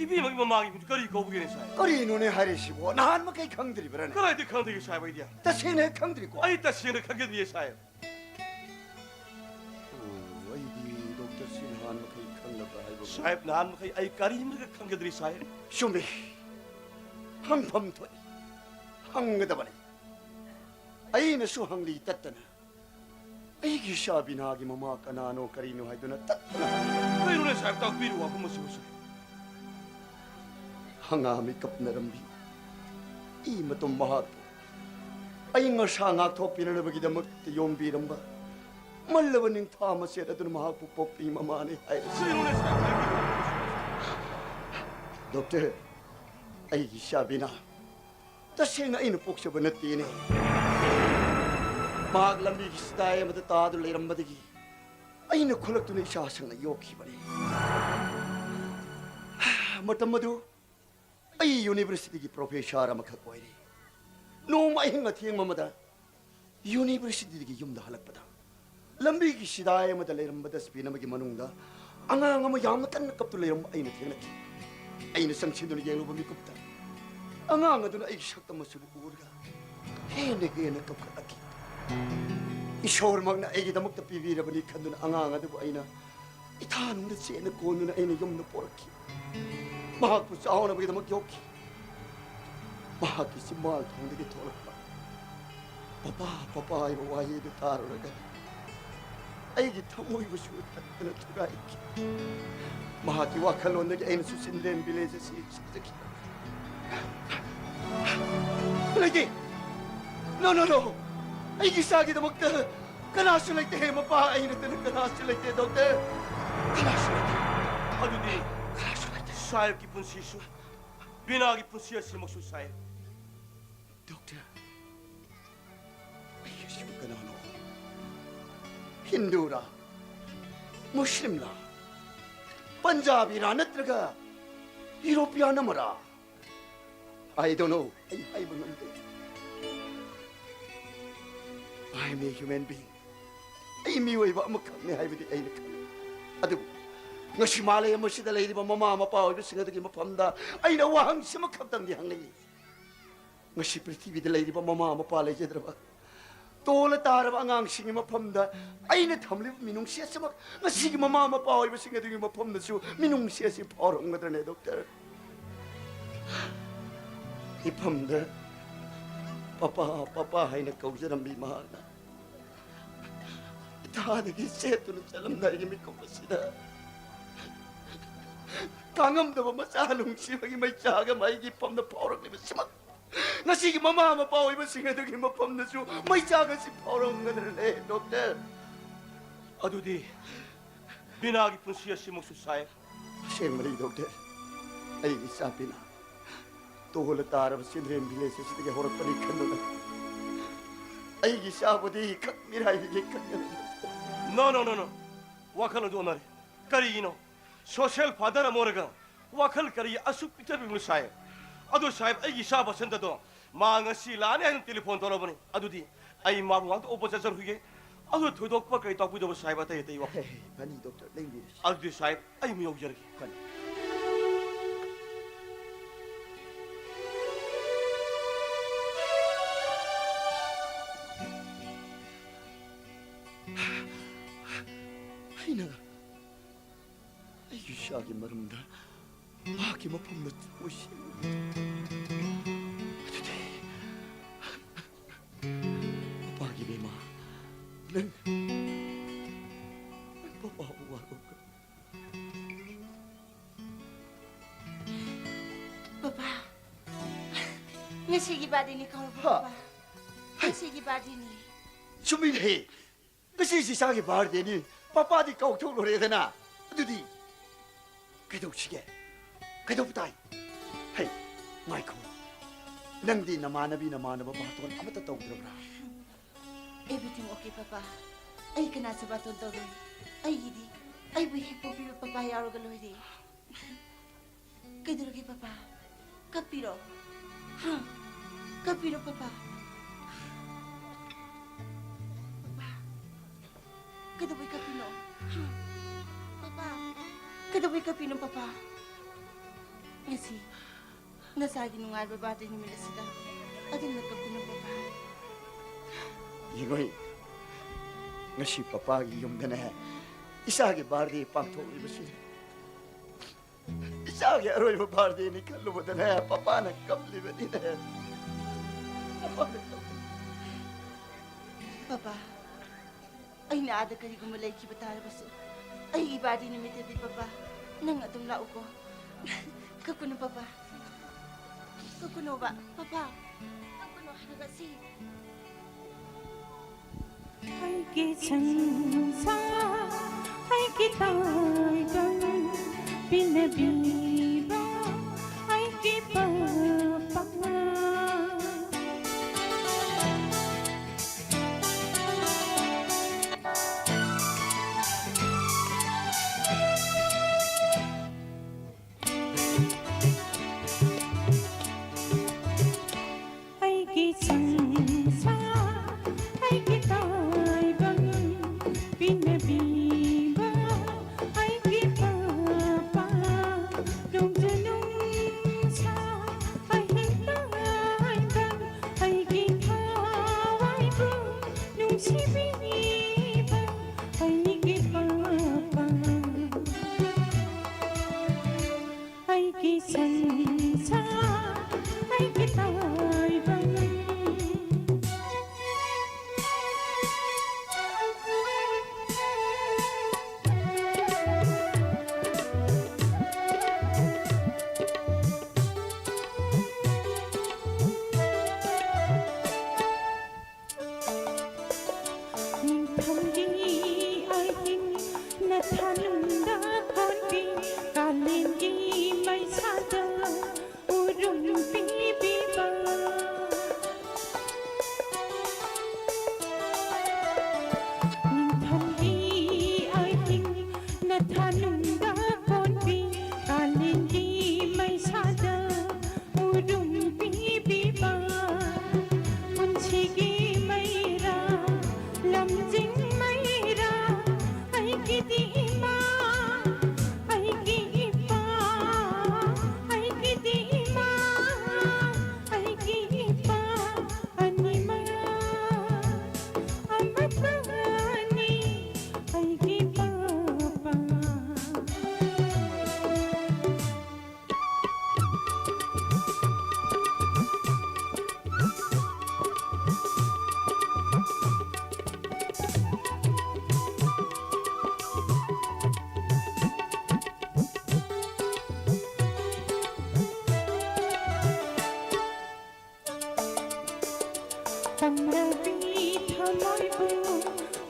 ꯏꯕꯦꯝꯃꯒꯤ ꯃꯃꯥꯒꯤ ꯃꯤꯡꯗꯨ ꯀꯔꯤ ꯀꯧꯕꯒꯦꯅꯦ, ꯁꯥꯍꯦꯕ? ꯀꯔꯤꯅꯣꯅꯦ ꯍꯥꯏꯔꯤꯁꯤꯕꯣ? ꯅꯍꯥꯟ ꯃꯈꯩ ꯈꯪꯗ꯭ꯔꯤꯕ꯭ꯔꯥꯅꯦ? ꯀꯗꯥꯏꯗꯒꯤ ꯈꯪꯗꯒꯦ, ꯁꯥꯍꯦꯕ, ꯑꯩꯗꯤ? ꯇꯁꯦꯡꯅ ꯍꯦꯛ ꯈꯪꯗ꯭ꯔꯤꯀꯣ? ꯑꯩ ꯇꯁꯦꯡꯅ ꯈꯪꯖꯗ꯭ꯔꯤꯌꯦ, ꯁꯥꯍꯦꯕ꯫ ꯑꯣ, ꯑꯩꯗꯤ ꯗꯣꯛꯇꯔꯁꯤ ꯅꯍꯥꯟ ꯃꯈꯩ ꯈꯪꯂꯕ꯭ꯔꯥ ꯍꯥꯏꯕꯕꯨ꯫ ꯁꯥꯍꯦꯕ, ꯅꯍꯥꯟ ꯃꯈꯩ ꯑꯩ ꯀꯔꯤꯃꯠꯇ ꯈꯪꯖꯗ꯭ꯔꯤ, ꯁꯥꯍꯦꯕ꯫ ꯆꯨꯝꯃꯤ꯫ ꯈꯪꯐꯝ ꯊꯣꯛꯏ꯫ ꯍꯪꯒꯗꯕꯅꯤ꯫ ꯑꯩꯅꯁꯨ ꯍꯪꯂꯤ ꯇꯠꯇꯅ꯫ ꯑꯩꯒꯤ ꯏꯆꯥ ꯕꯤꯅꯥꯒꯤ ꯃꯃꯥ ꯀꯅꯥꯅꯣ, ꯀꯔꯤꯅꯣ ꯍꯥꯏꯗꯨꯅ ꯇꯠꯇꯅ ꯍꯪꯂꯤ꯫ ꯀꯩꯅꯣꯅꯦ, ꯁꯥꯍꯦꯕ, ꯇꯥꯛꯄꯤꯔꯨ ꯋꯥꯐꯝ ꯑꯁꯤꯕꯨ, ꯁꯥꯍꯦꯕ꯫ ꯍꯪꯒꯥꯝ ꯃꯤꯀꯞꯅꯔꯝꯕꯤ ꯏ ꯃꯇꯨꯝ ꯃꯍꯥꯛꯄꯨ ꯑꯏꯪ ꯑꯁꯥ ꯉꯥꯛꯊꯣꯛꯄꯤꯅꯅꯕꯒꯤꯗꯃꯛꯇ ꯌꯣꯝꯕꯤꯔꯝꯕ ꯃꯜꯂꯕ ꯅꯤꯡꯊꯥ ꯃꯆꯦꯠ ꯑꯗꯨꯅ ꯃꯍꯥꯛꯄꯨ ꯄꯣꯛꯄꯤ ꯃꯃꯥꯅꯤ ꯍꯥꯏꯔꯁꯤ꯫ ꯀꯩꯅꯣꯅꯦ, ꯁꯥꯍꯦꯕ, ꯍꯥꯏꯕꯤꯔꯤꯕ? ꯗꯣꯛꯇꯔ, ꯑꯩꯒꯤ ꯏꯆꯥ ꯕꯤꯅꯥ ꯇꯁꯦꯡꯅ ꯑꯩꯅ ꯄꯣꯛꯆꯕ ꯅꯠꯇꯦꯅꯦ꯫ ꯃꯍꯥꯛ ꯂꯝꯕꯤꯒꯤ ꯆꯤꯗꯥꯏ ꯑꯃꯗ ꯇꯥꯗꯨꯅ ꯂꯩꯔꯝꯕꯗꯒꯤ ꯑꯩꯅ ꯈꯨꯜꯂꯛꯇꯨꯅ ꯏꯆꯥ ꯁꯪꯅ ꯌꯣꯛꯈꯤꯕꯅꯤ꯫ ꯃꯇꯝ ꯑꯗꯨ ꯑꯩ ꯌꯨꯅꯤꯚꯔꯁꯤꯇꯤꯒꯤ ꯄ꯭ꯔꯣꯐꯦꯁꯔ ꯑꯃꯈꯛ ꯑꯣꯏꯔꯤ꯫ ꯅꯣꯡꯃ ꯑꯍꯤꯡ ꯑꯊꯦꯡꯕ ꯑꯃꯗ ꯌꯨꯅꯤꯚꯔꯁꯤꯇꯤꯗꯒꯤ ꯌꯨꯝꯗ ꯍꯜꯂꯛꯄꯗ ꯂꯝꯕꯤꯒꯤ ꯁꯤꯗꯥꯏ ꯑꯃꯗ ꯂꯩꯔꯝꯕ ꯗꯁꯕꯤꯟ ꯑꯃꯒꯤ ꯃꯅꯨꯡꯗ ꯑꯉꯥꯡ ꯑꯃ ꯌꯥꯝꯅ ꯀꯟꯅ ꯀꯞꯇꯨꯅ ꯂꯩꯔꯝꯕ ꯑꯩꯅ ꯊꯦꯡꯅꯈꯤ꯫ ꯑꯩꯅ ꯆꯪꯁꯤꯟꯗꯨꯅ ꯌꯦꯡꯂꯨꯕ ꯃꯤꯀꯨꯞꯇ ꯑꯉꯥꯡ ꯑꯗꯨꯅ ꯑꯩꯒꯤ ꯁꯛꯇꯝ ꯑꯁꯤꯕꯨ ꯎꯔꯒ ꯍꯦꯟꯅ ꯍꯦꯟꯅ ꯀꯞꯈꯠꯂꯛꯈꯤ꯫ ꯏꯁꯣꯔꯃꯛꯅ ꯑꯩꯒꯤꯗꯃꯛꯇ ꯄꯤꯕꯤꯔꯕꯅꯤ ꯈꯟꯗꯨꯅ ꯑꯉꯥꯡ ꯑꯗꯨꯕꯨ ꯑꯩꯅ ꯏꯊꯥꯅꯨꯡꯗ ꯆꯦꯠꯅ ꯀꯣꯟꯗꯨꯅ ꯑꯩꯅ ꯌꯨꯝꯗ ꯄꯣꯔꯛꯈꯤ꯫ ꯃꯍꯥꯛꯄꯨ ꯆꯥꯎꯅꯕꯒꯤꯗꯃꯛ ꯌꯣꯛꯈꯤ꯫ ꯃꯍꯥꯛꯀꯤ ꯆꯤꯝꯕꯥꯜ ꯊꯣꯡꯗꯒꯤ ꯊꯣꯛꯂꯛꯄ "ꯄꯄꯥ, ꯄꯄꯥ" ꯍꯥꯏꯕ ꯋꯥꯍꯩꯗꯨ ꯇꯥꯔꯨꯔꯒ ꯑꯩꯒꯤ ꯊꯃꯣꯏꯕꯨꯁꯨ ꯇꯠꯇꯅ ꯊꯨꯒꯥꯏꯈꯤ꯫ ꯃꯍꯥꯛꯀꯤ ꯋꯥꯈꯜꯂꯣꯟꯗꯒꯤ ꯑꯩꯅꯁꯨ ꯆꯤꯜꯗ꯭ꯔꯦꯟ ꯚꯤꯂꯦꯖ ꯑꯁꯤ ꯁꯤꯖꯈꯤ꯫ ꯂꯩꯇꯦ! No, no, no! ꯑꯩꯒꯤ ꯏꯆꯥꯒꯤꯗꯃꯛꯇ ꯀꯅꯥꯁꯨ ꯂꯩꯇꯦ, ꯃꯄꯥ ꯑꯩ ꯅꯠꯇꯅ ꯀꯅꯥꯁꯨ ꯂꯩꯇꯦ, ꯗꯣꯛꯇꯔ꯫ ꯀꯅꯥꯁꯨ ꯂꯩꯇꯦ꯫ ꯑꯗꯨꯗꯤ ꯀꯅꯥꯁꯨ ꯂꯩꯇꯦ꯫ ꯁꯥꯍꯦꯕꯀꯤ ꯄꯨꯟꯁꯤꯁꯨ, ꯕꯤꯅꯥꯒꯤ ꯄꯨꯟꯁꯤ ꯑꯁꯤꯃꯛꯁꯨ, ꯁꯥꯍꯦꯕ꯫ ꯗꯣꯛꯇꯔ, ꯑꯩ ꯑꯁꯤꯕꯨ ꯀꯅꯥꯅꯣ? ꯍꯤꯟꯗꯨꯔꯥ? ꯃꯨꯁꯂꯤꯝꯂꯥ? ꯄꯟꯖꯥꯕꯤꯔꯥ ꯅꯠꯇ꯭ꯔꯒ ꯌꯨꯔꯣꯄꯤꯌꯥꯟ ꯑꯃꯔꯥ? I don't know. ꯑꯩ ꯍꯥꯏꯕ ꯉꯝꯗꯦ꯫ I am a human being. ꯑꯩ ꯃꯤꯑꯣꯏꯕ ꯑꯃꯈꯛꯅꯤ ꯍꯥꯏꯕꯗꯤ ꯑꯩꯅ ꯈꯪꯏ꯫ ꯑꯗꯨꯕꯨ ꯉꯁꯤ ꯃꯥꯂꯦꯝ ꯑꯁꯤꯗ ꯂꯩꯔꯤꯕ ꯃꯃꯥ ꯃꯄꯥ ꯑꯣꯏꯕꯁꯤꯡ ꯑꯗꯨꯒꯤ ꯃꯐꯝꯗ ꯑꯩꯅ ꯋꯥꯍꯪꯁꯤꯃ ꯈꯛꯇꯪꯗꯤ ꯍꯪꯅꯤꯡꯏ꯫ ꯉꯁꯤ ꯄ꯭ꯔꯤꯊꯤꯕꯤꯗ ꯂꯩꯔꯤꯕ ꯃꯃꯥ ꯃꯄꯥ ꯂꯩꯖꯗ꯭ꯔꯕ, ꯇꯣꯜꯂ ꯇꯥꯔꯕ ꯑꯉꯥꯡꯁꯤꯡꯒꯤ ꯃꯐꯝꯗ ꯑꯩꯅ ꯊꯝꯂꯤꯕ ꯃꯤꯅꯨꯡꯁꯤ ꯑꯁꯤꯃꯛ ꯉꯁꯤꯒꯤ ꯃꯃꯥ ꯃꯄꯥ ꯑꯣꯏꯕꯁꯤꯡ ꯑꯗꯨꯒꯤ ꯃꯐꯝꯗꯁꯨ ꯃꯤꯅꯨꯡꯁꯤ ꯑꯁꯤ ꯐꯥꯎꯔꯝꯒꯗ꯭ꯔꯅꯦ, ꯗꯣꯛꯇꯔ? ꯃꯤꯐꯝꯗ "ꯄꯄꯥ, ꯄꯄꯥ" ꯍꯥꯏꯅ ꯀꯧꯖꯔꯝꯃꯤ ꯃꯍꯥꯛꯅ꯫ ꯏꯊꯥꯗꯒꯤ ꯆꯦꯠꯇꯨꯅ ꯆꯠꯂꯝꯗꯥꯏꯒꯤ ꯃꯤꯀꯨꯞ ꯑꯁꯤꯗ ꯀꯥꯡꯉꯝꯗꯕ ꯃꯆꯥ ꯅꯨꯡꯁꯤꯕꯒꯤ ꯃꯩꯆꯥꯛ ꯑꯃ ꯑꯩꯒꯤ ꯐꯝꯗ ꯐꯥꯎꯔꯛꯂꯤꯕꯁꯤꯃꯛ ꯉꯁꯤꯒꯤ ꯃꯃꯥ ꯃꯄꯥ ꯑꯣꯏꯕꯁꯤꯡ ꯑꯗꯨꯒꯤ ꯃꯐꯝꯗꯁꯨ ꯃꯩꯆꯥꯛ ꯑꯁꯤ ꯐꯥꯎꯔꯝꯒꯗ꯭ꯔꯅꯦ, ꯗꯣꯛꯇꯔ? ꯑꯗꯨꯗꯤ ꯕꯤꯅꯥꯒꯤ ꯄꯨꯟꯁꯤ ꯑꯁꯤꯃꯛꯁꯨ, ꯁꯥꯍꯦꯕ꯫ ꯑꯁꯦꯡꯕꯅꯤ, ꯗꯣꯛꯇꯔ꯫ ꯑꯩꯒꯤ ꯏꯆꯥ ꯕꯤꯅꯥ ꯇꯣꯜꯂ ꯇꯥꯔꯕ ꯆꯤꯜꯗ꯭ꯔꯦꯟ ꯚꯤꯂꯦꯖ ꯑꯁꯤꯗꯒꯤ ꯍꯧꯔꯛꯄꯅꯤ ꯈꯟꯗꯨꯅ ꯑꯩꯒꯤ ꯏꯆꯥꯕꯨꯗꯤ ꯈꯛ ꯃꯤꯔꯥꯏꯕꯤꯒꯦ ꯈꯟꯒꯅꯨ꯫ No, no, no, no. ꯋꯥꯈꯜ ꯑꯗꯨ ꯑꯣꯟꯅꯔꯦ꯫ ꯀꯔꯤꯒꯤꯅꯣ? ꯁꯣꯁꯤꯌꯦꯜ ꯐꯥꯗꯔ ꯑꯃ ꯑꯣꯏꯔꯒ ꯋꯥꯈꯜ ꯀꯔꯤ ꯑꯁꯨꯛ ꯄꯤꯛꯊꯕꯤꯕꯅꯣ ꯁꯥꯍꯦꯕ? ꯑꯗꯣ ꯁꯥꯍꯦꯕ, ꯑꯩꯒꯤ ꯏꯆꯥ ꯕꯁꯟꯇꯗꯣ ꯃꯥ ꯉꯁꯤ ꯂꯥꯛꯑꯅꯤ ꯍꯥꯏꯅ ꯇꯦꯂꯤꯐꯣꯟ ꯇꯧꯔꯕꯅꯤ꯫ ꯑꯗꯨꯗꯤ ꯑꯩ ꯃꯥꯕꯨ ꯉꯥꯛꯇ ꯎꯕ ꯆꯠꯆꯔꯨꯈꯤꯒꯦ꯫ ꯑꯗꯣ ꯊꯣꯏꯗꯣꯛꯄ ꯀꯔꯤ ꯇꯥꯛꯄꯤꯗꯧꯕ ꯁꯥꯍꯦꯕ, ꯑꯇꯩ ꯑꯇꯩ ꯋꯥꯐꯝ? ꯍꯦ, ꯍꯦ, ꯐꯅꯤ ꯗꯣꯛꯇꯔ, ꯂꯦꯡꯕꯤꯔꯁꯤ꯫ ꯑꯗꯨꯗꯤ ꯁꯥꯍꯦꯕ, ꯑꯩ ꯑꯃꯨꯛ ꯌꯧꯖꯔꯒꯦ꯫ ꯐꯅꯤ꯫ ꯑꯩꯅ ꯑꯩꯒꯤ ꯏꯆꯥꯒꯤ ꯃꯔꯝꯗ ꯃꯍꯥꯛꯀꯤ ꯃꯐꯝꯗ ꯆꯠꯂꯣꯏꯁꯤ꯫ ꯑꯗꯨꯗꯤ ꯃꯄꯥꯒꯤ ꯕꯦꯝꯃ, ꯅꯪ, ꯅꯪ ꯄꯄꯥꯕꯨ ꯋꯥꯔꯧꯒꯅꯨ꯫ ꯄꯄꯥ, ꯉꯁꯤꯒꯤ ꯕꯥꯔꯗꯦꯅꯤ ꯀꯧꯔꯕ, ꯍꯥ? ꯄꯄꯥ? ꯍꯩ! ꯉꯁꯤꯒꯤ ꯕꯥꯔꯗꯦꯅꯤ꯫ ꯆꯨꯝꯃꯤꯅꯦꯍꯦ꯫ ꯉꯁꯤꯁꯤ ꯏꯆꯥꯒꯤ ꯕꯥꯔꯗꯦꯅꯤ, ꯄꯄꯥꯗꯤ ꯀꯥꯎꯊꯣꯛꯂꯨꯔꯦꯗꯅ꯫ ꯑꯗꯨꯗꯤ ꯀꯩꯗꯧꯁꯤꯒꯦ? ꯀꯩꯗꯧꯕ ꯇꯥꯏ? ꯍꯩ, ꯉꯥꯏꯈꯣ꯫ ꯅꯪꯗꯤ ꯅꯃꯥꯟꯅꯕꯤ ꯅꯃꯥꯟꯅꯕ ꯕꯥꯔꯇꯣꯟ ꯑꯃꯠꯇ ꯇꯧꯗ꯭ꯔꯕ꯭ꯔꯥ? Everything okay, papa. ꯑꯩ ꯀꯅꯥꯁꯨ ꯕꯥꯔꯇꯣꯟ ꯇꯧꯔꯣꯏ꯫ ꯑꯩꯒꯤꯗꯤ ꯑꯩꯕꯨ ꯍꯦꯛ ꯄꯣꯛꯄꯤꯕ ꯄꯄꯥ ꯌꯥꯎꯔꯒ ꯂꯣꯏꯔꯦ꯫ ꯀꯩꯗꯧꯔꯒꯦ ꯄꯄꯥ? ꯀꯞꯄꯤꯔꯣ? ꯍꯥ? ꯀꯞꯄꯤꯔꯣ ꯄꯄꯥ? ꯄꯄꯥ, ꯀꯩꯗꯧꯕꯩ ꯀꯞꯄꯤꯅꯣ? ꯍꯥ? ꯄꯄꯥ, ꯀꯩꯗꯧꯕꯩ ꯀꯞꯄꯤꯅꯣ ꯄꯄꯥ? ꯉꯁꯤ ꯅꯆꯥꯒꯤ ꯅꯨꯡꯉꯥꯏꯕ ꯕꯥꯔꯗꯦ ꯅꯨꯃꯤꯠ ꯑꯁꯤꯗ ꯑꯗꯨꯝꯅ ꯀꯞꯄꯤꯅꯣ ꯄꯄꯥ꯫ ꯌꯦꯡꯉꯣ, ꯉꯁꯤ ꯄꯄꯥꯒꯤ ꯌꯨꯝꯗꯅꯦ ꯏꯆꯥꯒꯤ ꯕꯥꯔꯗꯦ ꯄꯥꯡꯊꯣꯛꯂꯤꯕꯁꯤ꯫ ꯏꯆꯥꯒꯤ ꯑꯔꯣꯏꯕ ꯕꯥꯔꯗꯦꯅꯤ ꯈꯜꯂꯨꯕꯗꯅꯦ ꯄꯄꯥꯅ ꯀꯞꯂꯤꯕꯅꯤꯅꯦ꯫ ꯄꯄꯥꯅ ꯀꯞꯂꯤ꯫ ꯄꯄꯥ, ꯑꯩꯅ ꯑꯥꯗ ꯀꯔꯤꯒꯨꯝꯕ ꯂꯩꯈꯤꯕ ꯇꯥꯔꯕꯁꯨ, ꯑꯩꯒꯤ ꯕꯥꯔꯗꯦ ꯅꯨꯃꯤꯠꯇꯗꯤ ꯄꯄꯥ, ꯅꯪ ꯑꯗꯨꯝ ꯂꯥꯛꯎꯀꯣ꯫ ꯀꯞꯀꯅꯨ ꯄꯄꯥ꯫ ꯀꯞꯀꯅꯣꯕ, ꯄꯄꯥ꯫ ꯀꯞꯀꯅꯣ ꯍꯥꯏꯔꯒ ꯁꯤ꯫ ꯑꯩꯒꯤ ꯁꯪꯁꯥꯔ, ꯑꯩꯒꯤ ꯇꯥꯏꯕꯪ, ꯄꯤꯅꯕꯤꯕ ꯑꯩꯒꯤ ꯄꯄꯥ꯫ ꯅꯨꯡꯁꯤꯕꯤꯕ ꯑꯩꯒꯤ ꯄꯥꯄꯥ, ꯑꯩꯒꯤ ꯁꯟꯁꯥ, ꯑꯩꯒꯤ ꯇꯥꯏꯕꯪ꯫ ꯅꯤꯡꯊꯝꯒꯤ ꯑꯍꯤꯡ ꯅꯊꯥꯅꯨꯡꯗ ꯀꯣꯟꯕꯤ, ꯀꯥꯂꯦꯟꯒꯤ ꯃꯩꯁꯥꯗ ꯎꯔꯨꯝ ꯄꯤꯕꯤꯕ꯫ ꯅꯤꯡꯊꯝꯒꯤ ꯑꯍꯤꯡ ꯅꯊꯥꯅꯨꯡꯗ ꯀꯣꯟꯕꯤ, ꯀꯥꯂꯦꯟꯒꯤ ꯃꯩꯁꯥꯗ ꯎꯔꯨꯝ ꯄꯤꯕꯤꯕ꯫ ꯄꯨꯟꯁꯤꯒꯤ ꯃꯩꯔꯥ, ꯂꯝꯖꯤꯡ ꯃꯩꯔꯥ, ꯑꯩꯒꯤꯗꯤ ꯏꯃꯥ, ꯑꯩꯒꯤ ꯏꯄꯥ, ꯑꯩꯒꯤꯗꯤ ꯏꯃꯥ, ꯑꯩꯒꯤ ꯏꯄꯥ ꯑꯅꯤꯃꯛ ꯑꯃꯠꯇꯅꯤ, ꯑꯩꯒꯤ ꯄꯥꯄꯥ꯫ ꯄꯥꯝꯂꯕꯤ ꯊꯃꯣꯏꯕꯨ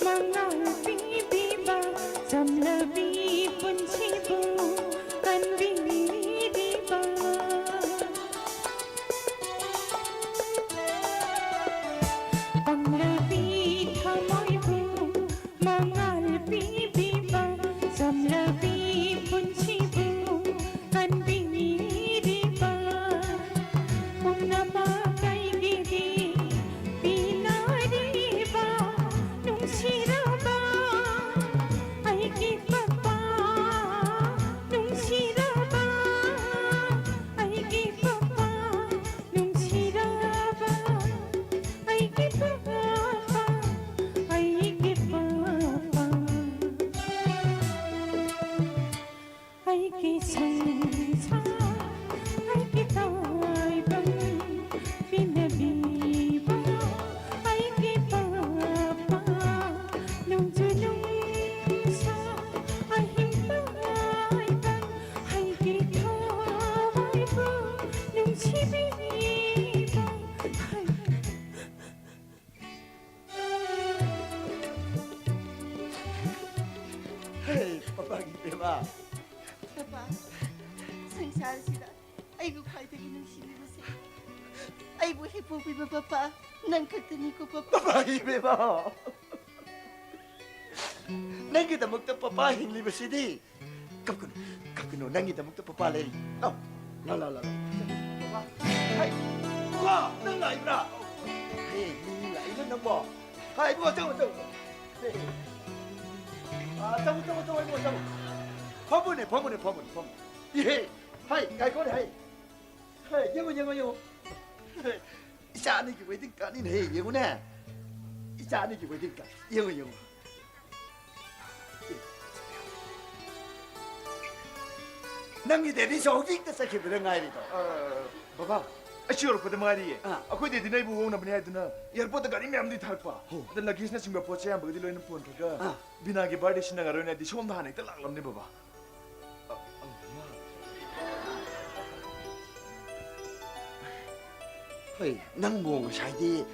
ꯃꯉꯥꯜ ꯄꯤꯕꯤꯕ, ꯆꯝꯂꯕꯤ ꯄꯨꯟꯁꯤꯕꯨ ꯀꯟꯕꯤꯔꯤꯕ꯫ ꯄꯥꯝꯂꯕꯤ ꯊꯃꯣꯏꯕꯨ ꯃꯉꯥꯜ ꯄꯤꯕꯤꯕ, ꯆꯝꯂꯕꯤ ꯄꯨꯟꯁꯤꯕꯨ ꯀꯟꯕꯤꯔꯤꯕ, ꯄꯨꯝꯅꯃꯛ ꯑꯩꯒꯤꯗꯤ ꯄꯤꯅꯔꯤꯕ, ꯅꯨꯡꯁꯤꯔꯕ ꯑꯩꯒꯤ ꯄꯥꯄꯥ, ꯅꯨꯡꯁꯤꯔꯕ ꯑꯩꯒꯤ ꯄꯥꯄꯥ, ꯅꯨꯡꯁꯤꯔꯕ ꯑꯩꯒꯤ ꯄꯥꯄꯥ꯫ ꯄꯥꯄꯥ, ꯁꯪꯁꯥꯔꯁꯤꯗ ꯑꯩꯕꯨ ꯈ꯭ꯋꯥꯏꯗꯒꯤ ꯅꯨꯡꯁꯤꯕꯤꯕꯁꯦ ꯑꯩꯕꯨ ꯍꯦꯛ ꯄꯣꯛꯄꯤꯕ ꯄꯥꯄꯥ ꯅꯪ ꯈꯛꯇꯅꯤꯀꯣ ꯄꯥꯄꯥ꯫ ꯄꯥꯄꯥ, ꯏꯕꯦꯝꯃ, ꯅꯪꯒꯤꯗꯃꯛꯇ ꯄꯥꯄꯥ ꯍꯤꯡꯂꯤꯕꯁꯤꯗꯤ꯫ ꯀꯞꯀꯅꯨ, ꯀꯞꯀꯅꯨ, ꯅꯪꯒꯤꯗꯃꯛꯇ ꯄꯥꯄꯥ ꯂꯩꯔꯤ꯫ ꯂꯥꯎ, ꯂꯥꯎ, ꯂꯥꯎ, ꯂꯥꯎ꯫ ꯄꯥꯄꯥ, ꯍꯥꯏ, ꯄꯥꯄꯥ, ꯅꯪ ꯂꯥꯛꯏꯕ꯭ꯔꯥ? ꯍꯦ, ꯃꯤ ꯂꯥꯛꯏꯕ ꯅꯪꯕꯣ? ꯍꯥꯏ, ꯏꯕꯨꯡꯉꯣ, ꯆꯪꯉꯣ, ꯆꯪꯉꯣ, ꯆꯪꯉꯣ꯫ ꯍꯦ꯫ ꯑꯥ, ꯆꯪꯉꯣ, ꯆꯪꯉꯣ, ꯆꯪꯉꯣ, ꯏꯕꯨꯡꯉꯣ, ꯆꯪꯉꯣ꯫ ꯐꯝꯃꯨꯅꯦ, ꯐꯝꯃꯨꯅꯦ, ꯐꯝꯃꯨꯅꯦ, ꯐꯝꯃꯨꯅꯦ꯫ ꯏꯍꯦ, ꯍꯥꯏ, ꯉꯥꯏꯈꯣꯅꯦ, ꯍꯥꯏ꯫ ꯍꯥꯏ, ꯌꯦꯡꯉꯣ, ꯌꯦꯡꯉꯣ, ꯌꯦꯡꯉꯣ꯫ ꯏꯆꯥ ꯑꯅꯤꯒꯤ wedding cardꯅꯤꯅꯦꯍꯦ, ꯌꯦꯡꯉꯨꯅꯦ꯫ ꯏꯆꯥ ꯑꯅꯤꯒꯤ wedding card꯫ ꯌꯦꯡꯉꯨ, ꯌꯦꯡꯉꯨ꯫ ꯅꯪꯒꯤ daddyꯁꯨ ꯍꯧꯖꯤꯛꯇ ꯆꯠꯈꯤꯕꯗ ꯉꯥꯏꯔꯤꯗꯣ꯫ ꯑ, ꯕꯕꯥ, ꯑꯩꯁꯨ ꯌꯧꯔꯛꯄꯗ ꯉꯥꯏꯔꯤꯌꯦ꯫ ꯑꯥ꯫ ꯑꯩꯈꯣꯏ daddyꯅ ꯑꯩꯕꯨ ꯑꯣꯛꯅꯕꯅꯦ ꯍꯥꯏꯗꯨꯅ airportꯇ ꯒꯥꯔꯤ ꯃꯌꯥꯝꯗꯤ ꯊꯥꯔꯛꯄ꯫ ꯍꯣ꯫ ꯑꯗ luggageꯅꯆꯤꯡꯕ ꯄꯣꯠ ꯆꯩ ꯑꯌꯥꯝꯕꯒꯗꯤ ꯂꯣꯏꯅ ꯄꯨꯍꯟꯈ꯭ꯔꯒ ꯑꯥ꯫ ꯕꯤꯅꯥꯒꯤ birthdayꯁꯤ ꯅꯪꯉꯔꯣꯏꯅ daddy ꯁꯣꯝꯗ ꯍꯥꯟꯅ ꯍꯦꯛꯇ ꯂꯥꯛꯂꯝꯅꯦ, ꯕꯕꯥ꯫ ꯍꯩ, ꯅꯪꯕꯨ ꯉꯁꯥꯏꯗꯤ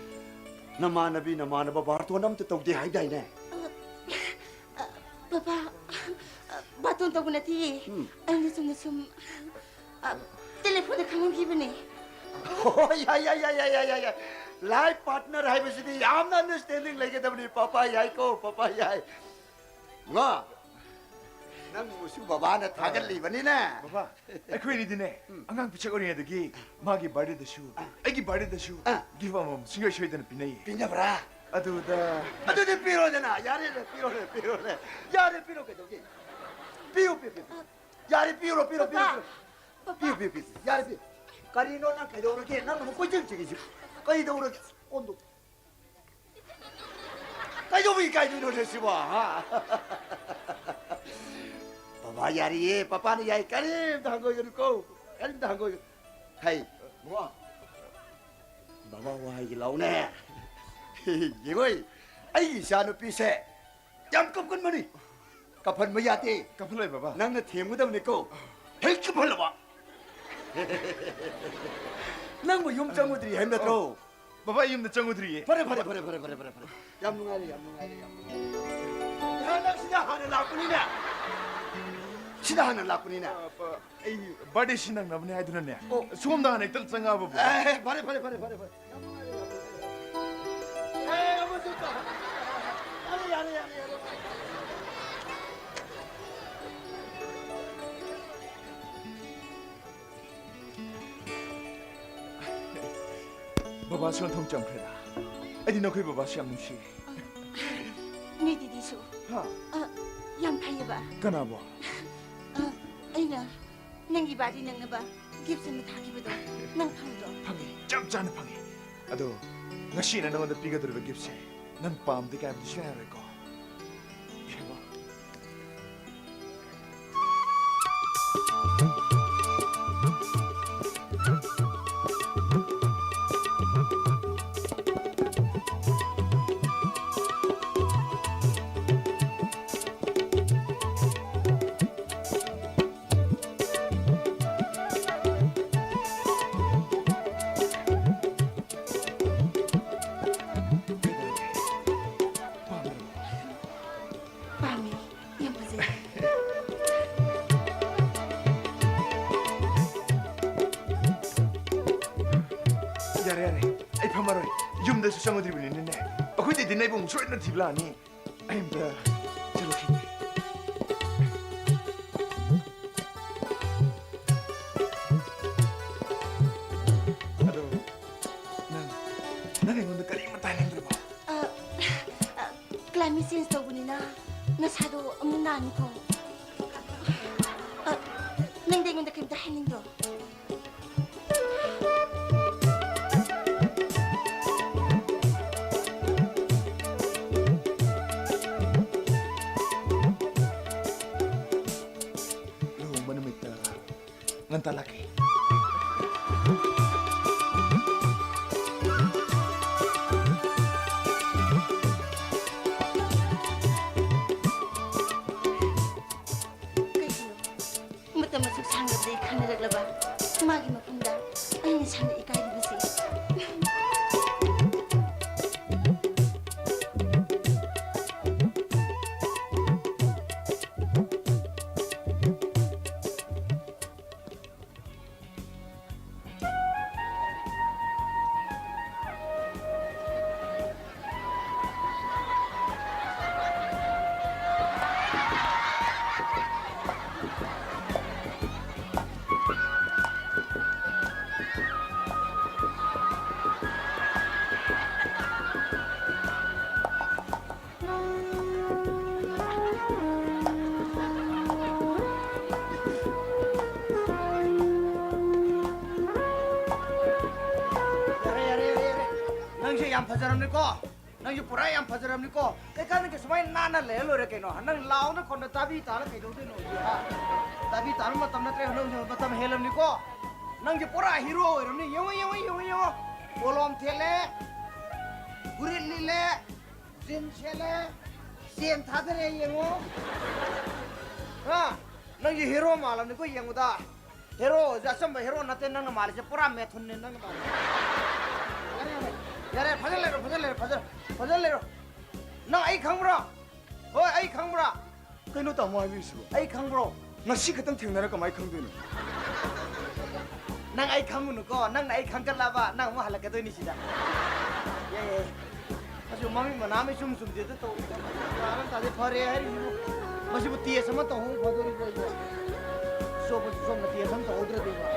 ꯅꯃꯥꯟꯅꯕꯤ ꯅꯃꯥꯟꯅꯕ ꯕꯥꯔꯇꯣꯟ ꯑꯝꯇ ꯇꯧꯗꯦ ꯍꯥꯏꯗꯥꯏꯅꯦ? ꯑ, ꯕꯕꯥ, ꯑ, ꯕꯥꯔꯇꯣꯟ ꯇꯧꯕ ꯅꯠꯇꯤꯌꯦ꯫ ꯎꯝ꯫ ꯑꯩꯅ ꯆꯨꯝꯅ ꯁꯨꯝ, ꯑ, telephone ꯈꯪꯍꯧꯈꯤꯕꯅꯦ꯫ ꯍꯣ, ꯌꯥꯏ, ꯌꯥꯏ, ꯌꯥꯏ꯫ Life partner ꯍꯥꯏꯕꯁꯤꯗꯤ ꯌꯥꯝꯅ understanding ꯂꯩꯒꯗꯕꯅꯤ꯫ ꯄꯥꯄꯥ ꯌꯥꯏꯀꯣ, ꯄꯥꯄꯥ ꯌꯥꯏ꯫ ꯉꯥ, ꯅꯪꯕꯨꯁꯨ ꯕꯕꯥꯅ ꯊꯥꯒꯠꯂꯤꯕꯅꯤꯅꯦ꯫ ꯕꯕꯥ, ꯑꯩꯈꯣꯏꯅꯤꯗꯤꯅꯦ, ꯎꯝ꯫ ꯑꯉꯥꯡ ꯄꯤꯁꯛ ꯑꯣꯏꯔꯤꯉꯩꯗꯒꯤ ꯃꯥꯒꯤ birthdayꯗꯁꯨ, ꯑꯥ꯫ ꯑꯩꯒꯤ birthdayꯗꯁꯨ ꯑꯥ꯫ Gift ꯑꯃꯃꯝ ꯁꯨꯡꯁꯣꯏ ꯁꯣꯏꯗꯅ ꯄꯤꯅꯩꯌꯦ꯫ ꯄꯤꯅꯕ꯭ꯔꯥ? ꯑꯗꯨꯗ ꯑꯗꯨꯗꯤ ꯄꯤꯔꯣꯗꯅ, ꯌꯥꯔꯦꯅꯦ, ꯄꯤꯔꯣꯅꯦ, ꯄꯤꯔꯣꯅꯦ꯫ ꯌꯥꯔꯦ, ꯄꯤꯔꯣ, ꯀꯩꯗꯧꯒꯦ? ꯄꯤꯌꯨ, ꯄꯤꯌꯨ, ꯄꯤꯌꯨ, ꯄꯤꯌꯨ꯫ ꯌꯥꯔꯦ, ꯄꯤꯔꯣ, ꯄꯤꯔꯣ, ꯄꯤꯔꯣ, ꯄꯥꯄꯥ, ꯄꯤꯔꯣ꯫ ꯄꯥꯄꯥ꯫ ꯄꯤꯌꯨ, ꯄꯤꯌꯨ, ꯄꯤꯌꯨ, ꯄꯤꯌꯨ꯫ ꯌꯥꯔꯦ, ꯄꯤꯌꯨ꯫ ꯀꯔꯤꯅꯣ ꯅꯪ ꯀꯩꯗꯧꯔꯒꯦ? ꯅꯪꯅ ꯑꯃꯨꯛ ꯀꯣꯏꯆꯦꯟ ꯆꯦꯜꯂꯤꯁꯤ ꯀꯩꯗꯧꯔꯒꯦ? ꯑꯣꯟꯗꯣ-, ꯀꯩꯗꯧꯕ ꯏꯀꯥꯏꯗꯣꯏꯅꯣꯅꯦ ꯁꯤꯕꯣ, ꯍꯥ? ꯕꯕꯥ ꯌꯥꯔꯤꯌꯦ, ꯄꯄꯥꯅ ꯌꯥꯏ, ꯀꯔꯤꯝꯇ ꯍꯪꯒꯣꯏꯒꯅꯨꯀꯣ, ꯀꯔꯤꯝꯇ ꯍꯪꯒꯣꯏꯒꯅꯨ꯫ ꯍꯩ, ꯕꯕꯥ, ꯕꯕꯥ ꯋꯥ ꯍꯥꯏꯒꯦ ꯂꯥꯎꯅꯦ꯫ ꯌꯦꯡꯉꯣꯏ, ꯑꯩꯒꯤ ꯏꯆꯥꯅꯨꯄꯤꯁꯦ ꯌꯥꯝ ꯀꯞꯀꯟꯕꯅꯤ꯫ ꯀꯞꯍꯟꯕ ꯌꯥꯗꯦ꯫ ꯀꯞꯍꯜꯂꯣꯏ, ꯕꯕꯥ꯫ ꯅꯪꯅ ꯊꯦꯝꯒꯗꯕꯅꯤꯀꯣ꯫ ꯍꯦꯛ ꯀꯞꯍꯜꯂꯕ꯫ ꯅꯪꯕꯨ ꯌꯨꯝ ꯆꯪꯉꯨꯗ꯭ꯔꯤ ꯍꯥꯏꯕ ꯅꯠꯇ꯭ꯔꯣ? ꯕꯕꯥ, ꯑꯩ ꯌꯨꯝꯗ ꯆꯪꯉꯨꯗ꯭ꯔꯤꯌꯦ꯫ ꯐꯔꯦ, ꯐꯔꯦ, ꯐꯔꯦ꯫ ꯌꯥꯝ ꯅꯨꯡꯉꯥꯏꯔꯦ, ꯌꯥꯝ ꯅꯨꯡꯉꯥꯏꯔꯦ, ꯌꯥꯝ ꯅꯨꯡꯉꯥꯏꯔꯦ꯫ ꯏꯍꯥꯟ ꯅꯪ ꯁꯤꯗ ꯍꯥꯟꯅ ꯂꯥꯛꯄꯅꯤꯅꯦ꯫ ꯁꯤꯗ ꯍꯥꯟꯅ ꯂꯥꯛꯄꯅꯤꯅꯦ꯫ ꯑꯩ ꯕꯥꯔꯗꯦꯁꯤ ꯅꯪꯅꯕꯅꯦ ꯍꯥꯏꯗꯨꯅꯅꯦ꯫ ꯑꯣ꯫ ꯁꯣꯝꯗ ꯍꯥꯟꯅ ꯍꯦꯛꯇ ꯆꯪꯉꯛꯑꯕꯕꯨ꯫ ꯑꯦ, ꯐꯔꯦ, ꯐꯔꯦ, ꯐꯔꯦ, ꯐꯔꯦ, ꯐꯔꯦ꯫ ꯌꯥꯝ ꯅꯨꯡꯉꯥꯏꯔꯦ, ꯌꯥꯝ ꯅꯨꯡꯉꯥꯏꯔꯦ꯫ ꯑꯦ, ꯑꯃꯁꯨ ꯇꯧ-, ꯌꯥꯔꯦ, ꯌꯥꯔꯦ, ꯌꯥꯔꯦ, ꯌꯥꯔꯦ꯫ ꯕꯕꯥꯁꯨ ꯌꯣꯟꯊꯣꯛ ꯆꯪꯈ꯭ꯔꯦꯗ꯫ ꯑꯩꯗꯤ ꯅꯈꯣꯏ ꯕꯕꯥꯁꯨ ꯌꯥꯝ ꯅꯨꯡꯁꯤꯌꯦ꯫ ꯅꯣꯏ ꯗꯤꯗꯤꯁꯨ꯫ ꯍꯥ? ꯑ, ꯌꯥꯝ ꯐꯩꯌꯦꯕ꯫ ꯀꯅꯥꯕꯣ? ꯑ, ꯑꯩꯅ ꯅꯪꯒꯤ ꯕꯥꯔꯗꯦ ꯅꯪꯅꯕ ꯒꯤꯐ ꯑꯃ ꯊꯥꯈꯤꯕꯗꯣ ꯅꯪ ꯐꯪꯗ꯭ꯔꯣ? ꯐꯪꯉꯤ, ꯆꯞ ꯆꯥꯅ ꯐꯪꯉꯤ꯫ ꯑꯗꯣ ꯉꯁꯤ ꯑꯩꯅ ꯅꯉꯣꯟꯗ ꯄꯤꯒꯗꯧꯔꯤꯕ ꯒꯤꯐꯁꯦ ꯅꯪ ꯄꯥꯝꯗꯦ ꯀꯥꯏꯕꯗꯤ ꯁꯨꯡꯌꯥ ꯌꯥꯔꯣꯏꯀꯣ꯫ ꯌꯦꯡꯉꯣ꯫ ꯄꯥꯝꯃꯤ꯫ ꯌꯥꯝ ꯐꯖꯩ꯫ ꯌꯥꯔꯦ, ꯌꯥꯔꯦ꯫ ꯑꯩ ꯐꯝꯃꯔꯣꯏ꯫ ꯌꯨꯝꯗꯁꯨ ꯆꯪꯉꯨꯗ꯭ꯔꯤꯕꯅꯤꯅꯅꯦ꯫ ꯑꯩꯈꯣꯏ ꯗꯦꯗꯤꯅ ꯑꯩꯕꯨ ꯑꯃꯨꯛ ꯁꯣꯏꯗꯅ ꯊꯤꯕ ꯂꯥꯛꯑꯅꯤ꯫ ꯑꯩ ꯑꯝꯇ ꯆꯠꯂꯨꯈꯤꯒꯦ꯫ ꯑꯗꯣ ꯅꯪ, ꯅꯪ ꯑꯩꯉꯣꯟꯗ ꯀꯔꯤꯃꯠꯇ ꯍꯥꯏꯅꯤꯡꯗ꯭ꯔꯕꯣ? ꯑ, ꯑ, climate change ꯇꯧꯕꯅꯤꯅ ꯅꯁꯥꯗꯣ ꯑꯃꯨꯛ ꯅꯥꯅꯤꯀꯣ꯫ ꯑ, ꯅꯪꯗꯤ ꯑꯩꯉꯣꯟꯗ ꯀꯩꯝꯇ ꯍꯥꯏꯅꯤꯡꯗ꯭ꯔꯣ? ꯂꯨꯍꯣꯡꯕ ꯅꯨꯃꯤꯠꯇ ꯉꯟꯇꯥ ꯂꯥꯛꯀꯦ꯫ ꯀꯩꯒꯤꯅꯣ? ꯃꯇꯝ ꯑꯁꯨꯛ ꯁꯥꯡꯂꯕꯗꯒꯤ ꯈꯟꯅꯔꯛꯂꯕ ꯃꯥꯒꯤ ꯃꯐꯝꯗ ꯑꯩꯅ ꯁꯥꯟꯅ ꯏꯀꯥꯏꯔꯤꯕꯁꯤ꯫ ꯌꯥꯝ ꯐꯖꯔꯝꯅꯤꯀꯣ꯫ ꯅꯪꯁꯨ ꯄꯨꯔꯥ ꯌꯥꯝ ꯐꯖꯔꯝꯅꯤꯀꯣ꯫ ꯀꯩꯀꯥꯟꯗꯒꯤ ꯁꯨꯃꯥꯏꯅ ꯅꯥꯟꯅ ꯂꯩꯔ ꯂꯣꯏꯔꯦ ꯀꯩꯅꯣ꯫ ꯅꯪ ꯂꯥꯎꯅ ꯈꯣꯟꯗ ꯇꯥꯕꯤ ꯇꯥꯅ ꯀꯩꯗꯧꯗꯣꯏꯅꯣ ꯍꯧꯖꯤꯛ, ꯍꯥ? ꯇꯥꯕꯤ ꯇꯥꯅ ꯃꯇꯝ ꯅꯠꯇ꯭ꯔꯦ, ꯅꯪꯁꯨ ꯃꯇꯝ ꯍꯦꯜꯂꯝꯅꯤꯀꯣ꯫ ꯅꯪꯁꯦ ꯄꯨꯔꯥ ꯍꯤꯔꯣ ꯑꯣꯏꯔꯝꯅꯤ꯫ ꯌꯦꯡꯉꯣ, ꯌꯦꯡꯉꯣ, ꯌꯦꯡꯉꯣ, ꯌꯦꯡꯉꯣ꯫ ꯄꯣꯂꯣꯝ ꯊꯦꯠꯂꯦ, ꯐꯨꯔꯤꯠ ꯂꯤꯠꯂꯦ, ꯖꯤꯟ ꯁꯦꯠꯂꯦ, ꯆꯦꯟ ꯊꯥꯗꯔꯦ, ꯌꯦꯡꯉꯣ꯫ ꯍꯥ? ꯅꯪꯁꯦ ꯍꯤꯔꯣ ꯃꯥꯜꯂꯝꯅꯤꯀꯣ ꯌꯦꯡꯕꯗ꯫ ꯍꯦꯔꯣꯁꯦ ꯑꯆꯝꯕ ꯍꯦꯔꯣ ꯅꯠꯇꯦ ꯅꯪꯅ ꯃꯥꯜꯂꯤꯁꯦ, ꯄꯨꯔꯥ ꯃꯦꯊꯨꯟꯅꯦ ꯅꯪꯅ ꯃꯥꯜꯂꯤꯁꯦ꯫ ꯌꯥꯔꯦ, ꯌꯥꯔꯦ, ꯌꯥꯔꯦ, ꯐꯖꯅ ꯂꯩꯔꯣ, ꯐꯖꯅ ꯂꯩꯔꯣ, ꯐꯖꯅ, ꯐꯖꯅ ꯂꯩꯔꯣ꯫ ꯅꯪ ꯑꯩ ꯈꯪꯕ꯭ꯔꯣ? ꯍꯣꯏ, ꯑꯩ ꯈꯪꯕ꯭ꯔꯣ? ꯀꯩꯅꯣ ꯇꯥꯃꯣ ꯍꯥꯏꯕꯤꯔꯤꯁꯤꯕꯣ? ꯑꯩ ꯈꯪꯕ꯭ꯔꯣ? ꯉꯁꯤ ꯈꯛꯇꯪ ꯊꯦꯡꯅꯔ ꯀꯃꯥꯏꯅ ꯈꯪꯗꯣꯏꯅꯣ? ꯅꯪ ꯑꯩ ꯈꯪꯉꯨꯅꯨꯀꯣ, ꯅꯪꯅ ꯑꯩ ꯈꯪꯒꯠꯂꯕ ꯅꯪ ꯑꯃꯨꯛ ꯍꯜꯂꯛꯀꯗꯣꯏꯅꯤ ꯁꯤꯗ꯫ ꯌꯥꯏ, ꯌꯥꯏ꯫ ꯑꯁ, ꯃꯃꯤꯠ ꯃꯅꯥ ꯑꯃ ꯏꯆꯨꯝ ꯆꯨꯝꯗꯦꯗ ꯇꯧꯔꯤꯁꯦ꯫ ꯒ꯭ꯌꯥꯟ ꯑꯃ ꯇꯥꯗꯦ꯫ ꯐꯔꯦ ꯍꯥꯏꯔꯤꯁꯤꯕꯨ꯫ ꯃꯁꯤꯕꯨ ꯇꯦꯁ ꯑꯃ ꯇꯧꯍꯧ ꯐꯗꯣꯔꯤꯕ꯭ꯔꯣ ꯑꯩꯕꯣ? ꯁꯣꯝꯕꯨ ꯁꯣꯝꯅ ꯇꯦꯁ ꯑꯃ ꯇꯧꯍꯧꯗ꯭ꯔꯗꯤꯕ꯫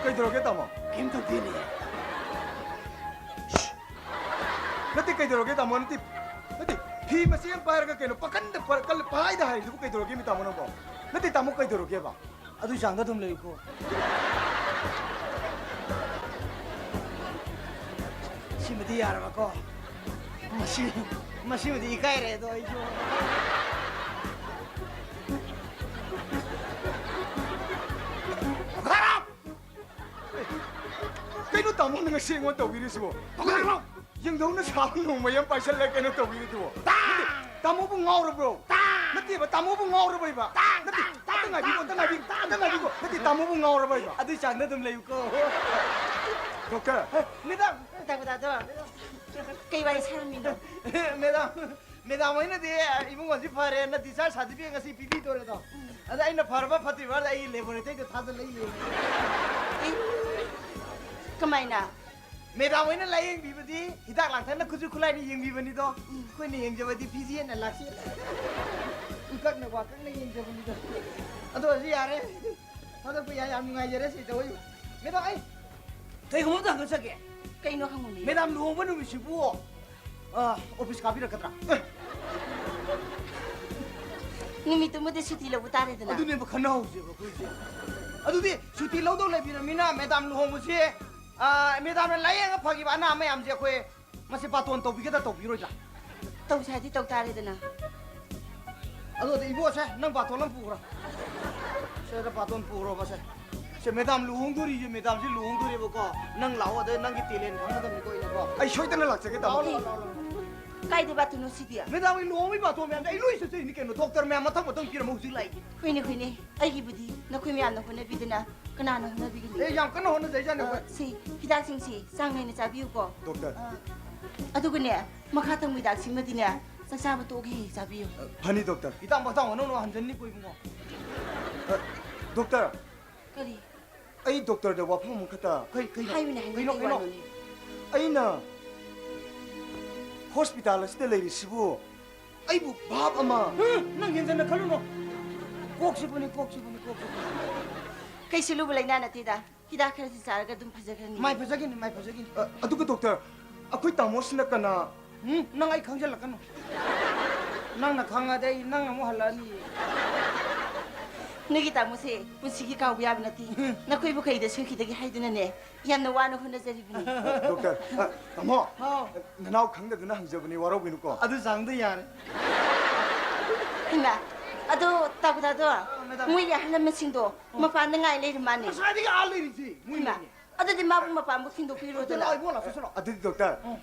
ꯀꯩꯗꯧꯔꯒꯦ, ꯇꯥꯃꯣ? ꯀꯩꯝ ꯇꯧꯗꯦꯅꯦ꯫ ꯅꯠꯇꯦ, ꯀꯩꯗꯧꯔꯒꯦ, ꯇꯥꯃꯣ? ꯅꯠꯇꯦ, ꯅꯠꯇꯦ, ꯐꯤ ꯃꯆꯦꯠ ꯑꯃ ꯄꯥꯏꯔꯒ ꯀꯩꯅꯣ ꯄꯥꯀꯟꯗ ꯄꯥ-, ꯀꯜ-, ꯄꯥꯏꯗ ꯍꯥꯏꯔꯤꯗꯨꯕꯨ ꯀꯩꯗꯧꯔꯒꯦ, ꯃꯤ ꯇꯥꯃꯣ ꯅꯪꯕꯣ? ꯅꯠꯇꯦ, ꯇꯥꯃꯣ, ꯀꯩꯗꯧꯔꯒꯦꯕ? ꯑꯗꯨꯏ ꯆꯥꯡꯗ ꯑꯗꯨꯝ ꯂꯩꯌꯨꯀꯣ꯫ ꯁꯤꯃꯗꯤ ꯌꯥꯔꯕꯀꯣ? ꯃꯁꯤ, ꯃꯁꯤꯃꯗꯤ ꯏꯀꯥꯏꯔꯦ ꯑꯗꯣ ꯑꯩꯁꯨ꯫ ꯄꯨꯈꯥꯔꯥꯝ! ꯀꯩꯅꯣ ꯇꯥꯃꯣꯅ ꯉꯁꯤ ꯑꯩꯉꯣꯟꯗ ꯇꯧꯕꯤꯔꯤꯁꯤꯕꯣ? ꯄꯨꯈꯥꯔꯥꯝ! ꯌꯦꯡꯗꯧꯅ ꯁꯥꯕ ꯅꯣꯡꯃꯩ ꯑꯃ ꯄꯥꯏꯁꯜꯂꯒ ꯀꯩꯅꯣ ꯇꯧꯕꯤꯔꯤꯗꯨꯕꯣ? ꯇꯥ! ꯅꯠꯇꯦ, ꯇꯥꯃꯣꯕꯨ ꯉꯥꯎꯔꯕ꯭ꯔꯣ? ꯇꯥ! ꯅꯠꯇꯦꯕ, ꯇꯥꯃꯣꯕꯨ ꯉꯥꯎꯔꯕꯩꯕ? ꯇꯥ! ꯅꯠꯇꯦ, ꯇꯥ! ꯑꯝꯇ ꯉꯥꯏꯕꯤꯈꯣ, ꯑꯝꯇ ꯉꯥꯏꯕꯤꯈꯣ, ꯑꯝꯇ ꯉꯥꯏꯕꯤꯈꯣ꯫ ꯅꯠꯇꯦ, ꯇꯥꯃꯣꯕꯨ ꯉꯥꯎꯔꯕꯩꯕ? ꯑꯗꯨꯏ ꯆꯥꯡꯗ ꯑꯗꯨꯝ ꯂꯩꯌꯨꯀꯣ꯫ ꯗꯣꯛꯇꯔ꯫ ꯃꯦꯗꯥꯝ! ꯇꯥꯛꯄ ꯇꯥꯗꯣ꯫ ꯀꯩ ꯋꯥꯔꯤ ꯁꯥꯔꯝꯃꯤꯅꯣ? ꯃꯦꯗꯥꯝ, ꯃꯦꯗꯥꯝ ꯍꯣꯏꯅꯗꯤ ꯏꯕꯨꯡꯉꯣꯁꯤ ꯐꯔꯦꯅ discharge certificate ꯉꯁꯤ ꯄꯤꯕꯤꯗꯣꯔꯦꯗꯣ꯫ ꯑꯗ ꯑꯩꯅ ꯐꯔꯕ ꯐꯠꯇ꯭ꯔꯤꯕ ꯑꯩ laboratoryꯗ ꯊꯥꯖꯤꯜꯂ ꯌꯦꯡꯉꯦ꯫ ꯀꯃꯥꯏꯅ? ꯃꯦꯗꯥꯝ ꯍꯣꯏꯅ ꯂꯥꯌꯦꯡꯕꯤꯕꯗꯤ ꯍꯤꯗꯥꯛ ꯂꯥꯡꯊꯛꯅ ꯈꯨꯠꯁꯨ ꯈꯨꯠꯂꯥꯏꯅ ꯌꯦꯡꯕꯤꯕꯅꯤꯗꯣ꯫ ꯑꯩꯈꯣꯏꯅ ꯌꯦꯡꯖꯕꯗꯤ ꯐꯤꯖꯦꯠꯅ ꯂꯥꯛꯁꯦꯠ꯫ ꯎꯀꯛꯅ ꯋꯥꯀꯛꯅ ꯌꯦꯡꯖꯕꯅꯤꯗꯣ꯫ ꯑꯗꯣ ꯍꯧꯖꯤꯛ ꯌꯥꯔꯦ꯫ ꯊꯥꯗꯣꯛꯄ ꯌꯥꯏ, ꯌꯥꯝ ꯅꯨꯡꯉꯥꯏꯖꯔꯦ ꯁꯤ ꯇꯧꯕꯩ꯫ ꯃꯦꯗꯥꯝ, ꯑꯩ ꯀꯩꯒꯨꯝꯕ ꯑꯝꯇ ꯍꯪꯖꯒꯦ꯫ ꯀꯩꯅꯣ ꯍꯪꯉꯨꯅꯦ? ꯃꯦꯗꯥꯝ, ꯂꯨꯍꯣꯡꯕ ꯅꯨꯃꯤꯠꯁꯤꯕꯨ ꯑ, ꯑꯣꯐꯤꯁ ꯀꯥꯕꯤꯔꯛꯀꯗ꯭ꯔꯥ? ꯑꯦ, ꯅꯨꯃꯤꯠꯇꯨꯃꯗꯤ ꯁꯨꯇꯤ ꯂꯧꯕ ꯇꯥꯔꯦꯗꯅ꯫ ꯑꯗꯨꯅꯦꯕ ꯈꯟꯅꯍꯧꯁꯦꯕ ꯑꯩꯈꯣꯏꯁꯦ꯫ ꯑꯗꯨꯗꯤ ꯁꯨꯇꯤ ꯂꯧꯗꯧ ꯂꯩꯕꯤꯔꯕꯅꯤꯅ ꯃꯦꯗꯥꯝ ꯂꯨꯍꯣꯡꯕꯁꯤ, ꯑ, ꯃꯦꯗꯥꯝꯅ ꯂꯥꯏꯌꯦꯡꯉ ꯐꯈꯤꯕ ꯑꯅꯥ ꯃꯌꯥꯝꯁꯦ ꯑꯩꯈꯣꯏ ꯃꯁꯤ ꯕꯥꯇꯣꯟ ꯇꯧꯕꯤꯒꯗ꯭ꯔꯥ ꯇꯧꯕꯤꯔꯣꯏꯗ꯭ꯔꯥ? ꯇꯧꯁꯦ ꯍꯥꯏꯗꯤ ꯇꯧ ꯇꯥꯔꯦꯗꯅ꯫ ꯑꯗꯨꯗꯤ ꯏꯕꯣꯁꯦ, ꯅꯪ ꯕꯥꯇꯣꯟ ꯑꯃ ꯄꯨꯈ꯭ꯔꯣ꯫ ꯁꯦ, ꯅꯪ ꯕꯥꯇꯣꯟ ꯄꯨꯈ꯭ꯔꯣꯕ ꯁꯦ꯫ ꯁꯦ, ꯃꯦꯗꯥꯝ ꯂꯨꯍꯣꯡꯗꯣꯔꯤꯁꯦ, ꯃꯦꯗꯥꯝꯁꯦ ꯂꯨꯍꯣꯡꯗꯣꯔꯦꯕꯀꯣ꯫ ꯅꯪ ꯂꯥꯛꯑꯣ, ꯑꯗꯩ ꯅꯪꯒꯤ ꯇꯦꯂꯦꯟ ꯈꯪꯒꯗꯕꯅꯤꯀꯣ ꯑꯩꯅꯀꯣ꯫ ꯑꯩ ꯁꯣꯏꯗꯅ ꯂꯥꯛꯆꯒꯦ, ꯇꯥꯃꯣ꯫ ꯂꯥꯛꯑꯣ, ꯂꯥꯛꯑꯣ, ꯂꯥꯛꯑꯣ, ꯂꯥꯛꯑꯣ꯫ ꯀꯥꯏꯗ ꯕꯥꯇꯣꯟꯅꯣ ꯁꯤꯗꯤ? ꯃꯦꯗꯥꯝꯒꯤ ꯂꯨꯍꯣꯡꯕꯒꯤ ꯕꯥꯇꯣꯟ ꯃꯌꯥꯝꯗ ꯑꯩ ꯂꯣꯏ ꯆꯠꯆꯩꯅꯤ ꯀꯩꯅꯣ꯫ ꯗꯣꯛꯇꯔ ꯃꯌꯥꯝ ꯃꯊꯪ ꯃꯊꯪ ꯄꯤꯔꯝꯃ ꯍꯧꯖꯤꯛ ꯂꯥꯛꯏꯅꯤ꯫ ꯍꯣꯏꯅꯦ, ꯍꯣꯏꯅꯦ꯫ ꯑꯩꯒꯤꯕꯨꯗꯤ ꯅꯈꯣꯏ ꯃꯌꯥꯝꯅ ꯍꯣꯠꯅꯕꯤꯗꯅ ꯀꯅꯥꯅ ꯍꯣꯠꯅꯕꯤꯒꯅꯤ? ꯑꯦ, ꯌꯥꯝ ꯀꯟꯅ ꯍꯣꯠꯅꯖꯩꯖꯥꯠꯅꯤ ꯑ, ꯑꯩꯈꯣꯏ꯫ ꯁꯤ ꯍꯤꯗꯥꯛꯁꯤꯡꯁꯤ ꯆꯥꯡ ꯅꯥꯏꯅ ꯆꯥꯕꯤꯌꯨꯀꯣ꯫ ꯗꯣꯛꯇꯔ꯫ ꯑ, ꯑꯗꯨꯒꯅꯦ, ꯃꯈꯥ ꯊꯪꯕ ꯍꯤꯗꯥꯛꯁꯤꯃꯗꯤꯅꯦ, ꯆꯥꯛ ꯆꯥꯕ ꯇꯣꯛꯑꯒ ꯍꯦꯛ ꯍꯦꯛ ꯆꯥꯕꯤꯌꯨ꯫ ꯑ, ꯐꯅꯤ, ꯗꯣꯛꯇꯔ꯫ ꯍꯤꯗꯥꯛ ꯃꯊꯥ ꯑꯣꯟꯅꯧꯅꯨ, ꯍꯟꯖꯟꯅꯤꯀꯣ ꯏꯕꯨꯡꯉꯣ꯫ ꯑ, ꯗꯣꯛꯇꯔ꯫ ꯀꯔꯤ? ꯑꯩ ꯗꯣꯛꯇꯔꯗ ꯋꯥꯐꯝ ꯑꯃꯈꯛꯇ꯫ ꯀꯩ, ꯀꯩꯅꯣ? ꯍꯥꯏꯌꯨꯅꯦ, ꯍꯥꯏꯌꯨꯅꯦ, ꯀꯩꯅꯣ, ꯀꯩ ꯀꯩꯅꯣ? ꯋꯥꯅꯣꯅꯦ? ꯑꯩꯅ ꯍꯣꯁꯄꯤꯇꯥꯜ ꯑꯁꯤꯗ ꯂꯩꯔꯤꯁꯤꯕꯨ ꯑꯩꯕꯨ ꯚꯥꯞ ꯑꯃ꯫ ꯍꯨꯝ, ꯅꯪ ꯍꯦꯟꯖꯟꯅ ꯈꯜꯂꯨꯅꯨ꯫ ꯀꯣꯛꯁꯤꯕꯨꯅꯤ, ꯀꯣꯛꯁꯤꯕꯨꯅꯤ, ꯀꯣꯛꯁꯤꯕꯨꯅꯤ꯫ ꯀꯩꯁꯨ ꯂꯨꯕ ꯂꯩꯅꯥ ꯅꯠꯇꯦꯗ꯫ ꯍꯤꯗꯥꯛ ꯈꯔꯁꯤ ꯆꯥꯔꯒ ꯑꯗꯨꯝ ꯐꯖꯈ꯭ꯔꯅꯤ꯫ ꯃꯥꯏ ꯐꯖꯈꯤꯅꯤ, ꯃꯥꯏ ꯐꯖꯈꯤꯅꯤ꯫ ꯑ, ꯑꯗꯨꯒ ꯗꯣꯛꯇꯔ, ꯑꯩꯈꯣꯏ ꯇꯥꯃꯣꯁꯤꯅ ꯀꯅꯥ? ꯎꯝ, ꯅꯪ ꯑꯩ ꯈꯪꯖꯜꯂꯛꯀꯅꯨ꯫ ꯅꯪꯅ ꯈꯪꯉꯗꯤ ꯑꯩ ꯅꯪ ꯑꯃꯨꯛ ꯍꯜꯂꯛꯑꯅꯤ꯫ ꯅꯣꯏꯒꯤ ꯇꯥꯃꯣꯁꯦ ꯄꯨꯟꯁꯤꯒꯤ ꯀꯥꯎꯕ ꯌꯥꯕ ꯅꯠꯇꯦ꯫ ꯎꯝ꯫ ꯅꯈꯣꯏꯕꯨ ꯀꯩꯗ ꯁꯣꯏꯈꯤꯗꯒꯦ ꯍꯥꯏꯗꯨꯅꯅꯦ, ꯌꯥꯝꯅ ꯋꯥꯅ ꯍꯣꯠꯅꯖꯔꯤꯕꯅꯤ꯫ ꯗꯣꯛꯇꯔ, ꯑ, ꯇꯥꯃꯣ, ꯍꯥꯎ꯫ ꯅꯅꯥꯎ ꯈꯪꯗꯗꯨꯅ ꯍꯪꯖꯕꯅꯤ, ꯋꯥꯔꯧꯕꯤꯅꯨꯀꯣ꯫ ꯑꯗꯨ ꯆꯥꯡꯗ ꯌꯥꯔꯦ꯫ ꯍꯩꯃꯥ, ꯑꯗꯣ ꯇꯥꯀꯨꯗꯥꯗꯣ, ꯑ, ꯃꯦꯗꯥꯝ꯫ ꯃꯣꯏꯒꯤ ꯑꯍꯜ ꯂꯃꯟꯁꯤꯡꯗꯣ ꯑꯣ꯫ ꯃꯄꯥꯟꯗ ꯉꯥꯏ ꯂꯩꯔ ꯃꯥꯅꯦ꯫ ꯉꯁꯥꯏꯗꯒꯤ ꯑꯥ ꯂꯩꯔꯤꯁꯤ, ꯃꯣꯏ ꯍꯩꯃꯥ, ꯃꯣꯏꯅꯦ꯫ ꯑꯗꯨꯗꯤ ꯃꯥꯕꯨ ꯃꯄꯥꯟꯕꯨ ꯊꯤꯟꯗꯣꯛꯄꯤꯔꯣꯗꯅ꯫ ꯂꯥꯛꯑꯣ, ꯏꯕꯨꯡꯉꯣ, ꯂꯥꯛꯑꯣ, ꯆꯠꯁꯤꯔꯣ? ꯑꯗꯨꯗꯤ ꯗꯣꯛꯇꯔ, ꯎꯝ꯫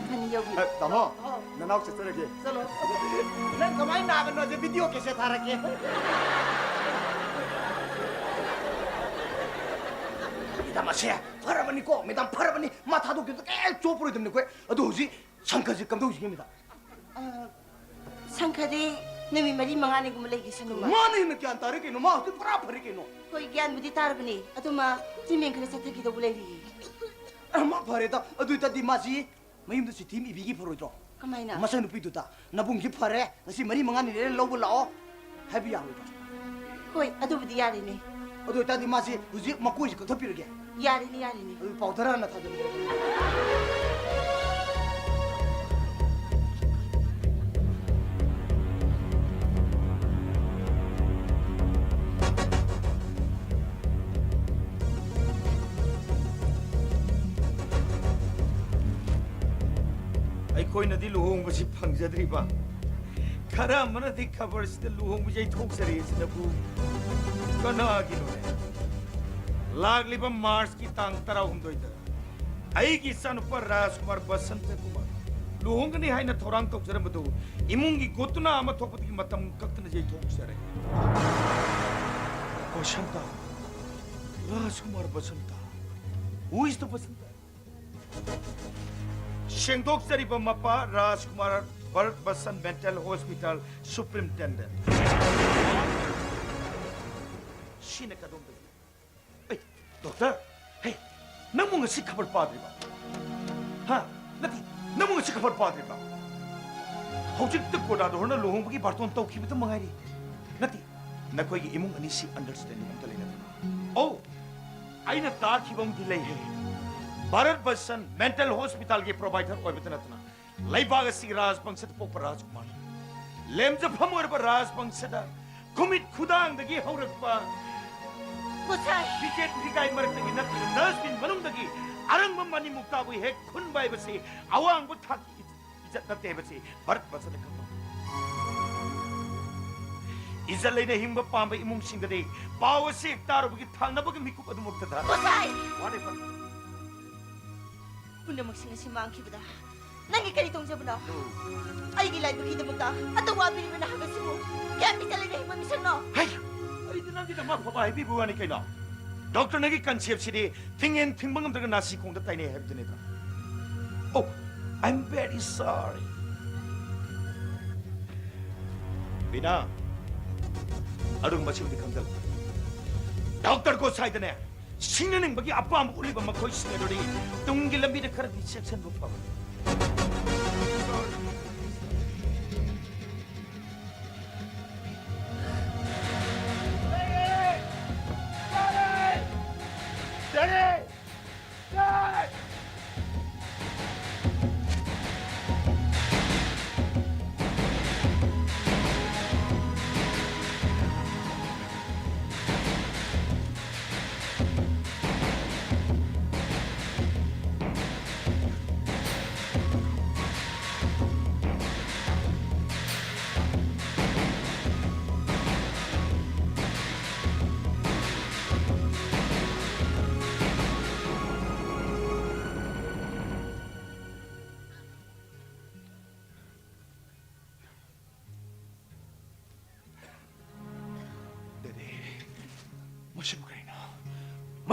ꯐꯅꯤ ꯌꯧꯕꯤꯔꯣ꯫ ꯑ, ꯇꯥꯃꯣ, ꯑꯣ꯫ ꯅꯅꯥꯎ ꯆꯠꯆꯔꯒꯦ꯫ ꯆꯠꯂꯣ꯫ ꯅꯪ ꯀꯃꯥꯏꯅ ꯅꯥꯕꯅꯣꯁꯦ ꯚꯤꯗꯤꯑꯣ ꯀꯦꯁꯦꯠ ꯊꯥꯔꯛꯀꯦ꯫ ꯃꯦꯗꯥꯝ, ꯑꯁꯦ ꯐꯔꯕꯅꯤꯀꯣ, ꯃꯦꯗꯥꯝ, ꯐꯔꯕꯅꯤ꯫ ꯃꯥ ꯊꯥꯗꯣꯛꯈꯤꯕꯗ ꯀꯩꯝ ꯆꯣꯞꯄꯔꯣꯏꯗꯕꯅꯤ ꯑꯩꯈꯣꯏ꯫ ꯑꯗꯣ ꯍꯧꯖꯤꯛ ꯁꯪꯈꯥꯁꯦ ꯀꯝꯗꯧꯁꯤꯒꯦ, ꯃꯦꯗꯥꯝ? ꯑ, ꯁꯪꯈꯥꯗꯤ ꯅꯨꯃꯤꯠ ꯃꯔꯤ ꯃꯉꯥꯅꯤꯒꯨꯝꯕ ꯂꯩꯈꯤꯁꯅꯨ, ꯃꯥ꯫ ꯃꯥꯅ ꯍꯦꯟꯅ ꯒ꯭ꯌꯥꯟ ꯇꯥꯔꯦ ꯀꯩꯅꯣ, ꯃꯥ ꯍꯧꯖꯤꯛ ꯄꯨꯔꯥ ꯐꯔꯦ ꯀꯩꯅꯣ꯫ ꯍꯣꯏ, ꯒ꯭ꯌꯥꯟꯕꯨꯗꯤ ꯇꯥꯔꯕꯅꯤ, ꯑꯗꯨ ꯃꯥ ꯇ꯭ꯔꯤꯠꯃꯦꯟ ꯈꯔ ꯆꯠꯊꯈꯤꯗꯧꯕ ꯂꯩꯔꯤꯌꯦ꯫ ꯑ, ꯃꯥ ꯐꯔꯦꯗ, ꯑꯗꯨ ꯑꯣꯏꯇꯥꯔꯗꯤ ꯃꯥꯁꯤ ꯃꯌꯨꯝꯗ ꯆꯤꯊꯤ ꯑꯃ ꯏꯕꯤꯒꯤ ꯐꯔꯣꯏꯗ꯭ꯔꯣ? ꯀꯃꯥꯏꯅ? ꯃꯆꯥꯅꯨꯄꯤꯗꯨꯗ, "ꯅꯕꯨꯡꯁꯤ ꯐꯔꯦ, ꯉꯁꯤ ꯃꯔꯤ ꯃꯉꯥꯅꯤ ꯂꯩꯔ ꯂꯧꯕ ꯂꯥꯛꯑꯣ" ꯍꯥꯏꯕ ꯌꯥꯔꯣꯏꯗ꯭ꯔꯣ? ꯍꯣꯏ, ꯑꯗꯨꯕꯨꯗꯤ ꯌꯥꯔꯤꯅꯦ꯫ ꯑꯗꯨ ꯑꯣꯏꯇꯥꯔꯗꯤ ꯃꯥꯁꯤ ꯍꯧꯖꯤꯛ ꯃꯀꯣꯏꯁꯤ ꯀꯛꯊꯠꯄꯤꯔꯒꯦ꯫ ꯌꯥꯔꯤꯅꯦ, ꯌꯥꯔꯤꯅꯦ꯫ ꯑꯗꯨ ꯄꯥꯎꯗꯔ ꯍꯥꯟꯅ ꯊꯥꯖꯤꯟꯕꯤꯔꯒꯦ꯫ ꯑꯩꯈꯣꯏꯅꯗꯤ ꯂꯨꯍꯣꯡꯕꯁꯤ ꯐꯪꯖꯗ꯭ꯔꯤꯕ, ꯈꯔ ꯑꯃꯅꯗꯤ ꯈꯕꯔꯁꯤꯗ ꯂꯨꯍꯣꯡꯕ ꯌꯩꯊꯣꯛꯆꯔꯦ꯫ ꯑꯁꯤꯅꯕꯨ ꯀꯅꯥꯒꯤꯅꯣꯅꯦ? ꯂꯥꯛꯂꯤꯕ ꯃꯥꯔꯆꯀꯤ ꯇꯥꯡ ꯇꯔꯥꯍꯨꯝꯗꯣꯏꯗ ꯑꯩꯒꯤ ꯏꯆꯥꯅꯨꯄꯥ ꯔꯥꯖꯀꯨꯃꯥꯔ ꯕꯁꯟꯇ ꯀꯨꯃꯥꯔ ꯂꯨꯍꯣꯡꯒꯅꯤ ꯍꯥꯏꯅ ꯊꯧꯔꯥꯡ ꯇꯧꯖꯔꯝꯕꯗꯨ ꯏꯃꯨꯡꯒꯤ ꯒꯣꯇꯨꯅꯥ ꯑꯃ ꯊꯣꯛꯄꯗꯒꯤ ꯃꯇꯝ ꯀꯛꯇꯅ ꯌꯩꯊꯣꯛꯆꯔꯦ꯫ ꯕꯁꯟꯇ? ꯔꯥꯖꯀꯨꯃꯥꯔ Basanta? Who is the Basanta? ꯁꯦꯡꯗꯣꯛꯆꯔꯤꯕ ꯃꯄꯥ ꯔꯥꯖꯀꯨꯃꯥꯔ, ꯚꯥꯔꯠ ꯕꯁꯟ ꯃꯦꯟꯇꯦꯜ ꯍꯣꯁꯄꯤꯇꯥꯜ ꯁꯨꯄ꯭ꯔꯤꯟꯇꯦꯟꯗꯦꯟ꯫ ꯁꯤꯅ ꯀꯗꯣꯝꯗꯒꯤ? ꯑꯩ, ꯗꯣꯛꯇꯔ, ꯍꯦ, ꯅꯪꯕꯨ ꯉꯁꯤ ꯈꯕꯔ ꯄꯥꯗ꯭ꯔꯤꯕ? ꯍꯥ? ꯅꯠꯇꯦ, ꯅꯪꯕꯨ ꯉꯁꯤ ꯈꯕꯔ ꯄꯥꯗ꯭ꯔꯤꯕ? ꯍꯧꯖꯤꯛꯇ ꯀꯣꯔꯗꯥꯗꯣꯔꯅ ꯂꯨꯍꯣꯡꯕꯒꯤ ꯕꯥꯔꯇꯣꯟ ꯇꯧꯈꯤꯕꯇ ꯃꯉꯥꯏꯔꯤ꯫ ꯅꯠꯇꯦ, ꯅꯈꯣꯏꯒꯤ ꯏꯃꯨꯡ ꯑꯅꯤꯁꯤ ꯑꯟꯗꯔꯁ꯭ꯇꯦꯟꯗꯤꯡ ꯑꯝꯇ ꯂꯩꯅꯗꯕ꯫ ꯑꯣ, ꯑꯩꯅ ꯇꯥꯈꯤꯕ ꯑꯃꯗꯤ ꯂꯩꯍꯦ꯫ ꯚꯥꯔꯠ ꯕꯁꯟ ꯃꯦꯟꯇꯦꯜ ꯍꯣꯁꯄꯤꯇꯥꯜꯒꯤ ꯄ꯭ꯔꯣꯚꯥꯏꯗꯔ ꯑꯣꯏꯕꯇ ꯅꯠꯇꯅ ꯂꯩꯕꯥꯛ ꯑꯁꯤꯒꯤ ꯔꯥꯖꯕꯪꯁꯗ ꯄꯣꯛꯄ ꯔꯥꯖꯀꯨꯃꯥꯔ, ꯂꯦꯝꯖꯐꯝ ꯑꯣꯏꯔꯕ ꯔꯥꯖꯕꯪꯁꯗ ꯈꯨꯃꯤꯠ ꯈꯨꯗꯥꯡꯗꯒꯤ ꯍꯧꯔꯛꯄ ꯒꯣꯁꯥꯏ! ꯐꯤꯖꯦꯠ ꯐꯤꯒꯥꯏ ꯃꯔꯛꯇꯒꯤ ꯅꯠꯇ꯭ꯔꯒ ꯗꯁꯕꯤꯟ ꯃꯅꯨꯡꯗꯒꯤ ꯑꯔꯪꯕ ꯃꯅꯤ ꯃꯨꯛꯇꯥꯕꯨ ꯍꯦꯛ ꯈꯨꯟꯕ ꯍꯥꯏꯕꯁꯤ ꯑꯋꯥꯡꯕ ꯊꯥꯛꯀꯤ ꯏꯖꯠ ꯅꯠꯇꯦ ꯍꯥꯏꯕꯁꯤ ꯚꯥꯔꯠ ꯕꯁꯅ ꯈꯪꯕ꯫ ꯏꯖꯠ ꯂꯩꯅ ꯍꯤꯡꯕ ꯄꯥꯝꯕ ꯏꯃꯨꯡꯁꯤꯡꯗꯗꯤ ꯄꯥꯎ ꯑꯁꯤ ꯍꯦꯛ ꯇꯥꯔꯨꯕꯒꯤ ꯊꯥꯡꯅꯕꯒꯤ ꯃꯤꯀꯨꯞ ꯑꯗꯨꯃꯛꯇꯗ ꯒꯣꯁꯥꯏ! Whatever. ꯄꯨꯝꯅꯃꯛꯁꯤꯡ ꯑꯁꯤ ꯃꯥꯡꯈꯤꯕꯗ ꯅꯪꯒꯤ ꯀꯔꯤ ꯇꯣꯡꯖꯕꯅꯣ? ꯑꯩꯒꯤ ꯂꯥꯏꯕꯛꯀꯤꯗꯃꯛꯇ ꯑꯇꯋꯥ ꯄꯤꯔꯤꯕ ꯅꯍꯥꯛ ꯑꯁꯤꯕꯨ ꯀꯌꯥꯝ ꯏꯖꯠ ꯂꯩꯅ ꯍꯤꯡꯕ ꯃꯤꯁꯛꯅꯣ? ꯍꯩ! ꯑꯩꯗꯤ ꯅꯪꯒꯤꯗꯃꯛ ꯑꯐꯕ ꯍꯥꯏꯕꯤꯕ ꯋꯥꯅꯤ ꯀꯩꯅꯣ꯫ ꯗꯣꯛꯇꯔ, ꯅꯪꯒꯤ ꯀꯟꯁꯦꯞꯁꯤꯗꯤ ꯊꯤꯡꯉꯦꯟ ꯊꯤꯡꯕ ꯉꯝꯗ꯭ꯔꯒ ꯅꯥꯁꯤ ꯈꯣꯡꯗ ꯇꯥꯏꯅꯩ ꯍꯥꯏꯕꯗꯨ ꯅꯠꯇ꯭ꯔꯣ? Oh, I'm very sorry. Bina, ꯑꯔꯨꯝꯕꯁꯤꯕꯨꯗꯤ ꯈꯪꯖꯜꯂꯨ꯫ ꯗꯣꯛꯇꯔ ꯒꯣꯁꯥꯏꯗꯅꯦ, ꯁꯤꯡꯅꯅꯤꯡꯕꯒꯤ ꯑꯄꯥꯝꯕ ꯎꯠꯂꯤꯕ ꯃꯈꯣꯏꯁꯤꯡ ꯑꯗꯨꯗꯤ ꯇꯨꯡꯒꯤ ꯂꯝꯕꯤꯗ ꯈꯔꯗꯤ ꯆꯦꯛꯁꯤꯟꯕ ꯐꯕꯅꯤ꯫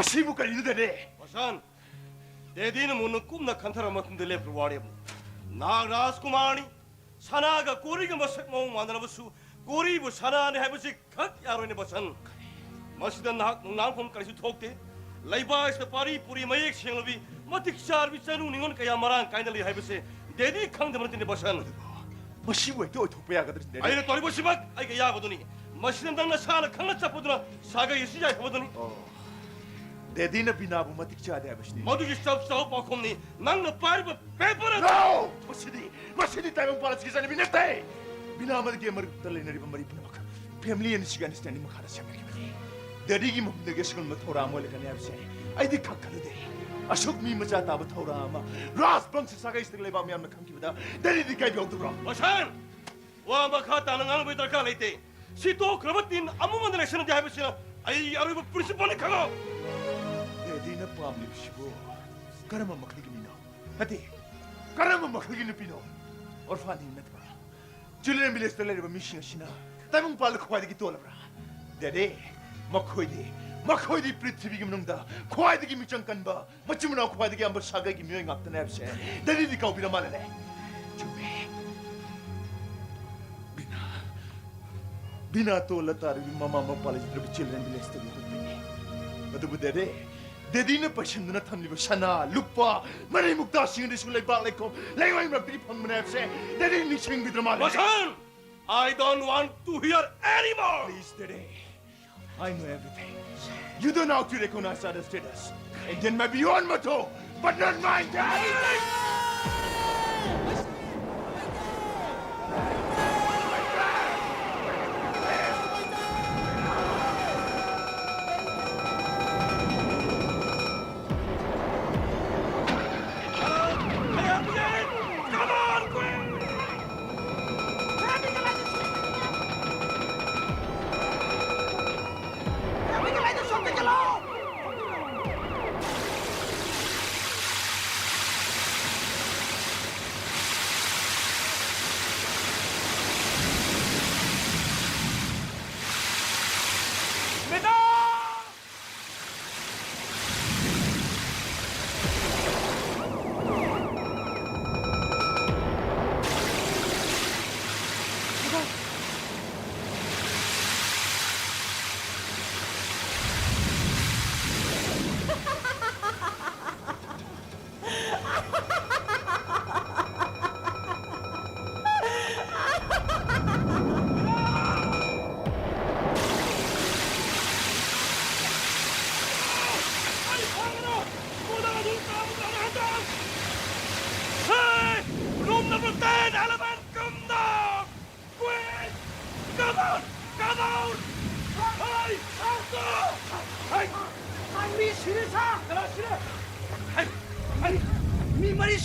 ꯁꯤꯕꯨ ꯀꯔꯤꯅꯣ, ꯗꯦꯗꯤ? ꯕꯁꯟ, ꯗꯦꯗꯤꯅ ꯃꯨꯟꯅ ꯀꯨꯞꯅ ꯈꯟꯊꯔꯕ ꯃꯇꯨꯡꯗ ꯂꯦꯞꯈꯤꯕ ꯋꯥꯔꯦꯞꯅꯤ꯫ ꯅꯍꯥꯛ ꯔꯥꯖꯀꯨꯃꯥꯔꯅꯤ꯫ ꯁꯅꯥꯒ ꯀꯣꯔꯤꯒ ꯃꯁꯛ ꯃꯑꯣꯡ ꯃꯥꯟꯅꯔꯕꯁꯨ, ꯀꯣꯔꯤꯕꯨ ꯁꯅꯥꯅꯤ ꯍꯥꯏꯕꯁꯤ ꯈꯛ ꯌꯥꯔꯣꯏꯅꯦ, ꯕꯁꯟ꯫ ꯃꯁꯤꯗ ꯅꯍꯥꯛ ꯅꯨꯡꯅꯥꯡꯐꯝ ꯀꯔꯤꯁꯨ ꯊꯣꯛꯇꯦ꯫ ꯂꯩꯕꯥꯛ ꯑꯁꯤꯗ ꯄꯥꯔꯤ ꯄꯨꯔꯤ ꯃꯌꯦꯛ ꯁꯦꯡꯂꯕꯤ, ꯃꯇꯤꯛ ꯆꯥꯔꯕꯤ ꯆꯅꯨ ꯅꯤꯉꯣꯜ ꯀꯌꯥ ꯃꯔꯥꯡ ꯀꯥꯏꯅ ꯂꯩ ꯍꯥꯏꯕꯁꯦ ꯗꯦꯗꯤ ꯈꯪꯗꯕ ꯅꯠꯇꯦꯅꯦ, ꯕꯁꯟ꯫ ꯃꯁꯤꯕꯨ ꯍꯦꯛꯇ ꯑꯣꯏꯊꯣꯛꯄ ꯌꯥꯒꯗ꯭ꯔꯅꯦ? ꯑꯩꯅ ꯇꯧꯔꯤꯕꯁꯤꯃꯛ ꯑꯩꯒꯤ ꯑꯌꯥꯕꯗꯨꯅꯤ꯫ ꯃꯁꯤꯗ ꯅꯪ ꯅꯁꯥꯅ ꯈꯪꯅ ꯆꯠꯄꯗꯨꯅ ꯁꯥꯒꯩ ꯑꯁꯤ ꯌꯥꯏꯐꯕꯗꯨꯅꯤ꯫ ꯑꯣ, ꯗꯦꯗꯤꯅ ꯕꯤꯅꯥꯕꯨ ꯃꯇꯤꯛ ꯆꯥꯗꯦ ꯍꯥꯏꯕꯁꯤꯅꯤ꯫ ꯃꯗꯨꯒꯤ ꯆꯞ ꯆꯥꯕ ꯄꯥꯎꯈꯨꯝꯅꯤ ꯅꯪꯅ ꯄꯥꯏꯔꯤꯕ ꯄꯦꯄꯔ ꯑꯗꯨ꯫ No! ꯃꯁꯤꯗꯤ, ꯃꯁꯤꯗꯤ ꯇꯥꯏꯕꯪꯄꯥꯜ ꯑꯁꯤꯒꯤ ꯆꯠꯅꯕꯤ ꯅꯠꯇꯦ꯫ ꯕꯤꯅꯥ ꯑꯃꯗꯤ ꯒꯦꯝ ꯃꯔꯛꯇ ꯂꯩꯅꯔꯤꯕ ꯃꯔꯤ ꯄꯨꯝꯅꯃꯛ ꯐꯦꯃꯤꯂꯤ ꯑꯅꯤꯁꯤꯒꯤ ꯑꯟꯗꯔꯁꯇꯦꯟꯗꯤꯡ ꯃꯈꯥꯗ ꯁꯦꯝꯒꯠꯈꯤꯕꯅꯤ꯫ ꯗꯦꯗꯤꯒꯤ ꯃꯐꯝꯗꯒꯤ ꯑꯁꯤꯒꯨꯝꯕ ꯊꯧꯔꯥꯡ ꯑꯃ ꯑꯣꯏꯔꯛꯀꯅꯤ ꯍꯥꯏꯕꯁꯦ ꯑꯩꯗꯤ ꯈꯛ ꯈꯜꯂꯨꯗꯦ꯫ ꯑꯁꯨꯛ ꯃꯤ ꯃꯆꯥ ꯇꯥꯕ ꯊꯧꯔꯥꯡ ꯑꯃ ꯔꯥꯖ ꯕꯪꯁ ꯁꯥꯒꯩꯁꯤꯗ ꯂꯩꯕꯥꯛ ꯃꯤꯌꯥꯝꯅ ꯈꯪꯈꯤꯕꯗ ꯗꯦꯗꯤꯗꯤ ꯏꯀꯥꯏꯕ ꯌꯥꯎꯗꯕ꯭ꯔꯣ? ꯕꯁꯟ! ꯋꯥ ꯃꯈꯥ ꯇꯥꯅ ꯉꯥꯡꯕꯒꯤ ꯗꯔꯀꯥꯔ ꯂꯩꯇꯦ꯫ ꯁꯤ ꯇꯣꯛꯈ꯭ꯔꯕ ꯇꯤꯝ ꯑꯃꯃꯗ ꯂꯩꯁꯟꯅꯗꯦ ꯍꯥꯏꯕꯁꯤꯅ ꯑꯩꯒꯤ ꯑꯔꯣꯏꯕ ꯄ꯭ꯔꯤꯟꯁꯤꯄꯜꯅꯤ, ꯈꯪꯉꯣ꯫ ꯗꯦꯗꯤꯅ ꯄꯥꯝꯂꯤꯕꯁꯤꯕꯨ ꯀꯔꯝꯕ ꯃꯈꯜꯒꯤ ꯃꯤꯅꯣ? ꯅꯠꯇꯦ, ꯀꯔꯝꯕ ꯃꯈꯜꯒꯤ ꯅꯨꯄꯤꯅꯣ? ꯑꯣꯔꯐꯥꯟꯁꯤꯡ ꯅꯠꯇꯕ, ꯆꯤꯜꯗ꯭ꯔꯦꯟ ꯚꯤꯂꯦꯖꯇ ꯂꯩꯔꯤꯕ ꯃꯤꯁꯤꯡ ꯑꯁꯤꯅ ꯇꯥꯏꯕꯪꯄꯥꯜꯗ ꯈ꯭ꯋꯥꯏꯗꯒꯤ ꯇꯣꯜꯂꯕ꯭ꯔꯥ? ꯗꯦꯗꯤ, ꯃꯈꯣꯏꯗꯤ, ꯃꯈꯣꯏꯗꯤ ꯄ꯭ꯔꯤꯊꯤꯕꯤꯒꯤ ꯃꯅꯨꯡꯗ ꯈ꯭ꯋꯥꯏꯗꯒꯤ ꯃꯤꯆꯪ ꯀꯟꯕ, ꯃꯆꯤꯟ ꯃꯅꯥꯎ ꯈ꯭ꯋꯥꯏꯗꯒꯤ ꯌꯥꯝꯕ ꯁꯥꯒꯩꯒꯤ ꯃꯤꯑꯣꯏ ꯉꯥꯛꯇꯅꯦ ꯍꯥꯏꯕꯁꯦ ꯗꯦꯗꯤꯗꯤ ꯀꯥꯎꯕꯤꯔ ꯃꯥꯜꯂꯦꯅꯦ꯫ ꯆꯨꯝꯃꯦ꯫ ꯕꯤꯅꯥ, ꯕꯤꯅꯥ ꯇꯣꯜꯂ ꯇꯥꯔꯤꯕꯤ ꯃꯃꯥ ꯃꯄꯥ ꯂꯩꯖꯗ꯭ꯔꯕꯤ ꯆꯤꯜꯗ꯭ꯔꯦꯟ ꯚꯤꯂꯦꯖꯇꯒꯤ ꯍꯧꯔꯛꯄꯅꯤ꯫ ꯑꯗꯨꯕꯨ ꯗꯦꯗꯤ, ꯗꯦꯗꯤꯅ ꯄꯩꯁꯟꯗꯨꯅ ꯊꯝꯂꯤꯕ ꯁꯅꯥ, ꯂꯨꯄꯥ, ꯃꯅꯤ ꯃꯨꯛꯇꯥꯁꯤꯡ ꯑꯗꯨꯁꯨ ꯂꯩꯕꯥꯛ ꯂꯩꯈꯣꯝ, ꯂꯩꯉꯣꯏ ꯃꯔꯛꯇꯒꯤ ꯐꯪꯕꯅꯦ ꯍꯥꯏꯕꯁꯦ ꯗꯦꯗꯤ ꯅꯤꯡꯁꯤꯡꯕꯤꯗ꯭ꯔ ꯃꯥꯜꯂꯦ꯫ ꯕꯁꯟ! I don't want to hear anymore! Please, Dede. I know everything. You don't know how to recognize other status. Indian may be your motto, but not mine, Dad!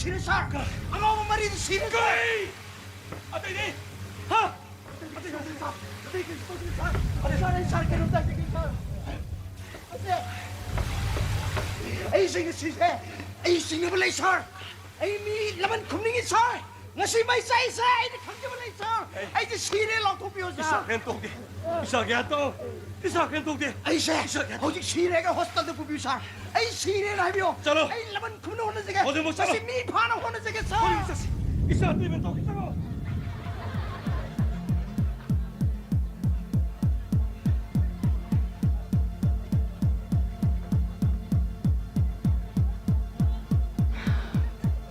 ꯁꯤꯔꯦ, ꯁꯥꯔ꯫ ꯑꯉꯥꯎꯕ ꯃꯔꯤꯗꯨ ꯁꯤꯔꯦ, ꯁꯥꯔ꯫ ꯀꯔꯤ? ꯑꯇꯩꯗꯤ? ꯍꯥ? ꯑꯇꯩ ꯀꯩꯁꯨ ꯇꯧꯗꯦ, ꯁꯥꯔ꯫ ꯑꯇꯩ ꯁꯥꯔ, ꯑꯩ ꯁꯥꯔ ꯀꯩꯅꯣꯝꯇ ꯍꯥꯏꯖꯒꯦ, ꯁꯥꯔ꯫ ꯑꯁꯦ, ꯑꯩꯁꯦ ꯉꯁꯤꯁꯦ, ꯑꯩ ꯁꯤꯡꯅꯕ ꯂꯩ, ꯁꯥꯔ꯫ ꯑꯩ ꯃꯤ ꯂꯃꯟ ꯈꯨꯝꯅꯤꯡꯉꯤ, ꯁꯥꯔ꯫ ꯉꯁꯤ ꯃꯩ ꯆꯥꯛꯏꯁꯦ ꯑꯩꯅ ꯈꯪꯖꯕ ꯂꯩ, ꯁꯥꯔ꯫ ꯑꯩ ꯑꯩꯁꯦ ꯁꯤꯔꯦ ꯂꯥꯎꯊꯣꯛꯄꯤꯌꯣ, ꯏꯁꯥ ꯁꯥꯔ꯫ ꯀꯩꯝ ꯇꯧꯗꯦ꯫ ꯏꯁꯥ ꯒ꯭ꯌꯥꯟ ꯇꯥꯎ꯫ ꯏꯁꯥ ꯀꯩꯝ ꯇꯧꯗꯦ꯫ ꯑꯩꯁꯦ ꯏꯁꯥ ꯒ꯭ꯌꯥꯟ ꯇꯥꯎ꯫ ꯍꯧꯖꯤꯛ ꯁꯤꯔꯦꯒ ꯍꯣꯁꯄꯤꯇꯥꯜꯗ ꯄꯨꯕꯤꯌꯨ, ꯁꯥꯔ꯫ ꯑꯩ ꯁꯤꯔꯦꯅ ꯍꯥꯏꯕꯤꯌꯣ꯫ ꯆꯠꯂꯣ꯫ ꯑꯩ ꯂꯃꯟ ꯈꯨꯝꯅ ꯍꯣꯠꯅꯖꯒꯦ꯫ ꯍꯧꯖꯤꯛꯃꯛ ꯆꯠꯂꯣ꯫ ꯃꯁꯤ ꯃꯤ ꯐꯥꯅ ꯍꯣꯠꯅꯖꯒꯦ, ꯁꯥꯔ꯫ ꯍꯧꯖꯤꯛ ꯆꯠꯁꯤ꯫ ꯏꯁꯥ ꯇ꯭ꯔꯤꯠꯃꯦꯟ ꯇꯧꯈꯤ, ꯆꯠꯂꯣ꯫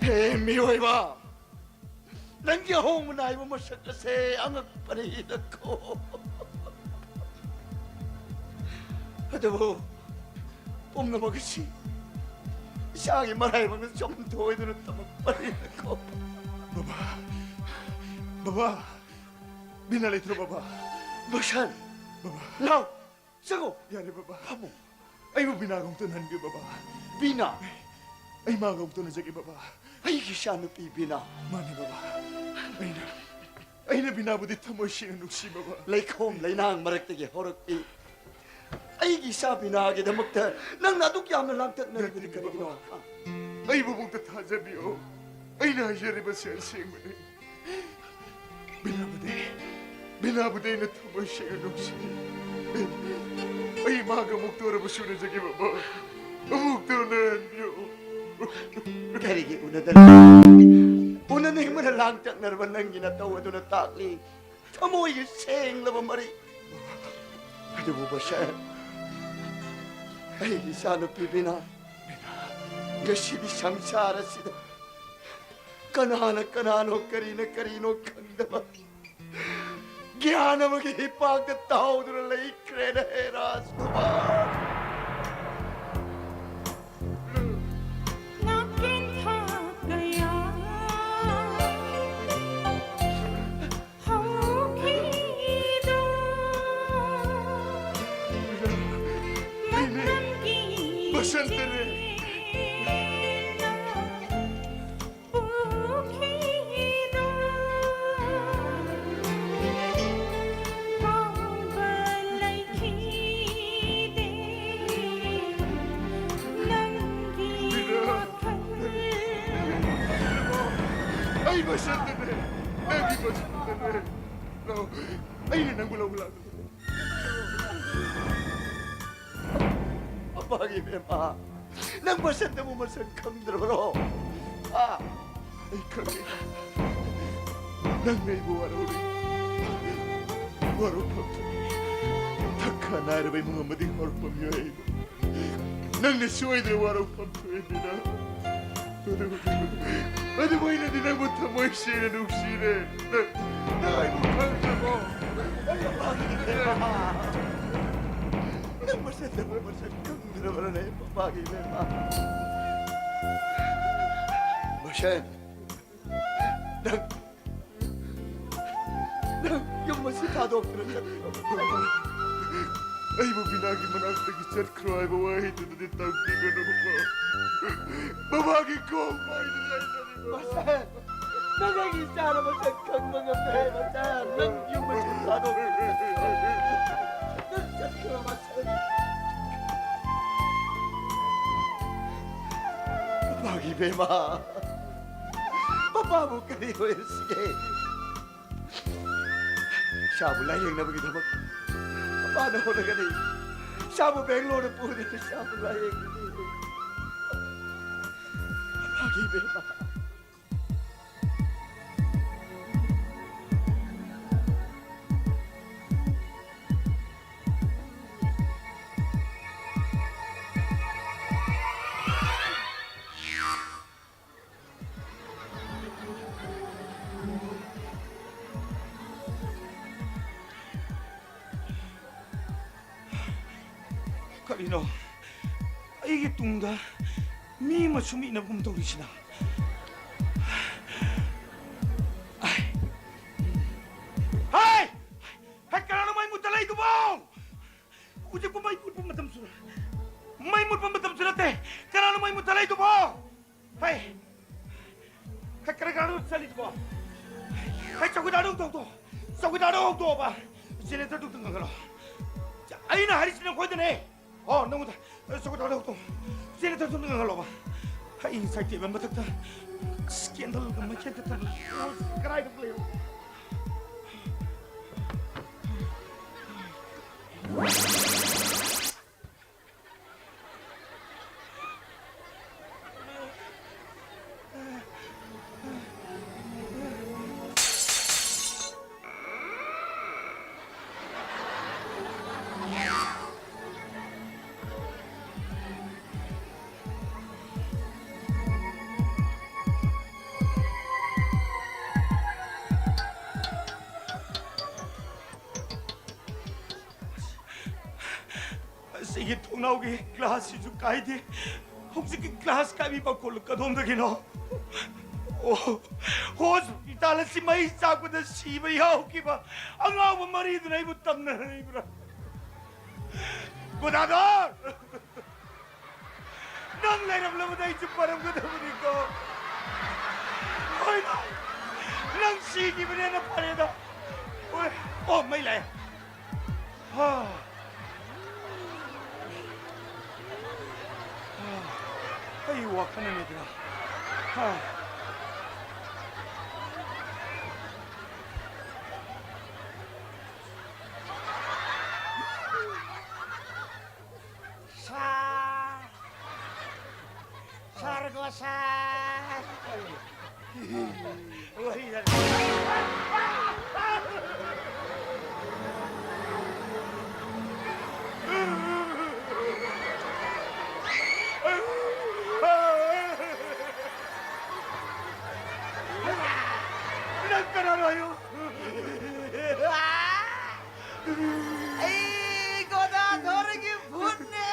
ꯍꯦ, ꯃꯤꯑꯣꯏꯕ! ꯅꯪꯒꯤ ꯑꯍꯣꯡꯕ ꯅꯥꯏꯕ ꯃꯁꯛ ꯑꯁꯦ ꯑꯉꯛꯄꯅꯤꯗꯀꯣ꯫ ꯑꯗꯨꯕꯨ ꯄꯨꯝꯅꯃꯛ ꯑꯁꯤ ꯏꯁꯥꯒꯤ ꯃꯔꯥꯏꯕꯛꯅ ꯆꯨꯝꯊꯣꯛꯑꯣꯏꯗꯨꯅ ꯇꯝꯃꯛꯄꯅꯤꯗꯀꯣ꯫ ꯕꯕꯥ, ꯕꯕꯥ, ꯕꯤꯅꯥ ꯂꯩꯇ꯭ꯔꯣ, ꯕꯕꯥ? ꯕꯁꯟ, ꯕꯕꯥ꯫ ꯂꯥꯎ, ꯆꯪꯉꯣ꯫ ꯌꯥꯔꯦ, ꯕꯕꯥ꯫ ꯐꯝꯃꯣ꯫ ꯑꯩꯕꯨ ꯕꯤꯅꯥꯒ ꯑꯃꯨꯛꯇ ꯎꯅꯍꯟꯕꯤꯌꯨ, ꯕꯕꯥ꯫ ꯕꯤꯅꯥ? ꯑꯩ ꯃꯥꯒ ꯑꯃꯨꯛꯇ ꯎꯅꯖꯒꯦ, ꯕꯕꯥ꯫ ꯑꯩꯒꯤ ꯏꯆꯥꯅꯨꯄꯤ ꯕꯤꯅꯥ꯫ ꯃꯥꯅꯦ, ꯕꯕꯥ꯫ ꯑꯩꯅ, ꯑꯩꯅ ꯕꯤꯅꯥꯕꯨꯗꯤ ꯊꯃꯣꯏ ꯁꯦꯡꯅ ꯅꯨꯡꯁꯤ, ꯕꯕꯥ꯫ ꯂꯩꯈꯣꯝ ꯂꯩꯅꯥꯡ ꯃꯔꯛꯇꯒꯤ ꯍꯧꯔꯛꯄꯤ ꯑꯩꯒꯤ ꯏꯆꯥ ꯕꯤꯅꯥꯒꯤꯗꯃꯛꯇ ꯅꯪꯅ ꯑꯗꯨꯛ ꯌꯥꯝꯅ ꯂꯥꯡꯇꯛꯅꯔꯤꯕꯗꯤ ꯅꯠꯇꯦ, ꯀꯔꯤꯒꯤꯅꯣ? ꯕꯕꯥ꯫ ꯑꯩꯕꯨ ꯑꯃꯨꯛꯇ ꯊꯥꯖꯕꯤꯌꯨ꯫ ꯑꯩꯅ ꯍꯥꯏꯖꯔꯤꯕꯁꯤ ꯑꯁꯦꯡꯕꯅꯤ꯫ ꯕꯤꯅꯥꯕꯨꯗꯤ, ꯕꯤꯅꯥꯕꯨꯗꯤ ꯑꯩꯅ ꯊꯃꯣꯏ ꯁꯦꯡꯅ ꯅꯨꯡꯁꯤ꯫ ꯑꯩ ꯃꯥꯒ ꯑꯃꯨꯛꯇ ꯑꯣꯏꯔꯕꯁꯨ ꯎꯅꯖꯒꯦ, ꯕꯕꯥ꯫ ꯑꯃꯨꯛꯇ ꯎꯅꯍꯟꯕꯤꯌꯨ꯫ ꯀꯔꯤꯒꯤ ꯎꯅꯗꯅ? ꯎꯅꯅꯤꯡꯕꯅ ꯂꯥꯡꯇꯛꯅꯔꯕ ꯅꯪꯒꯤ ꯅꯇꯧ ꯑꯗꯨꯅ ꯇꯥꯛꯂꯤ ꯊꯃꯣꯏꯒꯤ ꯁꯦꯡꯂꯕ ꯃꯔꯤ꯫ ꯑꯗꯨꯕꯨ ꯕꯁꯟ, ꯑꯩꯒꯤ ꯏꯆꯥꯅꯨꯄꯤ ꯕꯤꯅꯥ, ꯉꯁꯤꯗꯤ ꯁꯪꯁꯥꯔ ꯑꯁꯤꯗ ꯀꯅꯥꯅ ꯀꯅꯥꯅꯣ, ꯀꯔꯤꯅ ꯀꯔꯤꯅꯣ ꯈꯪꯗꯕ ꯒ꯭ꯌꯥꯟ ꯑꯃꯒꯤ ꯍꯤꯄꯥꯛꯇ ꯇꯥꯎꯗꯨꯅ ꯂꯩꯈ꯭ꯔꯦꯅꯦ, ꯍꯦ ꯔꯥꯖꯀꯨꯃꯥꯔ꯫ ꯂꯥꯛꯀꯦꯟ ꯊꯥ ꯀꯌꯥ ꯍꯧꯈꯤꯗꯣ ꯑꯩꯅꯦ꯫ ꯃꯇꯝꯒꯤ ꯕꯁꯟꯇꯅꯦ꯫ ꯆꯤꯡꯂꯦꯟꯅ ꯃꯁꯛꯇꯨꯅꯦ, ꯅꯪꯒꯤ ꯃꯁꯛꯇꯨꯅꯦ꯫ ꯂꯥꯛꯑꯣ, ꯑꯩꯅ ꯅꯪꯕꯨ ꯂꯧꯕ ꯂꯥꯛꯀꯦ꯫ ꯃꯄꯥꯒꯤ ꯏꯕꯦꯝꯃ, ꯅꯪ ꯃꯁꯛꯇꯕꯨ ꯃꯁꯛ ꯈꯪꯗ꯭ꯔꯕ꯭ꯔꯣ? ꯑꯥ? ꯑꯩ ꯈꯪꯉꯦ꯫ ꯅꯪꯅ ꯑꯩꯕꯨ ꯋꯥꯔꯧꯔꯤ꯫ ꯋꯥꯔꯧꯐꯝ ꯊꯣꯛꯏ꯫ ꯊꯛ ꯈꯥ ꯅꯥꯏꯔꯕ ꯏꯃꯨꯡ ꯑꯃꯗꯒꯤ ꯍꯧꯔꯛꯄ ꯃꯤꯑꯣꯏ ꯑꯩꯕꯨ ꯅꯪꯅ ꯁꯣꯏꯗꯅ ꯋꯥꯔꯧꯐꯝ ꯊꯣꯛꯏ, ꯃꯤꯅꯥ꯫ ꯑꯗꯨꯕꯨ, ꯑꯗꯨꯕꯨ ꯑꯩꯅꯗꯤ ꯅꯪꯕꯨ ꯊꯃꯣꯏ ꯁꯦꯡꯅ ꯅꯨꯡꯁꯤꯔꯦ꯫ ꯅꯪ, ꯅꯪ ꯑꯩꯕꯨ ꯈꯪꯗ꯭ꯔꯕꯣ? ꯅꯪ ꯃꯁꯛꯇꯕꯨ ꯃꯁꯛ ꯈꯪꯗ꯭ꯔꯕ꯭ꯔꯅꯦ, ꯃꯄꯥꯒꯤ ꯏꯕꯦꯝꯃ? ꯃꯁꯦꯟ, ꯅꯪ, ꯅꯪ ꯌꯨꯝ ꯑꯁꯤ ꯊꯥꯗꯣꯛꯇꯨꯅ ꯆꯠꯈ꯭ꯔꯣ꯫ ꯑꯩꯕꯨ ꯕꯤꯅꯥꯒꯤ ꯃꯅꯥꯛꯇꯒꯤ ꯆꯠꯈ꯭ꯔꯣ ꯍꯥꯏꯕ ꯋꯥꯍꯩꯗꯨꯗꯤ ꯇꯝꯕꯤꯒꯅꯨ, ꯃꯃꯥ꯫ ꯃꯃꯥꯒꯤ ꯀꯣꯡ ꯄꯥꯏꯗꯨꯅ ꯂꯩꯖꯔꯤꯕ꯫ ꯃꯁꯦꯟ, ꯅꯪ ꯑꯩꯒꯤ ꯏꯆꯥꯅ ꯃꯁꯛ ꯈꯪꯕ ꯉꯝꯗ꯭ꯔꯦ, ꯃꯁꯦꯟ꯫ ꯅꯪ ꯌꯨꯝ ꯑꯁꯤ ꯊꯥꯗꯣꯛꯇꯨꯅ ꯆꯠꯈ꯭ꯔꯣ꯫ ꯅꯪ ꯆꯠꯈ꯭ꯔꯣ, ꯃꯁꯦꯟ꯫ ꯃꯄꯥꯒꯤ ꯏꯕꯦꯝꯃ, ꯃꯄꯥꯕꯨ ꯀꯔꯤ ꯑꯣꯏꯔꯁꯤꯒꯦ? ꯏꯆꯥꯕꯨ ꯂꯥꯌꯦꯡꯅꯕꯒꯤꯗꯃꯛ ꯃꯄꯥꯅ ꯍꯣꯠꯅꯒꯅꯤ꯫ ꯏꯆꯥꯕꯨ ꯕꯦꯡꯒ꯭ꯂꯣꯔꯗ ꯄꯨꯗꯨꯅ ꯏꯆꯥꯕꯨ ꯂꯥꯌꯦꯡꯒꯅꯤ꯫ ꯃꯄꯥꯒꯤ ꯏꯕꯦꯝꯃ꯫ ꯀꯔꯤꯅꯣ? ꯑꯩꯒꯤ ꯇꯨꯡꯗ ꯃꯤ ꯑꯃ ꯁꯨꯝ ꯏꯟꯅꯕꯒꯨꯝ ꯇꯧꯔꯤꯁꯤꯅ? ꯍꯥꯏ! ꯍꯥꯏ! ꯀꯅꯥꯅꯣ ꯃꯩ ꯃꯨꯠꯇ ꯂꯩꯗꯨꯕꯣ? ꯍꯧꯖꯤꯛꯄꯨ ꯃꯩ ꯃꯨꯠꯄ ꯃꯇꯝꯁꯨ, ꯃꯩ ꯃꯨꯠꯄ ꯃꯇꯝꯁꯨ ꯅꯠꯇꯦ꯫ ꯀꯅꯥꯅꯣ ꯃꯩ ꯃꯨꯠꯇ ꯂꯩꯗꯨꯕꯣ? ꯍꯩ! ꯍꯩ, ꯀꯔꯤ ꯀꯔꯥꯅꯣ ꯆꯠꯂꯤꯗꯨꯕꯣ? ꯍꯩ, ꯆꯧꯀꯤꯗꯥꯔꯗꯣ ꯍꯧꯗꯣꯛꯑꯣ꯫ ꯆꯧꯀꯤꯗꯥꯔꯗꯣ ꯍꯧꯗꯣꯛꯑꯣꯕ꯫ ꯖꯦꯅꯦꯔꯦꯇꯔꯗꯨ ꯑꯝꯇ ꯉꯪꯍꯜꯂꯣ꯫ ꯑꯩꯅ ꯍꯥꯏꯔꯤꯁꯤ ꯅꯈꯣꯏꯗꯅꯦ꯫ ꯑꯣ, ꯅꯉꯣꯟꯗ꯫ ꯆꯧꯀꯤꯗꯥꯔꯗꯣ ꯍꯧꯗꯣꯛꯑꯣ꯫ ꯖꯦꯅꯦꯔꯦꯇꯔꯗꯨ ꯑꯝꯇ ꯉꯪꯍꯜꯂꯣꯕ꯫ ꯍꯩ, ꯉꯁꯥꯏ ꯇꯦꯕꯜ ꯃꯊꯛꯇ ꯑꯁ, ꯀꯦꯟꯗꯜꯒ ꯃꯩꯈꯦꯠꯀ ꯊꯥꯟꯕ꯫ ꯑꯣ, ꯀꯗꯥꯏꯗ ꯂꯩꯔꯣ? ꯑꯁꯤꯒꯤ ꯊꯣꯡꯅꯥꯎꯒꯤ ꯒ꯭ꯂꯥꯁꯁꯤꯁꯨ ꯀꯥꯏꯗꯦ꯫ ꯍꯧꯖꯤꯛꯀꯤ ꯒ꯭ꯂꯥꯁ ꯀꯥꯏꯕꯤ ꯃꯈꯣꯜ ꯀꯗꯣꯝꯗꯒꯤꯅꯣ? ꯑꯣ, ꯍꯣꯁꯄꯤꯇꯥꯜ ꯑꯁꯤ ꯃꯩ ꯆꯥꯛꯄꯗ ꯁꯤꯕ ꯌꯥꯎꯈꯤꯕ ꯑꯉꯥꯎꯕ ꯃꯔꯤꯗꯨꯅ ꯑꯩꯕꯨ ꯇꯝꯅꯔꯛꯏꯕ꯭ꯔꯥ? ꯒꯣꯗꯥꯗꯣꯔ! ꯅꯪ ꯂꯩꯔꯝꯂꯕꯗꯤ ꯑꯩꯁꯨ ꯐꯔꯝꯒꯗꯕꯅꯤꯀꯣ꯫ ꯍꯣꯏꯗ, ꯅꯪ ꯁꯤꯈꯤꯕꯅꯦꯅ ꯐꯔꯦꯗ꯫ ꯍꯣꯏ꯫ ꯑꯣ, ꯃꯩ ꯂꯥꯛꯑꯦ꯫ ꯍꯥ꯫ ꯍꯥ꯫ ꯑꯩ ꯋꯥꯈꯜꯅꯅꯤꯗꯅ꯫ ꯍꯥ꯫ ꯁꯥ-, ꯁꯥꯔꯒꯣ ꯁꯥ-, ꯋꯥꯔꯤ ꯁꯥ-, ꯅꯪ ꯀꯅꯥꯅꯣ ꯍꯥꯏꯌꯨ? ꯑꯩ ꯒꯣꯗꯥꯗꯣꯔꯒꯤ ꯚꯨꯠꯅꯦ꯫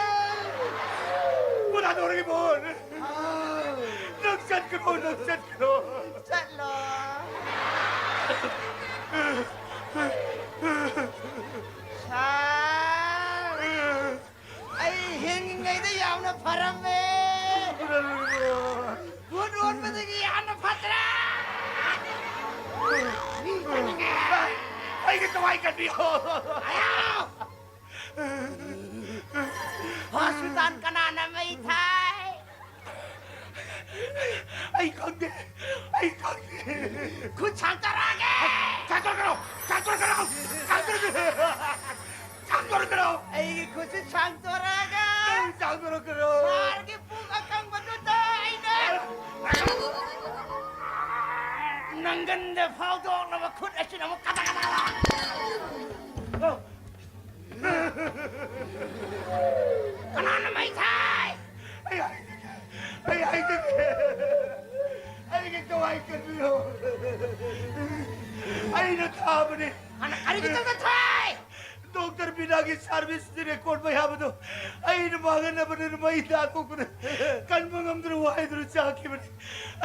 ꯒꯣꯗꯥꯗꯣꯔꯒꯤ ꯚꯨꯠ? ꯑꯥꯎ꯫ ꯅꯪ ꯆꯠꯀꯅꯣ, ꯅꯪ ꯆꯠꯀꯅꯣ꯫ ꯆꯠꯂꯣ꯫ ꯁꯥꯔ, ꯑꯩ ꯍꯤꯡꯉꯤꯉꯩꯗ ꯌꯥꯝꯅ ꯐꯔꯝꯃꯦ꯫ ꯒꯣꯗꯥꯗꯣꯔꯒꯤ ꯚꯨꯠ꯫ ꯚꯨꯠ ꯑꯣꯟꯕꯗꯒꯤ ꯌꯥꯝꯅ ꯐꯠꯇ꯭ꯔꯥ? ꯃꯤ ꯆꯠꯅꯤꯡꯉꯦ꯫ ꯑꯩꯒꯤ ꯊꯋꯥꯏ ꯀꯟꯕꯤꯌꯣ꯫ ꯑꯌꯥ! ꯍꯣꯁꯄꯤꯇꯥꯜ ꯀꯅꯥꯅ ꯃꯩ ꯊꯥꯏ? ꯑꯩ ꯈꯪꯗꯦ꯫ ꯑꯩ ꯈꯪꯗꯦ꯫ ꯈꯨꯠ ꯁꯥꯡꯗꯣꯔꯛꯑꯒꯦ! ꯁꯥꯡꯗꯣꯔꯛꯀꯅꯣ! ꯁꯥꯡꯗꯣꯔꯛꯀꯅꯣ! ꯁꯥꯡꯗꯣꯔꯛꯀꯅꯣ! ꯁꯥꯡꯗꯣꯔꯛꯀꯅꯣ! ꯑꯩꯒꯤ ꯈꯨꯠꯁꯤ ꯁꯥꯡꯗꯣꯔꯛꯑꯒ ꯅꯪ ꯁꯥꯡꯗꯣꯔꯛꯀꯅꯣ! ꯁꯥꯔꯒꯤ ꯄꯨꯛ ꯑꯀꯪꯕꯗꯨꯗ ꯑꯩꯅ ꯅꯪꯒꯟꯗ ꯐꯥꯎꯗꯣꯛꯅꯕ ꯈꯨꯠ ꯑꯁꯤꯅ ꯑꯃꯨꯛ ꯀꯗꯥ ꯀꯗꯥ ꯂꯥꯎ꯫ ꯀꯅꯥꯅ ꯃꯩ ꯊꯥꯏ? ꯑꯩ ꯍꯥꯏꯖꯒꯦ, ꯑꯩ ꯍꯥꯏꯖꯒꯦ꯫ ꯑꯩꯒꯤ ꯊꯋꯥꯏ ꯀꯟꯕꯤꯌꯨ꯫ ꯑꯩꯅ ꯊꯥꯕꯅꯤ꯫ ꯀꯅꯥ, ꯀꯔꯤꯒꯤꯗꯃꯛꯇ ꯊꯥꯏ? ꯗꯣꯛꯇꯔ ꯕꯤꯅꯥꯒꯤ ꯁꯥꯔꯚꯤꯁꯀꯤ ꯔꯦꯀꯣꯔꯗ ꯃꯌꯥꯝ ꯑꯗꯨ ꯑꯩꯅ ꯃꯥꯡꯍꯟꯅꯕꯅꯤꯅ ꯃꯩ ꯊꯥꯗꯣꯛꯄꯗ ꯀꯟꯕ ꯉꯝꯗꯅ ꯋꯥꯍꯩꯗꯨꯅ ꯆꯥꯈꯤꯕꯅꯤ꯫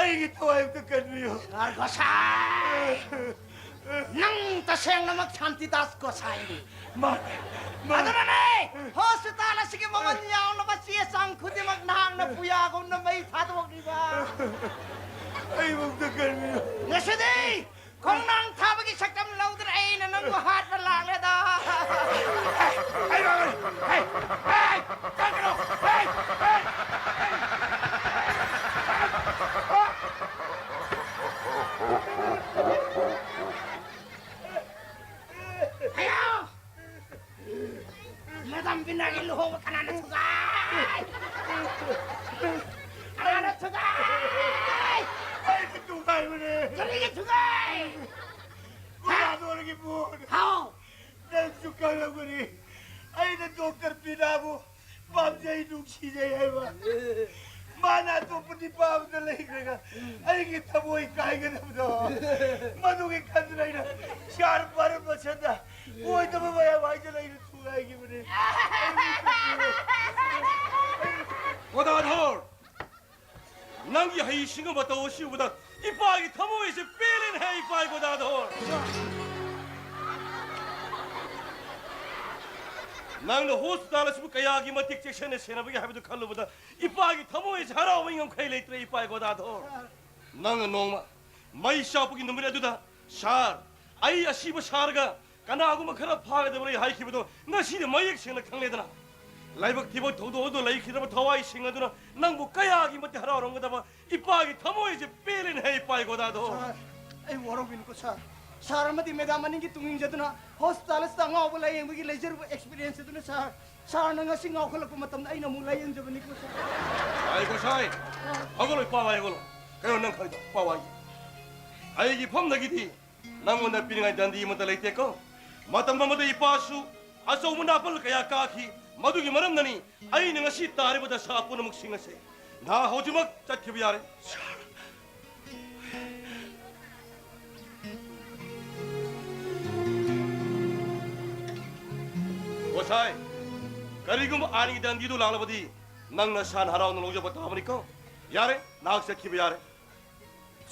ꯑꯩꯒꯤ ꯊꯋꯥꯏ ꯑꯝꯇ ꯀꯟꯕꯤꯌꯨ꯫ ꯁꯥꯔ ꯒꯣꯁꯥꯏ! ꯅꯪ ꯇꯁꯦꯡꯅꯃꯛ ꯁꯥꯟꯇꯤꯗꯥꯁ ꯒꯣꯁꯥꯏꯅꯤ꯫ ꯃꯥꯅꯦ, ꯃꯥꯅꯦ꯫ ꯑꯗꯨꯅꯅꯦ, ꯍꯣꯁꯄꯤꯇꯥꯜ ꯑꯁꯤꯒꯤ ꯃꯃꯜ ꯌꯥꯎꯅꯕ ꯆꯦ ꯆꯥꯡ ꯈꯨꯗꯤꯡꯃꯛ ꯅꯍꯥꯛꯅ ꯄꯨꯌꯥꯒꯨꯝꯅ ꯃꯩ ꯊꯥꯗꯣꯛꯂꯤꯕ꯫ ꯑꯩꯕꯨ ꯑꯝꯇ ꯀꯟꯕꯤꯌꯨ꯫ ꯉꯁꯤꯗꯤ ꯈꯣꯡꯅꯥꯡ ꯊꯥꯕꯒꯤ ꯁꯛꯇꯝ ꯂꯧꯗꯨꯅ ꯑꯩꯅ ꯅꯪꯕꯨ ꯍꯥꯠꯄ ꯂꯥꯛꯂꯦꯗ꯫ ꯍꯩ, ꯍꯩ, ꯍꯩ, ꯍꯩ, ꯆꯠꯈ꯭ꯔꯣ, ꯍꯩ, ꯍꯩ, ꯍꯩ꯫ ꯍꯩꯌꯥ! ꯃꯦꯗꯥꯝ ꯕꯤꯅꯥꯒꯤ ꯂꯨꯍꯣꯡꯕ ꯀꯅꯥꯅ ꯊꯨꯒꯥꯏ? ꯀꯅꯥꯅ ꯊꯨꯒꯥꯏ? ꯑꯩꯅ ꯊꯨꯒꯥꯏꯕꯅꯦ꯫ ꯀꯔꯤꯒꯤ ꯊꯨꯒꯥꯏ? ꯒꯨꯅꯥꯗꯣꯔꯒꯤ ꯃꯣꯟ꯫ ꯍꯥꯎ꯫ ꯅꯪꯁꯨ ꯈꯪꯂꯝꯒꯅꯤ꯫ ꯑꯩꯅ ꯗꯣꯛꯇꯔ ꯕꯤꯅꯥꯕꯨ ꯄꯥꯝꯖꯩ, ꯅꯨꯡꯁꯤꯖꯩ ꯍꯥꯏꯕ꯫ ꯃꯥꯅ ꯑꯇꯣꯞꯄ ꯅꯨꯄꯥ ꯑꯃꯗ ꯂꯩꯈ꯭ꯔꯒ ꯑꯩꯒꯤ ꯊꯃꯣꯏ ꯀꯥꯏꯒꯗꯕꯗꯣ꯫ ꯃꯗꯨꯒꯤ ꯈꯟꯗꯨꯅ ꯑꯩꯅ ꯁꯥꯔ ꯄꯥꯔꯝ ꯃꯁꯟꯗ ꯑꯣꯏꯗꯕ ꯃꯌꯥꯝ ꯍꯥꯏꯖꯜꯂ ꯑꯩꯅ ꯊꯨꯒꯥꯏꯈꯤꯕꯅꯤ꯫ ꯒꯣꯗꯥꯙꯣꯔ! ꯅꯪꯒꯤ ꯍꯩꯁꯤꯡꯕ ꯃꯇꯧ ꯑꯁꯤ ꯎꯕꯗ ꯏꯄꯥꯒꯤ ꯊꯃꯣꯏꯁꯦ ꯄꯦꯜꯂꯦꯅꯦꯍꯦ, ꯏꯄꯥ ꯒꯣꯗꯥꯙꯣꯔ! ꯅꯪꯅ ꯍꯣꯁꯄꯤꯇꯥꯜ ꯑꯁꯤꯕꯨ ꯀꯌꯥꯒꯤ ꯃꯇꯤꯛ ꯆꯦꯛꯁꯤꯟꯅ ꯁꯦꯟꯅꯕꯒꯦ ꯍꯥꯏꯕꯗꯨ ꯈꯜꯂꯨꯕꯗ ꯏꯄꯥꯒꯤ ꯊꯃꯣꯏꯁꯦ ꯍꯔꯥꯎꯕ ꯉꯝꯈꯩ ꯂꯩꯇ꯭ꯔꯦ, ꯏꯄꯥ ꯒꯣꯗꯥꯙꯣꯔ! ꯅꯪꯅ ꯅꯣꯡꯃ ꯃꯩ ꯆꯥꯛꯄꯒꯤ ꯅꯨꯃꯤꯠ ꯑꯗꯨꯗ, "ꯁꯥꯔ, ꯑꯩ ꯑꯁꯤꯕ ꯁꯥꯔꯒ ꯀꯅꯥꯒꯨꯝꯕ ꯈꯔ ꯐꯥꯒꯗꯕ ꯂꯩ" ꯍꯥꯏꯈꯤꯕꯗꯣ ꯉꯁꯤꯗꯤ ꯃꯌꯦꯛ ꯁꯦꯡꯅ ꯈꯪꯂꯦꯗꯅ꯫ ꯂꯥꯏꯕꯛ ꯊꯤꯕ ꯊꯧꯗꯣꯛ ꯑꯗꯨ ꯂꯩꯈꯤꯗ꯭ꯔꯕ ꯊꯋꯥꯏꯁꯤꯡ ꯑꯗꯨꯅ ꯅꯪꯕꯨ ꯀꯌꯥꯒꯤ ꯃꯇꯤꯛ ꯍꯔꯥꯎꯔꯝꯒꯗꯕ꯫ ꯏꯄꯥꯒꯤ ꯊꯃꯣꯏꯁꯦ ꯄꯦꯜꯂꯦꯅꯦꯍꯦ, ꯏꯄꯥ ꯒꯣꯗꯥꯗꯣ꯫ ꯁꯥꯔ, ꯑꯩ ꯋꯥꯔꯧꯕꯤꯅꯨꯀꯣ, ꯁꯥꯔ꯫ ꯁꯥꯔ ꯑꯃꯗꯤ ꯃꯦꯗꯥꯝ ꯑꯅꯤꯒꯤ ꯇꯨꯡ ꯏꯟꯖꯗꯨꯅ ꯍꯣꯁꯄꯤꯇꯥꯜ ꯑꯁꯤꯗ ꯑꯉꯥꯎꯕ ꯂꯥꯌꯦꯡꯕꯒꯤ ꯂꯩꯖꯔꯨꯕ ꯑꯦꯛꯁꯄꯤꯔꯤꯌꯦꯟꯁ ꯑꯗꯨꯅ, ꯁꯥꯔ, ꯁꯥꯔꯅ ꯉꯁꯤ ꯉꯥꯎꯈꯠꯂꯛꯄ ꯃꯇꯝꯗ ꯑꯩꯅ ꯑꯃꯨꯛ ꯂꯥꯌꯦꯡꯖꯕꯅꯤꯀꯣ, ꯁꯥꯔ꯫ ꯉꯥꯏꯈꯣ, ꯁꯥꯏ꯫ ꯍꯧꯒꯠꯂꯣ, ꯏꯄꯥ ꯋꯥꯏ ꯍꯧꯒꯠꯂꯣ꯫ ꯀꯩꯅꯣ ꯅꯪ ꯈꯜꯂꯤꯗꯣ, ꯏꯄꯥ ꯋꯥꯏ? ꯑꯩꯒꯤ ꯐꯝꯗꯒꯤꯗꯤ ꯅꯪꯉꯣꯟꯗ ꯄꯤꯅꯤꯡꯉꯥꯏ ꯗꯟꯗꯤ ꯑꯃꯠꯇ ꯂꯩꯇꯦꯀꯣ꯫ ꯃꯇꯝ ꯑꯃꯗ ꯏꯄꯥꯁꯨ ꯑꯆꯧꯕ ꯅꯥꯄꯜ ꯀꯌꯥ ꯀꯥꯈꯤ꯫ ꯃꯗꯨꯒꯤ ꯃꯔꯝꯅꯅꯤ ꯑꯩꯅ ꯉꯁꯤ ꯇꯥꯔꯤꯕ ꯗꯁꯥ ꯄꯨꯝꯅꯃꯛꯁꯤꯡ ꯑꯁꯦ꯫ ꯅꯍꯥꯛ ꯍꯧꯖꯤꯛꯃꯛ ꯆꯠꯈꯤꯕ ꯌꯥꯔꯦ꯫ ꯒꯣꯁꯥꯏ, ꯀꯔꯤꯒꯨꯝꯕ ꯑꯥꯏꯟꯒꯤ ꯗꯟꯗꯤꯗꯨ ꯂꯥꯛꯂꯕꯗꯤ ꯅꯪ ꯅꯁꯥꯅ ꯍꯔꯥꯎꯅ ꯂꯧꯖꯕ ꯇꯥꯕꯅꯤꯀꯣ꯫ ꯌꯥꯔꯦ, ꯅꯍꯥꯛ ꯆꯠꯈꯤꯕ ꯌꯥꯔꯦ꯫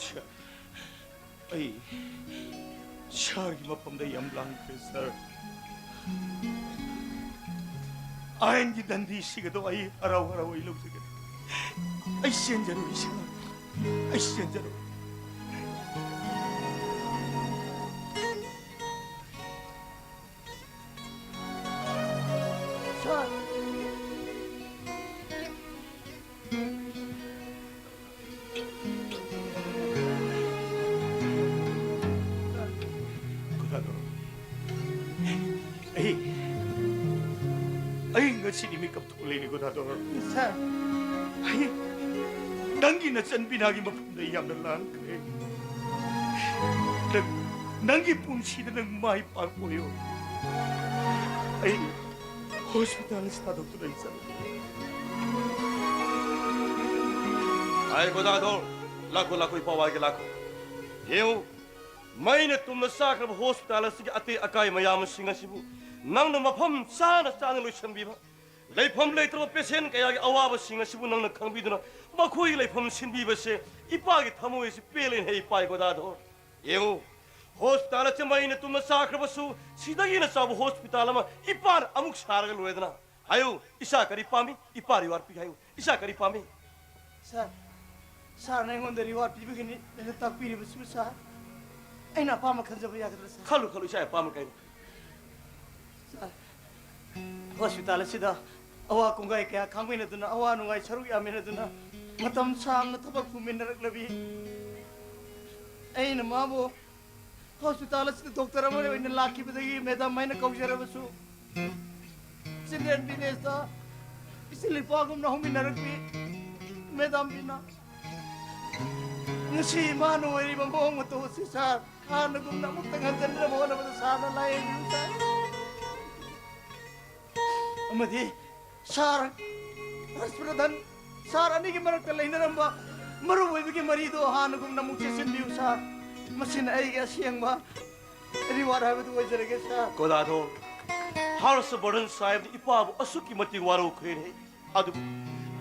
ꯁꯥꯔ, ꯑꯩ ꯁꯥꯔꯒꯤ ꯃꯐꯝꯗ ꯌꯥꯝ ꯂꯥꯡꯈ꯭ꯔꯦ, ꯁꯥꯔ꯫ ꯑꯥꯏꯟꯒꯤ ꯗꯟꯗꯤꯁꯤꯒꯗꯣ ꯑꯩ ꯍꯔꯥꯎ ꯍꯔꯥꯎ ꯑꯩ ꯂꯧꯖꯒꯦ꯫ ꯑꯩ ꯆꯦꯟꯖꯔꯨꯏ, ꯁꯥꯔ꯫ ꯑꯩ ꯆꯦꯟꯖꯔꯨꯏ꯫ ꯁꯥꯔ꯫ ꯒꯣꯗꯥꯗꯣ, ꯑꯩ, ꯑꯩ ꯉꯁꯤꯗꯤ ꯃꯤꯀꯞ ꯊꯣꯛꯂꯛꯏꯅꯦ, ꯒꯣꯗꯥꯗꯣ꯫ ꯁꯥꯔ꯫ ꯑꯩ ꯅꯪꯒꯤ ꯅꯆꯟꯕꯤꯅꯥꯒꯤ ꯃꯐꯝꯗ ꯑꯩ ꯌꯥꯝꯅ ꯂꯥꯡꯈ꯭ꯔꯦ꯫ ꯅꯪ, ꯅꯪꯒꯤ ꯄꯨꯟꯁꯤꯗ ꯅꯪ ꯃꯥꯏ ꯄꯥꯛꯄ ꯑꯣꯏꯌꯣ꯫ ꯑꯩ ꯍꯣꯁꯄꯤꯇꯥꯜ ꯑꯁꯤ ꯊꯥꯗꯣꯛꯇꯨꯅ ꯑꯩ ꯆꯠꯂꯒꯦ꯫ ꯑꯩ ꯒꯣꯗꯥꯗꯣ, ꯂꯥꯛꯈꯣ, ꯂꯥꯛꯈꯣ, ꯏꯄꯥ ꯋꯥꯏꯒꯦ, ꯂꯥꯛꯈꯣ꯫ ꯌꯦꯡꯉꯨ, ꯃꯩꯅ ꯇꯨꯝꯅ ꯆꯥꯈ꯭ꯔꯕ ꯍꯣꯁꯄꯤꯇꯥꯜ ꯑꯁꯤꯒꯤ ꯑꯇꯦꯛ ꯑꯀꯥꯏ ꯃꯌꯥꯝꯁꯤꯡ ꯑꯁꯤꯕꯨ ꯅꯪꯅ ꯃꯐꯝ ꯆꯥꯅ ꯆꯥꯅ ꯂꯣꯏꯁꯤꯟꯕꯤꯕ, ꯂꯩꯐꯝ ꯂꯩꯇ꯭ꯔꯕ ꯄꯦꯁꯦꯟ ꯀꯌꯥꯒꯤ ꯑꯋꯥꯕꯁꯤꯡ ꯑꯁꯤꯕꯨ ꯅꯪꯅ ꯈꯪꯕꯤꯗꯨꯅ ꯃꯈꯣꯏꯒꯤ ꯂꯩꯐꯝ ꯁꯤꯟꯕꯤꯕꯁꯦ ꯏꯄꯥꯒꯤ ꯊꯃꯣꯏ ꯑꯁꯤ ꯄꯦꯜꯂꯦꯅꯦ, ꯏꯄꯥ ꯒꯣꯗꯥꯗꯣ꯫ ꯌꯦꯡꯉꯨ, ꯍꯣꯁꯄꯤꯇꯥꯜ ꯑꯁꯤ ꯃꯩꯅ ꯇꯨꯝꯅ ꯆꯥꯈ꯭ꯔꯕꯁꯨ, ꯁꯤꯗꯒꯤ ꯍꯦꯟꯅ ꯆꯥꯎꯕ ꯍꯣꯁꯄꯤꯇꯥꯜ ꯑꯃ ꯏꯄꯥꯅ ꯑꯃꯨꯛ ꯁꯥꯔꯒ ꯂꯣꯏꯔꯦꯗꯅ꯫ ꯍꯥꯏꯌꯨ, ꯏꯆꯥ ꯀꯔꯤ ꯄꯥꯝꯃꯤ? ꯏꯄꯥ ꯔꯤꯋꯥꯔꯗ ꯄꯤꯒꯦ ꯍꯥꯏꯌꯨ꯫ ꯏꯆꯥ ꯀꯔꯤ ꯄꯥꯝꯃꯤ? ꯁꯥꯔ, ꯁꯥꯔꯅ ꯑꯩꯉꯣꯟꯗ ꯔꯤꯋꯥꯔꯗ ꯄꯤꯕꯒꯤꯅꯤ ꯅꯪꯅ ꯇꯥꯛꯄꯤꯔꯤꯕꯁꯤꯕꯨ, ꯁꯥꯔ꯫ ꯑꯩꯅ ꯑꯄꯥꯝꯕ ꯈꯟꯖꯕ ꯌꯥꯒꯗ꯭ꯔꯥ, ꯁꯥꯔ? ꯈꯜꯂꯨ, ꯈꯜꯂꯨ, ꯏꯆꯥ ꯑꯄꯥꯝꯕ ꯀꯩꯅꯣ? ꯁꯥꯔ, ꯍꯣꯁꯄꯤꯇꯥꯜ ꯑꯁꯤꯗ ꯑꯋꯥ ꯀꯨꯡꯒꯥꯏ ꯀꯌꯥ ꯈꯥꯡꯃꯤꯟꯅꯗꯨꯅ, ꯑꯋꯥ ꯅꯨꯡꯉꯥꯏ ꯁꯔꯨꯛ ꯌꯥꯃꯤꯟꯅꯗꯨꯅ, ꯃꯇꯝ ꯁꯥꯡꯅ ꯊꯕꯛ ꯄꯨꯃꯤꯟꯅꯔꯛꯂꯕꯤ꯫ ꯑꯩꯅ ꯃꯥꯕꯨ ꯍꯣꯁꯄꯤꯇꯥꯜ ꯑꯁꯤꯗ ꯗꯣꯛꯇꯔ ꯑꯃ ꯑꯣꯏꯅ ꯂꯥꯛꯈꯤꯕꯗꯒꯤ ꯃꯦꯗꯥꯝ ꯍꯥꯏꯅ ꯀꯧꯖꯔꯕꯁꯨ, ꯆꯤꯜꯗ꯭ꯔꯦꯟ ꯚꯤꯂꯦꯖꯇ ꯏꯆꯤꯜ ꯏꯄꯥꯒꯨꯝꯅ ꯍꯧꯃꯤꯟꯅꯔꯛꯄꯤ ꯃꯦꯗꯥꯝ ꯕꯤꯅꯥ꯫ ꯉꯁꯤ ꯏꯃꯥꯅ ꯑꯣꯏꯔꯤꯕ ꯃꯑꯣꯡ ꯃꯇꯧ ꯑꯁꯤ ꯁꯥꯔ, ꯍꯥꯟꯅꯒꯨꯝꯅ ꯑꯃꯨꯛꯇꯪ ꯍꯟꯖꯤꯟꯅꯕ ꯍꯣꯠꯅꯕꯗ ꯁꯥꯔꯅ ꯂꯥꯏꯌꯦꯡꯕꯤꯌꯨ ꯁꯥꯔ꯫ ꯑꯃꯗꯤ ꯁꯥꯔ ꯍꯔꯁꯄ꯭ꯔꯙꯟ, ꯁꯥꯔ ꯑꯅꯤꯒꯤ ꯃꯔꯛꯇ ꯂꯩꯅꯔꯝꯕ ꯃꯔꯨꯞ ꯑꯣꯏꯕꯒꯤ ꯃꯔꯤꯗꯣ ꯍꯥꯟꯅꯒꯨꯝꯅ ꯑꯃꯨꯛ ꯆꯦꯠꯁꯤꯟꯕꯤꯌꯨ ꯁꯥꯔ꯫ ꯃꯁꯤꯅ ꯑꯩꯒꯤ ꯑꯁꯦꯡꯕ ꯔꯤꯋꯥꯔꯗ ꯍꯥꯏꯕꯗꯨ ꯑꯣꯏꯖꯔꯒꯦ ꯁꯥꯔ꯫ ꯀꯣꯗꯥꯗꯣ, ꯍꯔꯁꯕꯔꯙꯟ ꯁꯥꯍꯦꯕꯅ ꯏꯄꯥꯕꯨ ꯑꯁꯨꯛꯀꯤ ꯃꯇꯤꯛ ꯋꯥꯔꯧꯈ꯭ꯔꯦꯅꯦ꯫ ꯑꯗꯨꯕꯨ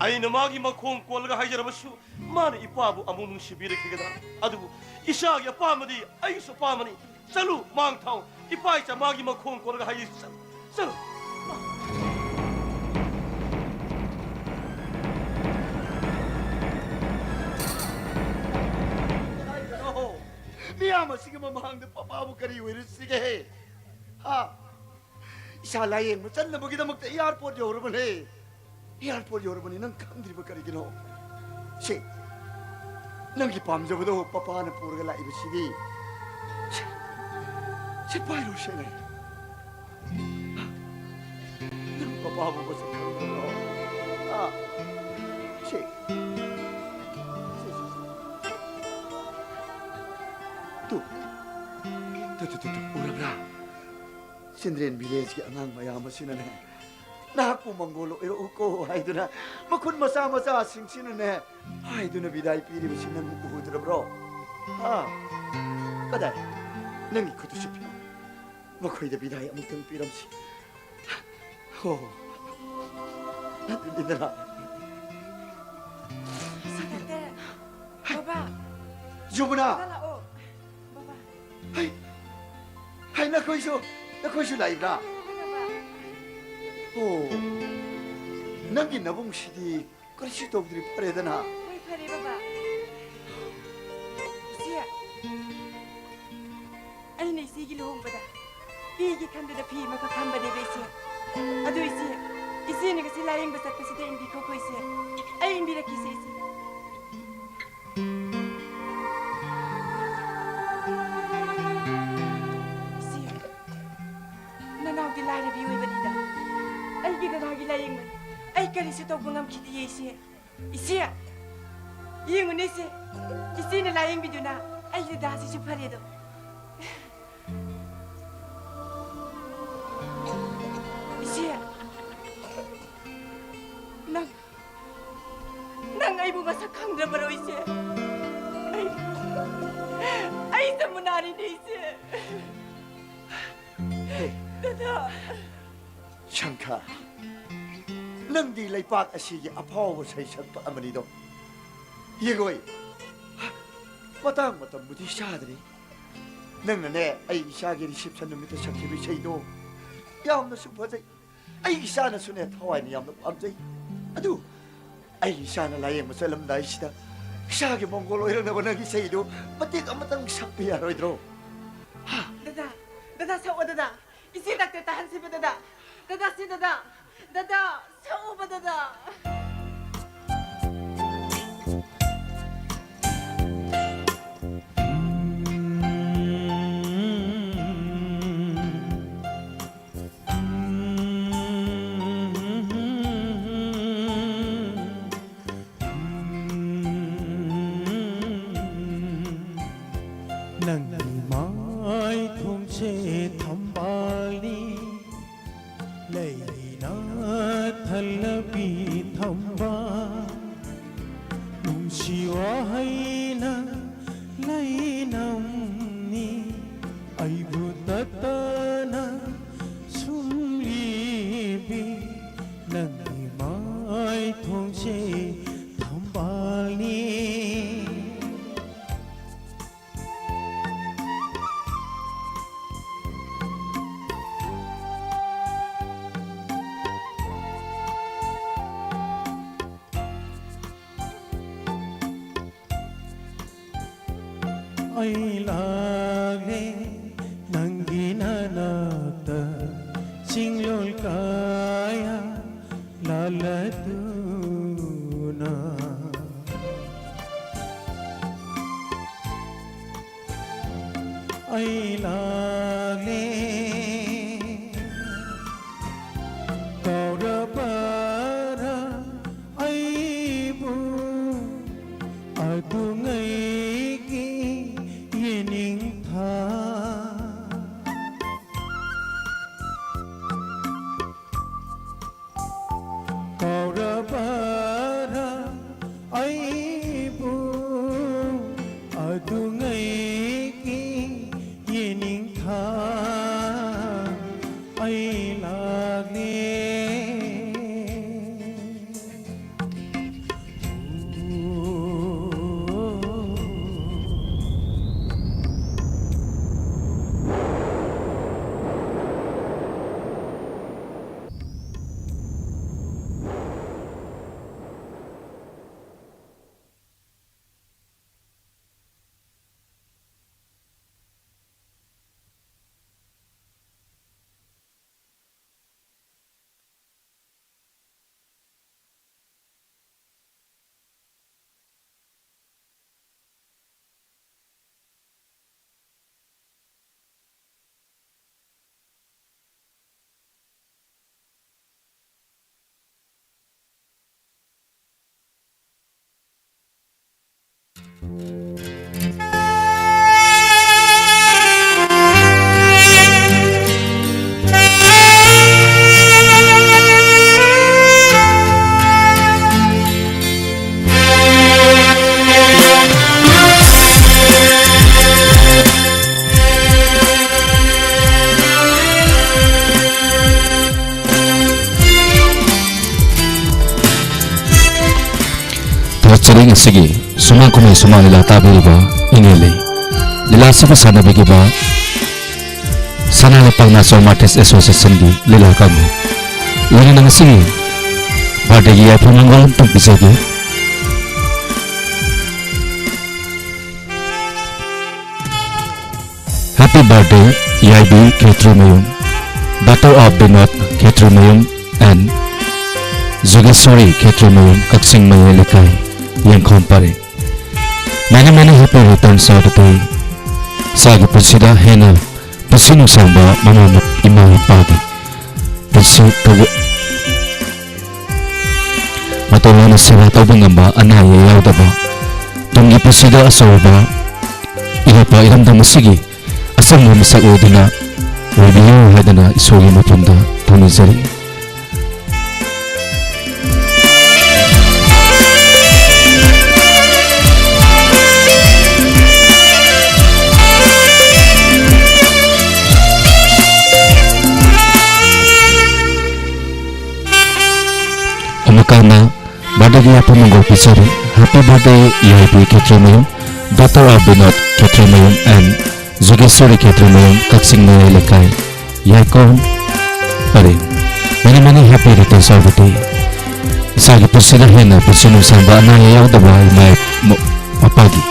ꯑꯩꯅ ꯃꯥꯒꯤ ꯃꯈꯣꯡ ꯀꯣꯜꯂꯒ ꯍꯥꯏꯖꯔꯕꯁꯨ, ꯃꯥꯅ ꯏꯄꯥꯕꯨ ꯑꯃꯨꯛ ꯅꯨꯡꯁꯤꯕꯤꯔꯛꯈꯤꯒꯗ꯭ꯔꯥ? ꯑꯗꯨꯕꯨ ꯏꯆꯥꯒꯤ ꯑꯄꯥꯝꯕꯗꯤ ꯑꯩꯒꯤꯁꯨ ꯑꯄꯥꯝꯕꯅꯤ꯫ ꯆꯠꯂꯨ, ꯃꯥꯡ ꯊꯥꯎ꯫ ꯏꯄꯥ ꯏꯆꯥ ꯃꯥꯒꯤ ꯃꯈꯣꯡ ꯀꯣꯜꯂꯒ ꯍꯥꯏꯖꯤ꯫ ꯆꯠꯂꯨ, ꯆꯠꯂꯨ꯫ ꯃꯤꯌꯥꯝ ꯑꯁꯤꯒꯤ ꯃꯃꯥꯡꯗ ꯄꯄꯥꯕꯨ ꯀꯔꯤ ꯑꯣꯏꯔꯨꯁꯤꯒꯦ? ꯍꯥ? ꯏꯁꯥ ꯂꯥꯌꯦꯡꯕ ꯆꯠꯅꯕꯒꯤꯗꯃꯛꯇ ꯑꯦꯌꯥꯔꯄꯣꯔꯠ ꯌꯧꯔꯕꯅꯦ꯫ ꯑꯦꯌꯥꯔꯄꯣꯔꯠ ꯌꯧꯔꯕꯅꯤ, ꯅꯪ ꯈꯪꯗ꯭ꯔꯤꯕ ꯀꯔꯤꯒꯤꯅꯣ? ꯁꯦ, ꯅꯪꯒꯤ ꯄꯥꯝꯖꯕꯗꯣ ꯄꯄꯥꯅ ꯄꯨꯔꯒ ꯂꯥꯛꯏꯕꯁꯤꯗꯤ꯫ ꯁꯦ, ꯁꯦ, ꯄꯥꯏꯔꯣ, ꯁꯦ, ꯅꯪ꯫ ꯅꯪ ꯄꯄꯥꯕꯨ ꯃꯁꯛ ꯈꯪꯗꯕ꯭ꯔꯣ? ꯑꯥ, ꯁꯦ꯫ ꯁꯦ, ꯁꯦ, ꯁꯦ꯫ ꯇꯨ, ꯇꯨ, ꯇꯨ, ꯇꯨ, ꯇꯨ, ꯎꯔꯕ꯭ꯔꯥ? ꯆꯤꯜꯗ꯭ꯔꯦꯟ ꯚꯤꯂꯦꯖꯀꯤ ꯑꯉꯥꯡ ꯃꯌꯥꯝ ꯑꯁꯤꯅꯅꯦ, "ꯅꯍꯥꯛꯄꯨ ꯃꯪꯒꯣꯜ ꯑꯣꯏꯔꯛꯎꯀꯣ" ꯍꯥꯏꯗꯨꯅ, ꯃꯈꯨꯠ ꯃꯆꯥ ꯃꯆꯥꯁꯤꯡꯁꯤꯅꯅꯦ ꯍꯥꯏꯗꯨꯅ ꯕꯤꯗꯥꯏ ꯄꯤꯔꯤꯕꯁꯤ ꯅꯪ ꯎꯗ꯭ꯔꯕ꯭ꯔꯣ? ꯍꯥ? ꯀꯗꯥꯏ? ꯅꯪꯒꯤ ꯈꯨꯠꯇꯨ ꯁꯤ ꯄꯤꯌꯨ꯫ ꯃꯈꯣꯏꯗ ꯕꯤꯗꯥꯏ ꯑꯃꯨꯛꯇꯪ ꯄꯤꯔꯝꯁꯤ꯫ ꯍꯣ, ꯑꯗꯨꯅꯤꯗꯅ꯫ ꯁꯤ ꯗꯥꯛꯇꯔ, ꯕꯕꯥ꯫ ꯖꯨꯃꯨꯅꯥ! ꯕꯕꯥ ꯂꯥꯛꯑꯣ꯫ ꯕꯕꯥ꯫ ꯍꯩ! ꯍꯩ, ꯅꯈꯣꯏꯁꯨ, ꯅꯈꯣꯏꯁꯨ ꯂꯥꯛꯏꯕ꯭ꯔꯥ? ꯍꯣꯏ, ꯕꯕꯥ꯫ ꯑꯣ, ꯅꯪꯒꯤ ꯅꯕꯨꯡꯁꯤꯗꯤ ꯀꯔꯤꯁꯨ ꯇꯧꯗ꯭ꯔꯤ, ꯐꯔꯦꯗꯅ? ꯍꯣꯏ, ꯐꯔꯦ, ꯕꯕꯥ꯫ ꯏꯆꯦ, ꯑꯩꯅ ꯏꯆꯦꯒꯤ ꯂꯨꯍꯣꯡꯕꯗ ꯄꯤꯒꯦ ꯈꯟꯕꯗ ꯐꯤ ꯑꯃꯈꯛ ꯊꯝꯕꯅꯦꯕ, ꯏꯆꯦ꯫ ꯑꯗꯨ, ꯏꯆꯦ, ꯏꯆꯦꯅ ꯉꯁꯤ ꯂꯥꯌꯦꯡꯕ ꯆꯠꯄꯁꯤꯗ ꯏꯟꯕꯤꯈꯣꯀꯣ ꯏꯆꯦ꯫ ꯑꯩ ꯏꯟꯕꯤꯔꯛꯀꯦ ꯏꯆꯦ, ꯏꯆꯦ꯫ ꯏꯆꯦ, ꯅꯅꯥꯎꯗꯤ ꯂꯥꯏꯔꯕꯤ ꯑꯣꯏꯕꯅꯤꯗ꯫ ꯑꯩꯒꯤ ꯗꯗꯥꯒꯤ ꯂꯥꯌꯦꯡꯕꯅꯤ꯫ ꯑꯩ ꯀꯔꯤꯁꯨ ꯇꯧꯕ ꯉꯝꯈꯤꯗꯤꯌꯦ ꯏꯆꯦ꯫ ꯏꯆꯦ, ꯌꯦꯡꯉꯨꯅꯦ ꯏꯆꯦ, ꯏꯆꯦꯅ ꯂꯥꯌꯦꯡꯕꯤꯗꯨꯅ ꯑꯩꯒꯤ ꯗꯗꯥꯁꯤꯁꯨ ꯐꯔꯦꯗꯣ꯫ ꯏꯆꯦ, ꯅꯪ, ꯅꯪ ꯑꯩꯕꯨ ꯃꯁꯛ ꯈꯪꯗ꯭ꯔꯕꯔꯣ ꯏꯆꯦ? ꯑꯩ, ꯑꯩ ꯖꯃꯨꯅꯥꯅꯤꯅꯦ ꯏꯆꯦ꯫ ꯍꯦ, ꯗꯗꯥ꯫ ꯁꯪꯈꯥ, ꯅꯪꯗꯤ ꯂꯩꯄꯥꯛ ꯑꯁꯤꯒꯤ ꯑꯐꯥꯎꯕ ꯁꯩꯁꯛꯄ ꯑꯃꯅꯤꯗꯣ꯫ ꯌꯦꯡꯉꯣꯏ, ꯃꯇꯥꯡ ꯃꯇꯝꯕꯨꯗꯤ ꯆꯥꯗ꯭ꯔꯤ꯫ ꯅꯪꯅꯅꯦ, ꯑꯩ ꯏꯆꯥꯒꯤ reception ꯅꯨꯃꯤꯠꯇ ꯁꯛꯈꯤꯕ ꯏꯁꯩꯗꯣ ꯌꯥꯝꯅꯁꯨ ꯐꯖꯩ꯫ ꯑꯩ ꯏꯆꯥꯅꯁꯨꯅꯦ ꯊꯋꯥꯏꯅ ꯌꯥꯝꯅ ꯄꯥꯝꯖꯩ꯫ ꯑꯗꯨ ꯑꯩ ꯏꯆꯥꯅ ꯂꯥꯌꯦꯡꯕ ꯆꯠꯂꯝꯗꯥꯏꯁꯤꯗ ꯏꯆꯥꯒꯤ ꯃꯪꯒꯣꯜ ꯑꯣꯏꯔꯛꯅꯕ ꯅꯪꯒꯤ ꯏꯁꯩꯗꯨ ꯃꯇꯦꯛ ꯑꯃꯇꯪ ꯁꯛꯄ ꯌꯥꯔꯣꯏꯗ꯭ꯔꯣ? ꯍꯥ? ꯗꯗꯥ, ꯗꯗꯥ ꯁꯛꯑꯣ ꯗꯗꯥ꯫ ꯏꯆꯦ ꯗꯥꯛꯇꯔ ꯇꯥꯍꯟꯁꯤꯕ ꯗꯗꯥ꯫ ꯗꯗꯥ ꯁꯤ ꯗꯗꯥ꯫ ꯗꯗꯥ, ꯁꯛꯑꯣꯕ ꯗꯗꯥ꯫ ꯅꯪꯒꯤ ꯃꯥꯏꯊꯣꯡꯁꯦ ꯊꯝꯕꯥꯜꯅꯤ, ꯂꯩꯅ ꯊꯜꯂꯕꯤ ꯊꯝꯕꯥꯜ, ꯅꯨꯡꯁꯤ ꯋꯥꯍꯩꯅ ꯂꯩꯅꯝꯅꯤ, ꯑꯩꯕꯨ ꯇꯠꯇꯅ ꯁꯨꯝꯂꯤꯕꯤ ꯅꯪꯒꯤ ꯃꯥꯏꯊꯣꯡꯁꯦ ꯊꯝꯕꯥꯜꯅꯤ꯫ ꯑꯩ ꯂꯥꯛꯂꯦ ꯅꯪꯒꯤ ꯅꯅꯥꯛꯇ, ꯆꯤꯡꯂꯣꯜ ꯀꯌꯥ ꯑꯗꯨꯅ ꯑꯩ ꯂꯥꯛꯂꯦ꯫ ꯀꯧꯔꯕꯔꯥ ꯑꯩꯕꯨ ꯑꯗꯨꯉꯩꯒꯤ ꯌꯦꯅꯤꯡꯊꯥ? ꯀꯧꯔꯕꯔꯥ ꯑꯩꯕꯨ ꯑꯗꯨꯉꯩꯒꯤ ꯌꯦꯅꯤꯡꯊꯥ? ꯑꯩ ꯂꯥꯛꯂꯦ꯫ ꯊꯥꯒꯠꯆꯔꯤ ꯉꯁꯤꯒꯤ ꯁꯨꯃꯥꯡ ꯀꯨꯝꯍꯩ ꯁꯨꯃꯥꯡ ꯂꯤꯂꯥ ꯇꯥꯕꯤꯔꯤꯕ ꯏꯅꯦ ꯂꯩ꯫ ꯂꯤꯂꯥ ꯑꯁꯤꯕꯨ ꯁꯥꯟꯅꯕꯤꯈꯤꯕ ꯁꯅꯥ ꯂꯩꯄꯥꯛ ꯅꯥꯆꯣꯝ Artist Association ꯒꯤ ꯂꯤꯂꯥ ꯀꯥꯡꯕꯨ꯫ ꯂꯣꯏꯅꯅ ꯉꯁꯤꯒꯤ birthday ꯒꯤ ꯌꯥꯏꯐ ꯃꯪꯒꯣꯜ ꯑꯃꯇꯪ ꯄꯤꯖꯒꯦ꯫ Happy birthday, ꯌꯥꯏꯕꯤ Khetrimayum, daughter of Binod Khetrimayum and ꯖꯨꯒꯦꯁ꯭ꯋꯔꯤ ꯈꯦꯇ꯭ꯔꯤꯃꯌꯨꯝ, ꯀꯛꯆꯤꯡ ꯃꯌꯥꯏ ꯂꯩꯀꯥꯏ, ꯌꯦꯡꯈꯣꯝ ꯄꯔꯦꯡ꯫ Many, many happy returns of the day. ꯏꯆꯥꯒꯤ ꯄꯨꯟꯁꯤꯗ ꯍꯦꯟꯅ ꯄꯨꯟꯁꯤ ꯅꯨꯡꯁꯥꯡꯕ ꯃꯃꯥ ꯃ-, ꯏꯃꯥ ꯏꯄꯥꯒꯤ ꯄꯨꯟꯁꯤ ꯇꯧꯕ-, ꯃꯇꯧ ꯂꯥꯅ ꯁꯦꯕꯥ ꯇꯧꯕ ꯉꯝꯕ, ꯑꯅꯥ ꯑꯌꯦꯛ ꯌꯥꯎꯗꯕ, ꯇꯨꯡꯒꯤ ꯄꯨꯟꯁꯤꯗ ꯑꯆꯧꯕ ꯏꯔꯩꯄꯥꯛ ꯏꯔꯝꯗꯝ ꯑꯁꯤꯒꯤ ꯑꯆꯝꯕ ꯃꯤꯁꯛ ꯑꯣꯏꯗꯨꯅ ꯑꯣꯏꯕꯤꯌꯨ ꯍꯥꯏꯗꯅ ꯏꯁꯣꯔꯒꯤ ꯃꯐꯝꯗ ꯊꯧꯅꯤꯖꯔꯤ꯫ ꯑꯃꯨꯛ ꯍꯟꯅ birthdayꯒꯤ ꯌꯥꯏꯐ ꯃꯪꯒꯣꯜ ꯄꯤꯖꯔꯤ꯫ Happy birthday, ꯌꯥꯏꯕꯤ Khetrimayum, daughter of Binod Khetrimayum and ꯖꯨꯒꯦꯁ꯭ꯋꯔꯤ ꯈꯦꯇ꯭ꯔꯤꯃꯌꯨꯝ, ꯀꯛꯆꯤꯡ ꯃꯌꯥꯏ ꯂꯩꯀꯥꯏ, ꯌꯥꯏꯈꯣꯝ ꯄꯔꯦꯡ꯫ Many, many happy returns of the day. ꯏꯆꯥꯒꯤ ꯄꯨꯟꯁꯤꯗ ꯍꯦꯟꯅ ꯄꯨꯟꯁꯤ ꯅꯨꯡꯁꯥꯡꯕ, ꯑꯅꯥ ꯑꯌꯦꯛ ꯌꯥꯎꯗꯕ, ꯏꯃꯥ ꯏ-, ꯃ-, ꯃꯄꯥꯒꯤ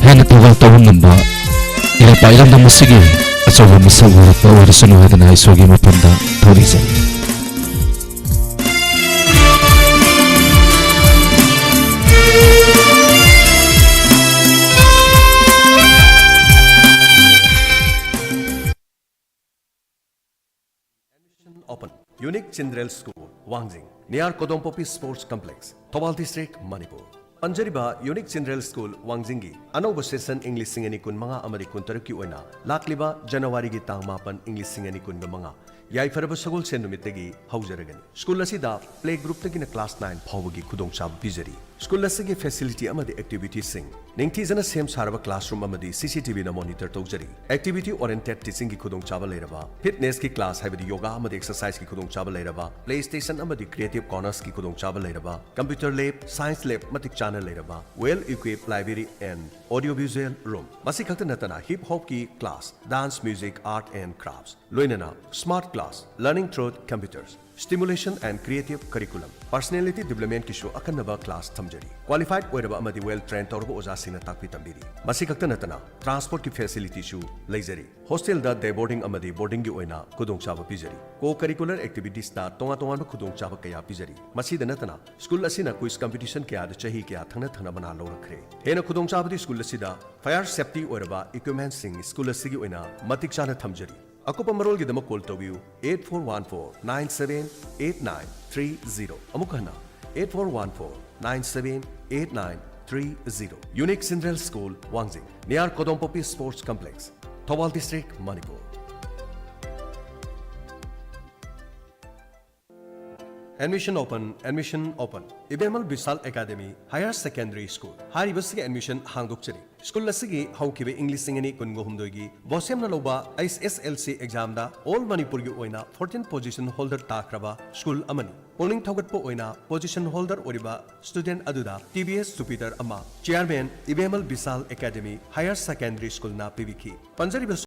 ꯍꯦꯟꯅ ꯊꯧꯒꯜ ꯇꯧꯕ ꯉꯝꯕ, ꯏꯔꯩꯄꯥꯛ ꯏꯔꯝꯗꯝ ꯑꯁꯤꯒꯤ ꯑꯆꯧꯕ ꯃꯤꯁꯛ ꯑꯣꯏꯔꯛꯄ ꯑꯣꯏꯔꯁꯅꯨ ꯍꯥꯏꯗꯅ ꯏꯁꯣꯔꯒꯤ ꯃꯐꯝꯗ ꯊꯧꯅꯤꯖꯔꯤ꯫ Admission open. Unique Children's School, Wangjing, near Kodongpopi Sports Complex, Thoubal District, Manipur꯫ ꯄꯟꯖꯔꯤꯕ Unique Children's School, ꯋꯥꯡꯖꯤꯡꯒꯤ ꯑꯅꯧꯕ session ꯏꯪ ꯂꯤꯁꯤꯡ ꯑꯅꯤ ꯀꯨꯟꯃꯉꯥ ꯑꯃꯗꯤ ꯀꯨꯟꯇꯔꯨꯛꯀꯤ ꯑꯣꯏꯅ ꯂꯥꯛꯂꯤꯕ Januaryꯒꯤ ꯇꯥꯡ ꯃꯥꯄꯟ, ꯏꯪ ꯂꯤꯁꯤꯡ ꯑꯅꯤ ꯀꯨꯟꯒ ꯃꯉꯥ, ꯌꯥꯏꯐꯔꯕ ꯁꯒꯣꯜꯁꯦꯟ ꯅꯨꯃꯤꯠꯇꯒꯤ ꯍꯧꯖꯔꯒꯅꯤ꯫ School ꯑꯁꯤꯗ play groupꯇꯒꯤꯅ class nine ꯐꯥꯎꯕꯒꯤ ꯈꯨꯗꯣꯡꯆꯥꯕ ꯄꯤꯖꯔꯤ꯫ School ꯑꯁꯤꯒꯤ facility ꯑꯃꯗꯤ activityꯁꯤꯡ: ꯅꯤꯡꯊꯤꯖꯅ ꯁꯦꯝ ꯁꯥꯔꯕ classroom ꯑꯃꯗꯤ CCTVꯅ monitor ꯇꯧꯖꯔꯤ꯫ Activity oriented teachingꯒꯤ ꯈꯨꯗꯣꯡꯆꯥꯕ ꯂꯩꯔꯕ, fitnessꯀꯤ class ꯍꯥꯏꯕꯗꯤ yoga ꯑꯃꯗꯤ exerciseꯀꯤ ꯈꯨꯗꯣꯡꯆꯥꯕ ꯂꯩꯔꯕ, PlayStation ꯑꯃꯗꯤ creative cornersꯀꯤ ꯈꯨꯗꯣꯡꯆꯥꯕ ꯂꯩꯔꯕ, computer lab, science lab ꯃꯇꯤꯛ ꯆꯥꯅ ꯂꯩꯔꯕ, well equipped library and audio visual room꯫ ꯃꯁꯤ ꯈꯛꯇ ꯅꯠꯇꯅ hip hopꯀꯤ class, dance, music, art and crafts, ꯂꯣꯏꯅꯅ smart class, learning through computers, stimulation and creative curriculum, personality development ꯀꯤꯁꯨ ꯑꯈꯟꯅꯕ class ꯊꯝꯖꯔꯤ꯫ Qualified ꯑꯣꯏꯔꯕ ꯑꯃꯗꯤ well trained ꯇꯧꯔꯕ ꯑꯣꯖꯥꯁꯤꯡꯅ ꯇꯥꯛꯄꯤ ꯇꯝꯕꯤꯔꯤ꯫ ꯃꯁꯤ ꯈꯛꯇ ꯅꯠꯇꯅ transport ꯀꯤ facility ꯁꯨ ꯂꯩꯖꯔꯤ꯫ Hostel ꯗ day boarding ꯑꯃꯗꯤ boarding ꯒꯤ ꯑꯣꯏꯅ ꯈꯨꯗꯣꯡꯆꯥꯕ ꯄꯤꯖꯔꯤ꯫ Co-curricular activities ꯇ ꯇꯣꯉꯥꯟ ꯇꯣꯉꯥꯟꯕ ꯈꯨꯗꯣꯡꯆꯥꯕ ꯀꯌꯥ ꯄꯤꯖꯔꯤ꯫ ꯃꯁꯤꯗ ꯅꯠꯇꯅ school ꯑꯁꯤꯅ quiz competition ꯀꯌꯥꯗ ꯆꯍꯤ ꯀꯌꯥ ꯊꯪꯅ ꯊꯪꯅ ꯃꯅꯥ ꯂꯧꯔꯛꯈ꯭ꯔꯦ꯫ ꯍꯦꯟꯅ ꯈꯨꯗꯣꯡꯆꯥꯕꯗꯤ school ꯑꯁꯤꯗ fire safety ꯑꯣꯏꯔꯕ equipment ꯁꯤꯡ school ꯑꯁꯤꯒꯤ ꯑꯣꯏꯅ ꯃꯇꯤꯛ ꯆꯥꯅ ꯊꯝꯖꯔꯤ꯫ ꯑꯀꯨꯞꯄ ꯃꯔꯣꯜꯒꯤꯗꯃꯛ call ꯇꯧꯕꯤꯌꯨ eight four one four nine seven eight nine three zero꯫ ꯑꯃꯨꯛ ꯍꯟꯅ eight four one four nine seven eight nine three zero꯫ Unique Central School, ꯋꯥꯡꯖꯤꯡ, near ꯀꯣꯗꯣꯝꯄꯣꯛꯄꯤ Sports Complex, Thoubal District, Manipur. Admission open, admission open꯫ ꯏꯕꯦꯝꯃꯜ ꯕꯤꯁꯥꯜ Academy Higher Secondary School ꯍꯥꯏꯔꯤꯕꯁꯤꯒꯤ admission ꯍꯥꯡꯗꯣꯛꯆꯔꯤ꯫ School ꯑꯁꯤꯒꯤ ꯍꯧꯈꯤꯕ ꯏꯪ ꯂꯤꯁꯤꯡ ꯑꯅꯤ ꯀꯨꯟꯒ ꯍꯨꯝꯗꯣꯏꯒꯤ BOSEM ꯅ ꯂꯧꯕ H S S L C exam ꯗ all ꯃꯅꯤꯄꯨꯔꯒꯤ ꯑꯣꯏꯅ fourteen position holder ꯇꯥꯈ꯭ꯔꯕ school ꯑꯃꯅꯤ꯫ ꯄꯨꯛꯅꯤꯡ ꯊꯧꯒꯠꯄ ꯑꯣꯏꯅ position holder ꯑꯣꯏꯔꯤꯕ student ꯑꯗꯨꯗ T V S Jupiter ꯑꯃ, Chairman ꯏꯕꯦꯝꯃꯜ ꯕꯤꯁꯥꯜ Academy Higher Secondary School ꯅ ꯄꯤꯕꯤꯈꯤ꯫ ꯄꯟꯖꯔꯤꯕ